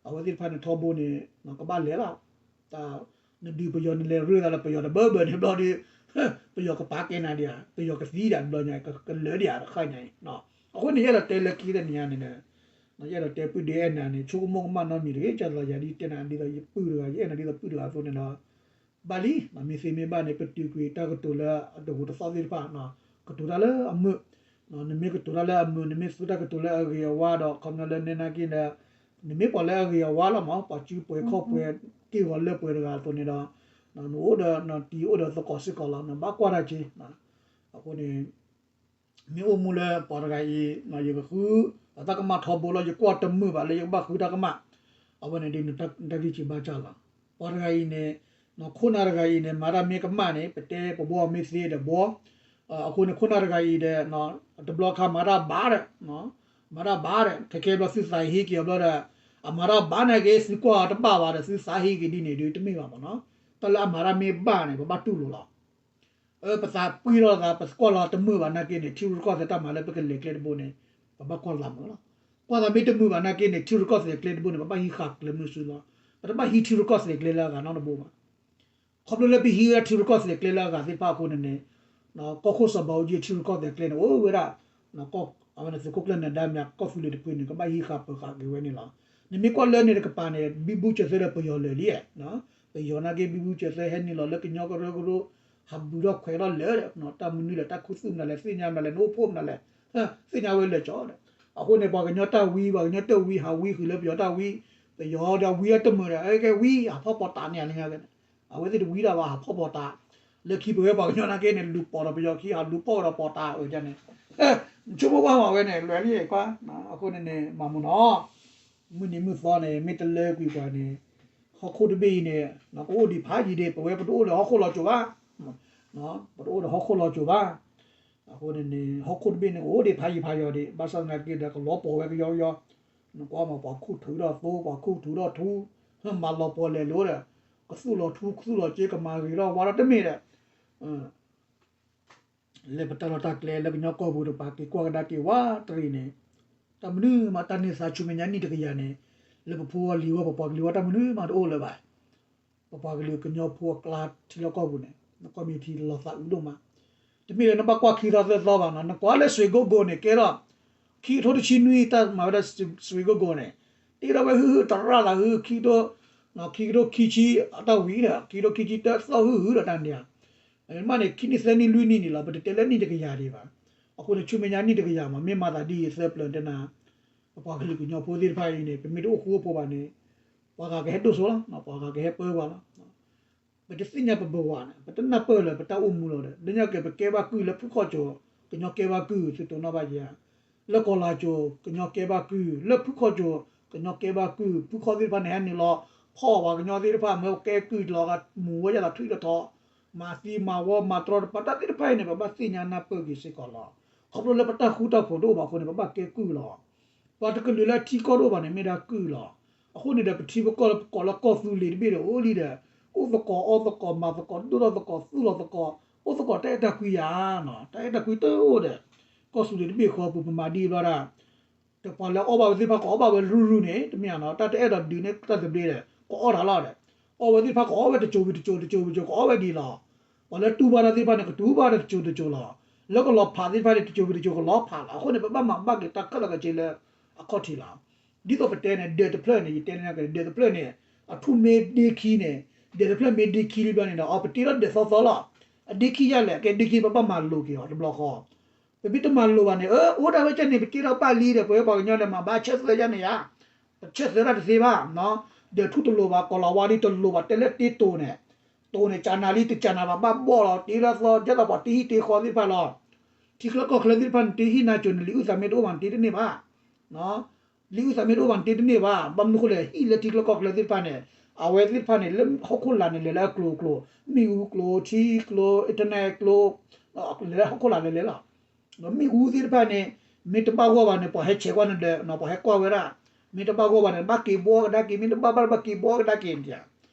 အဝဲသ့ၣ်တဖၣ်န့ၣ်ထီဘိန့ၣ် ကဘၣ်လဲၤလီၤ, တၢ် နဒုးပယီၤနလဲၤရ့သးလၢပယီၤတဘၢဘၢန့ၣ်ဘျီဒီး ပယီၤကပာ်ကဲနၤဒံးဧါ ပယီၤကသံဒံးဘျီညါ ကလၢဒံးဧါတခါညါအံၤ, အဃိန့ၣ် ယအဲၣ်ဒိးတဲလၢခံတနံၤညါန့ၣ် ယအဲၣ်ဒိးတဲပုၢ်ဒ့အဲၣ်နၤန့ၣ် ဆိကမိၣ်ကမၣ်နီတမံၤတဂ့ၤ ကၢ်သိးယၤဒ်တဲနၤဒ်သိးယပုၢ်တဂၤ ယအဲၣ်နၤဒ်သိးပုၢ်တဂၤအသိးန့ၣ်ဒီး ဘၣ်လံ, မ့ၢ်သ့မ့ၢ်ဘၣ်န့ၣ် ပတုာ်ကွံာ်တၢ်ကတိၤလၢအတဂူၤတသီၣ်သ့ၣ်တဖၣ်, ကတိၤတၢ်လၢအမုာ်, နမ့ၢ်ကတိၤတၢ်လၢအမုာ် နမ့ၢ်သူတၢ်ကတိၤလၢအဂ့ၤအဝါဒီး ခီပညီလၢနဲနာ်က့ဒီး နမ့ၢ်ပှၤလၢအဂ့ၤအဝါလီၤမး ပှၤစုပှဲၤခီၣ်ပှဲၤ က့ၢ်ဂီၤလၢပှဲၤတဂၤအသိးန့ၣ်ဒီး နအိၣ်ဒီးနတံၤအိၣ်ဒီးသကိးစ့ၢ်ကီးလီၤ နဘၣ်ကွၢ်တၢ်က့ၤ, အဃိန့ၣ် မ့ၢ်အိၣ်မူလၢပှၤတဂၤအံၤ ယကဃုအတၢ်ကမၣ်ထီဘိလီၤ ယကွၢ်တမုာ်ဘၣ်လၢယကဘၣ်ဃုတၢ်ကမၣ်, အဝဲန့ၣ်ဒ်နတၢ်ဂံၢ်စၢ်ဘါစၢ်လီၤ. ပှၤတဂၤအံၤန့ၣ် ခိၣ်နၢ်တဂၤအံၤန့ၣ် မၤတၢ်မ့ၢ်ကမၣ်န့ၣ် ပတဲပဘှီမ့ၢ်သ့ဒီးဘှီ, အဃိန့ၣ် ခိၣ်နၢ်တဂၤအံၤဒီး တဘျီခါမၤတၢ်ဘၣ်ဒီး မၤတၢ်ဘၣ်ဒီး ခဲကဲဘျီသုသးဟ့က့ၤအီၤဘျီဒီး အမၤတၢ်ဘၣ်နာ်က့ သုကွၢ်အီၤတဘၣ်ဘၣ်ဒီး သုသးဟ့က့ၤဒ်န့ၣ်ဒ်တမ့ၢ်ဘၣ်မးနီၤ, တၢ်လၢအမၤတၢ်မ့ၢ်ဘၣ်န့ၣ် ပဘၣ်တူၢ်လိာ်လီၤ. ပသးပှံၢ်ထီၣ်သး ပကွၢ်လီၤတမုာ်ဘၣ်နာ်က့န့ၣ် ထံရူၢ်ကီၢ်သဲးတၢ်မၤလၢပကလဲၤကျဲတဘိန့ၣ် ပဘၣ်ကွၢ်လီၤမုာ်လီၤ. ကွၢ်သးမ့ၢ်တမုာ်ဘၣ်နာ်က့န့ၣ် ထံရူၢ်ကီၢ်သဲးကျဲတဘိန့ၣ် ပဘၣ်ဟံးဃာ်ကျဲမုၢ်စုလီၤ. ပတဘၣ်ဟံးထံရူၢ်ကီၢ်သဲးကျဲလၢအဂၤနီတဘိဘၣ်. ခီဖျိလၢပဟံးဝဲဒၣ်ထံရူၢ်ကီၢ်သဲးကျဲလၢအဂၤသ့ၣ်တဖၣ်အဃိန့ၣ်န့ၣ် ကီၢ်ခိၣ်စီၤဘးအူကၠံထံရူၢ်ကီၢ်သဲးကျဲန့ၣ် အိၣ်ဝဲဒၣ် အဝဲန့ၣ်သုးခိၣ်ကျၢၢ်နၢၤဒါမ့ၢ် ကီၢ်သူလ့ၤတဖုန့ၣ် ကဘၣ်ဟံးဃာ်ပၢၤဃာ်က့ၤဝဲန့ၣ်လီၤ. နမ့ၢ်ကွၢ်လၢန့ၣ်တကပၤန့ၣ် ဘံဘူဆၢၣ်သၢဒီးပယီၤလၢာ်လံ, ပယီၤနာ်က့ ဘံဘူဆၢၣ်သၢဟဲနုာ်လီၤလၢကညီကရၢကရိ ဟးဘုးထီၣ်ခွဲးထီၣ်လၢာ်ဒီး တၢ်မနုၤလဲၣ် တၢ်ခူသူၣ်မနုၤလဲၣ် သ့ၣ်ညါမနုၤလဲၣ် နအိၣ်ဖှိၣ်မနုၤလဲၣ် သ့ၣ်ညါဝဲလၢာ်ကၠီဒီး အဃိန့ၣ် ပှၤကညီတၢ်ဝံ ပှၤကညီတၢ်ဝံ ဟးဝံဃုာ်လၢပယီၤတၢ်ဝံ, ပယီၤဒီးဝံအတမုာ်ဒီး ကဲဝံ ဟးဖီၣ်ပီၤတးန့ၣ်လၢညါကဲန့ၣ် အဝဲသ့ၣ်တဝံဒၣ်ဘၣ် ဟးဖီၣ်ပီၤတး, လၢခံပဝဲပှၤကညီနာ်က့န့ၣ် လူၤပိာ်ဒီးပယီၤခံ ဟးလူၤပိာ်ဒီးပီၤတးအၢဒ်န့ၣ်, ဆိကမိၣ်ကွၢ်မးဝဲန့ၣ် လွဲၤလံကွၢ်, အဃိန့ၣ်န့ၣ် မၤမူနီၤ မုၢ်နံၤမုၢ်သီန့ၣ် မ့ၢ်တလၢကွံာ်ပှၤန့ၣ် ဟီၣ်ခိၣ်တဘ့ၣ်အံၤန့ၣ် ကအိၣ်ဒံးဖးယံၤဒံး ပဝဲပတအိၣ်ဒီးဟီၣ်ခိၣ်လီၤစိၤဘၣ်, ပတအိၣ်ဒီးဟီၣ်ခိၣ်လီၤစိၤဘၣ်. အဃိန့ၣ်န့ၣ် ဟီၣ်ခိၣ်တဘ့ၣ်န့ၣ် ကအိၣ်ဒံးဖးယံၤဖးယီၤဒံး ဘၣ်ဆၣ်သနာ်က့ဒီး ကလီၤပီၤဝဲကယီကယီ, နကွၢ်မး ပှၤခူၣ်ထုးထီၣ်သိ ပှၤခူၣ်ထုးထီၣ်ထူ, မၤလီၤပီၤလဲၤလိၤဒီး ကသူၣ်လီၤထူ ကသူၣ်လီၤစ့ ကမၤဂ့ၤထီၣ်ဝါထီၣ်တမ့ၢ်ဒီး လၢပတၢ်လီၢ်တၢ်ကျဲ လၢကညီကီၢ်ပူၤတပၤ က့ၤကွၢ်ကဒါက့ၤဝါတရံးန့ၣ်, တၢ်မနုၤမး တၢ်န့ၢ်သါဆူမဲာ်ညါနံၣ်တကယၤန့ၣ် လၢပဖိအလံၤဝဲ ပပှၤကလုာ်ဝဲ တၢ်မနုၤမးတအိၣ်လၢၤဘၣ်. ပပှၤကလုာ်ကညီဖိအကျါထံလီၢ်ကီၢ်ပူၤန့ၣ် နကွၢ်မ့ၢ်ထံလီၤသးအုးဒိၣ်မး, တမ့ၢ်လၢနဘၣ်ကွၢ်ခံသီသၢသီဘၣ်နီၤ, နကွၢ်လၢစွ့ကိကိၣ်န့ၣ် ကဲထီၣ် ခံကထိတဆံနွံ တၢ်မၤဝဲဒၣ်စွ့ကိကိၣ်န့ၣ် တ့ထီၣ်ဝဲဟုဟု တရၣ်သးဟု ခံကထိ ခံကထိခံဆံ အတၢ်ဝံၤဒီး ခံကထိခံဆံတၢသီၣ်ဟုဟုဒီးတၢ်န့ၣ်ဧါ မ့ၢ်န့ၣ် ခံနံၣ်သၢနံၣ်လွံၢ်နံၣ်န့ၣ်လီၤ, ပတတဲလၢနံၣ်တကယၤဒံးဘၣ်. အဃိန့ၣ် ဆူမဲာ်ညါနံၣ်တကယၤမး မ့ၢ်မၤသးဒ်အံၤသၢပျၢၤတဲနၤ, ပပှၤကလုာ်ကညီဖိသ့ၣ်တဖၣ်အံၤန့ၣ် ပမ့ၢ်တအိၣ်ဃူအိၣ်ဖိးဘၣ်န့ၣ် ပှၤဂၤကဟဲဒိၣ်စိလီၤ, ပှၤဂၤကဟဲပၢပှၤလီၤ. ပတသ့ၣ်ညါပဘဝၤန့ၣ် ပတနၢ်ပၢၢ်လၢၤ ပတၢ်အိၣ်မူလီၤဒီး လၢညါက့ၤ ပကဲဘၣ်ကုၢ်လၢဖုၣ်ခီၣ်ကၠိၤ ကညီကဲဘၣ်ကုၢ် သုတိၤနီၣ်ဘၣ်ယၤ လၢကီၤလၤကၠိၤ ကညီကဲဘၣ်ကုၢ် လၢဖုၣ်ခီၣ်ကၠိၤ ကညီကဲဘၣ်ကုၢ် ဖုၣ်ခီၣ်သ့ၣ်တဖၣ်န့ၣ် ဟဲနုာ်လီၤ ဖီၣ်ပှၤကညီသ့ၣ်တဖၣ် မၢကဲကုၢ်လီၤဂာ် မူၤဝဲယၤသးထွံၣ်တထီ မၤသံမၤဝီမၤတြီတပၤ တၢ်သ့ၣ်တဖၣ်အံၤန့ၣ် ပဘၣ်သ့ၣ်ညါနၢ်ပၢၢ်က့ၤစ့ၢ်ကီးလီၤ. ခီဖျိလၢပတၢ်ဃူတၢ်ဖိးတအိၣ်ဘၣ်အဃိန့ၣ် ပဘၣ်ကဲကုၢ်လီၤ. ပှၤတကလုာ်လၢအထံကီၢ်တအိၣ်ဘၣ်န့ၣ် မ့ၢ်ဒၣ်ကုၢ်လီၤ. အဃိန့ၣ်ဒီး ပထံပကီၢ်လၢပကိးလၢကီၢ်သူလ့ၤတဘ့ၣ်ဒီးအိၣ်လံဒီး အိၣ်သကိးအီၣ်သကိးမၤသကိးဒိၣ်ထီၣ်သကိး သူၣ်လီၤသကိး အိၣ်သကိးတၢ်အဲၣ်တၢ်ကွံယၤနီၤ တၢ်အဲၣ်တၢ်ကွံတအိၣ်ဒီး ကီၢ်သူလ့ၤတဘ့ၣ်ဃီပူၤ ပမၤဒ်ဘျီဒၣ် တပှၤလၢအီၣ်ဘၣ်ဝဲသ့ၣ်တဖၣ် ကအီၣ်ဘၣ်ဝဲရုၢ်ရုၢ်န့ၣ် တမ့ၢ်ဧါနီၤ တၢ်တအဲၣ်ဒိးဒုးန့ၢ်တၢ်သဘျ့ဒီး ကအီၣ်တၢ်လီၤဒီး အီၣ်ဝဲသ့ၣ်တဖၣ် ကအီၣ်ဝဲတစိၤဝံၤတစိၤ တစိၤဝံၤတစိၤ ကအီၣ်ဝဲဒ်လီၤ. ပှၤလၢတူၢ်ဘၣ်တၢ်သ့ၣ်တဖၣ်န့ၣ် ကတူၢ်ဘၣ်တၢ်တစိၤတစိၤလီၤ. လၢကလီၤဖးသ့ၣ်တဖၣ်န့ၣ် တစိၤဝံၤတစိၤကလီၤဖးလီၤ. အဃိန့ၣ် ပဘၣ်မၤဘၣ်က့ၤတၢ်ခဲလၢာ်ခဲဆ့လၢအခီၣ်ထံးလီၤ. ဒ်သိးပတဲန့ၣ် ဒၢးတဖျၢၣ်န့ၣ် ယတဲန့ၢ်က့ၤ ဒၢးတဖျၢၣ်န့ၣ် အထူၣ်မ့ၢ်ဒ့ခံန့ၣ် ဒၢးတဖျၢၣ်မ့ၢ်ဒ့ခံလံဘျီန့ၣ်ဒီး အပတ့ထီၣ်ဒၢးသီသီလီၤ. အဒ့ခံယါလဲၣ် ကဲဒ့ခံပဘၣ်မၤလိၤက့ၤအီၤတဘျီဃီ ပမ့ၢ်တမၤလိၤဘၣ်န့ၣ် အၢ အိၣ်ဒၣ်ဝဲကဲန့ၣ် ပတ့ထီၣ်ပၣ်လံဒီး ပဝဲပှၤကညီဒီးမၤဘၣ်ဆၢၣ်သၢယါန့ၣ်ယါ ပဆၢၣ်သၢတၢ်တသ့ဘၣ် ဒၢးထူၣ်တလိၤဘၣ် ကီၤလၤဝါဒ်တလိၤဘၣ် တဲလၢတ့တိၤန့ၣ် တိၤန့ၣ် ကၢနၤလံတကၢနၤဘၣ် ဘၣ်ဘီၣ်လီၤ တ့လၢသီ ဒ်သိးပှၤတဟံၣ်တ့ဃီသ့ၣ်တဖၣ်လီၤ. ထံချၢကီၢ်ချၢသ့ၣ်တဖၣ်န့ၣ် တ့ဟံၣ်နါစိၤန့ၣ် လံာ်အုၣ်သးမ့ၢ်တအိၣ်ဘၣ်န့ၣ် တ့တန့ၢ်ဘၣ်. လံာ်အုၣ်သးမ့ၢ်တအိၣ်ဘၣ်န့ၣ် တ့တန့ၢ်ဘၣ်. ဘၣ်မနုၤအဃိလဲၣ် ဟံၣ်လၢထံချၢကီၢ်ချၢသ့ၣ်တဖၣ်န့ၣ် အဝဲသ့ၣ်တဖၣ်န့ၣ် လၢဟီၣ်ခိၣ်လာ်န့ၣ် လဲၤလၢအကျိၤအကျိၤ, မ့ၣ်အူကျိၤ, ထံကျိၤ, internetကျိၤ, လဲၤလၢဟီၣ်ခိၣ်လာ်လဲၤလဲၤလီၤ. မ့ၣ်အူသ့ၣ်တဖၣ်န့ၣ် မ့ၢ်တဘၣ်ဂီၢ်ဘၣ်န့ၣ် ပှၤဟဲဆဲးကွၢ်နဒၢး, ပှၤဟဲကွၢ်ဝဲဒၣ်, မ့ၢ်တဘၣ်ဂီၢ်ဘၣ်န့ၣ် ဘၣ်က့ၤဘှီကဒါက့ၤ, မ့ၢ်တဘၣ်ဘၣ်ဘၣ်က့ၤဘှီကဒါက့ၤန့ၣ်.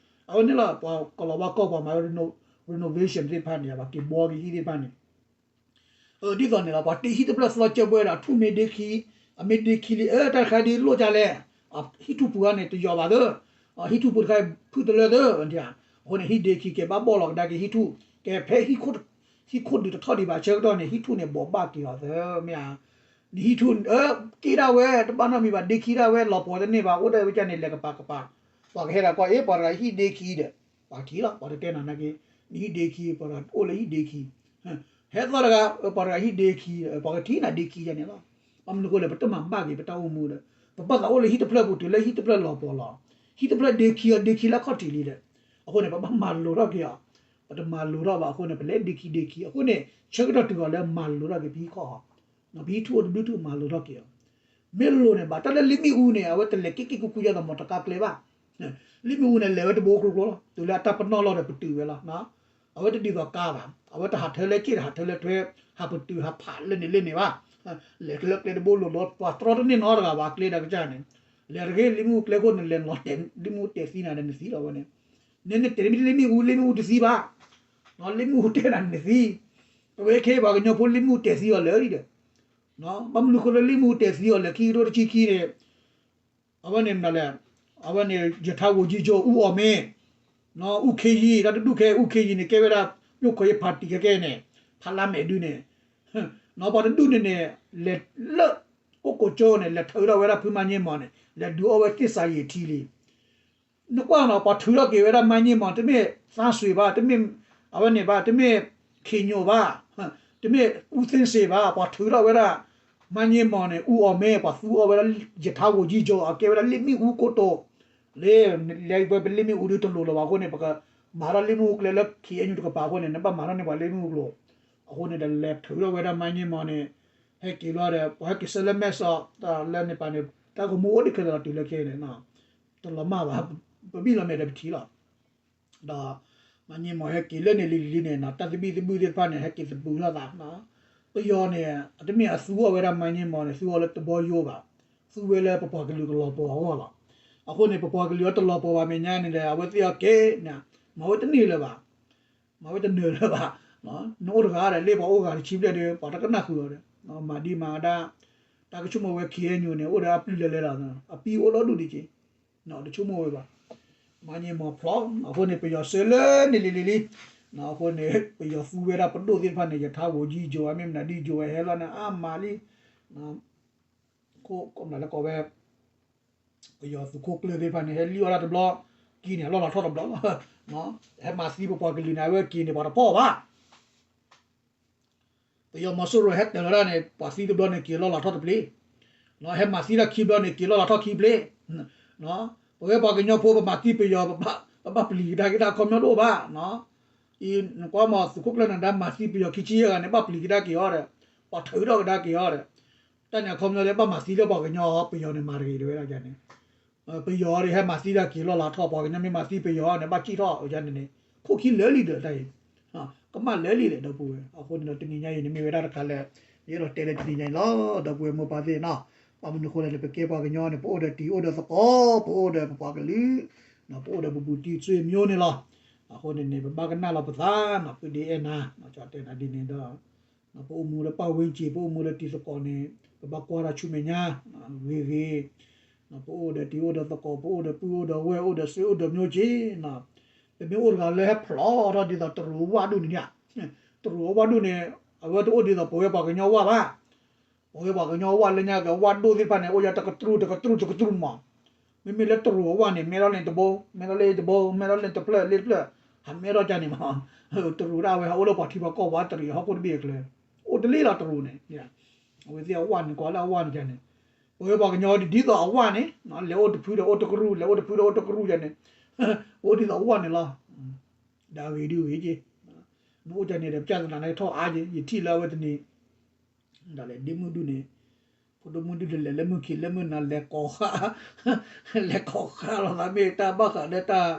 အဝဲန့ၣ်လီၤ ပှၤကလီၤဝါကီၢ်ပှၤမၤ renovation သ့ၣ်တဖၣ်န့ၣ် ပှၤက့ၤဘှီက့ၤဟံၣ်သ့ၣ်တဖၣ်န့ၣ် ဒ်သိးန့ၣ်လီၤ ပှၤတ့ဟံၣ်တဖျၢၣ်သီကၢဘှဲဒီး ထူၣ်မ့ၢ်ဒ့ခံ, အမ့ၢ်ဒ့ခံလံ အၢ တၢ်တခါဒ်လိၣ်ကလဲၣ်, ဟံၣ်ထူၣ်ပူၤခါန့ၣ် တယီၤဘၣ်သၢ, ဟံၣ်ထူၣ်ပူၤတခါဖုၣ်တလၢသၢ, အဃိန့ၣ် ဟံၣ်ဒ့ခံကဲဘၣ်ဘီၣ်လီၤကဒါက့ၤဟံၣ်ထူၣ်, ကဲဖဲဟံၣ်ခိၣ်ဒုးတထီၣ်ဒံးဘၣ်ဆၢကတီၢ်န့ၣ် ဟံၣ်ထူၣ်န့ၣ် ဘိးဘၣ်က့ၤအီၤသၢမ့ၢ်ဧါ. နဟံၣ်ထူၣ် အၢ က့ၣ်ဒၣ်ဝဲ တဘၣ်နီတမံၤဘၣ် ဒ့ခံဒၣ်ဝဲ လီၤပှီၤတန့ၢ်ဘၣ် အိၣ်ဒၣ်ဝဲကန့ၣ် လဲၤကပၤကပၤ, ပှၤကဟဲဒၣ်ကွၢ် အ့ ပှၤတဂၤဟံၣ်ဒ့ခံဒီး ပှၤထံၣ်လီၤ ပှၤတတဲနၤနာ်က့, နဟံၣ်ဒ့ခံ ပှၤတဂၤအိၣ်လၢဟံၣ်ဒ့ခံ, ဟဲသီတဂၤ ပှၤတဂၤဟံၣ်ဒ့ခံ, ပှၤကထံၣ်နၤဒ့ခံယၤန့ၣ်လီၤ. ဘၣ်မနုၤအဃိလဲၣ် ပတမၤဘၣ်က့ၤပတၢ်အိၣ်မူဒီး ပဘၣ်သးအိၣ်လၢဟံၣ်တဖျၢၣ်ပူၤတုၤလၢဟံၣ်တဖျၢၣ်လီၤပှီၤလီၤ, ဟံၣ်တဖျၢၣ်ဒ့ခံအီၤဒ့ခံလၢအခီၣ်ထံးလံဒီး, အဃိန့ၣ် ပဘၣ်မၤလိၤထီၣ်က့ၤအီၤ, ပတမၤလိၤထီၣ်ဘၣ်အဃိန့ၣ် ပလဲၤဒ့ခံဒ့ခံ အဃိန့ၣ် ဆၢကတီၢ်တုၤအီၤလၢမၤလိၤထီၣ်က့ၤပဟံၣ်ခီၣ်ဟီၣ်, ပဟံၣ်ထူၣ်အိၣ်တဘျုးထူၣ်မၤလိၤထီၣ်က့ၤအီၤ, မ့ၢ်လိၤန့ၣ်ဘၣ် တၢ်လၢလံာ်မ့ၣ်အူန့ၣ် အဝဲတလဲၤက့ၣ်က့ၣ်ကူကူယါသးမီၢ်တကါကျဲဘၣ်, လံာ်မ့ၣ်အူန့ၣ် လဲၤဝဲတဘိကျိကျိလီၤ တုၤလၢအတၢ်ပနီၣ်လီၤဒီးပတုာ်ဝဲလီၤ. အဝဲတဒ်သိးကါဘၣ် အဝဲတဟးထၢလၢက့ၣ်တဟးထၢလၢထွဲ, ဟးပတုာ်ဟးဖးလၢန့ၣ်လၢန့ၣ်ဘၣ်, လဲၤလၢကျဲတဘိလိၤလိၤ ပှၤတြီတန့ၢ်နီတဂၤဘၣ် ကျဲဒီးကစၢ်န့ၣ်, လဲၤတဂ့ၤ လံာ်မ့ၣ်အူကျဲခိၣ်န့ၣ် လဲၤလီၤတဲာ် လံာ်မ့ၣ်အူတဲာ်သံနၤဒီးနသံလီၤဝဲန့ၣ်, နနတဲာ်မ့ၢ်လံာ်မ့ၣ်အူ လံာ်မ့ၣ်အူတသံဘၣ်, လံာ်မ့ၣ်အူတဲာ်နၤနသံ, အဝဲခဲအံၤပှၤကညီဖိလံာ်မ့ၣ်အူတဲာ်သံအီၤလၢာ်လံဒီး ဘၣ်မနုၤဃိလၢလံာ်မ့ၣ်အူတဲာ်သံအီၤလဲၣ် ခံကထိတဆံခံန့ၣ်, အဝဲန့ၣ်မနုၤလဲၣ်, အဝဲန့ၣ် ရထားဝန်ကြီးချုပ် ဦးအောင်မင်း, ဦးခေးကြီး တၢ်တဒူၣ်ခဲ ဦးခေးကြီးန့ၣ် ကဲဝဲဒၣ် မြို့ခွဲရေးပါတီ ခဲကဲန့ၣ် ဖးလါမဲာ်ဒုန့ၣ်, ပှၤတဒူၣ်န့ၣ်န့ၣ် လဲၤလၢ အိၣ်ကိးကၠိန့ၣ် လဲၤထုးထီၣ်ဝဲဒၣ်ဖုမါည့မီၢ်န့ၣ် လဲၤဒုးအီၣ်ဝဲသ့ၣ်စၤယံၤထံလံ နကွၢ်နီၤ ပှၤထုးထီၣ်က့ၤဝဲဒၣ်မါည့မီၢ် တမ့ၢ်သန်းရွှေဘၣ်, တမ့ၢ် အဝဲန့ၣ်ဘၣ်, တမ့ၢ် ခင်ညွန့် ဘၣ်, တမ့ၢ် ဦးသိန်းစိန် ဘၣ်, ပှၤထုးထီၣ်ဝဲဒၣ် မါည့မီၢ်န့ၣ် ဦးအောင်မင်း ပှၤသူအီၣ်ဝဲဒၣ် ရထားဝန်ကြီးချုပ် အကဲဝဲဒၣ်လံာ်မ့ၣ်အူကိတိာ်, လၢ လၢပလံာ်မ့ၣ်အူဒုတလိၤလၢၤဘၣ်အဃိန့ၣ် ပကမၤထီၣ်လံာ်မ့ၣ်အူကျဲလၢ ခ့ၣ်အဲၣ်ယူၣ် တကပၤအဃိန့ၣ် နဘၣ်မၤထီၣ်န့ၢ်ပှၤလံာ်မ့ၣ်အူကျိာ်, အဃိန့ၣ်ဒီး လဲၤထုးထီၣ်ဝဲဒၣ်မါည့မီၢ်န့ၣ် ဟဲက့ၤလီၤဒီး ပှၤဟဲက့ၤဆှၢလၢမဲၢ်ဆီး လၢန့ၣ်ပၤန့ၣ် တၢ်ကမူအိၣ်ဒံးခဲလၢာ်လီၤတုၤလၢခဲအံၤန့ၣ် တလီၤမၢ်ဘၣ်, ပဘံၣ်လီၤမဲာ်ဒီးပထံၣ်လီၤ. ဒီး မါည့မီၢ်ဟဲက့ၤလၢန့ၣ်လံၤလံၤန့ၣ် တၢ်သဘံၣ်သဘုၣ်သ့ၣ်တဖၣ်န့ၣ် ဟဲက့ၤသဘုးထီၣ်သး, ပယီၤန့ၣ် အတမ့ၢ်အသူအီၣ်ဝဲဒၣ်မါည့မီၢ်န့ၣ် သူအီၣ်လၢတဘီယိဘၣ်, သူဝဲလၢပပှၤကလုာ်ကလီၤပှီၤအဂီၢ်လီၤ. အဃိန့ၣ် ပပှၤကလုာ်အတလီၤပှီၤဘၣ်မဲာ်ညါန့ၣ်ဒီး အဝဲသ့ၣ်အီၤကဲန့ၣ် မၤဝဲတန့ၢ်လၢၤဘၣ် မၤဝဲတနၢၤလၢၤဘၣ်, နအိၣ်တဂၤဒီး လၢပှၤအိၣ်ဂၤတဆံဘျဲၣ်ဒီး ပှၤတကနၣ်ဃုာ်အီၤဒီး မၤဒံးမၤဒါ, တၢ်ကဆိကမိၣ်ဝဲ ခ့ၣ်အဲၣ်ယူၣ်န့ၣ် အိၣ်ဒီးအပျုၢ်လဲၤလဲၤလီၤ, အပံၤအိၣ်လီၤဒူၣ်ဒံးက့ၤ, တဆိကမိၣ်ဝဲဘၣ်, မါည့မီၢ်ဖျီ, အဃိန့ၣ် ပယီၤဆှၢလၢန့ၣ်လံၤလံၤလံၤ, အဃိန့ၣ် ပယီၤသူဝဲဒၣ်ပဒိၣ်သ့ၣ်တဖၣ်န့ၣ် ရထားဝန်ကြီးချုပ် အမ့ၢ်မနုၤ ဒ်ယိၤဝဲဟဲလီၤန့ၣ် အါမးလံ, ခိၣ်ကီၢ်မနုၤလဲၣ်ကိးဝဲ ပယီၤသုးခိၣ်ကျၢၢ်သ့ၣ်တဖၣ်န့ၣ် ဟဲလံၣ်အီၣ်ဒၣ်တဘျီ, က့ၤန့ၣ် အလီၢ်လၤထီၣ်တဘျီလီၤ, ဟဲမၤသံပပှၤကလုာ်န့ၣ် အဝဲက့ၤန့ၣ် ပှၤတဖီၣ်ဘၣ်, ပယီၤမီၤစိရိၤဟဲတၢၤလီၤဒၣ်န့ၣ် ပှၤသံတဘျီန့ၣ် က့ၤလီၢ်လၤထီၣ်တဘျီ, ဟဲမၤသံတၢ်ခံဘျီန့ၣ် က့ၤလီၢ်လၤထီၣ်ခံဘျီ, ပဝဲပှၤကညီဖိ ပမၤသံပယီၤ ပဘၣ်ပျံၤကဒါက့ၤတၢ်အခီပညီတအိၣ်ဘၣ်, နကွၢ်မီၤသုးခိၣ်ကျၢၢ်နဒါမၤသံပယီၤခံဆံယဲၢ်ဂၤန့ၣ် ဘၣ်ပျံၤကဒါက့ၤအီၤဒီး ပှၤထုးထီၣ်ကဒါက့ၤအီၤဒီး တၢ်န့ၣ်အခီပညီလၢဘၣ်မၤသံလၢပှၤကညီ ပယီၤန့ၣ်မၤတဂ့ၤတဝဲဒၣ်န့ၣ်, ပယီၤဒီးဟဲမၤသံတၢ်က့ၤလီၢ်လၤထီၣ် ပှၤကညီမ့ၢ်မၤသံပယီၤန့ၣ် ဘၣ်စံၣ်ထီၣ်ယါန့ၣ်န့ၣ် ခိၣ်ခံလၢာ်လံဒီးတၢ်အံၤ, ကမၣ်လၢာ်လံဒီး ဒီပုၢ်ဝဲၢ်, အဃိန့ၣ်ဒီးတနံၤညါအံၤန့ၣ် မ့ၢ်ဝဲဒၣ်တခါလၢ ယအဲၣ်ဒိးတဲလၢတနံၤညါအံၤလီၤ ဒီပုၢ်ဝဲၢ်မိၢ်ပၢ်သ့ၣ်နီၤ, ဘၣ်မနုၤအဃိလဲၣ်န့ၣ် ပကဲပှၤကညီန့ၣ် ပအိၣ်ဒီးတံၤအိၣ်ဒီးသကိး ပအိၣ်ဒီးပပှၤကလုာ်, ပအိၣ်ဒီးပဘူးတံၢ်ဆွေမျိုးန့ၣ်လီၤ, အဃိန့ၣ်န့ၣ် ပဘၣ်ကနၣ်လီၤပသးနီၤ ဖုဒ့အဲၣ်နၤ, ကတဲနၤဒ်န့ၣ်ဒီး ပအိၣ်မူဒီးပတ်ဝန်းကျင် ပအိၣ်မူဒီးတံၤသကိးန့ၣ် ပဘၣ်ကွၢ်တၢ်ဆူမဲာ်ညါ ဂ့ၤဂ့ၤ, ပအိၣ်ဒီးတံၤအိၣ်ဒီးသကိး ပအိၣ်ဒီးပုၢ်အိၣ်ဒီးဝဲၢ်အိၣ်ဒီး ဆွေမျိုး မျိုးခြေနီၤ, ပမ့ၢ်အိၣ်တဂၤလၢဟဲဖျိးထီၣ်ဒ်သိးတရူးအဝၢ်ဒူၣ်န့ၣ်, တရူးအဝၢ်ဒူၣ်န့ၣ် အဝဲတအိၣ်ဒ်သိးပဝဲပှၤကညီဝၢ်ဘၣ် ပဝဲပှၤကညီဝၢ်လၢညါက့ၤဝၢ်ဒိၣ်သ့ၣ်တဖၣ်န့ၣ် အိၣ်ယါတကတြူၢ်တကတြူၢ်တကတြူၢ်မး, မ့မ့ၢ်လၢတရူးအဝၢ်န့ၣ် မဲထီၣ်လၢတဘိ မဲထီၣ်လၢတဘိ မဲထီၣ်လၢတဖျၢၣ်လၢတဖျၢၣ် ဟးမဲထီၣ်ကန့ၣ်မး, တရူးဒၣ်ဝဲဟးအိၣ်လၢပှၤထံပှၤကီၢ်ပှၤတရံးဟီၣ်ခိၣ်တဘ့ၣ်အကျဲ, အိၣ်တလံလီၤတရူးန့ၣ်, အဝဲသ့ၣ်အဝၢ်န့ၣ် ကွၢ်လၢအဝၢ်န့ၣ်ကန့ၣ်, ပဝဲပှၤကညီဒ်သိးအဝၢ်န့ၣ် လဲၤအိၣ်တဖုဒီးအိၣ်တကရူၢ် လဲၤအိၣ်တဖုဒီးအိၣ်တကရူၢ်ယါန့ၣ်, အိၣ်ဒ်သိးအဝၢ်န့ၣ်လီၤ, ဒီးအဂ့ၤဒုးဂ့ၤက့ၤ, နအိၣ်ကန့ၣ်ဒီး ပျၢ်သနာ်က့ထီၣ်အါက့ၤ ယထံၣ်လၢအဝဲတနံၤ, ဒ်လဲၣ် ဒ့မုၣ်ဒုန့ၣ် ဖိဒိၣ်မုၣ်ဒုတလဲၤလၢမုၢ်ခံလၢမုၢ်နၤ လဲၤကိးဃါ, လဲၤကိးဃါလီၤသးမ့ၢ်တၢ်ဘၣ်ဃးလၢတၢ်,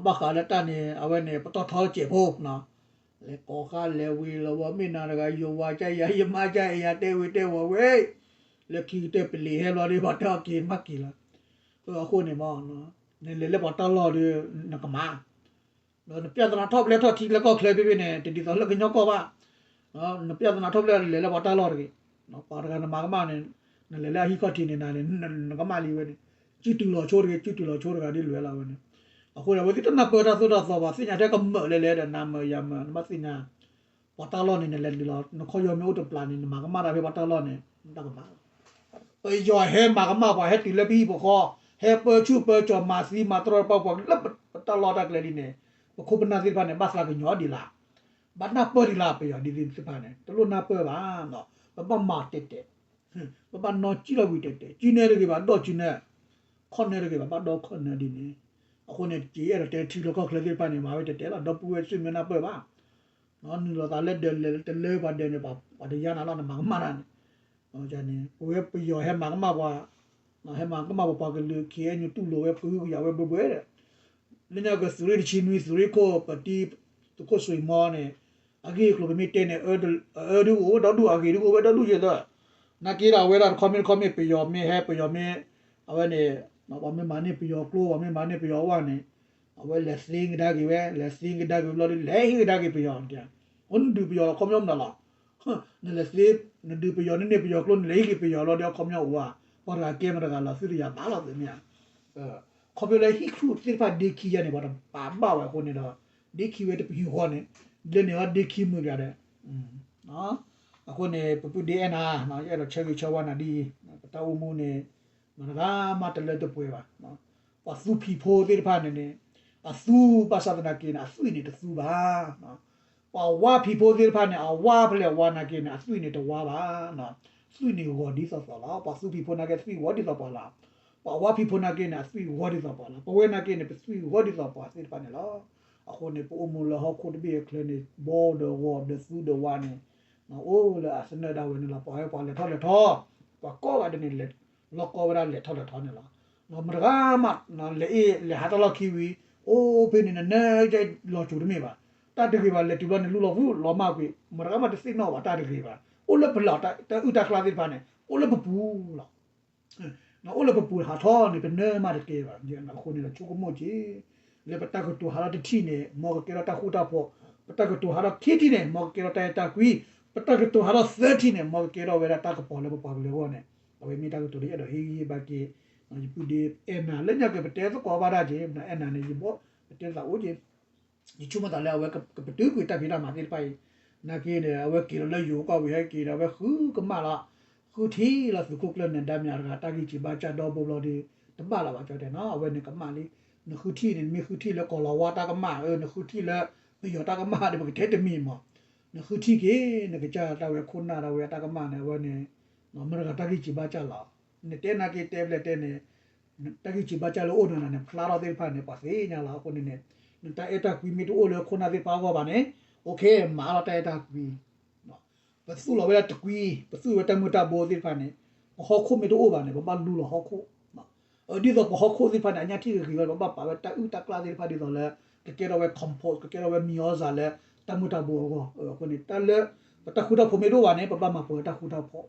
ဘၣ်ဃးလၢတၢ်န့ၣ် အဝဲန့ၣ် ပတီၢ်ထီစဲးဖိ လဲၤကိးဃါလဲၤဝံၤလီၤဝဲ မ့ၢ်နၤတဂၤ ယဝၤကယၤ ယမါကယၤ တဲဝံၤတဲဝီၤဝဲ, လၢခံကတၢၢ်ပလံၤဟဲဘျီဒီး ပှၤတဲအီၤက့ၤမးက့ၤလီၤ. အဃိန့ၣ်မ့ၢ် နလဲၤလၢပှၤတၢ်လီၢ်ဒီး နကမၤ ဒီးနပြဿနာထီၣ်ပျဲၢ်ထီၣ်ထံလၢကီၢ်ချၢဖဲဖဲန့ၣ် တဒ်သိးလၢကညီကီၢ်ဘၣ်. နပြဿနာထီၣ်ပျဲၢ်လဲၤလၢပှၤတၢ်လီၢ်တဂ့ၤ. ပှၤတဂၤနမၤကမၣ်န့ၣ် နလဲၤလၢအဟံၣ်ခီၣ်ထံးန့ၣ်နၤန့ၣ် နကမၣ်လံဝဲန့ၣ်, စုတုၤလီၤဆိတဂ့ၤ စုတုၤလီၤဆိတဂၤဒ်လဲၣ်လီၤဝဲန့ၣ်. အဃိန့ၣ် အဝဲသ့ၣ်တနၢ်ပၢၢ်တၢ်သိၣ်တၢ်သီဘၣ် သ့ၣ်ညါထဲကမၢာ်လဲၤလဲၤဒီး နၤမၢာ်ယၤမၢာ် နဘၣ်သ့ၣ်ညါ ပှၤတၢ်လီၢ်န့ၣ် နလဲၤတုၤလီၤ နခီၣ်ယီၢ်မ့ၢ်အိၣ်တပျၢ်န့ၣ် နမၤကမၣ်တၢ်ဖဲပှၤတၢ်လီၢ်န့ၣ် တၢ်ကမၣ် ပယီၤဟဲမၤကမၣ်ပှၤဟဲတုၤလၢပဟံၣ်ပဃီ, ဟဲပၢဆူၣ်ပၢကၠီၤမၤသံမၤတြီပှၤလၢပတၢ်လီၢ်တၢ်ကျဲလံန့ၣ်, ပခိၣ်ပနၢ်သ့ၣ်တဖၣ်န့ၣ် ဘၣ်သးကညီၤဒံးလၢ်, ဘၣ်နၢ်ပၢၢ်ဒံးလၢ် ပယီၤဒ်သ့ၣ်တဖၣ်န့ၣ် တလိၣ်နၢ်ပၢၢ်ဘၣ်, ပဘၣ်မၤတဲာ်တဲာ်, ပဘၣ်နီၣ်ကံၣ်လီၤဝံၤတဲာ်တဲာ်, ကံၣ်နၢတဂ့ၤဘၣ် ဒီးကံၣ်နၢ, ခီၣ်နၢတဂ့ၤဘၣ် ဘၣ်ဒီးခီၣ်နၢဒ်န့ၣ်, အဃိန့ၣ် ကယအဲၣ်ဒိးတဲထံလီၢ်ကီၢ်ချၢသ့ၣ်တဖၣ်န့ၣ် မၤဝဲတဲာ်တဲာ်လီၤ ဒီပုၢ်ဝဲၢ်ဆ့ၣ်မ့ၢ်နၢ်ပၢၢ်ဘၣ် နုာ်လီၤသးလၢဒၢးလဲၤတလၢပှၤဒၢးန့ၣ် ပှၤတယါနၤလီၤ နမၤကမၣ်တၢ်န့ၣ်, ပဝဲပယီၤဟဲမၤကမၣ်ပှၤ, ဟဲမၤကမၣ်ပပှၤကလုာ် ခ့ၣ်အဲၣ်ယူၣ်တူၢ်လိာ်ဝဲပှၤကလုာ်ယၤဝဲဘှဲဘှဲဒီး, လၢညါကသုးရ့ၣ်တဆံနွံ သုးရ့ၣ်ခိၣ်ပတံၤ သုးခိၣ်စွ့ၤမီန့ၣ်, အဂ့ၢ်အကျိၤပမ့ၢ်တဲန့ၣ် အအၢဒုအိၣ်ဝဲဒီဒူၣ် အဂ့ၢ်ဒုအိၣ်ဝဲဒီဒူၣ်ယဲၢ်သၢ, နာ်က့ဒီးအဝဲဒၣ်တခီမ့ၢ်တခီမ့ၢ်ပယီၤမ့ၢ်ဟဲပယီၤမ့ၢ်, အဝဲန့ၣ်, ပှၤမ့ၢ်မၤန့ၢ်ပယီၤကျိ ပှၤမ့ၢ်မၤန့ၢ်ပယီၤဝဲန့ၣ် အဝဲလဲၤသ့ကဒါက့ၤဝဲ လဲၤသ့ကဒါက့ၤဘျီဒီး လဲၤဟ့ၣ်ကဒါက့ၤပယီၤ, အိၣ်နဒုးပယီၤလီၤ ခီပညီမနုၤလီၤ, နလဲၤသ့, နဒုးပယီၤန့ၢ်န့ၢ်ပယီၤကျိ နလဲၤဟ့ၣ်က့ၤပယီၤလီၤဒီး အခီပညီအိၣ်ဧါ, ပှၤတဂၤကဲမတဂၤလီၤ သုတယၤဘၣ်လီၤသုမ့ၢ်ဧါ, ခီဖျိလၢဟံၣ်ခူၣ်သ့ၣ်တဖၣ်ဒ့ခံယါန့ၣ် ပှၤတပာ်ဘၣ်ဝဲအဃိန့ၣ်ဒီး, ဒ့ခံဝဲတပဟံၣ်ဃီန့ၣ်, လၢန့ၣ်အီၤဒ့ခံမုာ်ကဒီး, အဃိန့ၣ် ပပုၢ်ဒ့အဲၣ်နၤ, ယအဲၣ်ဒိးဆၢဂ့ၤဆၢဝါနၤဒ်အံၤ, ပတၢ်အိၣ်မူန့ၣ် မတၤဂၤမးတလၢတပှဲၤဘၣ်, ပှၤသူဖံးဖိသ့ၣ်တဖၣ်န့ၣ်န့ၣ်, အသူဘၣ်ဆၣ်သနာ်က့န့ၣ် အသွံၣ်န့ၣ်တသူဘၣ်, ပှၤဝါဖံးဖိသ့ၣ်တဖၣ်န့ၣ် အဝါဖဲလဲၣ်ဝါနာ်က့န့ၣ် အသွံၣ်န့ၣ်တဝါဘၣ်, သွံၣ်န့ၣ်ဂီၤဒ်သိးသိးလီၤ, ပှၤသူဖံးဖိနာ်က့သွံၣ်ဂီၤဒ်သိးပှၤလီၤ, ပှၤဝါဖံးဖိနာ်က့န့ၣ် အသွံၣ်ဂီၤဒ်သိးပှၤလီၤ, ပဝဲနာ်က့န့ၣ် ပသွံၣ်ဂီၤဒ်သိးပှၤသ့ၣ်တဖၣ်န့ၣ်လီၤ. အဃိန့ၣ် ပအိၣ်မူလၢဟီၣ်ခိၣ်တဘ့ၣ်အချၢန့ၣ် ဘီဒီးဂီၤဒီးသူဒီးဝါန့ၣ်, အိၣ်လၢအသနၢၣ်ဒၣ်ဝဲန့ၣ်လီၤ, ပှၤဟဲပှၤလဲၤထီၣ်လဲၤထီ, ပှၤကိးဂၤဒဲးန့ၣ် လီၤကီဝဲဒၣ်လဲၤထီၣ်လဲၤထီန့ၣ်လီၤ. မတဂၤမး လဲၤအ့ၣ်လဲၤဟးတၢ်လီၢ်ခံဝံၤ, အိၣ်ဖဲန့ၣ် နနၢ်ကလီၤစိၤတမ့ၢ်ဘၣ်, တၢ်တဂ့ၤဘၣ် လဲၤတုၤဘျီန့ၣ် လူလီၤဖုလီၤမၢ်ကွံာ်, မတဂၤမးတသ့ၣ်နီၣ်ဘၣ်တၢ်တဂ့ၤဘၣ်, အိၣ်လၢပလီၢ်တၢ်အုၣ်တၢ်ကျါသ့ၣ်တဖၣ်န့ၣ် အိၣ်လၢပပူၤလီၤ. အိၣ်လၢပပူၤဟးထီၣ်န့ၣ် ပနၢမးတကဲဘၣ်, အဃိန့ၣ်ဒီးဆိကမိၣ်က့ၤ, လၢပတၢ်ကတိၤဟးထီၣ်တထံၣ်န့ၣ် မ်ကကဲထီၣ်တၢ်ဃူတၢ်ဖိး, ပတၢ်ကတိၤဟးထီၣ်ခံထံၣ်န့ၣ် မ်ကကဲထီၣ်တၢ်အဲၣ်တၢ်ကွံ, ပတၢ်ကတိၤဟးထီၣ်သၢထံၣ်န့ၣ် မ်ကကဲထီၣ်ဝဲဒၣ်တၢ်ကပီၤလၢပပှၤကလုာ်အဂီၢ်န့ၣ်, အဝဲမ့ၢ်တၢ်ကတိၤလၢယအဲၣ်ဒိးဟ့ၣ်ဂံၢ်ဟ့ၣ်ဘါက့ၤ, ယပုၢ်ဒ့အဲၣ်နၤ လၢညါက့ၤပတဲသကိးဘၣ်တၢ်က့ၤ, အဲၣ်နၤန့ၣ် ယဘီ ပတဲသးအိၣ်က့ၤ ယဆိကမိၣ်သးလၢအဝဲကပတုာ်ကွံာ်တၢ်ဖံးတၢ်မၤသ့ၣ်တဖၣ်အံၤ, နာ်က့န့ၣ် အဝဲက့ၤလီၤလၢယိၤကီၢ်ဝံၤဟဲက့ၤဒီး အဝဲဃုကမၣ်လီၤ, ဃုထံၣ်လီၤသုးခိၣ်ကျၢၢ်နဲဒါမၠးတဂၤ တၢ်ဂံၢ်စၢ်ဘါစၢ်ဒီဘိဘျီဒီး တဘၣ်လၢၤဘၣ်ကၠီတဲနီၤ, အဝဲန့ၣ်ကမၣ်လံ, နဃုထံၣ်န့ၣ် နမ့ၢ်ဃုထံၣ်လၢကီၢ်လီၤဝါတၢ်ကမၣ်, နဃုထံၣ်လၢပယီၤတၢ်ကမၣ်ဒီး ပကတဲတမံၤမး, နဃုထံၣ်က့ၤ နကစၢ်တၢ်ဝဲခိၣ်နၢ်တၢ်ဝဲအတၢ်ကမၣ်န့ၣ် အဝဲန့ၣ် မတၤတဂၤတၢ်ဂံၢ်စၢ်ဘါစၢ်လီၤ, နတဲနာ်က့တဲဘျဲၣ်တဲန့ၣ် တၢ်ဂံၢ်စၢ်ဘါစၢ်လၢအိၣ်နၤန့ၣ် ဖျါထီၣ်သ့ၣ်တဖၣ်န့ၣ် ပှၤသ့ၣ်ညါလီၤ, အဃိန့ၣ်န့ၣ် နတၢ်အဲၣ်တၢ်ကွံမ့ၢ်တအိၣ်လၢခိၣ်နၢ်သ့ၣ်တဖၣ်အဂီၢ်ဘၣ်န့ၣ်, အိၣ်ခ့ မၤလီၤတၢ်အဲၣ်တၢ်ကွံ, ပသူၣ်လီၤဝဲဒၣ်တကွံ, ပသူၣ်ဝဲတၢ်မုၢ်တၢ်ဘိသ့ၣ်တဖၣ်န့ၣ်, ပဟီၣ်ခိၣ်မ့ၢ်တအိၣ်ဘၣ်န့ၣ် ပဘၣ်လူလီၤဟီၣ်ခိၣ်, ဒ်သိးပဟီၣ်ခိၣ်သ့ၣ်တဖၣ်န့ၣ် အညၣ်ထံၣ်ဂ့ၤဂ့ၤဝဲ ပဘၣ်ပာ်ဝဲတၢ်အုၣ်တၢ်ကျၢ်သ့ၣ်တဖၣ်ဒ်သိးလၢ ကကဲထီၣ်ဝဲ compost ကကဲထီၣ်ဝဲမံၤအီၣ်စၢ်လၢ တၢ်မုၢ်တၢ်ဘိအဂီၢ်, အဃိန့ၣ် တၢ်လၢ ပတၢ်ဃူတၢ်ဖိးမ့ၢ်တအိၣ်ဘၣ်န့ၣ် ပဘၣ်မၤပှဲၤတၢ်ဃူတၢ်ဖိး,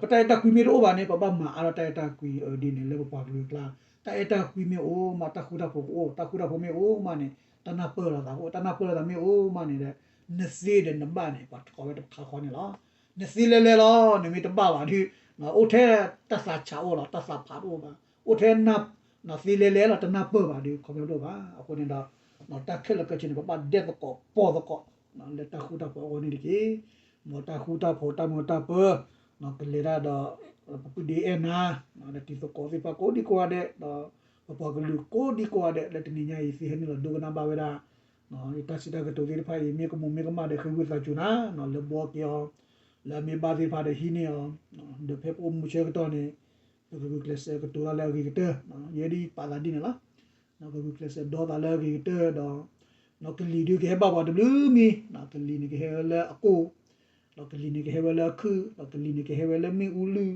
ပတၢ်အဲၣ်တၢ်ကွံမ့ၢ်တအိၣ်ဘၣ်န့ၣ် ပဘၣ်မၤအါထီၣ်တၢ်အဲၣ်တၢ်ကွံ, ဒ်န့ၣ်လၢပပှၤကလုာ်အကျါ, တၢ်အဲၣ်တၢ်ကွံမ့ၢ်အိၣ်မး တၢ်ဃူတၢ်ဖိးကအိၣ်, တၢ်ဃူတၢ်ဖိးမ့ၢ်အိၣ်မးန့ၣ် တၢ်နၢ်ပၢၢ်လိာ်သးကအိၣ်, တၢ်နၢ်ပၢၢ်လိာ်သးမ့ၢ်အိၣ်မးန့ၣ်ဒီး နသ့ဒီးနဘၣ်န့ၣ် ပှၤကိးဝဲတခါဃီန့ၣ်လီၤ. နသ့လဲၤလဲၤလီၤ နမ့ၢ်တဘၣ်ဘၣ်ဒီး အိၣ်ထဲတၢ်သးဆးအိၣ်လီၤ, တၢ်သးဖးတအိၣ်ဘၣ်, အိၣ်ထဲ သ့လဲၤလဲၤလီၤ တနၢ်ပၢၢ်ဘၣ်ဒီး ခီဖျိတအိၣ်ဘၣ်. အဃိန့ၣ်ဒီး တၢ်ခဲလၢာ်ခဲဆ့န့ၣ် ပဘၣ်ဒဲသကိးပီၢ်သကိး လၢတၢ်ဃူတၢ်ဖိးအဂီၢ်န့ၣ်တက့ၢ်. မ်တၢ်ဃူတၢ်ဖိးတၢ်မုာ်တၢ်ပၢၤ ကလဲၤတၢ်ဒီး ပပုၢ်ဒ့အဲၣ်နၤ ဒီးတံၤသကိးသ့ၣ်တဖၣ်ကိးဒံကိးဂၤဒဲး ဒီးပပှၤကလုာ်ကိးဒံကိးဂၤဒဲး လၢတနံၤညါအံၤ သုဟဲနုာ်လီၤဒိကနၣ်ဘၣ်ဝဲဒၣ် ယတၢ်စံးတၢ်ကတိၤသ့ၣ်တဖၣ်အံၤ မ့ၢ်ကမူးမ့ၢ်ကမၣ်ဒီး ဃ့ဝံသးစူၤနၤ လၢဘှီက့ၤအီၤ လၢအမ့ၢ်ဘၣ်သ့ၣ်တဖၣ်ဒီးဟံးန့ၢ်အီၤ ဒီးဖဲပအိၣ်မူဆၢကတီၢ်န့ၣ် ပကဂုာ်ကျဲးစၢးကတိၤတၢ်လၢအဂ့ၤကတၢၢ် ယဲဒ်ပာ်သးဒ်န့ၣ်လီၤ. ကဂုာ်ကျဲးစၢးဒီသးလၢအဂ့ၤကတၢၢ်ဒီး ကလံၤဒုးကဟဲဘၣ်ပှၤတဘျုးမံၤ ကလံၤန့ၣ်ကဟဲလၢအကိၢ် ဒီးကလံၤန့ၣ်ကဟဲဝဲလၢအခုၣ်, ဒီးကလံၤန့ၣ်ကဟဲဝဲလၢမ့ၣ်အူလုၢ်,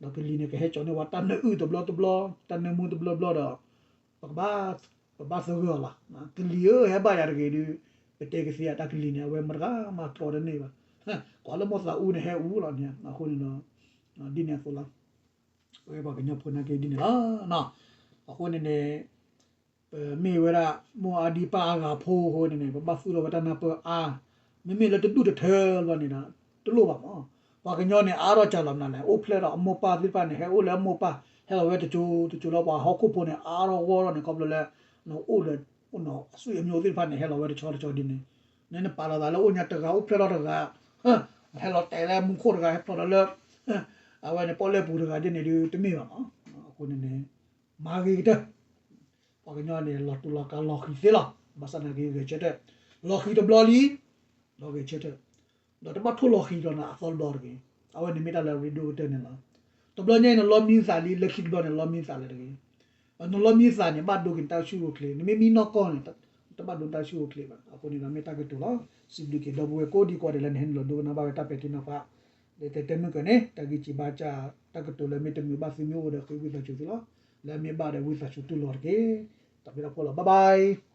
ဒီးကလံၤန့ၣ်ကဟဲကၠီန့ၢ်ဝဲတၢ်နၢအုၣ်တဘျီတဘျီ, တၢ်နၢမူတဘျီဘျီဒီး ပကဘၣ်, ပဘၣ်သဂၢၢ်အီၤလီၤ. ကလံၤဧၢ ဟဲဘၣ်ယၤတဂ့ၤဒုး, ပတဲကသ့အတၢ်ကလံၤန့ၣ် အဝဲမတဂၤမၤတြီတန့ၢ်ဘၣ်. ကွၢ်လၢမိၢ်သးအူန့ၣ်ဟဲအူလီၤန့ၣ် အဃိန့ၣ်ဒီး ဒ်န့ၣ်အသိးလီၤ. ပဝဲပှၤကညီဖိနာ်က့ဒ်န့ၣ်လီၤ. အဃိန့ၣ်န့ၣ် ပမ့ၢ်ဝဲဒၣ် မိၢ်အါဒံပၢ်အါဂၤဖိအဃိန့ၣ်န့ၣ် ပဘၣ်သူၣ်ထီၣ်ဝဲတၢ်နၢ်ပၢၢ်အါ, မ့မ့ၢ်လၢတဒူၣ်တထၢလီၤန့ၣ်ဒီး တလိၣ်ဘၣ်မး. ပှၤကညီန့ၣ် အါထီၣ်ကၢ်လီၤမနုၤလဲၣ်, အိၣ်ဖျဲၣ်ထီၣ်အမိၢ်ပၢ်သ့ၣ်တဖၣ်န့ၣ် ဟဲအိၣ်လၢအမိၢ်ပၢ်, ဟဲလီၤဝဲတစိၤတစိၤလၢပှၤဟီၣ်ခိၣ်ဖိန့ၣ် အါထီၣ်ဂီၢ်ထီၣ်န့ၣ် ခီဖျိလၢ အိၣ်လၢ အဆွေအမျိုးသ့ၣ်တဖၣ်န့ၣ် ဟဲလီၤဝဲတဆီတဆီဒ်န့ၣ်, နနပာ်လီၤသးလၢအိၣ်ညါတဂၤအိၣ်ဖျဲၣ်ထီၣ်တဂၤ, ဟဲလီၤတဲာ်လၢမူခိၣ်တဂၤ ဟဲဖျိးဒီးလၢ အဝဲန့ၣ် ပီၣ်လဲၣ်ပူၤတဂၤဒ်န့ၣ်ဒုး တမ့ၢ်ဘၣ်မး. အဃိန့ၣ်န့ၣ် မၤဂ့ၤကတၢၢ် ပှၤကညီန့ၣ် လီၤတူာ်လီၤကာ်လီၤဃံၤသ့လီၤ. ဘၣ်ဆၣ်သနာ်က့ဂဲၤဆၢထၢၣ်, လီၤဃံၤတဘျီလံ, ဒီးဂဲၤဆၢထၢၣ်, ဒီးတဘၣ်ထိၣ်လီၤဃံၤဒီးနၤအသီတဘျီတဂ့ၤ. အဝဲန့ၣ်မ့ၢ်တၢ်လၢအရ့ဒိၣ်ကတၢၢ်န့ၣ်လီၤ. တဘျီညါအံၤနလီမံသးလံ, လၢခံတဘျီန့ၣ် လီမံသးလၢၤတဂ့ၤ. နလီမံသးန့ၣ် ဘၣ်ဒိက့ၤနတၢ်အိၣ်ဆူၣ်အိၣ်ချ့, နမ့ၢ်မံနီၢ်ကီၢ်န့ၣ် တဘၣ်ဒိနတၢ်အိၣ်ဆူၣ်အိၣ်ချ့ဘၣ်. အဃိန့ၣ်ဒီးမ့ၢ်တၢ်ကတိၤလီၤ. စံးဘျုးက့ၤဒီပုၢ်ဝဲၢ်ကိးဒံကိးဒဲးလၢနဟဲနုာ်လီၤဒိကနၣ်ဘၣ်ဝဲတၢ်ပဲာ်ထံနီၤဖး ဒီးတဲတဲမုၢ်ကၢန့ၣ် တၢ်ဂံၢ်စံးဘါစၢ် တၢ်ကတိၤလၢမ့ၢ်တမုာ်ဘၣ်သုမ့ၢ်အိၣ်ဒီးဃ့ဝံသးစူၤသုလီၤ. လၢအမ့ၢ်ဘၣ်ဒီးဝံသးစူၤတူၢ်လိာ်တက့ၢ်. တၢ်ဘျုးတၢ်ဖှိၣ်လီၤ. Bye bye.